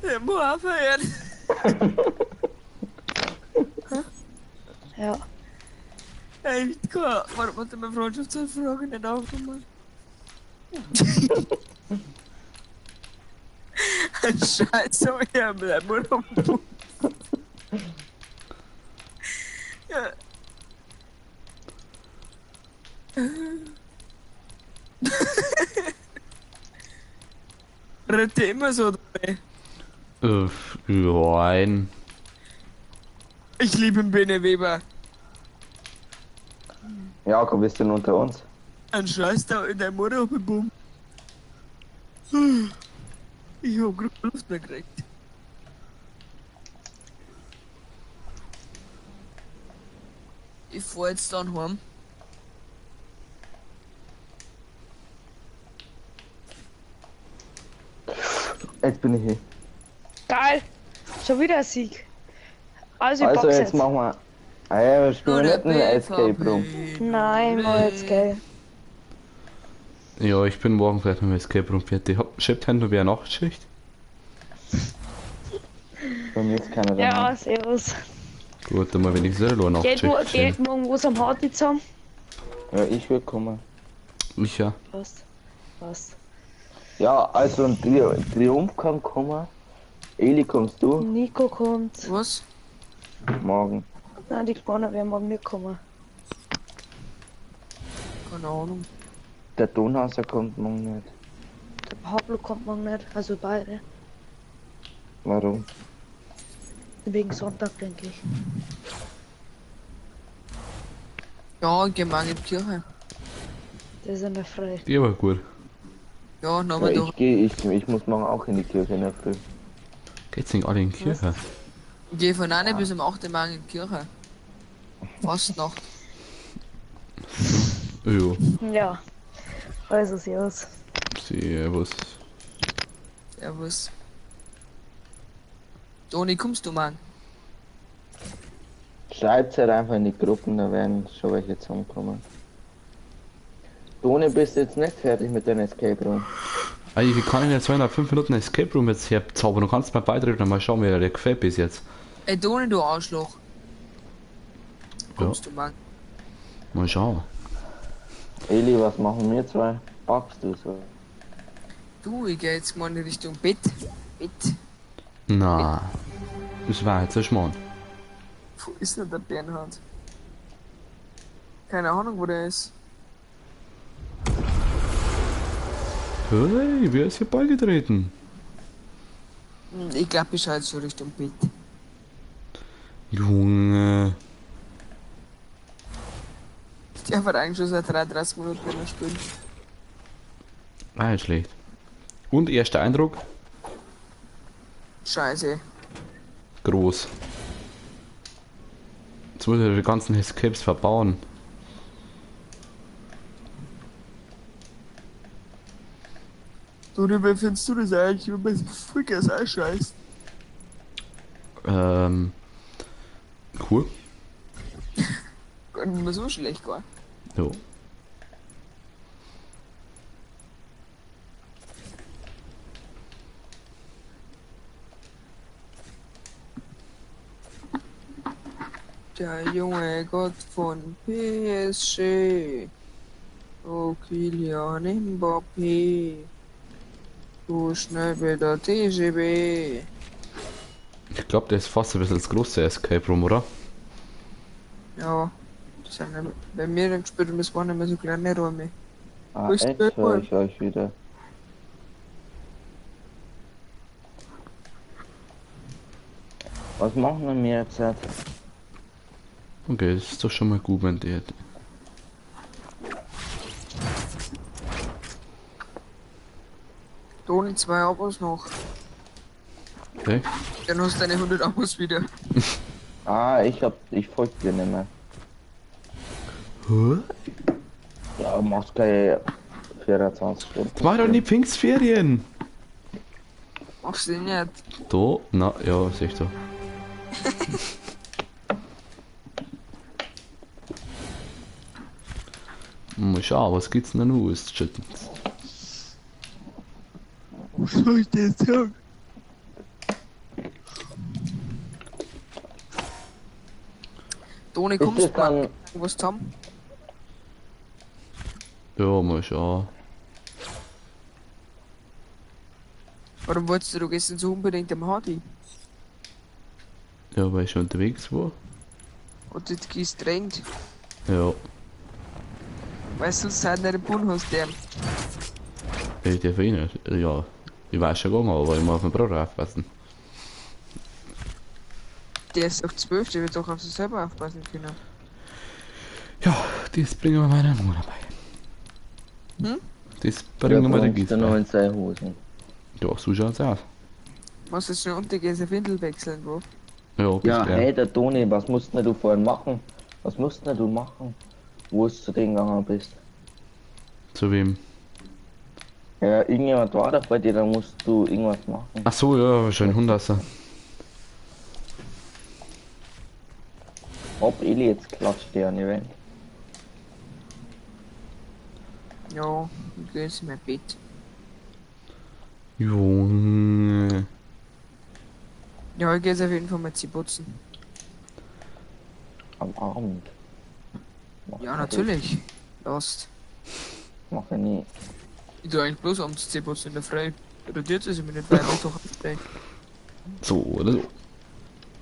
Der muss aufhören. Ja. Echt cool. Warum hat er meine Freundschaftsanfrage nicht aufgemacht? Scheiße, ich hab mit der Mutter hab ich bumst. Ja. Redet ihr immer so dabei? Nein. Ich liebe den Bene Weber. Jakob ist denn unter uns? Ein Scheiß da in der Mutter hab ich bumst. Ich hab grad Luft mehr gekriegt. Ich fahr jetzt dann heim. Jetzt bin ich hier. Geil. Schon wieder ein Sieg. Also, ich Also box jetzt jetzt. machen wir. Ah ja, wir spielen nicht einen Escape Room. Nein, mach jetzt geil. Ja, ich bin morgen vielleicht mit dem Escape Room fertig. Schreibt heute noch wer Nachtschicht? Bei mir ist keiner Ja, daheim. servus. Gut, dann mal wenigstens eine Geht, Nachtschicht. geht morgen was am Harty zusammen? Ja, ich will kommen. Ich ja. Passt. Passt. Ja, also ein Triumph kann kommen. Eli, kommst du? Nico kommt. Was? Morgen. Nein, die Kleinen werden morgen nicht kommen. Keine Ahnung. Der Donhauser kommt morgen nicht. Der Pablo kommt morgen nicht. Also beide. Warum? Wegen Sonntag, denke ich. Ja, ich geh morgen in die Kirche. Der ist in der Frei. Die war gut. Ja, Ja, nochmal ich durch. gehe, ich muss morgen auch in die Kirche in der Früh. Geht's nicht alle in die Kirche? Ich geh von 9 bis um 8 Uhr morgen in die Kirche. Fastnacht. Jo. Ja. Also, servus. Servus. Servus. Toni, kommst du morgen? Schreibt's halt einfach in die Gruppen, da werden schon welche zusammenkommen. Toni, bist du jetzt nicht fertig mit deinem Escape Room? Eigentlich kann ich jetzt 205 Minuten Escape Room jetzt herzaubern. Du kannst mal beitreten und mal schauen, wie der dir gefällt bis jetzt. Ey, Toni, du Arschloch. Ja, Kommst du morgen? mal schauen. Eli, was machen wir zwei? Packst du so? Du, ich geh jetzt mal in Richtung Bett. Bett. Na, das war jetzt ein Schmarrn. Wo ist denn der Bernhard? Keine Ahnung, wo der ist. Hey, wer ist hier beigetreten? Ich glaube, ich schau jetzt so Richtung Bett. Junge. Der war eigentlich schon seit 33 Minuten nicht mehr spielen. Ah, nicht schlecht. Und erster Eindruck? Scheiße. Groß. Jetzt muss ich die ganzen Escapes verbauen. Toni, wie findest du das eigentlich, wenn man so Vollgas einscheißt? Cool. Gar nicht mehr so schlecht, gar. Jo. Der junge Gott von PSG. Oh, Kylian Mbappé. Du schnell wieder TGB. Ich glaube, der ist fast ein bisschen das große Escape Room, oder? Ja, das sind ja, bei mir dann gespielt und das waren immer so kleine Räume. Ah, Wo ist jetzt der höre Mann? ich euch wieder. Was machen wir jetzt? Okay, das ist doch schon mal gut, wenn der. Toni, 2 Abos noch. Okay. Dann hast du deine 100 Abos wieder. Ah, ich folg dir nicht mehr. Hä? Ja, machst keine 24 Stunden. Mach doch nicht Pfingstferien! Machst du nicht. Da? Na, ja, seh ich da. Mal schauen, was gibt's denn da noch auszuschütten? Was soll ich denn jetzt sagen? Toni, Ist kommst das du mal dann, was zusammen? Ja, mal schauen. Warum wolltest du gestern so unbedingt am Hardy? Ja, weil ich schon unterwegs war. Und du gehst trennt. Ja, Weil du sonst halt nicht den Bund hast, der. ich darf eh nicht. Ja, ich weiß schon gegangen, aber ich muss auf den Bruder aufpassen. Der ist doch 12, der wird doch auf sich selber aufpassen können. Ja, das bringen wir meiner Mutter bei. Hm? Das bringen wir der der Gieß noch bei. in seine Hosen. Ja, so schaut's aus. Musst du schnell untergehen, seine Windel wechseln, wo? Ja, bis Ja, gleich. hey, der Toni, was musst denn du vorhin machen? Was musst denn du machen? Wo du zu denen gegangen bist? Zu wem? Ja, irgendjemand war doch bei dir, da musst du irgendwas machen. Ach so, ja, schön Hunderter. Ob Eli jetzt klatscht der an die Wand. Ja, ich geh jetzt in mein Bett. Junge. Ja, ich geh jetzt auf jeden Fall mal Zähne putzen. Am Abend. Mach Ja, ich natürlich. Lost. Mach ich nie. Ich tu eigentlich bloß abends Zähne putzen in der Früh. Radiert es mich nicht, weil ich doch frei. So oder so.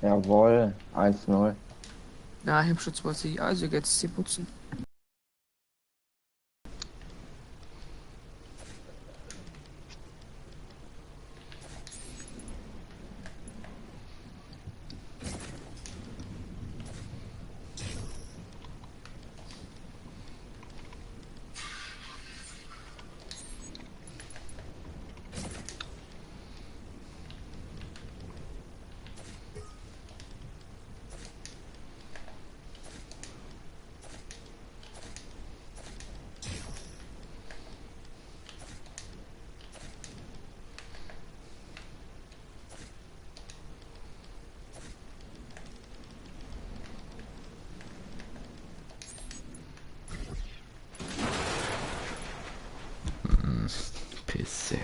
Jawohl, 1-0. Nein, ich hab schon 20, also ich geh jetzt Zähne putzen. Pisse.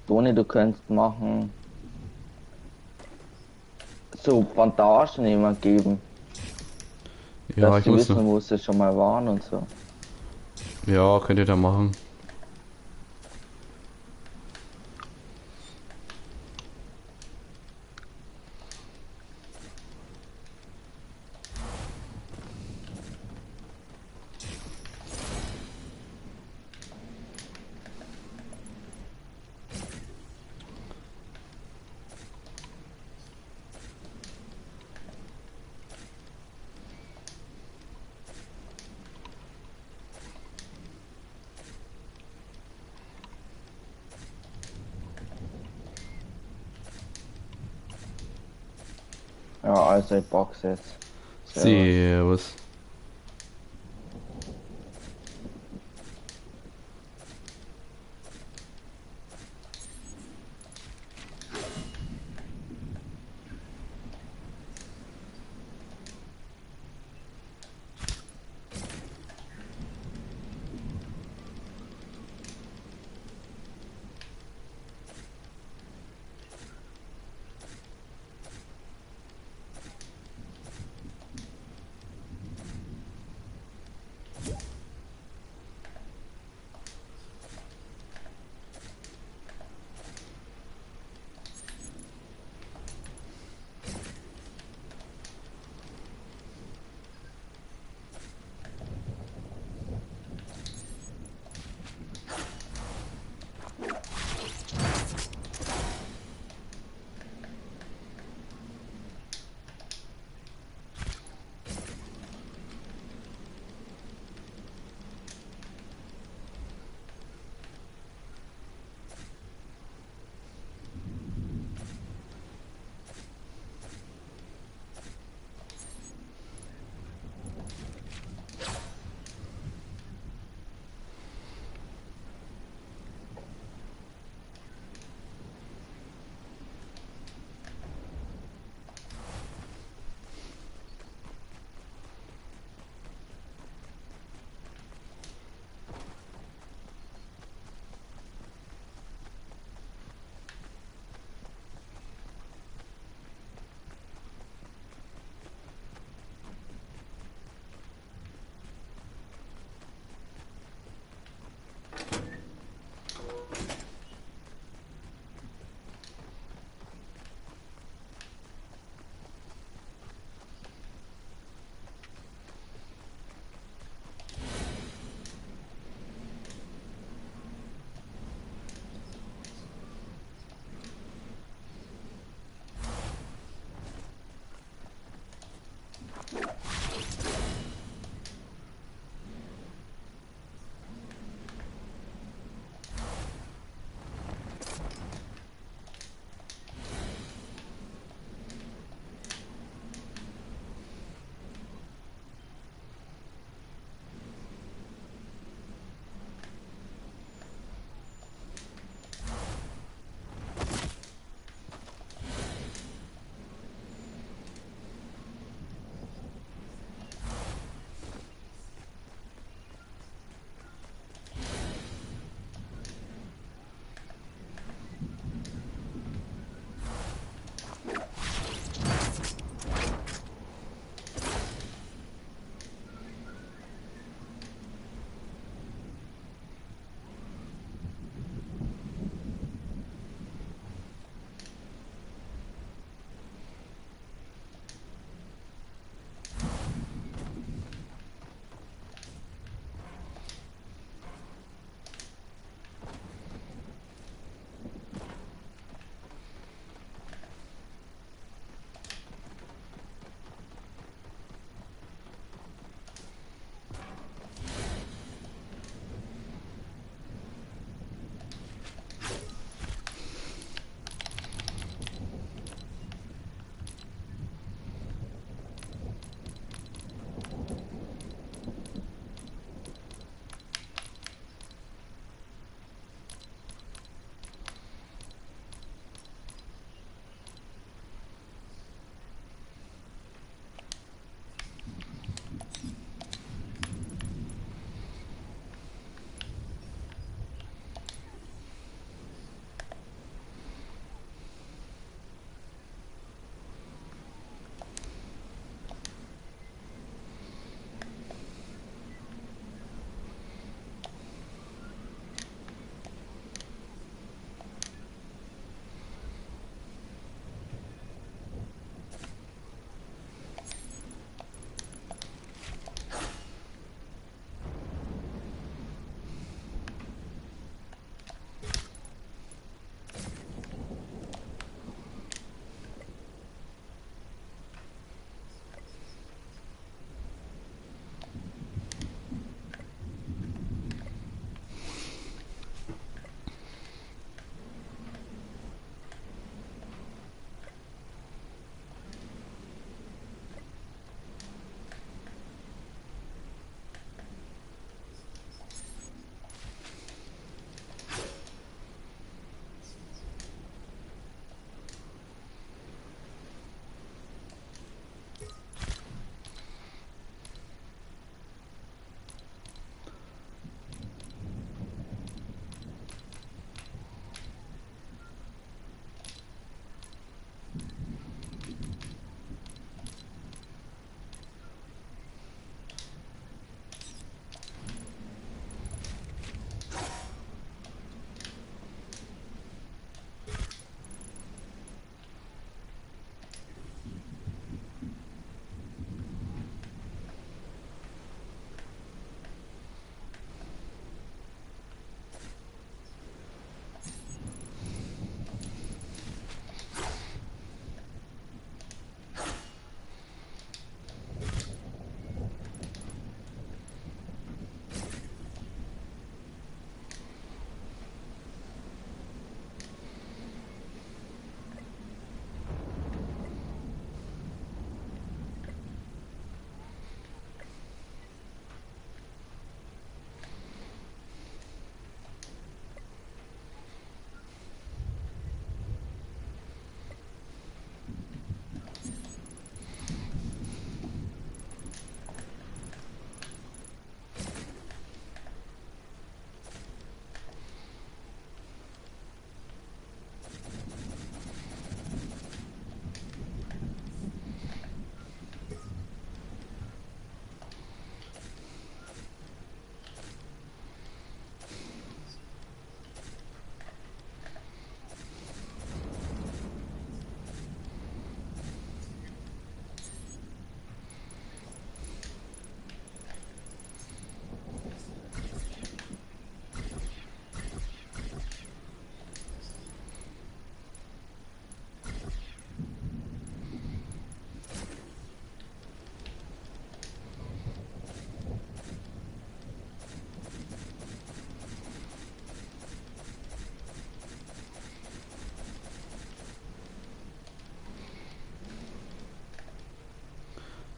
Toni, du könntest machen. So Bandagen immer geben. Ja, dass ich die muss wissen, noch. wo sie schon mal waren und so. Ja, könnt ihr da machen. Ja, also ich box jetzt. Servus. Servus.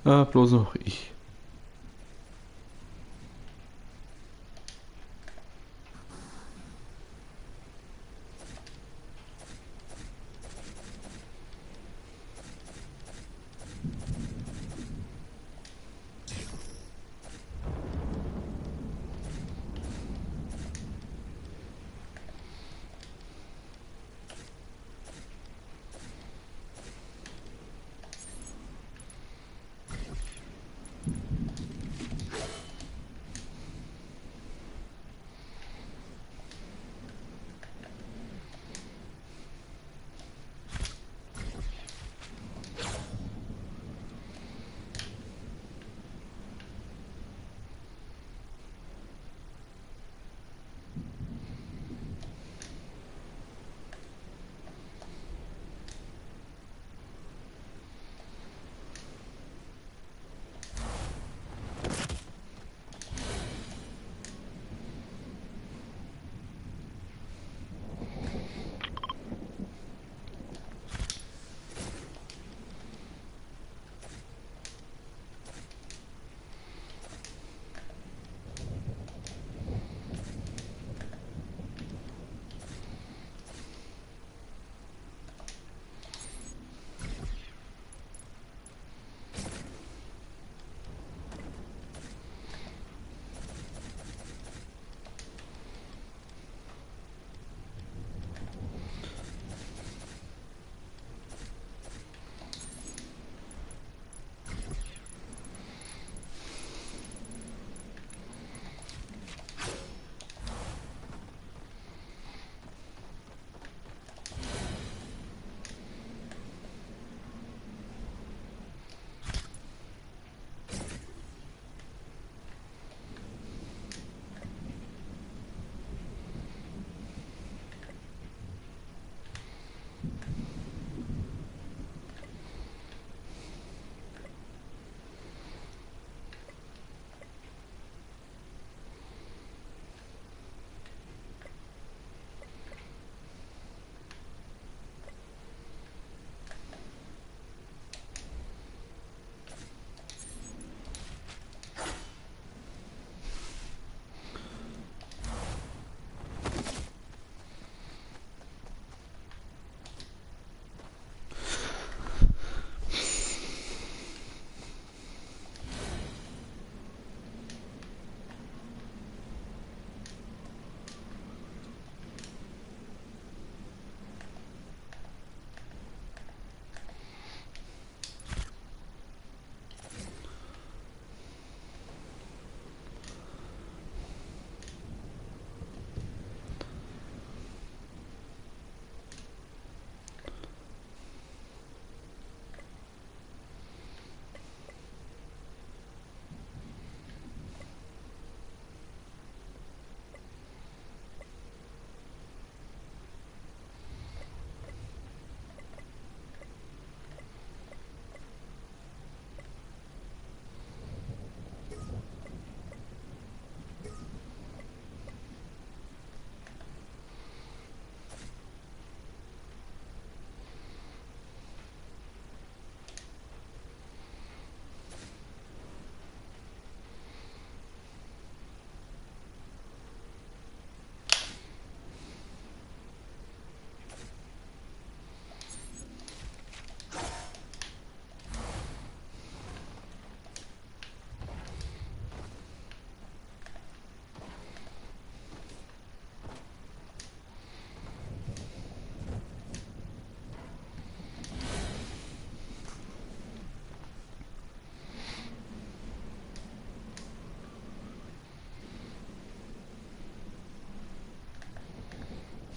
Ah, bloß noch ich.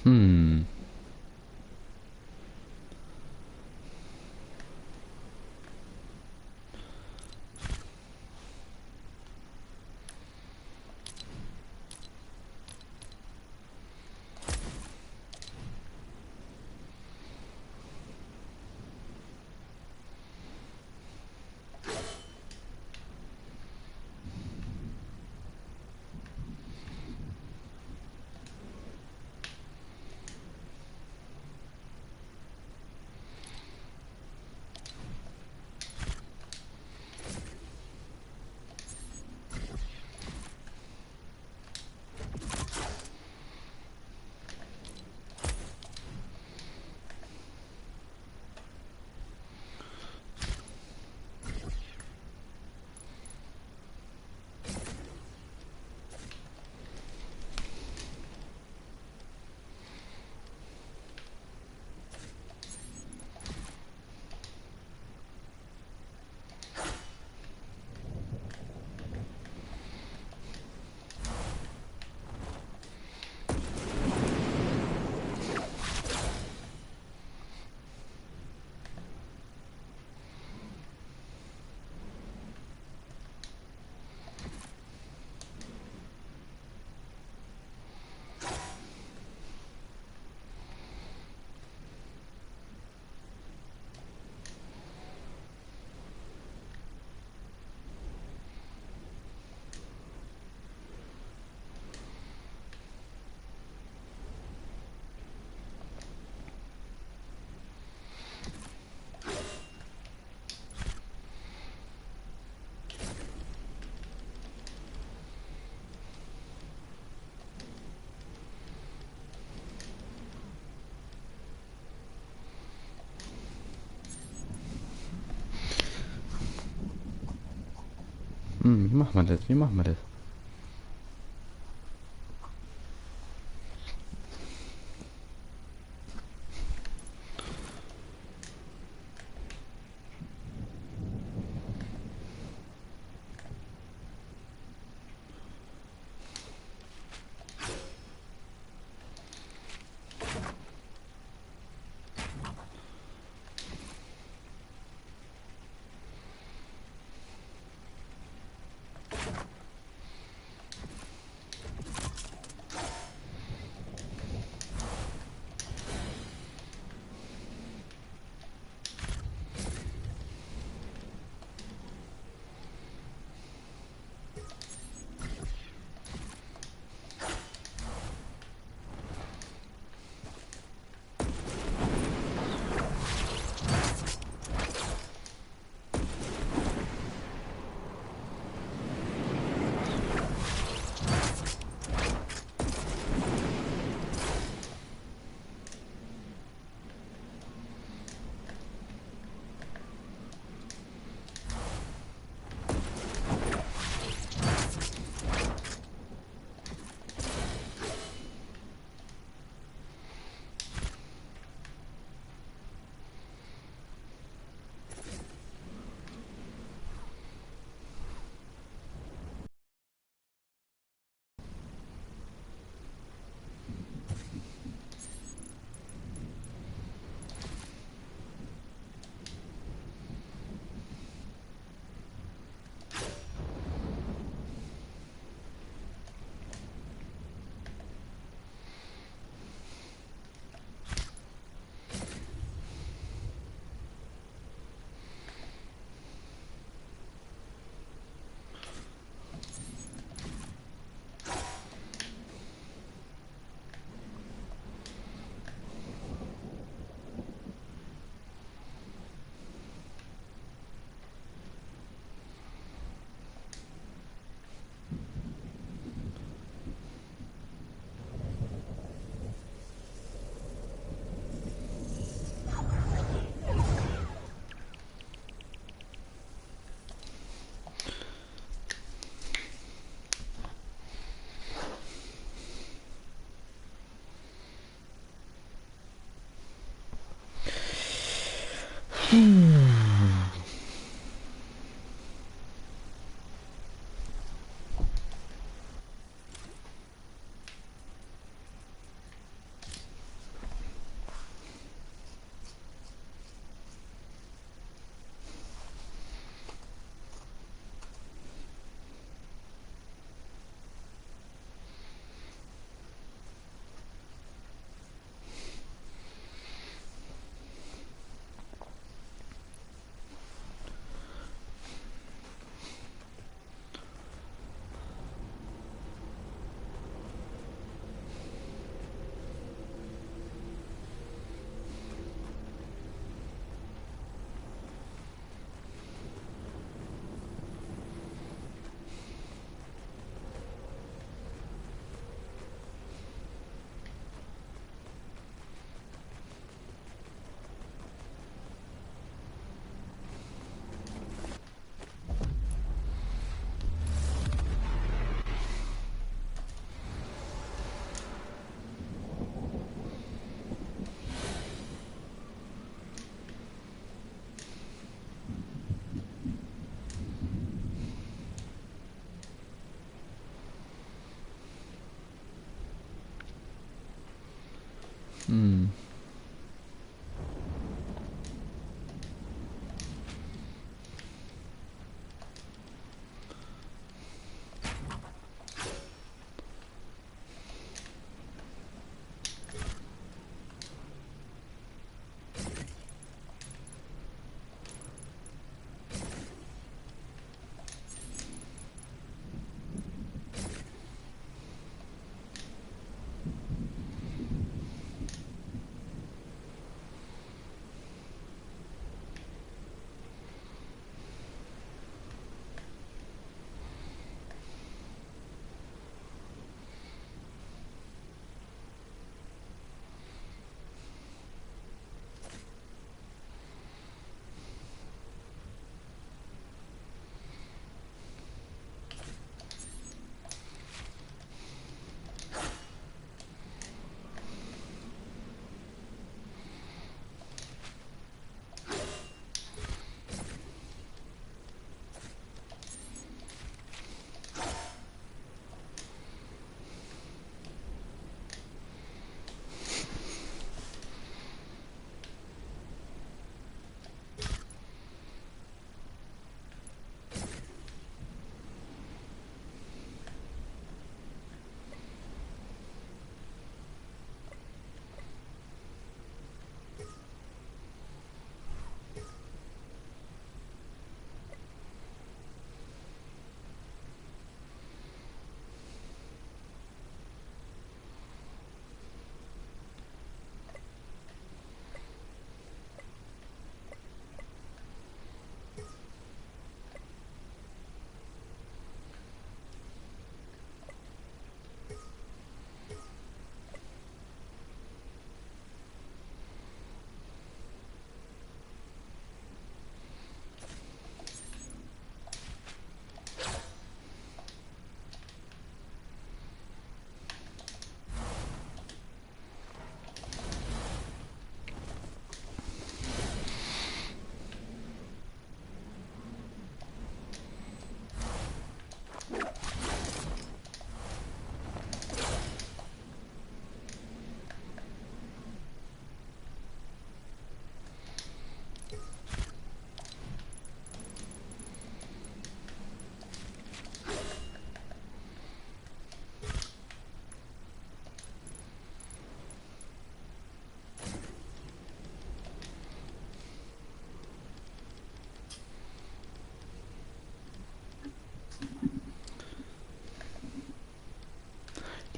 Hm. Wie machen wir das? Wie machen wir das?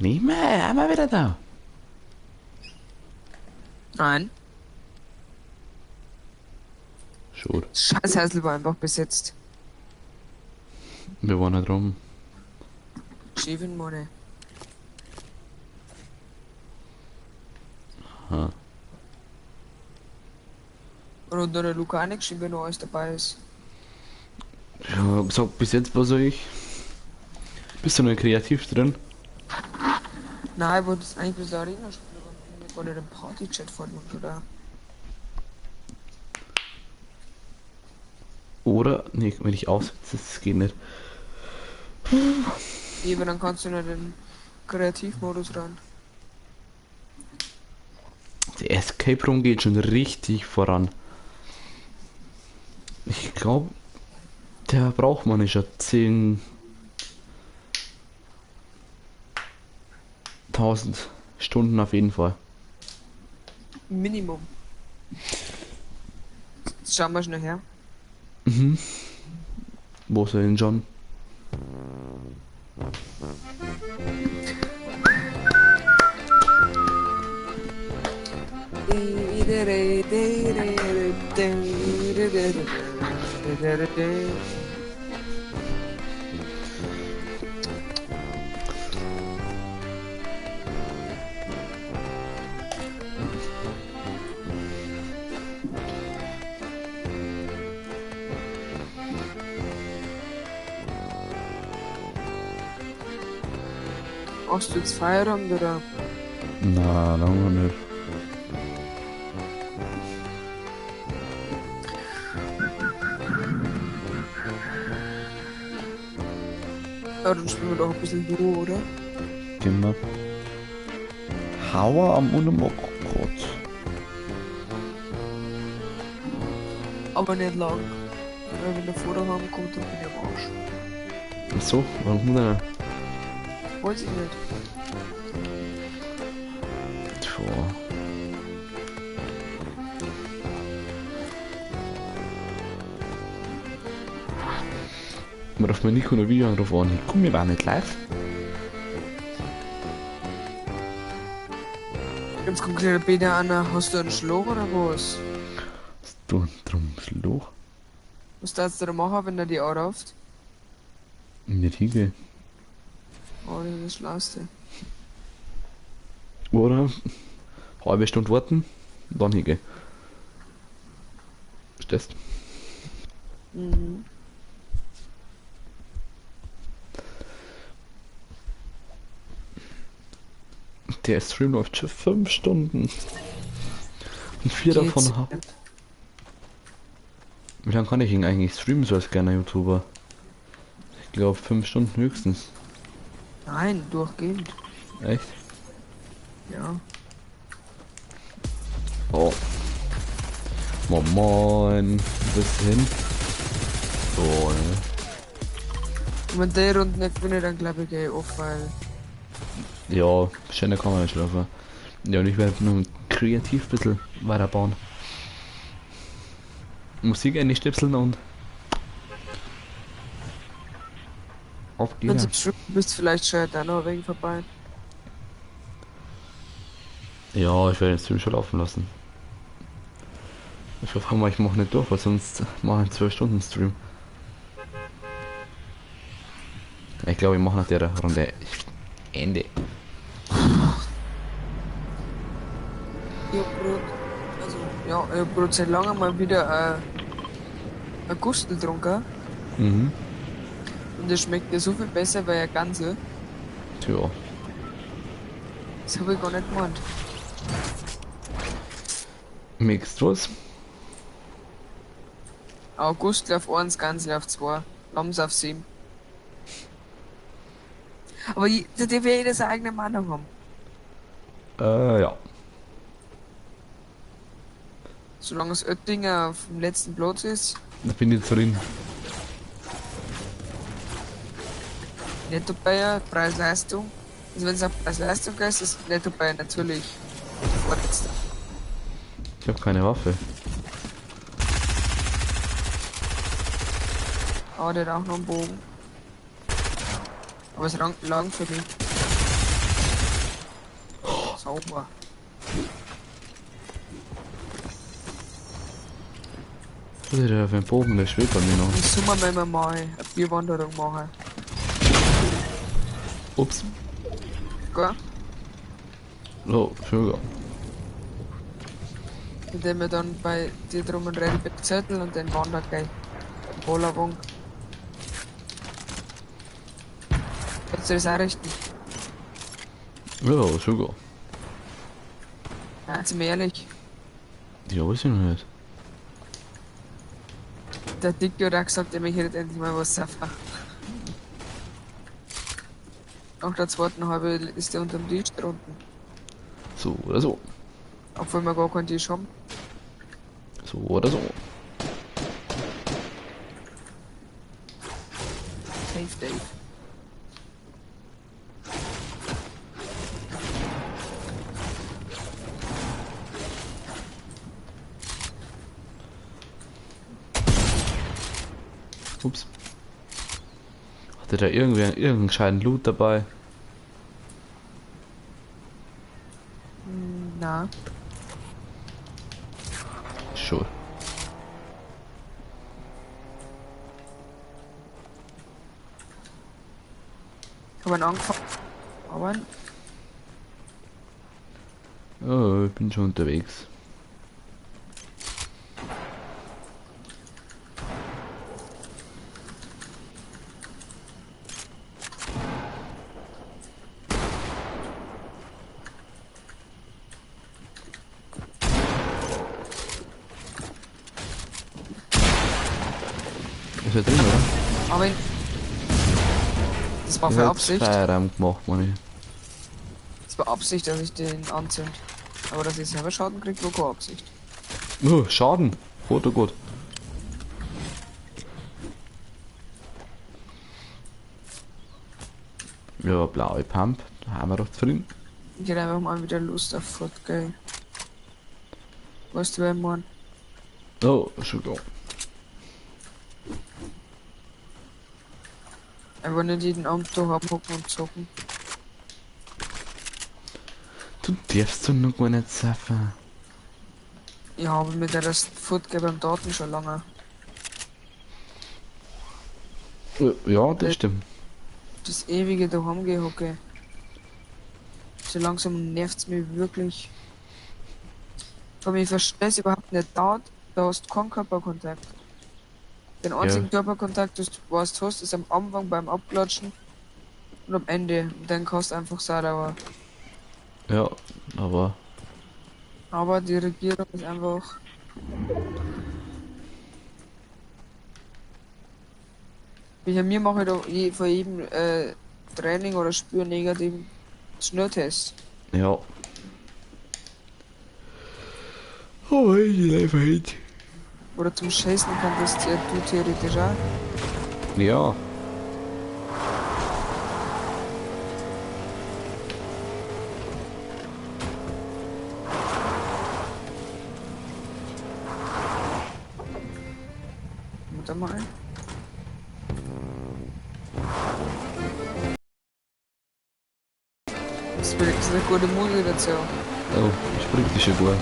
Nicht mehr, einmal wieder da. Nein. Schon. Scheiß Häusl war einfach besetzt. Wir waren nicht rum. Schäfen Money. Aha. Und der Luca auch nicht geschrieben, wenn noch alles dabei ist. Ja, gesagt, bis jetzt was soll ich? Bist du noch kreativ drin? Nein, ich wollte das eigentlich bis Arena spielen, aber ich bin gar nicht im Party-Chat von uns, oder? Oder? Nee, wenn ich aufsetze, das geht nicht. Eben, dann kannst du nicht in den Kreativmodus rein. Der Escape Room geht schon richtig voran. Ich glaube, der braucht man nicht schon 10.000 Stunden auf jeden Fall. Minimum. Jetzt schauen wir schnell her. Mhm. Wo ist er denn schon? Machst du jetzt Feierabend oder? Na, lange nicht. Ja, dann spielen wir doch ein bisschen Duo, oder? Gehen wir. Hauer am Unimog. Oh Gott. Aber nicht lang. Weil wenn der Vorderhang kommt, dann bin ich am Arsch. Ach so, warum denn? Weiß ich nicht. Tja. Man darf mir Nico noch Video anrufen an. Ich komm, wir waren nicht live. Jetzt kommt gleich der Peter an, hast du einen Schlag oder was? Was du drum Schlag? Was darfst du da machen, wenn er die anruft? Nicht hingehen. Oh, das ist das Schlauste. Oder halbe Stunde warten, dann hingehen. Verstehst? Mhm. Der Stream läuft schon 5 Stunden. Und 4 davon haben. Wie lange kann ich ihn eigentlich streamen, so als gerne YouTuber? Ich glaube 5 Stunden höchstens. Nein, durchgehend. Echt? Ja. Oh. Moin moin. Wo bist du hin? So, ne? Und wenn der Runde nicht gewinne, dann glaube ich, gehe ich auf, weil. Ja, schöner kann man nicht schlafen. Ja, und ich werde noch kreativ ein bisschen weiterbauen. Musik endlich stipseln und. Auf geht's. Wenn du bist, vielleicht schon da noch wegen vorbei. Ja, ich werde den Stream schon laufen lassen. Ich hoffe mal, ich mache nicht durch, weil sonst mache ich 12 Stunden Stream. Ich glaube, ich mache nach der Runde Ende. Ich hab grad seit langem mal wieder ein Gustel getrunken. Mhm. Und das schmeckt ja so viel besser, weil er ganze. Tja. Das habe ich gar nicht gemeint. Mixt was? August auf 1, Gansel auf 2, Lams auf 7. Aber der darf ja jeder seine eigene Meinung haben. Ja. Solange es Oettinger auf dem letzten Platz ist. Da bin ich zufrieden. Netto Bayer, Preis-Leistung. Also wenn es auf Preis-Leistung ist, ist Netto Bayer natürlich vorletzter. Ich habe keine Waffe. Aber der hat auch noch einen Bogen. Aber es lang für mich. Sauber. Was ist der für ein Bogen? Der schwebt bei mir noch. Im Sommer, wenn wir mal eine Bierwanderung machen. Ups. Gell? So, Entschuldigung. Indem wir dann bei dir drum und rennen Zettel und den wandert gleich. Bollerwong. Kannst du das auch richten? Ja, Entschuldigung. Ja, sind wir ehrlich. Ja, weiß ich noch nicht. Der Dicke hat auch gesagt, er möchte jetzt endlich mal was saufen. Nach der zweiten halbe ist der unterm Tisch drunten. So oder so. Obwohl wir gar keinen Tisch haben. So oder so. Safe Dave. Ups. Hatte da irgendwer irgendeinen gescheiten Loot dabei? Na. Schon. Ich habe einen angefangen. Aber Oh, ich bin schon unterwegs. Ist er drin, oder? Aber das war für Absicht. Feierabend gemacht, Mann. Das war Absicht, dass ich den anzünd. Aber dass ich selber Schaden krieg, war keine Absicht. Oh, Schaden! Gott, oh Gott. Ja, blaue Pump. Da haben wir doch zufrieden. Ich hätte einfach mal wieder Lust auf Fortgame. Weißt du, wer ich mein? Oh, schon gut. Einfach nicht jeden Abend da haben hocken und zocken. Du darfst doch noch gar nicht saufen. Ich habe mit der das Fortgame beim Daten schon lange. Ja, das stimmt. Das ewige daheim gehocke. So langsam nervt's mich wirklich. Vor allem, ich verstehe es überhaupt nicht. Da hast du keinen Körperkontakt. Den einzigen Körperkontakt, den du was hast, ist am Anfang beim Abklatschen und am Ende. Und dann kannst du einfach sagen, aber. Ja, aber. Aber die Regierung ist einfach. Bei mir mache ich da vor jedem Training oder Spiel negativen Schnelltest. Ja. Oh, ich einfach nicht. Oder zum Scheißen kann das ja du theoretisch auch. Ja. Warte mal. Das ist eine gute Musik dazu. Oh, springt die schon gut.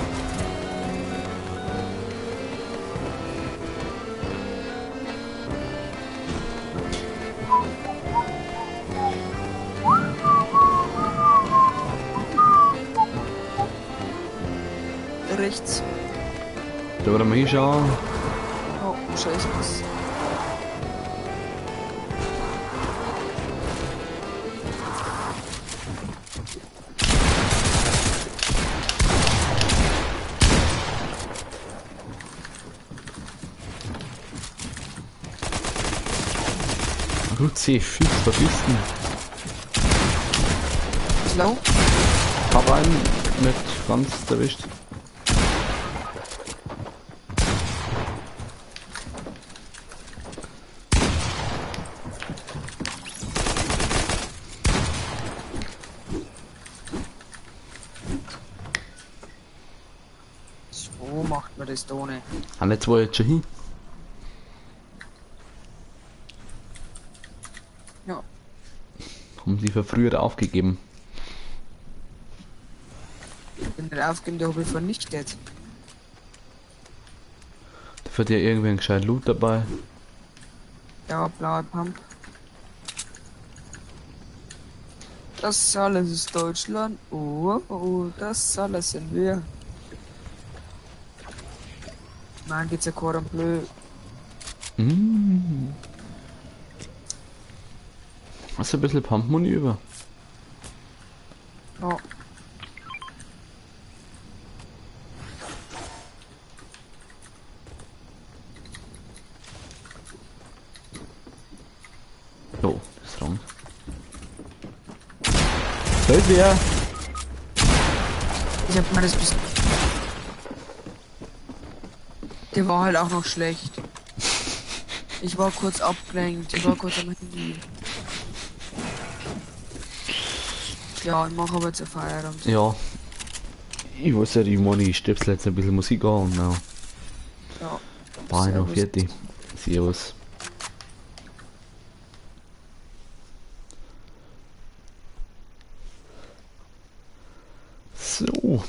Rechts. Da wollen wir hinschauen. Oh, scheiße. Was. Gut, C5, verbissen. Slow. Hab einen nicht ganz erwischt. So macht man das da nicht. Haben die zwei jetzt schon hin? Ja. Haben sie für früher aufgegeben. nicht aufgeben, der habe ich vernichtet. Da wird ja irgendwie ein gescheit Loot dabei. Ja, blaue Pump. Das alles ist Deutschland. Oh, oh, das alles sind wir. Mann, geht's ja Cordon Bleu. Mm. Hast du ein bisschen Pump-Money über? Ja. Oh, das ist wrong. Da ist wer! Ich hab mal das bis. Der war halt auch noch schlecht. Ich war kurz abgelenkt, ich war kurz am Handy. Ja, ich mache aber jetzt einen Feierabend. Ja. Ich weiß ja, ich meine, ich stöpsel jetzt ein bisschen Musik an und now. Ja. Bye noch, Servus. fertig. Servus. So.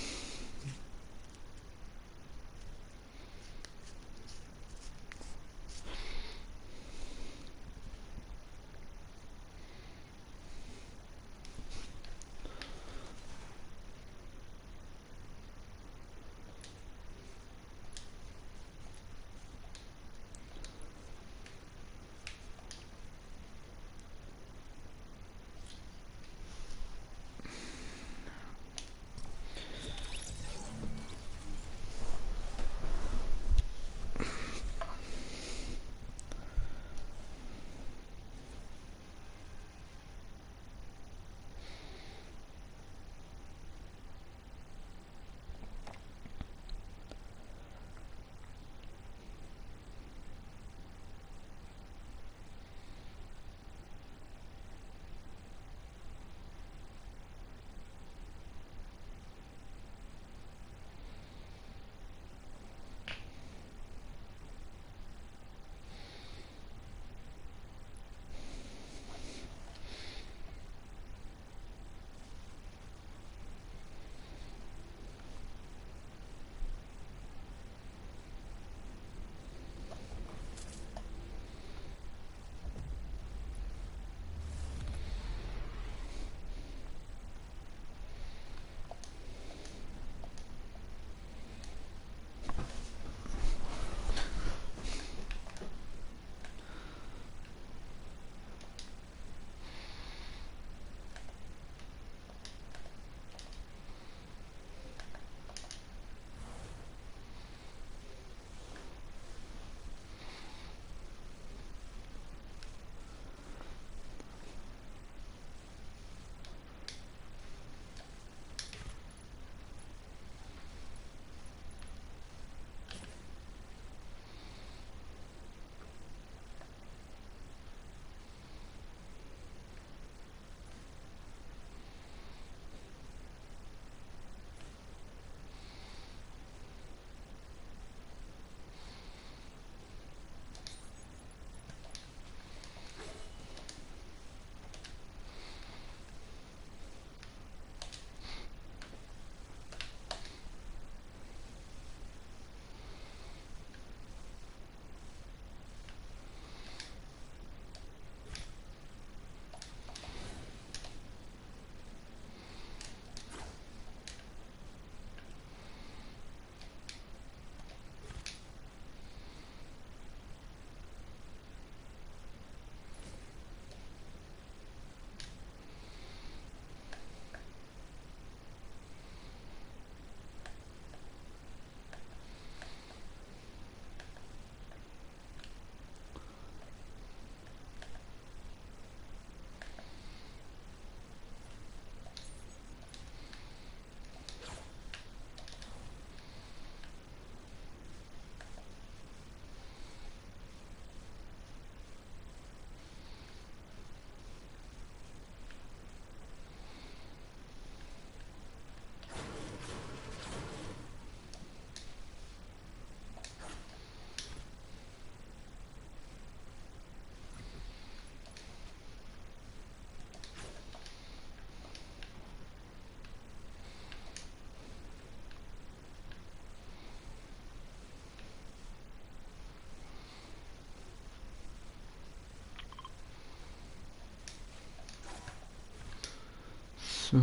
So.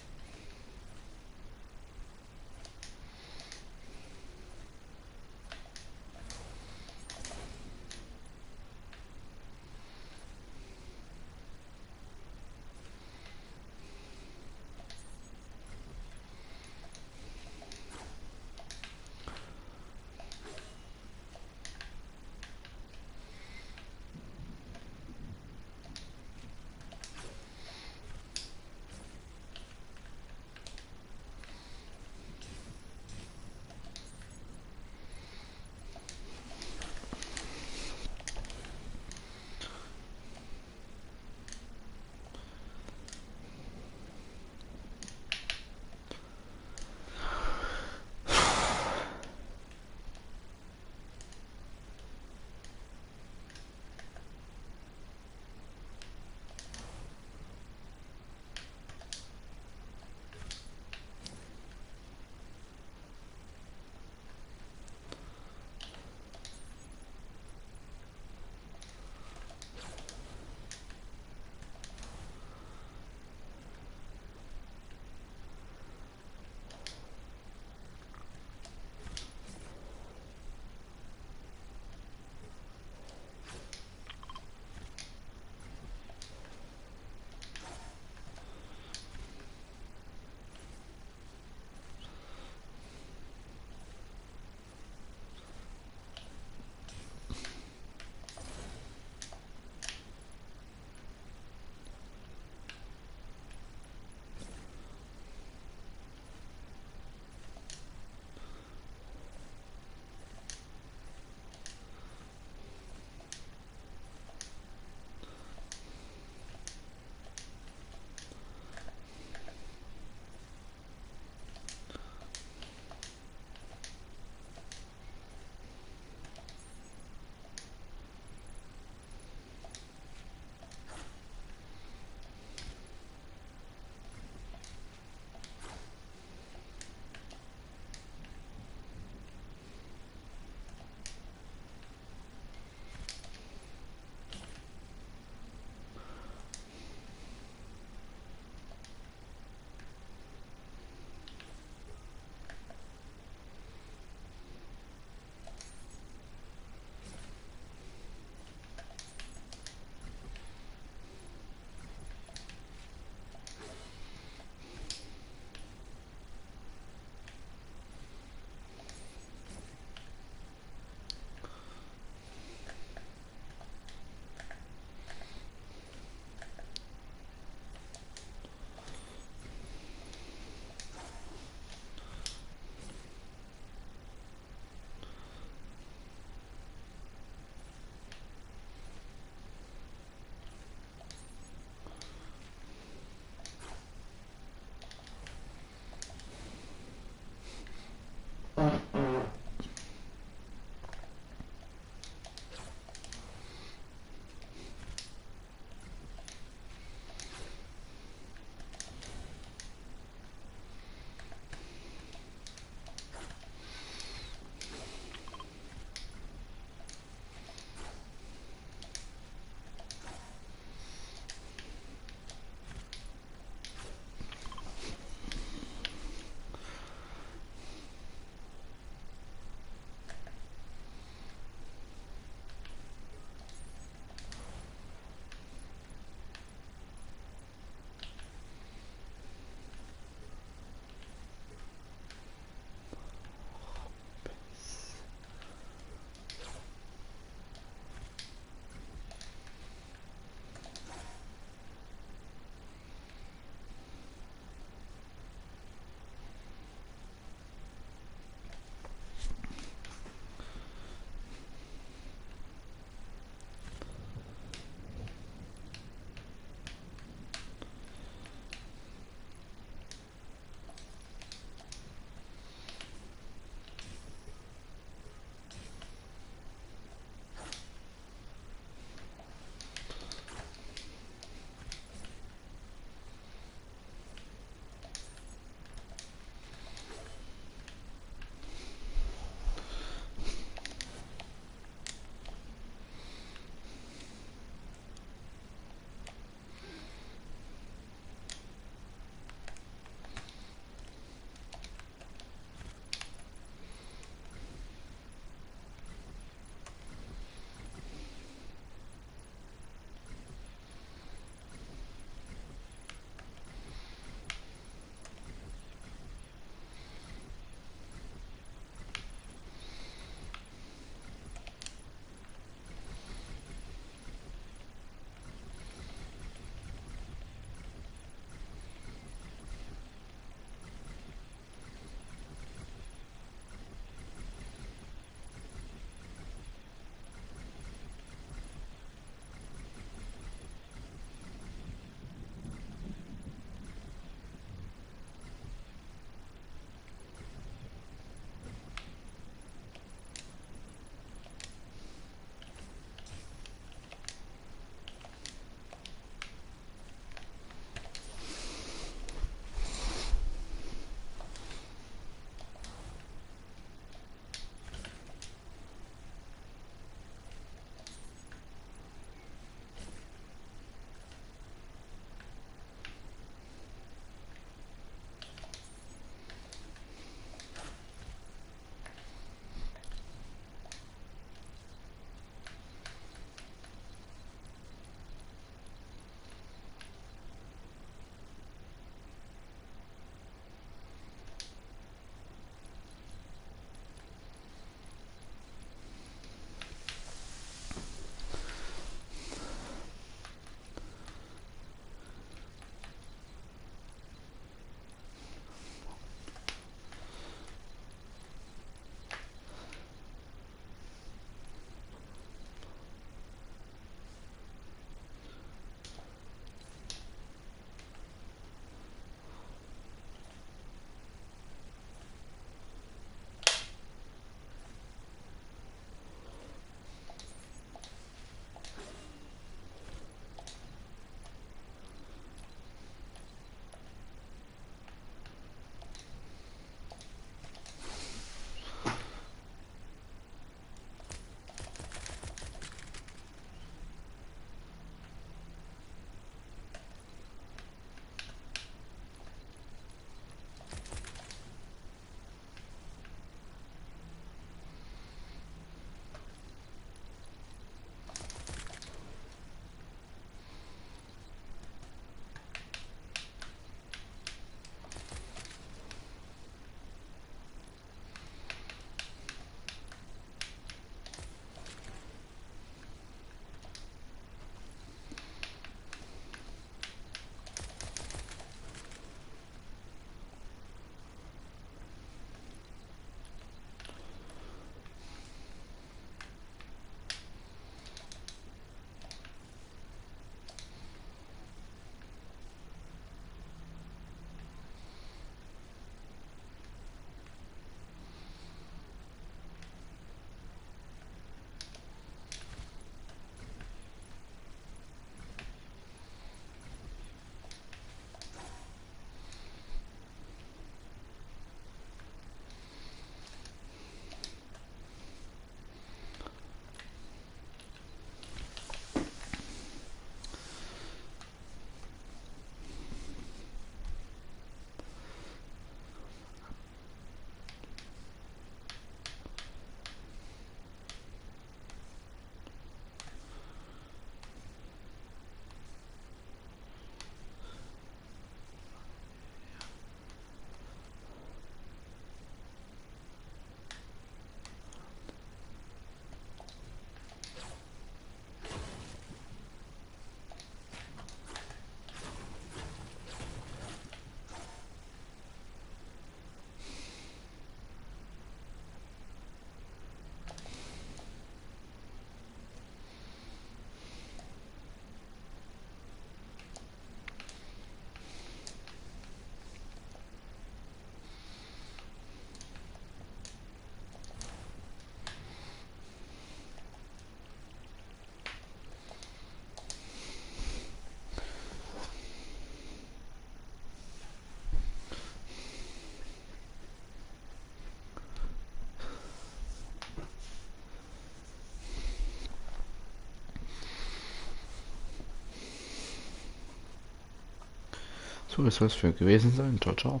So, das soll es für gewesen sein. Ciao, ciao.